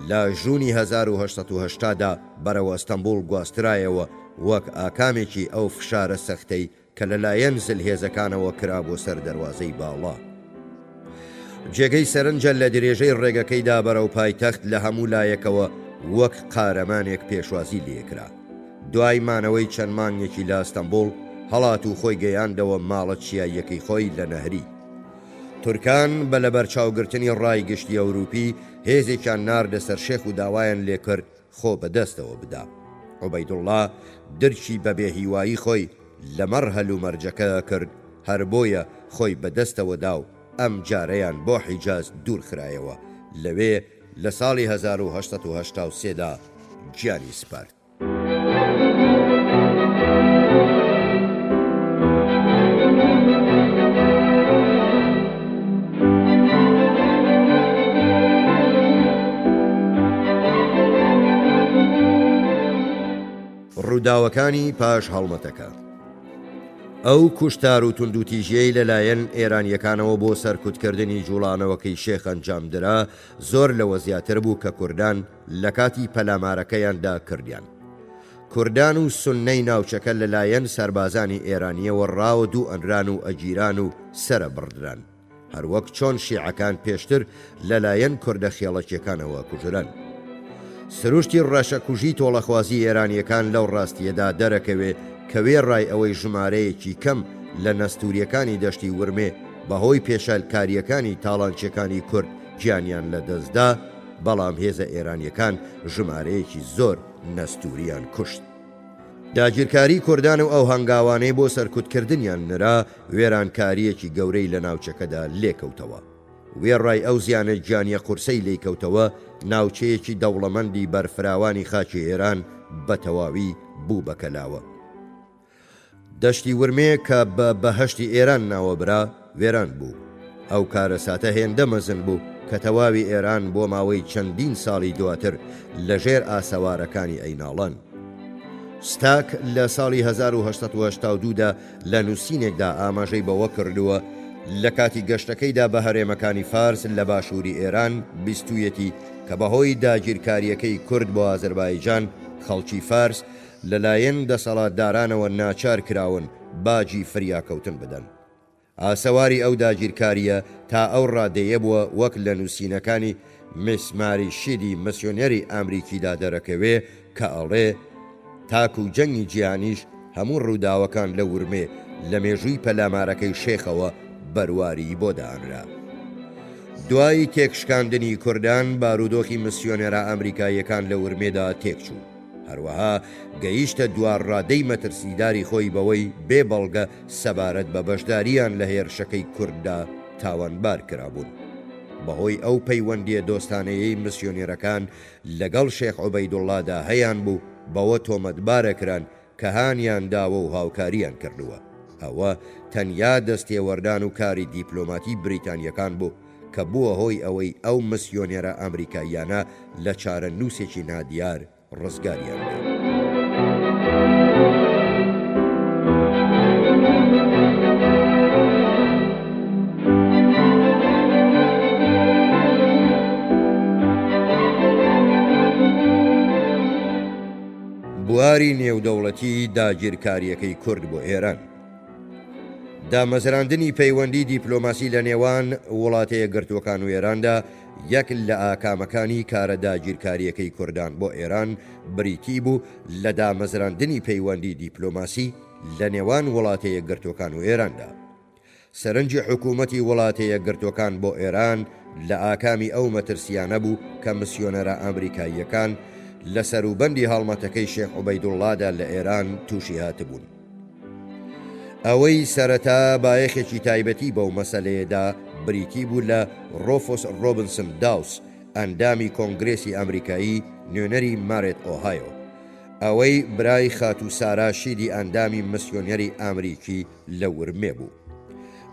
لە ژوونی 1880 دا بەرەو ئەستەنبوڵ گواسترایەوە وەک ئاکامێکی ئەو فشارە سەختەی کە لەلایەن زلهێزەکانەوە کرابووە سەر دەروازەی باڵا. جێگەی سەرنجە لە درێژەی ڕێگەکەیدا بەرەو پایتەخت لە هەموو لایەکەوە وەک قارەمانێک پێشوازی لێکرا. دوای مانەوەی چەند مانگێکی لە ئەستەنبوڵ، هەڵات و خۆی گەیاندەوە ماڵە چیاییەکەی خۆی لە نەهری. تورکان بە لەبەرچاوگرتنی ڕای گشتی ئەوروپی، هێزێکیان ناردە سەر شێخ و داوایان لێکرد خۆ بە دەستەوە بدا. عوبەیدوڵڵا درکی بە بێهیوایی خۆی لەمەڕ هەلومەرجەکە کرد، هەر بۆیە خۆی بە دەستەوە دا و ئەمجارەیان بۆ حیجاز دوور خرایەوە، لەوێ لە ساڵی 1883 دا گیانی سپارد. ڕووداوەکانی پاش هەڵمەتەکە. ئەو کوشتار و توندوتیژیەی لەلایەن ئێرانیەکانەوە بۆ سەرکوتکردنی جوڵانەوەکەی شێخ ئەنجامدرا زۆر لەوە زیاتر بوو کە کوردان لەکاتی پەلامارەکەیاندا کردیان. کوردان و سوننەی ناوچەکە لەلایەن سەربازانی ئێرانیەوە ڕاوەدوو ئەنران و ئەگیران و سەرەبڕدران. هەروەک چۆن شیعەکان پێشتر لەلایەن کوردە خێڵەکیەکانەوە کوژران. سروشتی ڕەشەکوژی تۆڵەخوازی ئێرانیەکان لەو ڕاستیەدا دەرەکەوێ کە وێڕای ئەوەی ژمارەیەکی کەم لە نەستوریەکانی دەشتی ورمێ بەهۆی پێشێلکاریەکانی تاڵانچیەکانی کورد گیانیان لەدەستدا، بەڵام هێزە ئێرانیەکان ژمارەیەکی زۆر نەستوریان کوشت. داگیرکاری کوردان و ئەو هەنگاوانەی بۆ سەرکوتکردنیان نرا، وێرانکارییەکی گەورەی لە ناوچەکەدا لێکەوتەوە. وێڕای ئەو زیانە گیانییە قورسەی لێیکەوتەوە، ناوچەیەکی دەوڵەمەندی بەرفراوانی خاکی ئێران بە تەواوی بوو بە کەلاوە. دەشتی ورمێ کە بە بەهەشتی ئێران ناوەبرا، وێران بوو. ئەو کارەساتە هێندە مەزن بوو کە تەواوی ئێران بۆ ماوەی چەندین ساڵی دواتر لە ژێر ئاسەوارەکانی ئەیناڵان. ستاک لە ساڵی 1882 دا لە نووسینێکدا ئاماژەی بەوە کردووە، لە کاتی گەشتەکەیدا بە هەرێمەکانی فارس لە باشووری ئێران بیستوویەتی کە بەهۆی داگیرکارییەکەی کورد بۆ ئازەربایجان خەڵکی فارس لەلایەن دەسەڵاتدارانەوە ناچار کراون باجی فریاکەوتن بدەن. ئاسەواری ئەو داگیرکارییە تا ئەو ڕادەیە بووە وەک لە نووسینەکانی میسماری شیدی مسیۆنێری ئامریکیدا دەرەکەوێ کە ئەڵێ، تاکوو جەنگی جیهانیش هەموو ڕووداوەکان لە ورمێ لە مێژووی پەلامارەکەی شێخەوە بەرواریی بۆ دانرا. دوای تێکشکاندنی کوردان بارودۆخی مسیۆنێرە ئامریکاییەکان لە ورمێدا تێکچوو. هەروەها گەیشتە دوا ڕادەی مەترسیداری خۆی بەوەی بێ بەڵگە سەبارەت بە بەشدارییان لە هێرشەکەی کورددا تاوانبار کرابوون. بەهۆی ئەو پەیوەندییە دۆستانەیەی مسیۆنێرەکان لەگەڵ شێخ عوبەیدوڵڵادا هەیانبوو بەوە تۆمەتبارەکران کە هانیان داوە و هاوکارییان کردووە. ئەوە تەنیا دەستێوەردان و کاری دیپلۆماتی بریتانییەکان بوو کە بووە هۆی ئەوەی ئەو مسیۆنێرە ئامریکاییانە لە چارەنووسێکی نادیار ڕزگاریان بێت. بواری نێودەوڵەتی داگیرکارییەکەی کورد بۆ ئێران. دامەزراندنی پەیوەندی دیپلۆماسی لە نێوان وڵاتە یەکگرتووەکان و ئێراندا یەک لە ئاکامەکانی کارە داگیرکارییەکەی کوردان بۆ ئێران بریتی بوو لە دامەزراندنی پەیوەندی دیپلۆماسی لە نێوان وڵاتە یەکگرتووەکان و ئێراندا. سەرنجی حکوومەتی وڵاتە یەکگرتووەکان بۆ ئێران لە ئاکامی ئەو مەترسییانە بوو کە مسیۆنەرە ئامریکاییەکان لە سەروبەندی هەڵمەتەکەی شێخ عوبەیدوڵڵادا لە ئێران تووشی هاتبوون. ئەوەی سەرەتا بایەخێکی تایبەتی بەو مەسەلەیە دا بریتی بوو لە ڕۆفۆس ڕۆبنسن داوس، ئەندامی کۆنگرێسی ئامریکایی نوێنەری مارێت ئۆهایۆ. ئەوەی برای خاتوو سارا شیدی ئەندامی مسیۆنەری ئامریکی لە ورمێ بوو.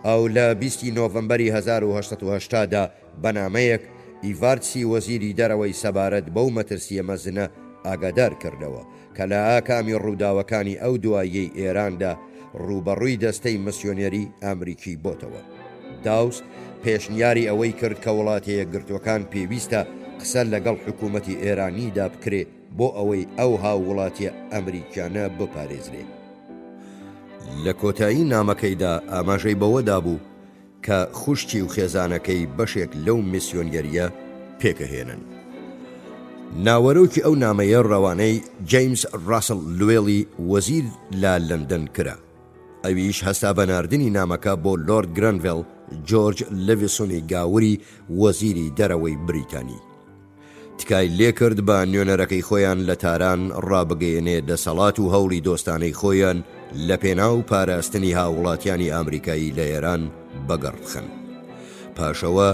ئەو لە 20 ی نۆڤەمبەری 1880 دا بە نامەیەک ئیڤارتسی وەزیری دەرەوەی سەبارەت بەو مەترسییە مەزنە ئاگادار کردەوە کە لە ئاکامی ڕووداوەکانی ئەو دواییەی ئێراندا ڕووبەڕووی دەستەی مسیۆنێری ئامریکی بۆتەوە. داوس پێشنیاری ئەوەی کرد کە وڵاتە یەکگرتووەکان پێویستە قسە لەگەڵ حکوومەتی ئێرانیدا بکرێ بۆ ئەوەی ئەو هاووڵاتییە ئەمریکیانە بپارێزرێ. لە کۆتایی نامەکەیدا ئاماژەی بەوە دابوو کە خوشکی و خێزانەکەی بەشێک لەو میسیۆنیەرییە پێکئەهێنن. ناوەرۆکی ئەو نامەیە ڕەوانەی جەیمس ڕاسڵ لوێڵی وەزیر لە لەندەن کرا. ئەویش هەستا بە ناردنی نامەکە بۆ لۆرد گرەنڤێڵ جۆرج لڤیسۆنی گاوری وەزیری دەرەوەی بریتانی. تکای لێکرد بە نوێنەرەکەی خۆیان لە تاران ڕابگەیەنێ دەسەڵات و هەوڵی دۆستانەی خۆیان لە پێناو پاراستنی هاووڵاتیانی ئامریکایی لە ئێران بەگەڕ بخەن. پاشەوە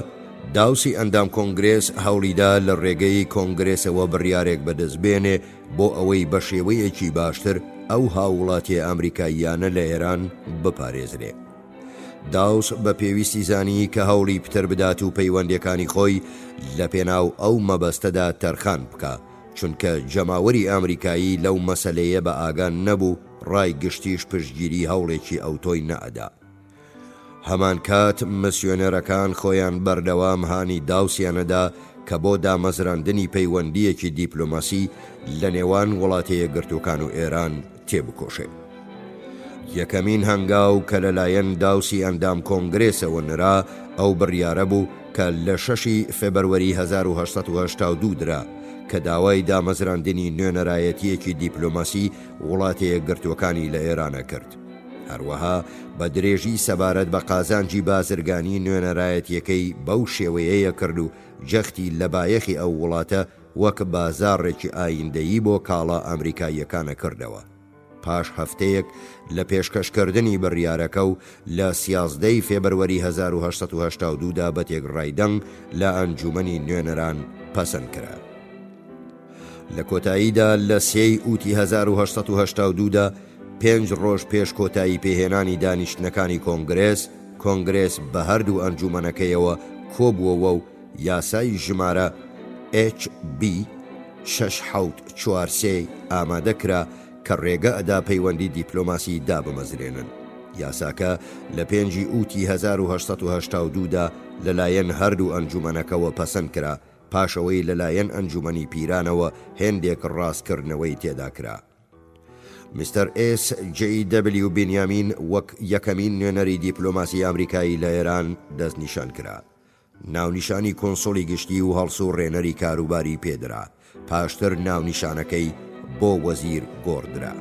داوسی ئەندام کۆنگرێس هەوڵیدا لە ڕێگەی کۆنگرێسەوە بڕیارێک بەدەست بێنێ بۆ ئەوەی بە شێوەیەکی باشتر ئەو هاووڵاتیە ئامریکاییانە لە ئێران بپارێزرێ. داوس بە پێویستی زانی کە هەوڵی پتر بدات و پەیوەندیەکانی خۆی لە پێناو ئەو مەبەستەدا تەرخان بکا، چونکە جەماوەری ئامریکایی لەو مەسەلەیە بە ئاگا نەبوو، ڕای گشتیش پشتگیری هەوڵێکی ئەوتۆی نەئەدا. هەمانکات مسیۆنێرەکان خۆیان بەردەوام هانی داوسیان ئەدا کە بۆ دامەزراندنی پەیوەندییەکی دیپلۆماسی لە نێوان وڵاتەیەکگرتووکان و ئێران تێبکۆشێ. یەکەمین هەنگاو کە لەلایەن داوسی ئەندام کۆنگرێسەوە نرا ئەو بڕیارە بوو کە لە شەشی فێبەروەری 1882 درا کە داوای دامەزراندنی نوێنەرایەتییەکی دیپلۆماسی وڵاتەیەکگرتووەکانی لە ئێرانە کرد. هەروەها بە درێژی سەبارەت بە قازانجی بازرگانی نوێنەرایەتییەکەی بەو شێوەیەیە کرد و جەختی لە بایەخی ئەو وڵاتە وەک بازاڕێکی ئایندەیی بۆ کاڵا ئەمریکاییەکانە کردەوە. پاش هەفتەیەک لە پێشکەشکردنی بڕیارەکە و لە سیازدە ی فێبروەری 1882 دا بە تێکڕای دەنگ لە ئەنجومەنی نوێنەران پەسەند کرا. لە کۆتاییدا لە سێ ی ئووتی 1882 دا پێنج ڕۆژ پێش کۆتایی پێهێنانی دانیشتنەکانی کۆنگرێس، کۆنگرێس بە هەردوو ئەنجومەنەکەیەوە کۆبووەوە و یاسای ژمارە HB شەش حەوت چوار سێ ئامادە کرا کە ڕێگە ئەدا پەیوەندی دیپلۆماسی دابمەزرێنن. یاساکە لە پێنجی ئووتی 1882 دا لەلایەن هەردوو ئەنجومەنەکەوە پەسەند کرا، پاش ئەوەی لەلایەن ئەنجومەنی پیرانەوە هێندێک ڕاستکردنەوەی تێدا کرا. میستەر ئێس جەی دەبلیو بینیامین وەک یەکەمین نوێنەری دیپلۆماسی ئامریکایی لە ئێران دەستنیشان کرا. ناونیشانی کونسوڵی گشتی و هەڵسوڕێنەری کاروباری پێدرا، پاشتر ناونیشانەکەی بۆ وەزیر گۆڕدرا.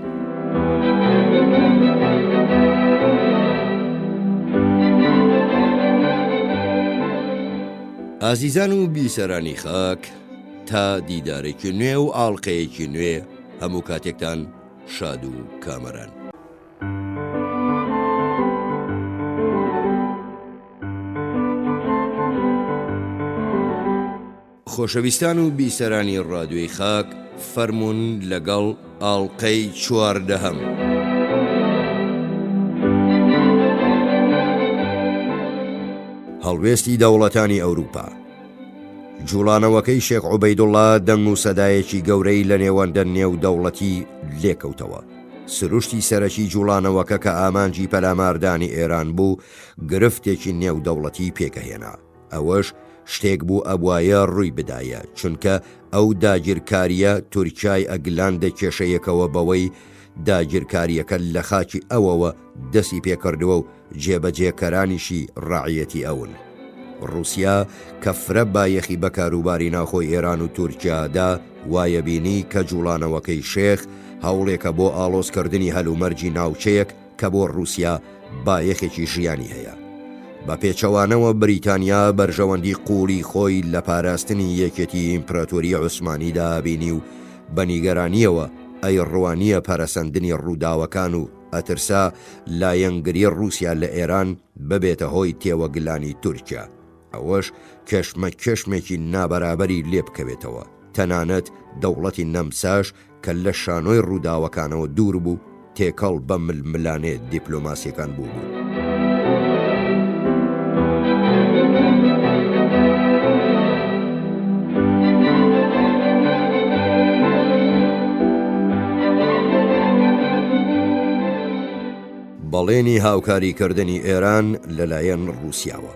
ئازیزان و بیسەرانی خاک، تا دیدارێکی نوێ و ئاڵقەیەکی نوێ، هەموو کاتێکتان شاد و کامەران. خۆشەویستان و بیسەرانی ڕادیۆی خاک فەرموون لەگەڵ ئاڵقەی چواردەهەم. هەڵوێستی دەوڵەتانی ئەوروپا. جوڵانەوەکەی شێخ عوبەیدوڵڵا دەنگ و سەدایەکی گەورەی لە نێوەندە نێودەوڵەتی لێکەوتەوە. سروشتی سەرەکی جوڵانەوەکە کە ئامانجی پەلاماردانی ئێران بوو، گرفتێکی نێودەوڵەتی پێکهێنا. ئەوەش شتێک بوو ئەبوایە ڕووی بدایە، چونکە ئەو داگیرکارییە تورکیای ئەگلاندە کێشەیەکەوە بەوەی داگیرکارییەکە لە خاکی ئەوەوە دەستی پێکردووە و جێبەجێکەرانیشی ڕەعیەتی ئەون. ڕووسیا کە فرە بایەخی بە کاروباری ناوخۆی ئێران و تورکیا دا، وایەبینی کە جوڵانەوەکەی شێخ هەوڵێکە بۆ ئاڵۆزکردنی هەلومەرجی ناوچەیەک کە بۆ ڕووسیا بایەخێکی ژیانی هەیە. بە پێچەوانەوە بریتانیا بەرژەوەندی قووڵی خۆی لە پاراستنی یەکێتی ئیمپراتۆری عوسمانیدا بینی و بە نیگەرانییەوە ئەیڕوانییە پەرەسەندنی ڕووداوەکان و ئەترسا لایەنگری ڕووسیا لە ئێران ببێتە هۆی تێوەگلانی تورکیا، ئەوەش کێشمەکێشمێکی نابەرابەری لێ بکەوێتەوە، تەنانەت دەوڵەتی نەمساش کە لە شانۆی ڕووداوەکانەوە دوور بوو، تێکەڵ بە ململانێ دیپلۆماسیەکان بووبوو. بەڵێنی هاوکاریکردنی ئێران لەلایەن ڕووسیاوە.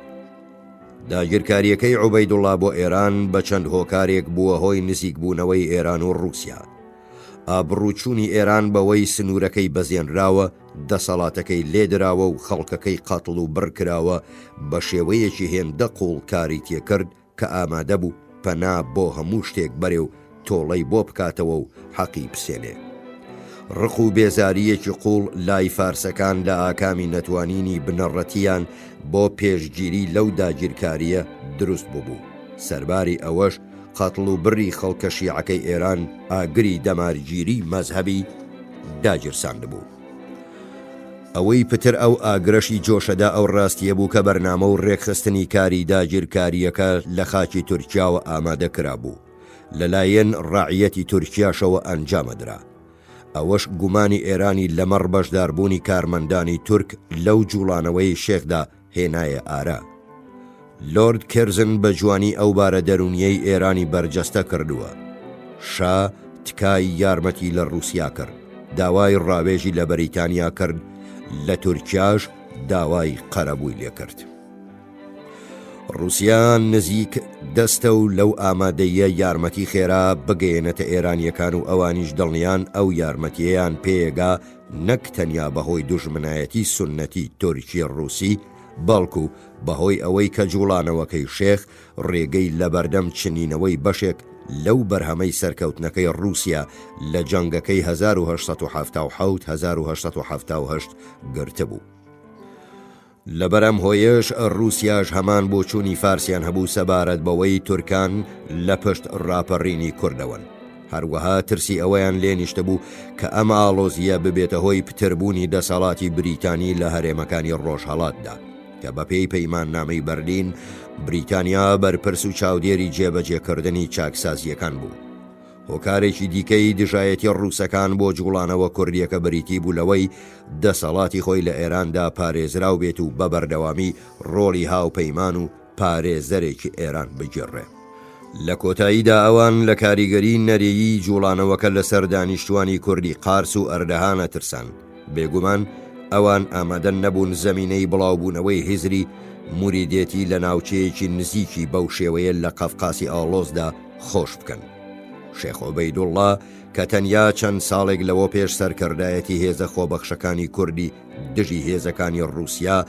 داگیرکارییەکەی عوبەیدوڵڵا بۆ ئێران بە چەند هۆکارێک بووە هۆی نزیکبوونەوەی ئێران و ڕووسیا. ئابڕووچوونی ئێران بەوەی سنوورەکەی بەزێنراوە، دەسەڵاتەکەی لێدراوە و خەڵکەکەی قەتڵ و بڕ کراوە، بە شێوەیەکی هێندە قووڵ کاری تێکرد کە ئامادە بوو پەنا بۆ هەموو شتێک بەرێ و تۆڵەی بۆ بکاتەوە و حەقی بسێنێ. ڕق و بێزارییەکی قووڵ لای فارسەکان لە ئاکامی نەتوانینی بنەڕەتییان بۆ پێشگیری لەو داگیرکارییە دروست ببوو. سەرباری ئەوەش قەتڵ و بڕی خەڵکە شیعەکەی ئێران ئاگری دەمارگیریی مەزهەبی داگیرساندبوو. ئەوەی پتر ئەو ئاگرەشی جۆشەدا ئەو ڕاستییە بوو کە بەرنامە و ڕێکخستنی کاری داگیرکارییەکە لە خاکی تورکیاوە ئامادە کرابوو، لە لایەن ڕەعیەتی تورکیاشەوە ئەنجامەدرا. ئەوەش گومانی ئێرانی لەمەڕ بەشداربوونی کارمەندانی تورک لەو جووڵانەوەی شێخدا هێنایە ئارا. لۆرد کێرزن بە جوانی ئەو بارە دەروونییەی ئێرانی بەرجەستە کردووە. شا تکای یارمەتی لە ڕووسیا کرد، داوای ڕاوێژی لە بەریتانیا کرد، لە تورکیاش داوای قەرەبووی لێ کرد. ڕووسیا نزیک دەستە و لەو ئامادەیە یارمەتی خێرا بگەیەنێتە ئێرانییەکان و ئەوانیش دڵنیان ئەو یارمەتییەیان پێیەگا نەک تەنیا بەهۆی دوژمنایەتی سوننەتی تورکی ڕووسی، بەڵکو بەهۆی ئەوەی کە جوڵانەوەکەی شێخ ڕێگەی لەبەردەم چنینەوەی بەشێک لەو بەرهەمەی سەرکەوتنەکەی ڕووسیا لە جەنگەکەی 1877 1878 گرتبوو. لەبەر ئەم هۆیەش ڕووسیاش هەمان بۆچوونی فارسیان هەبوو سەبارەت بەوەی تورکان لە پشت ڕاپەڕینی کوردەوەن. هەروەها ترسی ئەوەیان لێ نیشتبوو کە ئەم ئاڵۆزییە ببێتە هۆی پتربوونی دەسەڵاتی بریتانی لە هەرێمەکانی ڕۆژهەڵاتدا، کە بەپێی پەیماننامەی بەرلین، بریتانیا بەرپرس و چاودێری جێبەجێکردنی چاکسازییەکان بوو. هۆکارێکی دیکەی دژایەتی ڕووسەکان بۆ جوڵانەوە کوردییەکە بریتی بوو لەوەی دەسەڵاتی خۆی لە ئێراندا پارێزراو بێت و بە بەردەوامی ڕۆڵی هاوپەیمان و پارێزەرێکی ئێران بگێڕێ. لە کۆتاییدا ئەوان لە کاریگەری نەرێیی جوڵانەوەکە لەسەر دانیشتوانی کوردی قارس و ئەردەهان ئەترسان. بێگومان ئەوان ئامادە نەبوون زەمینەی بڵاوبوونەوەی هزری موریدێتی لە ناوچەیەکی نزیکی بەو شێوەیە لە قەفقاسی ئاڵۆزدا خۆش بکەن. شێخ عوبەیدوڵڵا کە تەنیا چەند ساڵێک لەوە پێش سەرکردایەتی هێزە خۆبەخشەکانی کوردی دژی هێزەکانی ڕووسیا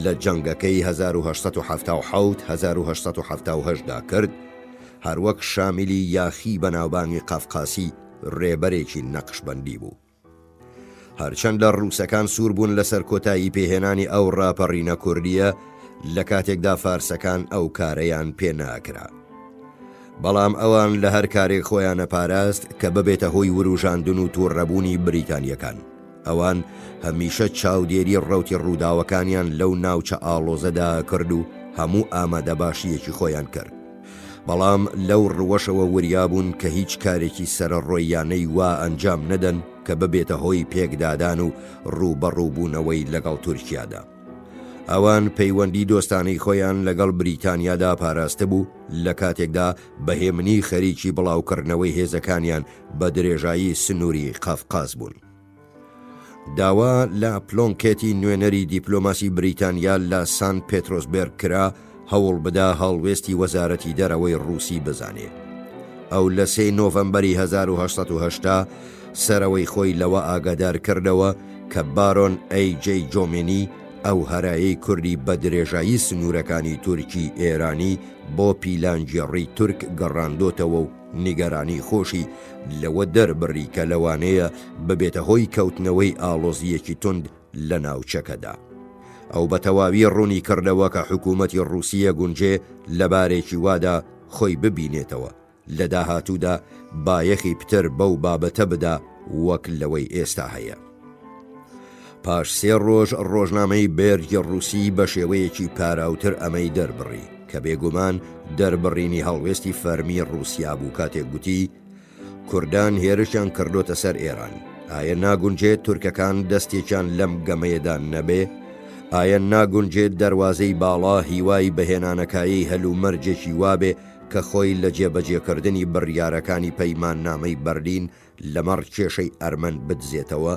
لە جەنگەکەی 1877 1878 دا کرد، هەروەک شامیلی یاخی بەناوبانگی قەفقاسی ڕێبەرێکی نەقشبەندی بوو. هەرچەندە ڕووسەکان سوور بوون لەسەر کۆتایی پێهێنانی ئەو ڕاپەڕینە کوردییە لە کاتێکدا فارسەکان ئەو کارەیان پێ ناکرا. بەڵام ئەوان لە هەر کارێک خۆیانە پاراست کە ببێتە هۆی وروژاندن و تووڕەبوونی بریتانییەکان. ئەوان هەمیشە چاودێری ڕەوتی ڕووداوەکانیان لەو ناوچە ئاڵۆزەدا کرد و هەموو ئامادەباشییەکی خۆیان کرد. بەڵام لەو ڕووەشەوە وریا بوون کە هیچ کارێکی سەرەڕۆییانەی وا ئەنجام نەدەن کە ببێتە هۆی پێکدادان و ڕووبەڕووبوونەوەی لەگەڵ تورکیادا. ئەوان پەیوەندی دۆستانەی خۆیان لەگەڵ بریتانیادا پاراستبوو لە کاتێکدا بە هێمنی خەریکی بڵاوکردنەوەی هێزەکانیان بە درێژایی سنووری قەفقاز بوون. داوا لە پلۆنکێتی نوێنەری دیپلۆماسی بریتانیا لە سان پێترۆسبێرگ کرا هەوڵ بدا هەڵوێستی وەزارەتی دەرەوەی ڕووسی بزانێ. ئەو لە سێی نۆڤەمبەری 1880 سەرەوەی خۆی لەوە ئاگادار کردەوە کە بارۆن ئەی جەی جۆمێنی ئەو هەرایەی کوردی بە درێژایی سنوورەکانی تورکی ئێرانی بۆ پیلانگێڕی تورک گەڕاندۆتەوە و نیگەرانی خۆشی لەوە دەربڕی کە لەوانەیە ببێتە هۆی کەوتنەوەی ئاڵۆزییەکی توند لە ناوچەکەدا. ئەو بە تەواوی ڕوونی کردەوە کە حکوومەتی ڕووسیە گونجێ لە بارێکی وادا خۆی ببینێتەوە، لە داهاتوودا بایەخی پتر بەو بابەتە بدا وەک لەوەی ئێستا هەیە. پاش سێ ڕۆژ ڕۆژنامەی بێرگی ڕووسی بە شێوەیەکی پاراوتر ئەمەی دەربڕی، کە بێگومان دەربڕینی هەڵوێستی فەرمی ڕووسیا بوو کاتێک گوتی، کوردان هێرشیان کردۆتە سەر ئێران، ئایا ناگونجێت تورکەکان دەستێکیان لەم گەمەیەدا نەبێ؟ ئایا ناگونجێت دەروازەی باڵا هیوای بە هێنانەکایەی هەلومەرجێکی وابێ کە خۆی لە جێبەجێکردنی بڕیارەکانی پەیماننامەی بەرلین لەمەڕ کێشەی ئەرمەن بدزێتەوە؟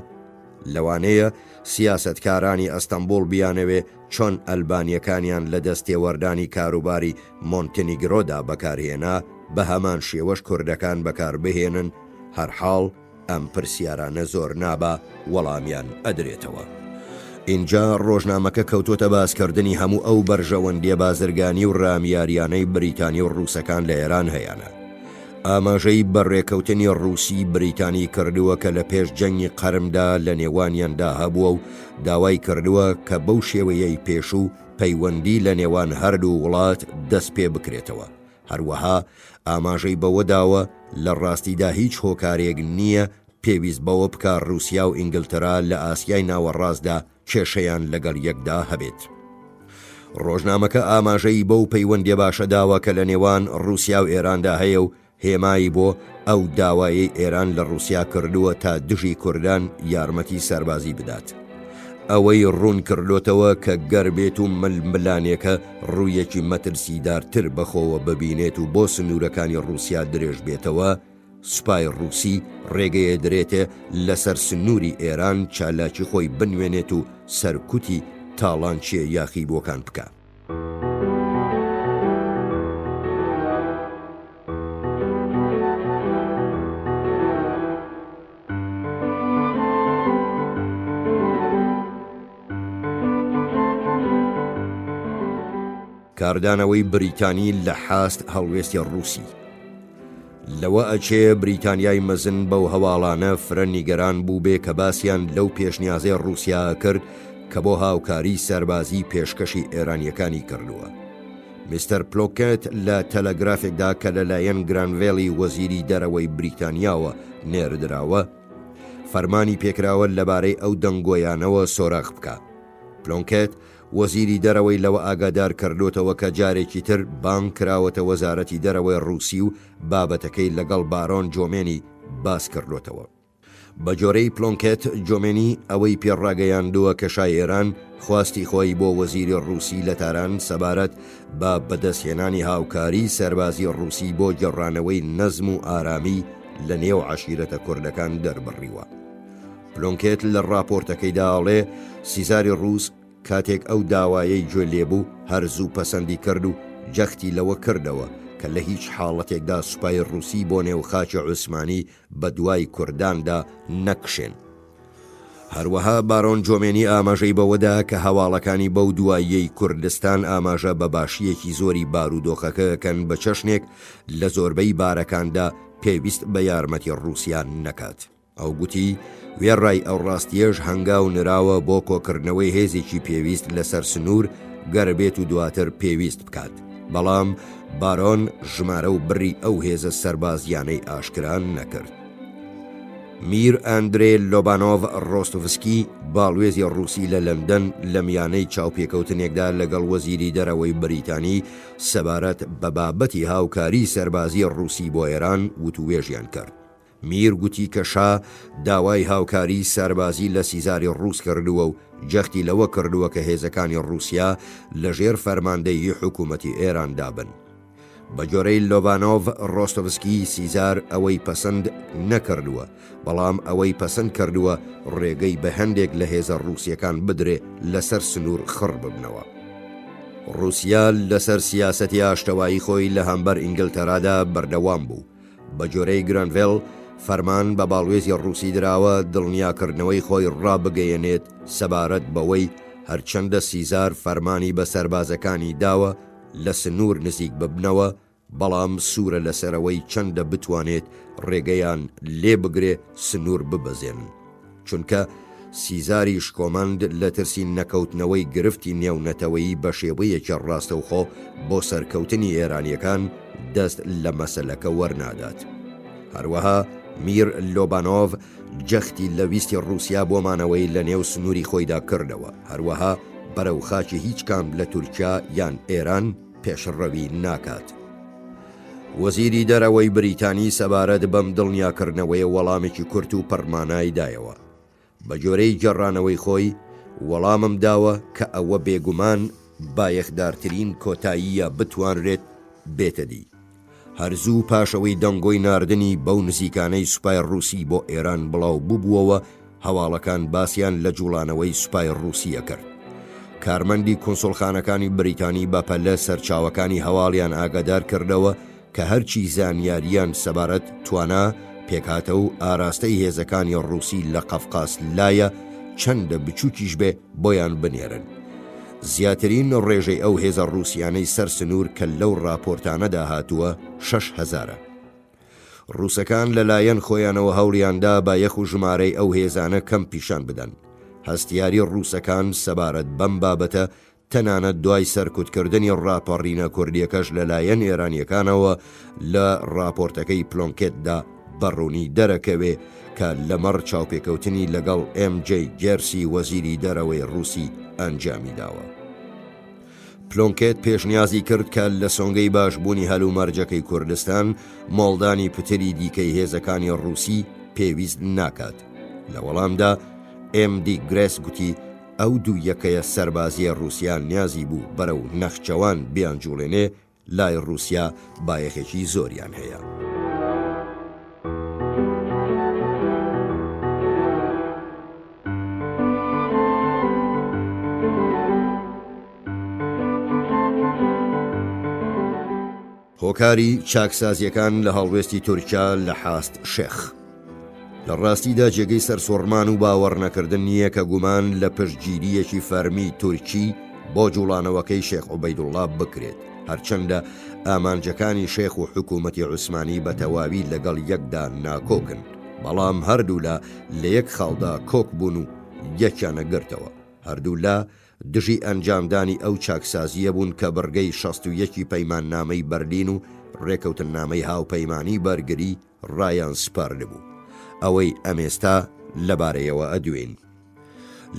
لەوانەیە سیاسەتکارانی ئەستەنبوڵ بیانەوێ چۆن ئەلبانییەکانیان لە دەستێوەردانی کاروباری مۆنتنیگرۆدا بەکارهێنا، بەهەمان شێوەش کوردەکان بەکاربهێنن، هەرحاڵ ئەم پرسیارانە زۆر نابا وەڵامیان ئەدرێتەوە. ئینجا ڕۆژنامەکە کەوتۆتە باسکردنی هەموو ئەو بەرژەوەندیە بازرگانی و ڕامیاریانەی بریتانی و ڕووسەکان لە ئێران هەیانە. ئاماژەی بە ڕێکەوتنی ڕووسی بریتانی کردووە کە لە پێش جەنگی قەرمدا لە نێوانیاندا هەبووە و داوای کردووە کە بەو شێوەیەی پێشوو پەیوەندی لە نێوان هەردوو وڵات دەست پێ بکرێتەوە. هەروەها ئاماژەی بەوە داوە لە ڕاستیدا هیچ هۆکارێک نییە پێویست بەوە بکا ڕووسیا و ئینگلتەرا لە ئاسیای ناوەڕاستدا کێشەیان لەگەڵ یەکدا هەبێت. ڕۆژنامەکە ئاماژەی بەو پەیوەندیە باشە داوە کە لە نێوان ڕووسیا و ئێراندا هەیە و هێمای بۆ ئەو داوایەی ئێران لە ڕووسیا کردووە تا دژی کوردان یارمەتی سەربازی بدات. ئەوەی ڕوون کردۆتەوە کە گەر بێت و ململانێکە ڕوویەکی مەترسیدارتر بەخۆوە ببینێت و بۆ سنوورەکانی ڕووسیا درێژ بێتەوە، سوپای ڕووسی ڕێگەیەدرێتێ لەسەر سنووری ئێران چالاکی خۆی بنوێنێت و سەرکوتی تاڵانچیە یاخیبووەکان بکا. کاردانەوەی بریتانی لە حاست هەڵوێستی ڕووسی. لەوە ئەچێ بریتانیای مەزن بەو هەواڵانە فرە نیگەران بووبێ کە باسیان لەو پێشنیازەی ڕووسیا ئەکرد کە بۆ هاوکاری سەربازی پێشکەشی ئێرانییەکانی کردووە. میستەر پلۆکێت لە تەلەگرافێکدا کە لەلایەن گرانڤێڵی وەزیری دەرەوەی بریتانیاوە نێردراوە، فەرمانی پێکراوە لەبارەی ئەو دەنگۆیانەوە سۆراغ بکا. پلۆنکێت وەزیری دەرەوەی لەوە ئاگادار کردۆتەوە کە جارێکی تر بانگ کراوەتە وەزارەتی دەرەوەی ڕووسی و بابەتەکەی لەگەڵ بارۆن جۆمێنی باس کردۆتەوە. بە جۆرەی پلۆنکێت جۆمێنی ئەوەی پێ ڕاگەیاندووە کە شای ئێران خواستی خۆی بۆ وەزیری ڕووسی لە تاران سەبارەت بە بەدەستهێنانی هاوکاریی سەربازی ڕووسی بۆ گێڕانەوەی نەزم و ئارامی لە نێو عەشیرەتە کوردەکان دەربڕیوە. پلۆنکێت لە ڕاپۆرتەکەیدا ئەڵێ سیزاری ڕووس کاتێک ئەو داوایەی گوێ لێبوو هەر زوو پەسەندی کرد و جەختی لەوە کردەوە کە لە هیچ حاڵەتێکدا سوپای ڕووسی بۆ نێو خاکی عوسمانی بە دوای کورداندا نەکشێن. هەروەها بارۆن جۆمێنی ئاماژەی بەوەدا کە هەواڵەکانی بەو دواییەی کوردستان ئاماژە بە باشییەکی زۆری بارودۆخەکە ئەکەن بە چەشنێک لە زۆربەی بارەکاندا پێویست بە یارمەتی ڕووسیا نەکات. ئەو گوتی، وێڕای ئەو ڕاستییەش هەنگاو نراوە بۆ کۆکردنەوەی هێزێکی پێویست لەسەر سنوور گەر بێت و دواتر پێویست بکات، بەڵام بارۆن ژمارە و بڕی ئەو هێزە سەربازییانەی ئاشکرا نەکرد. میر ئاندرێ لۆبانۆڤ ڕۆستۆڤسکی، باڵوێزی ڕووسی لە لەندەن لە میانەی چاوپێکەوتنێکدا لەگەڵ وەزیری دەرەوەی بریتانی سەبارەت بە بابەتی هاوکاریی سەربازیی ڕووسی بۆ ئێران وتووێژیان کرد. میر گوتی کە شا داوای هاوکاریی سەربازی لە سیزاری ڕووس کردووە و جەختی لەوە کردووە کە هێزەکانی ڕووسیا لە ژێر فەرماندەیی حکوومەتی ئێراندا بن. بە گۆرەی لۆبانۆڤ، ڕۆستۆڤسکی سیزار ئەوەی پەسند نەکردووە، بەڵام ئەوەی پەسند کردووە ڕێگەی بە هەندێک لە هێزە ڕووسییەکان بدرێ لەسەر سنوور خڕ ببنەوە. ڕووسیا لەسەر سیاسەتی ئاشتەوایی خۆی لە هەمبەر ئینگلتەرادا بەردەوام بوو. بە گۆرەی گرانڤێل، فەرمان بە باڵوێزی ڕووسی دراوە دڵنیاکردنەوەی خۆی ڕابگەیەنێت سەبارەت بەوەی هەرچەندە سیزار فەرمانی بە سەربازەکانی داوە لە سنوور نزیک ببنەوە، بەڵام سوورە لەسەرئەوەی چەندە بتوانێت ڕێگەیان لێ بگرێ سنوور ببەزێنن. چونکە سیزاری شکۆمەند لە ترسی نەکەوتنەوەی گرفتی نێونەتەوەیی بەشێوەیەکی ڕاستەوخۆ بۆ سەرکەوتنی ئێرانیەکان دەست لە مەسەلەکە وەرنادات. هەروەها میر لۆبانۆڤ جەختی لە ویستی ڕووسیا بۆ مانەوەی لە نێو سنووری خۆیدا کردەوە، هەروەها بەرەو خاکی هیچ کام لە تورکیا یان ئێران پێشڕەوی ناکات. وەزیری دەرەوەی بریتانی سەبارەت بەم دڵنیاکردنەوەیە وەڵامێکی کورت و پڕمانای دایەوە. بە گۆرەی گێڕانەوەی خۆی، وەڵامم داوە کە ئەوە بێگومان بایەخدارترین کۆتاییە بتوانرێت بێتە دی. هەر زوو پاش ئەوەی دەنگۆی ناردنی بەو نزیکانەی سوپای ڕووسی بۆ ئێران بڵاو ببووەوە، هەواڵەکان باسیان لە جوڵانەوەی سوپای ڕووسی ئەکرد. کارمەندی کونسوڵخانەکانی بریتانی بە پەلە سەرچاوەکانی هەواڵیان ئاگادار کردەوە کە هەرچی زانیارییان سەبارەت توانا، پێکهاتە و ئاراستەی هێزەکانی ڕووسی لە قەفقاس لایە، چەندە بچووکیش بێ، بۆیان بنێرن. زیاترین ڕێژەی ئەو هێزە ڕووسیانەی سەر سنوور کە لەو ڕاپۆرتانەدا هاتووە، شەش هەزارە. ڕووسەکان لە لایەن خۆیانەوە هەوڵیان دا بایەخ و ژمارەی ئەو هێزانە کەم پیشان بدەن. هەستیاری ڕووسەکان سەبارەت بەم بابەتە تەنانەت دوای سەرکوتکردنی ڕاپەڕینە کوردییەکەش لە لایەن ئێرانییەکانەوە لە ڕاپۆرتەکەی پلۆنکێتدا بە ڕوونی دەرەکەوێ کە لەمەڕ چاوپێکەوتنی لەگەڵ ئێم جەی گێرسی وەزیری دەرەوەی ڕووسی ئەنجامی داوە. پلۆنکێت پێشنیازی کرد کە لە سۆنگەی باشبوونی هەلومەرجەکەی کوردستان، مۆڵدانی پتری دیکەی هێزەکانی ڕووسی پێویست ناکات. لە وەڵامدا ئێم دی گرێس گوتی ئەو دوو یەکەیە سەربازییە ڕووسیا نیازی بوو بەرەو نەخچەوان بیانجوڵێنێ، لای ڕووسیا بایەخێکی زۆریان هەیە. هۆکاری چاکسازییەکان لە هەڵوێستی تورکیا لە حاست شێخ. لە ڕاستیدا جێگەی سەرسوڕمان و باوەڕنەکردن نییە کە گومان لە پشتگیرییەکی فەرمی تورکی بۆ جوڵانەوەکەی شێخ عوبەیدوڵڵا بکرێت، هەرچەندە ئامانجەکانی شێخ و حکوومەتی عوسمانی بە تەواوی لەگەڵ یەکدا ناکۆکن، بەڵام هەردوولا لە یەک خاڵدا کۆک بوون و یەکیانەگرتەوە. هەردوولا دژی ئەنجامدانی ئەو چاکسازییە بوون کە بڕگەی 61 ی پەیماننامەی بەرلین و ڕێکەوتننامەی هاوپەیمانی بەرگری ڕایان سپاردبوو. ئەوەی ئەمێستا لەبارەیەوە ئەدوێین.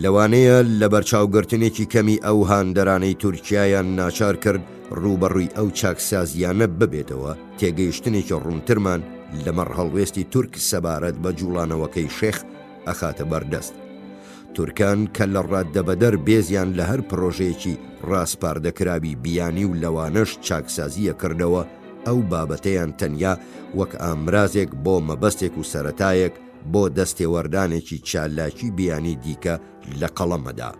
لەوانەیە لەبەرچاوگرتنێکی کەمی ئەو هاندەرانەی تورکیایان ناچار کرد ڕووبەڕووی ئەو چاکسازییانە ببێتەوە، تێگەیشتنێکی ڕوونترمان لەمەڕ هەڵوێستی تورک سەبارەت بە جووڵانەوەکەی شێخ ئەخاتە بەردەست. تورکان کە لە ڕاددەبەدەر بێزیان لە هەر پڕۆژەیەکی ڕاسپاردەکراوی بیانی و لەوانەش چاکسازییە کردەوە، ئەو بابەتەیان تەنیا وەک ئامرازێک بۆ مەبەستێک و سەرەتایەک بۆ دەستێوەردانێکی چالاکی بیانی دیکە لە قەڵەمەدا.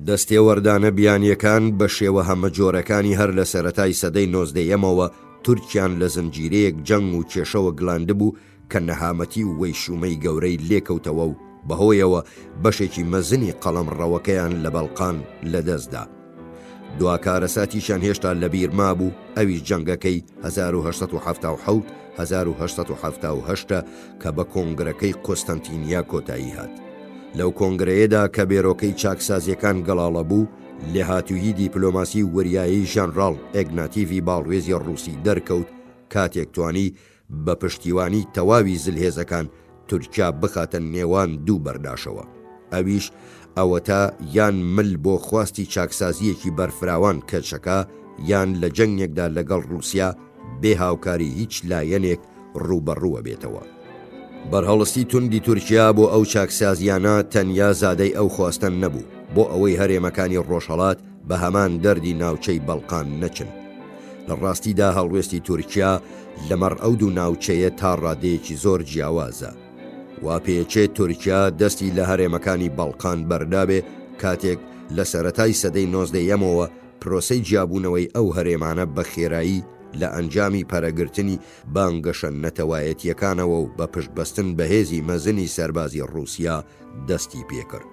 دەستێوەردانە بیانییەکان بە شێوە هەمەجۆرەکانی هەر لە سەرەتای سەدەی نۆزدەیەمەوە تورکیان لە زنجیرەیەک جەنگ و کێشەوە گلاندبوو کە نەهامەتی و وەیشومەی گەورەی لێکەوتەوە و بەهۆیەوە بەشێکی مەزنی قەڵەمڕەوەکەیان لە بەڵقان لەدەستدا. دوا کارەساتیشیان هێشتا لەبیر مابوو، ئەویش جەنگەکەی 1877، 1878 کە بە کۆنگرەکەی قوستەنتینیە کۆتایی هات. لەو کۆنگرەیەدا کە بێرۆکەی چاکسازیەکان گەڵاڵە بوو، لێهاتوویی دیپلۆماسی و وریایی ژەنڕاڵ ئێگناتیڤی باڵوێزی ڕووسی دەرکەوت کاتێک توانی بە پشتیوانی تەواوی زلهێزەکان تورکیا بخاتە نێوان دوو بەرداشەوە، ئەویش ئەوەتا یان مل بۆ خواستی چاکسازییەکی بەرفراوان کەچەکا یان لە جەنگێکدا لەگەڵ ڕووسیا بێ هاوکاری هیچ لایەنێک ڕووبەڕووە بێتەوە. بەرهەڵستی توندی تورکیا بۆ ئەو چاکسازییانە تەنیا زادەی ئەو خواستە نەبوو بۆ ئەوەی هەرێمەکانی ڕۆژهەڵات بە هەمان دەردی ناوچەی بەڵقان نەچن. لە ڕاستیدا هەڵوێستی تورکیا لەمەڕ ئەو دوو ناوچەیە تا ڕادەیەکی زۆر جیاوازە. وا پێچێ تورکیا دەستی لە هەرێمەکانی بەڵقان بەردابێ کاتێک لە سەرەتای سەدەی نۆزدەیەمەوە پرۆسەی جیابوونەوەی ئەو هەرێمانە بە خێرایی لە ئەنجامی پەرەگرتنی بانگەشە نەتەوایەتییەکانەوە و بە پشتبەستن بە هێزی مەزنی سەربازی ڕووسیا دەستی پێکرد.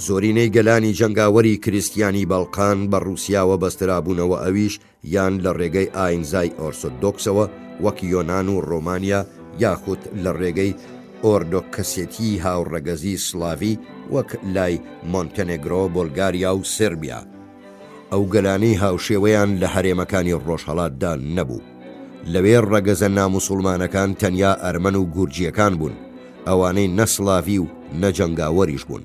زۆرینەی گەلانی جەنگاوەری کریستیانی بەڵقان بە ڕووسیاوە بەسترابوونەوە ئەویش یان لە ڕێگەی ئاینزای ئۆرسۆدۆکسەوە وەک یۆنان و ڕۆمانیا یاخود لە ڕێگەی ئۆردۆکەسێتیی هاوڕەگەزی سلاڤی وەک لای مۆنتەنێگرۆ، بۆلگاریا و سربیا. ئەو گەلانەی هاوشێوەیان لە هەرێمەکانی ڕۆژهەڵاتدا نەبوو. لەوێ ڕەگەزە ناموسوڵمانەکان تەنیا ئەرمەن و گورجییەکان بوون، ئەوانەی نە سلاڤی و نە جەنگاوەریش بوون.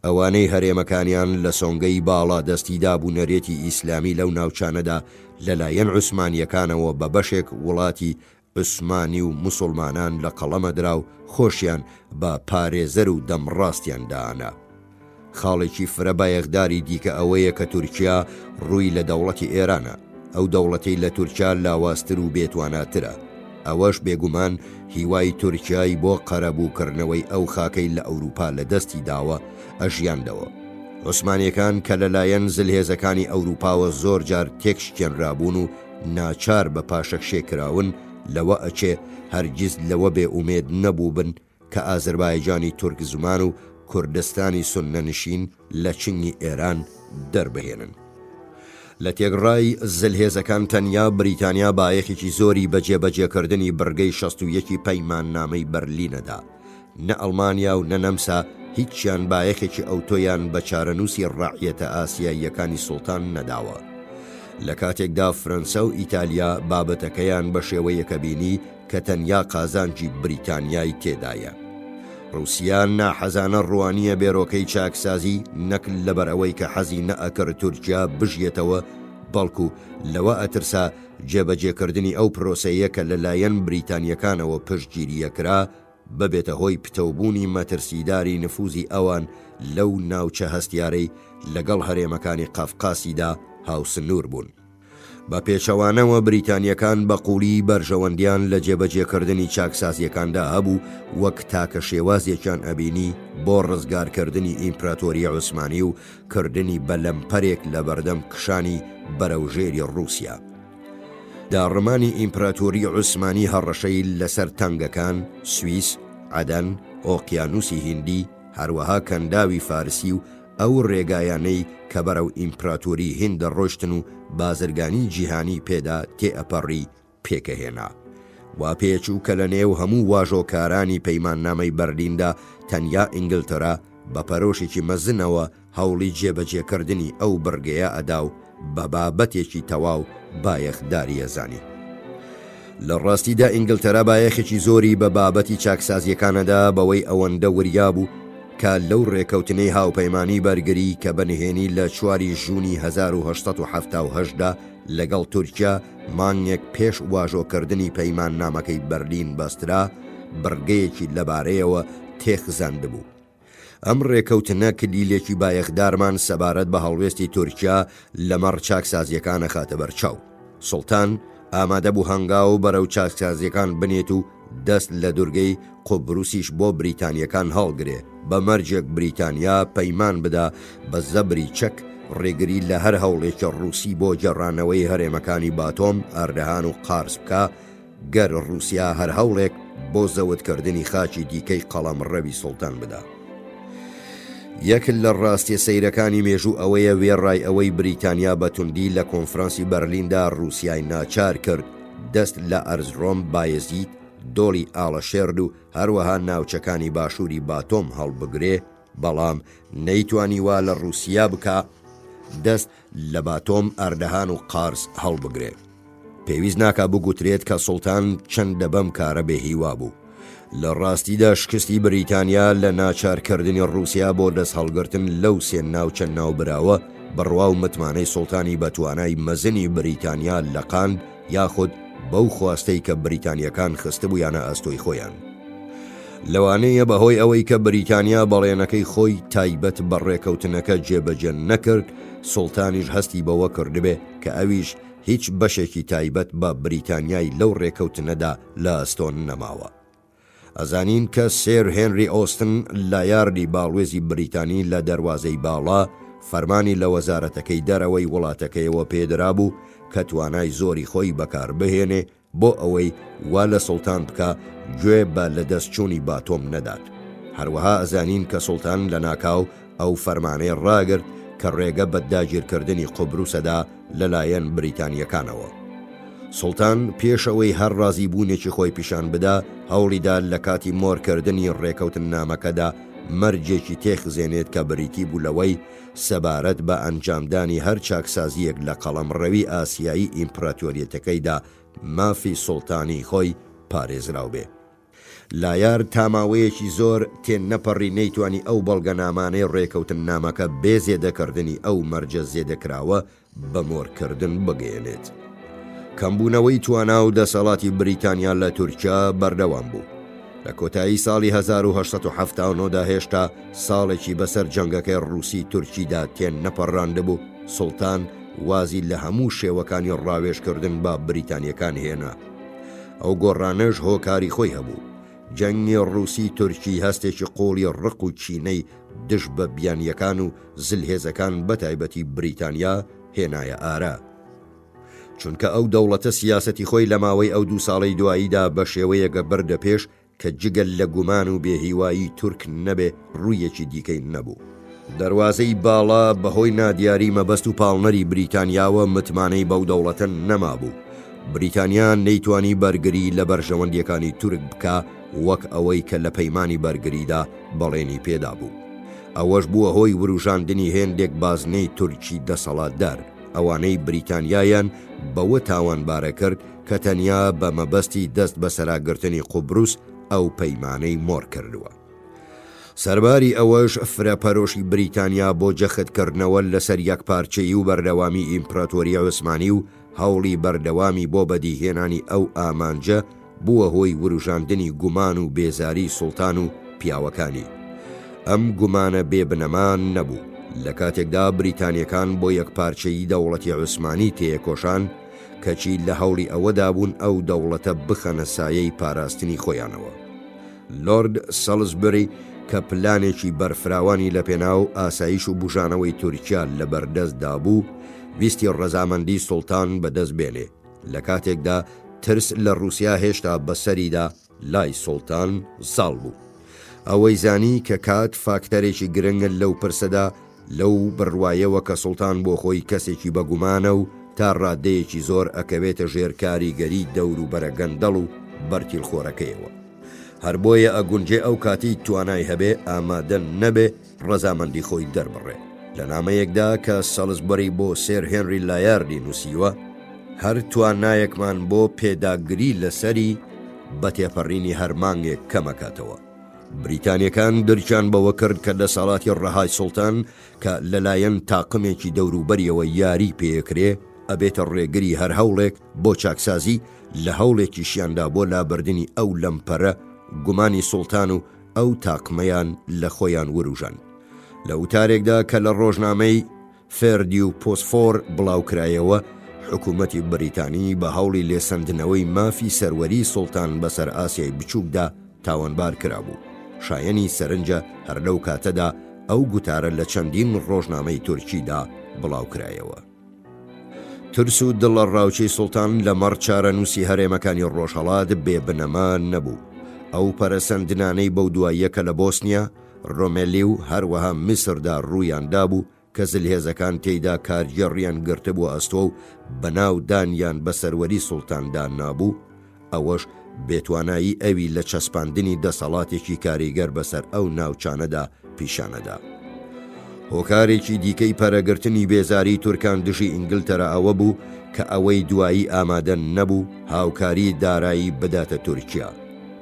ئەوانەی هەرێمەکانیان لە سۆنگەی باڵادەستی داب و نەرێتی ئیسلامی لەو ناوچانەدا لەلایەن عوسمانییەکانەوە بە بەشێک وڵاتی عوسمانی و موسوڵمانان لە قەڵەمە درا و خۆشیان بە پارێزەر و دەمڕاستیان دانا. خاڵێکی فرە بایەخداری دیکە ئەوەیە کە تورکیا ڕووی لە دەوڵەتی ئێرانە، ئەو دەوڵەتەی لە تورکیا لاوازتر و بێتواناترە. ئەوەش بێگومان هیوای تورکیای بۆ قەرەبووکردنەوەی ئەو خاکەی لە ئەوروپا لە دەستی داوە، ئەژیاندەوە. عوسمانیەکان کە لە لایەن زلهێزەکانی ئەوروپاوە زۆر جار تێکشکێنرابوون و ناچار بە پاشەکشێ کراون، لەوە ئەچێ هەرگیز لەوە بێ ئومێد نەبووبن کە ئازربایجانی تورک زمان و کوردستانی سوننەنشین لە چنگی ئێران دەربهێنن. لە تێکڕای زلهێزەکان تەنیا بریتانیا بایەخێکی زۆری بە جێبەجێکردنی بڕگەی 61 ی پەیماننامەی بەرلینە دا. نە ئەڵمانیا و نە نەمسا هیچیان بایەخێکی ئەوتۆیان بە چارەنووسی ڕەعیەتە ئاسیاییەکانی سوڵتان نەداوە. لە کاتێکدا فرەنسا و ئیتالیا بابەتەکەیان بە شێوەیەکە بینی کە تەنیا قازانجی بریتانیای تێدایە. ڕووسیا ناحەزانە ڕوانییە بێرۆکەی چاکسازی نەک لەبەرئەوەی کە حەزی نەئەکرد تورکیا بژیەتەوە بەڵکو لەوە ئەترسا جێبەجێکردنی ئەو پرۆسەیە کە لەلایەن بریتانییەکانەوە پشتگیرییەکرا ببێتە هۆی پتەوبوونی مەترسیداری نفوزی ئەوان لەو ناوچە هەستیارەی لەگەڵ هەرێمەکانی قەفقاسیدا هاوسنوور بوون. بە پێچەوانەوە بریتانییەکان بە قووڵی بەرژەوەندیان لە جێبەجێکردنی چاکسازییەکاندا هەبوو وەک تاکە شێوازێکیان ئەبینی بۆ ڕزگارکردنی ئیمپراتۆری عوسمانی و کردنی بە لەمپەرێک لەبەردەم کشانی بەرەو ژێری ڕووسیا. داڕمانی ئیمپراتۆری عوسمانی هەڕەشەی لەسەر تەنگەکان، سویس، عەدەن، ئۆقیانوسی هیندی، هەروەها کەنداوی فارسی و ئەو رێگایانەی کە بەرەو ئیمپراتۆری هیند دەڕۆشتن و بازرگانی جیهانی پێدا تێئەپەڕی پێکئەهێنا. وا پێچوو کە لە نێو هەموو واژۆکارانی پەیماننامەی بەرلیندا تەنیا ئینگلتەرا بە پەرۆشێکی مەزنەوە هەوڵی جێبەجێکردنی ئەو بڕگەیە ئەدا و بە بابەتێکی تەواو بایەخداری ئەزانی. لە ڕاستیدا ئینگلتەرا بایەخێکی زۆری بە بابەتی چاکسازییەکان ئەدا بەوەی ئەوەندە وریا بوو کە لەو ڕێکەوتنەی هاوپەیمانی بەرگری کە بە نهێنی لە چواری ژوونی 1878 دا لەگەڵ تورکیا مانگێک پێش واژۆکردنی پەیماننامەکەی بەرلین بەسترا بڕگەیەکی لەبارەیەوە تێخزاندبوو. ئەم ڕێکەوتنە کلیلێکی بایەخدارمان سەبارەت بە هەڵوێستی تورکیا لەمەڕ چاکسازییەکان ئەخاتە بەرچاو. سوڵتان ئامادە بوو هەنگاو بەرەو چاکسازییەکان بنێت و دەست لە دورگەی قوبروسیش بۆ بریتانییەکان هەڵگرێ بە مەرجێک بریتانیا پەیمان بدا بە زەبری چەک ڕێگری لە هەر هەوڵێکی ڕووسی بۆ گێڕانەوەی هەرێمەکانی باتۆم، ئەردەهان و قارس بکا، گەر ڕووسیا هەر هەوڵێک بۆ زەوتکردنی خاکی دیکەی قەڵەمڕەوی سوڵتان بدا. یەک لە ڕاستیە سەیرەکانی مێژوو ئەوەیە وێڕای ئەوەی بریتانیا بە توندی لە کۆنفرانسی بەرلیندا ڕووسیای ناچار کرد دەست لە ئەرزرۆم، بایەزید، دۆڵی ئاڵەشێرد و هەروەها ناوچەکانی باشووری باتۆم هەڵبگرێ، بەڵام نەیتوانی وا لە ڕووسیا بکا دەست لە باتۆم، ئەردەهان و قارس هەڵبگرێ. پێویست ناکا بگوترێت کە سوڵتان چەندە بەم کارە بێ هیوا بوو. لە ڕاستیدا شکستی بریتانیا لە ناچارکردنی ڕووسیا بۆ دەستهەڵگرتن لەو سێ ناوچە ناوبراوە، بڕوا و متمانەی سوڵتانی بە توانای مەزنی بریتانیا لەقاند یاخود بەو خواستەی کە بریتانییەکان خستبوویانە ئەستۆی خۆیان. لەوانەیە بەهۆی ئەوەی کە بریتانیا بەڵێنەکەی خۆی تایبەت بە ڕێکەوتنەکە جێبەجێ نەکرد، سوڵتانیش هەستی بەوە کردبێ کە ئەویش هیچ بەشێکی تایبەت بە بریتانیای لەو ڕێکەوتنەدا لە ئەستۆ نەماوە. ئەزانین کە سێر هێنری ئۆستن لایاردی باڵوێزی بریتانی لە دەروازەی باڵا فەرمانی لە وەزارەتەکەی دەرەوەی وڵاتەکەیەوە پێدرابوو کە توانای زۆری خۆی بەکاربهێنێ بۆ ئەوەی وا لە سوڵتان بکا گوێ بە لەدەست چوونی باتۆم نەدات. هەروەها ئەزانین کە سوڵتان لەناکاو ئەو فەرمانەی ڕاگرت کە ڕێگە بە داگیرکردنی قوبروسەدا لەلایەن بریتانییەکانەوە. سوڵتان پێش ئەوەی هەر ڕازیبوونێکی خۆی پیشان بدا، هەوڵیدا لە کاتی مۆرکردنی ڕێکەوتننامەکەدا مەرجێکی تێخزێنێت کە بریتی بوو لەوەی سەبارەت بە ئەنجامدانی هەر چاکسازییەک لە قەڵەمڕەوی ئاسیایی ئیمپراتۆریەتەکەیدا مافی سوڵتانی خۆی پارێزراو بێ. لایارد تا ماوەیەکی زۆر تێنەپەڕی نەیتوانی ئەو بەڵگەنامانەی ڕێکەوتننامەکە بێ زێدەکردنی ئەو مەرجە زێدەکراوە بە مۆرکردن بگەیەنێت. کەمبوونەوەی توانا و دەسەڵاتی بریتانیا لە تورکیا بەردەوام بوو. لە کۆتایی ساڵی 1879 دا هێشتا ساڵێکی بەسەر جەنگەکەی ڕووسی تورکیدا تێنەپەڕاندبوو، سوڵتان وازی لە هەموو شێوەکانی ڕاوێژکردن بە بریتانییەکان هێنا. ئەو گۆڕانەش هۆکاری خۆی هەبوو. جەنگی ڕووسی تورکی هەستێکی قووڵی ڕق و کینەی دژ بە بیانییەکان و زلهێزەکان بەتایبەتی بریتانیا هێنایە ئارا. چونکە ئەو دەوڵەتە سیاسەتی خۆی لە ماوەی ئەو دوو ساڵەی دواییدا بە شێوەیەک بردە پێش کە جگە لە گومان و بێهیوایی تورک نەبێ ڕوویەکی دیکەی نەبوو. دەروازەی باڵا بە هۆی نادیاری مەبەست و پاڵنەری بریتانیاوە متمانەی بەو دەوڵەتە نەمابوو. بریتانیا نەیتوانی بەرگری لە بەرژەوەندییەکانی تورک بکا وەک ئەوەی کە لە پەیمانی بەرگریدا بەڵێنی پێدابوو. ئەوەش بووە هۆی وروژاندنی هێندێک بازنەی تورکی دەسەڵاتدار، ئەوانەی بریتانیایان بەوە تاوانبارە کرد کە تەنیا بە مەبەستی دەست بەسەراگرتنی قوبروس ئەو پەیمانەی مۆر کردووە. سەرباری ئەوەش فرە پەرۆشی بریتانیا بۆ جەختکردنەوە لەسەر یەکپارچەیی و بەردەوامی ئیمپراتۆری عوسمانی و هەوڵی بەردەوامی بۆ بەدیهێنانی ئەو ئامانجە بووە هۆی وروژاندنی گومان و بێزاری سوڵتان و پیاوەکانی. ئەم گومانە بێ بنەما نەبوو. لە کاتێکدا بریتانیەکان بۆ یەکپارچەیی دەوڵەتی عوسمانی تێیەکۆشان، کەچی لە هەوڵی ئەوەدا بوون ئەو دەوڵەتە بخەنە سایەی پاراستنی خۆیانەوە. لۆرد سەڵزبری کە پلانێکی بەرفراوانی لەپێناو ئاسایش و بوژانەوەی تورکیا لەبەردەستدا بوو، ویستی ڕەزامەندی سوڵتان بەدەست بێنێ، لە کاتێکدا ترس لە ڕووسیا هێشتا بەسەریدا لای سوڵتان زاڵ بوو. ئەوەی زانی کە کات فاکتەرێکی گرنگە لەو پرسەدا، لەو بڕوایەوە کە سوڵتان بۆ خۆی کەسێکی بەگومانە و تا ڕادەیەکی زۆر ئەکەوێتە ژێر کاریگەری دەوروبەرە گەندەڵ و بەرتیلخۆرەکەیەوە. هەر بۆیە ئەگونجێ ئەو کاتەی توانای هەبێ ئامادە نەبێ ڕەزامەندی خۆی دەربڕێ. لە نامەیەکدا کە سەڵزبەری بۆ سێر هێنری لایاردی نووسیوە، هەر توانایەکمان بۆ پێداگری لەسەری بە تێپەڕینی هەر مانگێک کەمەکاتەوە. بریتانیەکان درکیان بەوە کرد کە دەسەڵاتی ڕەهای سوڵتان کە لەلایەن تاقمێکی دەوروبەریەوە یاری پێکرێ ئەبێتە ڕێگری هەر هەوڵێک بۆ چاکسازی، لە هەوڵێکیشیاندا بۆ لابردنی ئەو لەمپەرە گومانی سوڵتان و ئەو تاقمەیان لە خۆیان وروژاند. لە وتارێکدا کە لە ڕۆژنامەی، فێردیو پۆسفۆر، بڵاوکرایەوە، حکوومەتی بریتانی بە هەوڵی لێسەندنەوەی مافی سەروەریی سوڵتان بەسەر ئاسیای بچووکدا تاوانبار کرابوو. شایەنی سەرنجە هەر لەو کاتەدا ئەو گوتارە لە چەندین ڕۆژنامەی تورکیدا بڵاوکرایەوە. ترس و دڵەڕاوکێی سوڵتان لەمەڕ چارەنووسی هەرێمەکانی ڕۆژهەڵات بێ بنەما نەبوو. ئەو پەرەسەندنانەی بەو دواییە کە لە بۆسنیا، ڕۆمێلی و هەروەها میسردا ڕوویان دابوو کە زلهێزەکان تێیدا کارگێڕیان گرتبووە ئەستۆ و بەناو دانیان بە سەروەری سوڵتاندا نابوو، ئەوەش بێتوانایی ئەوی لە چەسپاندنی دەسەڵاتێکی کاریگەر بەسەر ئەو ناوچانەدا پیشانەدا. هۆکارێکی دیکەی پەرەگرتنی بێزاری تورکان دژی ئینگلتەرا ئەوە بوو کە ئەوەی دوایی ئامادە نەبوو هاوکاری دارایی بداتە تورکیا.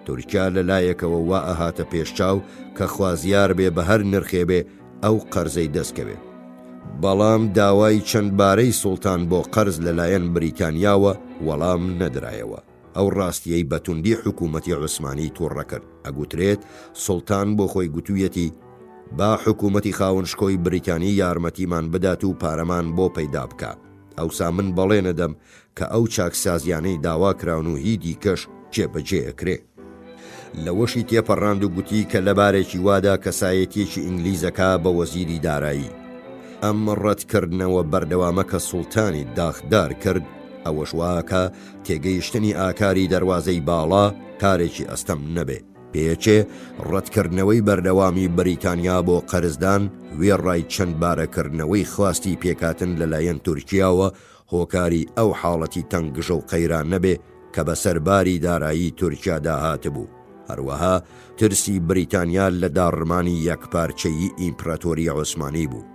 تورکیا لە لایەکەوە وا ئەهاتە پێش چاو کە خوازیار بێ بە هەر نرخێ بێ ئەو قەرزەی دەست کەوێ. بەڵام داوای چەند بارەی سوڵتان بۆ قەرز لە لایەن بریتانیاوە وەڵام نەدرایەوە. ئەو ڕاستییەی بە توندی حکوومەتی عوسمانی تووڕە کرد. ئەگوترێت سوڵتان بۆ خۆی گوتوویەتی، با حکوومەتی خاوەن شکۆی بریتانی یارمەتیمان بدات و پارەمان بۆ پەیدا بکا. ئەوسا من بەڵێن ئەدەم کە ئەو چاکسازیانەی داوا کراون و هی دیکەش جێبەجێ ئەکرێ. لەوەشی تێپەڕاند و گوتی کە لە بارێکی وادا کەسایەتییەکی ئینگلیز ئەکا بە وەزیری دارایی. ئەم ڕەتکردنەوە بەردەوامە کە سوڵتانی داخدار کرد، ئەوەش وا ئەکا تێگەیشتنی ئاکاری دەروازەی باڵا کارێکی ئەستەم نەبێ. پێچێ ڕەتکردنەوەی بەردەوامی بریتانیا بۆ قەرزدان، وێڕای چەندبارەکردنەوەی خواستی پێکهاتن لەلایەن تورکیاوە، هۆکاری ئەو حاڵەتی تەنگژە و قەیرانە بێ کە بەسەر باری دارایی تورکیادا هاتبوو، هەروەها ترسی بریتانیا لە داڕمانی یەکپارچەیی ئیمپراتۆری عوسمانی بوو.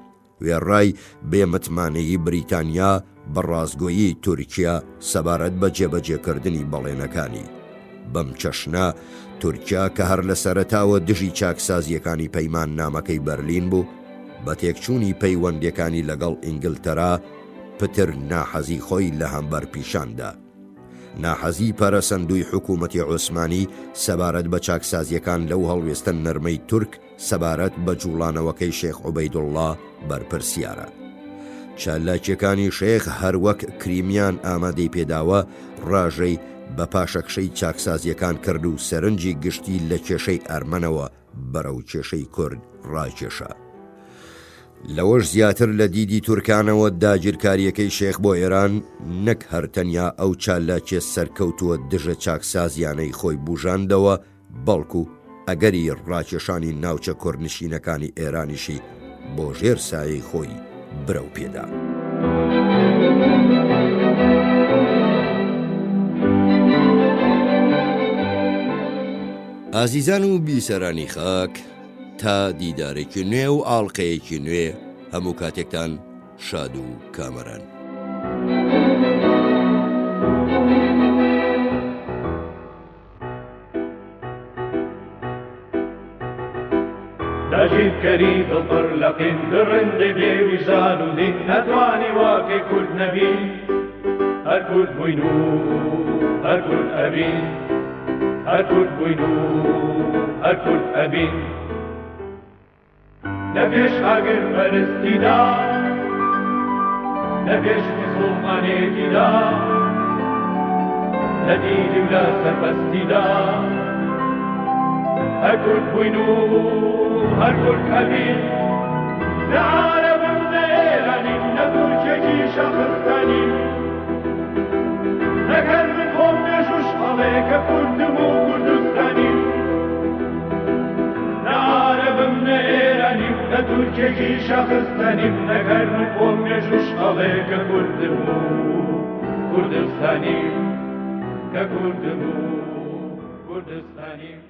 وێڕای بێ متمانەیی بریتانیا بە ڕاستگۆیی تورکیا سەبارەت بە جێبەجێکردنی بەڵێنەکانی. بەم چەشنە تورکیا کە هەر لە سەرەتاوە دژی چاکسازییەکانی پەیماننامەکەی بەرلین بوو، بە تێکچوونی پەیوەندییەکانی لەگەڵ ئینگلتەرا پتر ناحەزی خۆی لە هەمبەر پیشان دا. ناحەزی پەرەسەندووی حکوومەتی عوسمانی سەبارەت بە چاکسازییەکان لەو هەڵوێستە نەرمەی تورک سەبارەت بە جووڵانەوەکەی شێخ عوبەیدوڵڵا بەرپرسیارە. چالاکیەکانی شێخ هەروەک کریمیان ئامادەی پێداوە، ڕاژەی بە پاشەکشەی چاکسازیەکان کرد و سەرنجی گشتی لە کێشەی ئەرمەنەوە بەرەو کێشەی کورد ڕاکێشا. لەوەش زیاتر لە دیدی تورکانەوە داگیرکاریەکەی شێخ بۆ ئێران نەک هەر تەنیا ئەو چالاکیە سەرکەوتووە دژە چاکسازیانەی خۆی بوژاندەوە، بەڵکو ئەگەری ڕاکێشانی ناوچە کوردنشینەکانی ئێرانیشی بۆ ژێر سایەی خۆی برەو پێدا. ئازیزان و بیسەرانی خاک تا دیدارێکی نوێ و ئاڵقەیەکی نوێ هەموو کاتێکتان شاد و کامەران. داگیرکەری دڵ پڕ لە قین دڕندەی بێ ویژدان و دین نەتوانی واکەی کورد نەبین هەر کورد بووین و هەر کورد ئەبین هەر کورد بووین و هەر کورد ئەبین. لە پێش ئاگر پەرستیدا لە پێش مسوڵمانێتیدا لە دیلی و لە سەربەستیدا هەر کورد بووین و هەر کورد ئەبین نە عارەبم نە ئێرانیم نە تورکێکی شەخستانیم نەک هەر من خۆم مێژووش ئەڵێ کە کوردم و کوردستانیم نە عارەبم نە ئێرانیم نە تورکێکی شەخستەنیم نەک هەر من خۆم مێژووش ئەڵێ کە کوردم و کوردستانیم کە کوردم و کوردستانیم.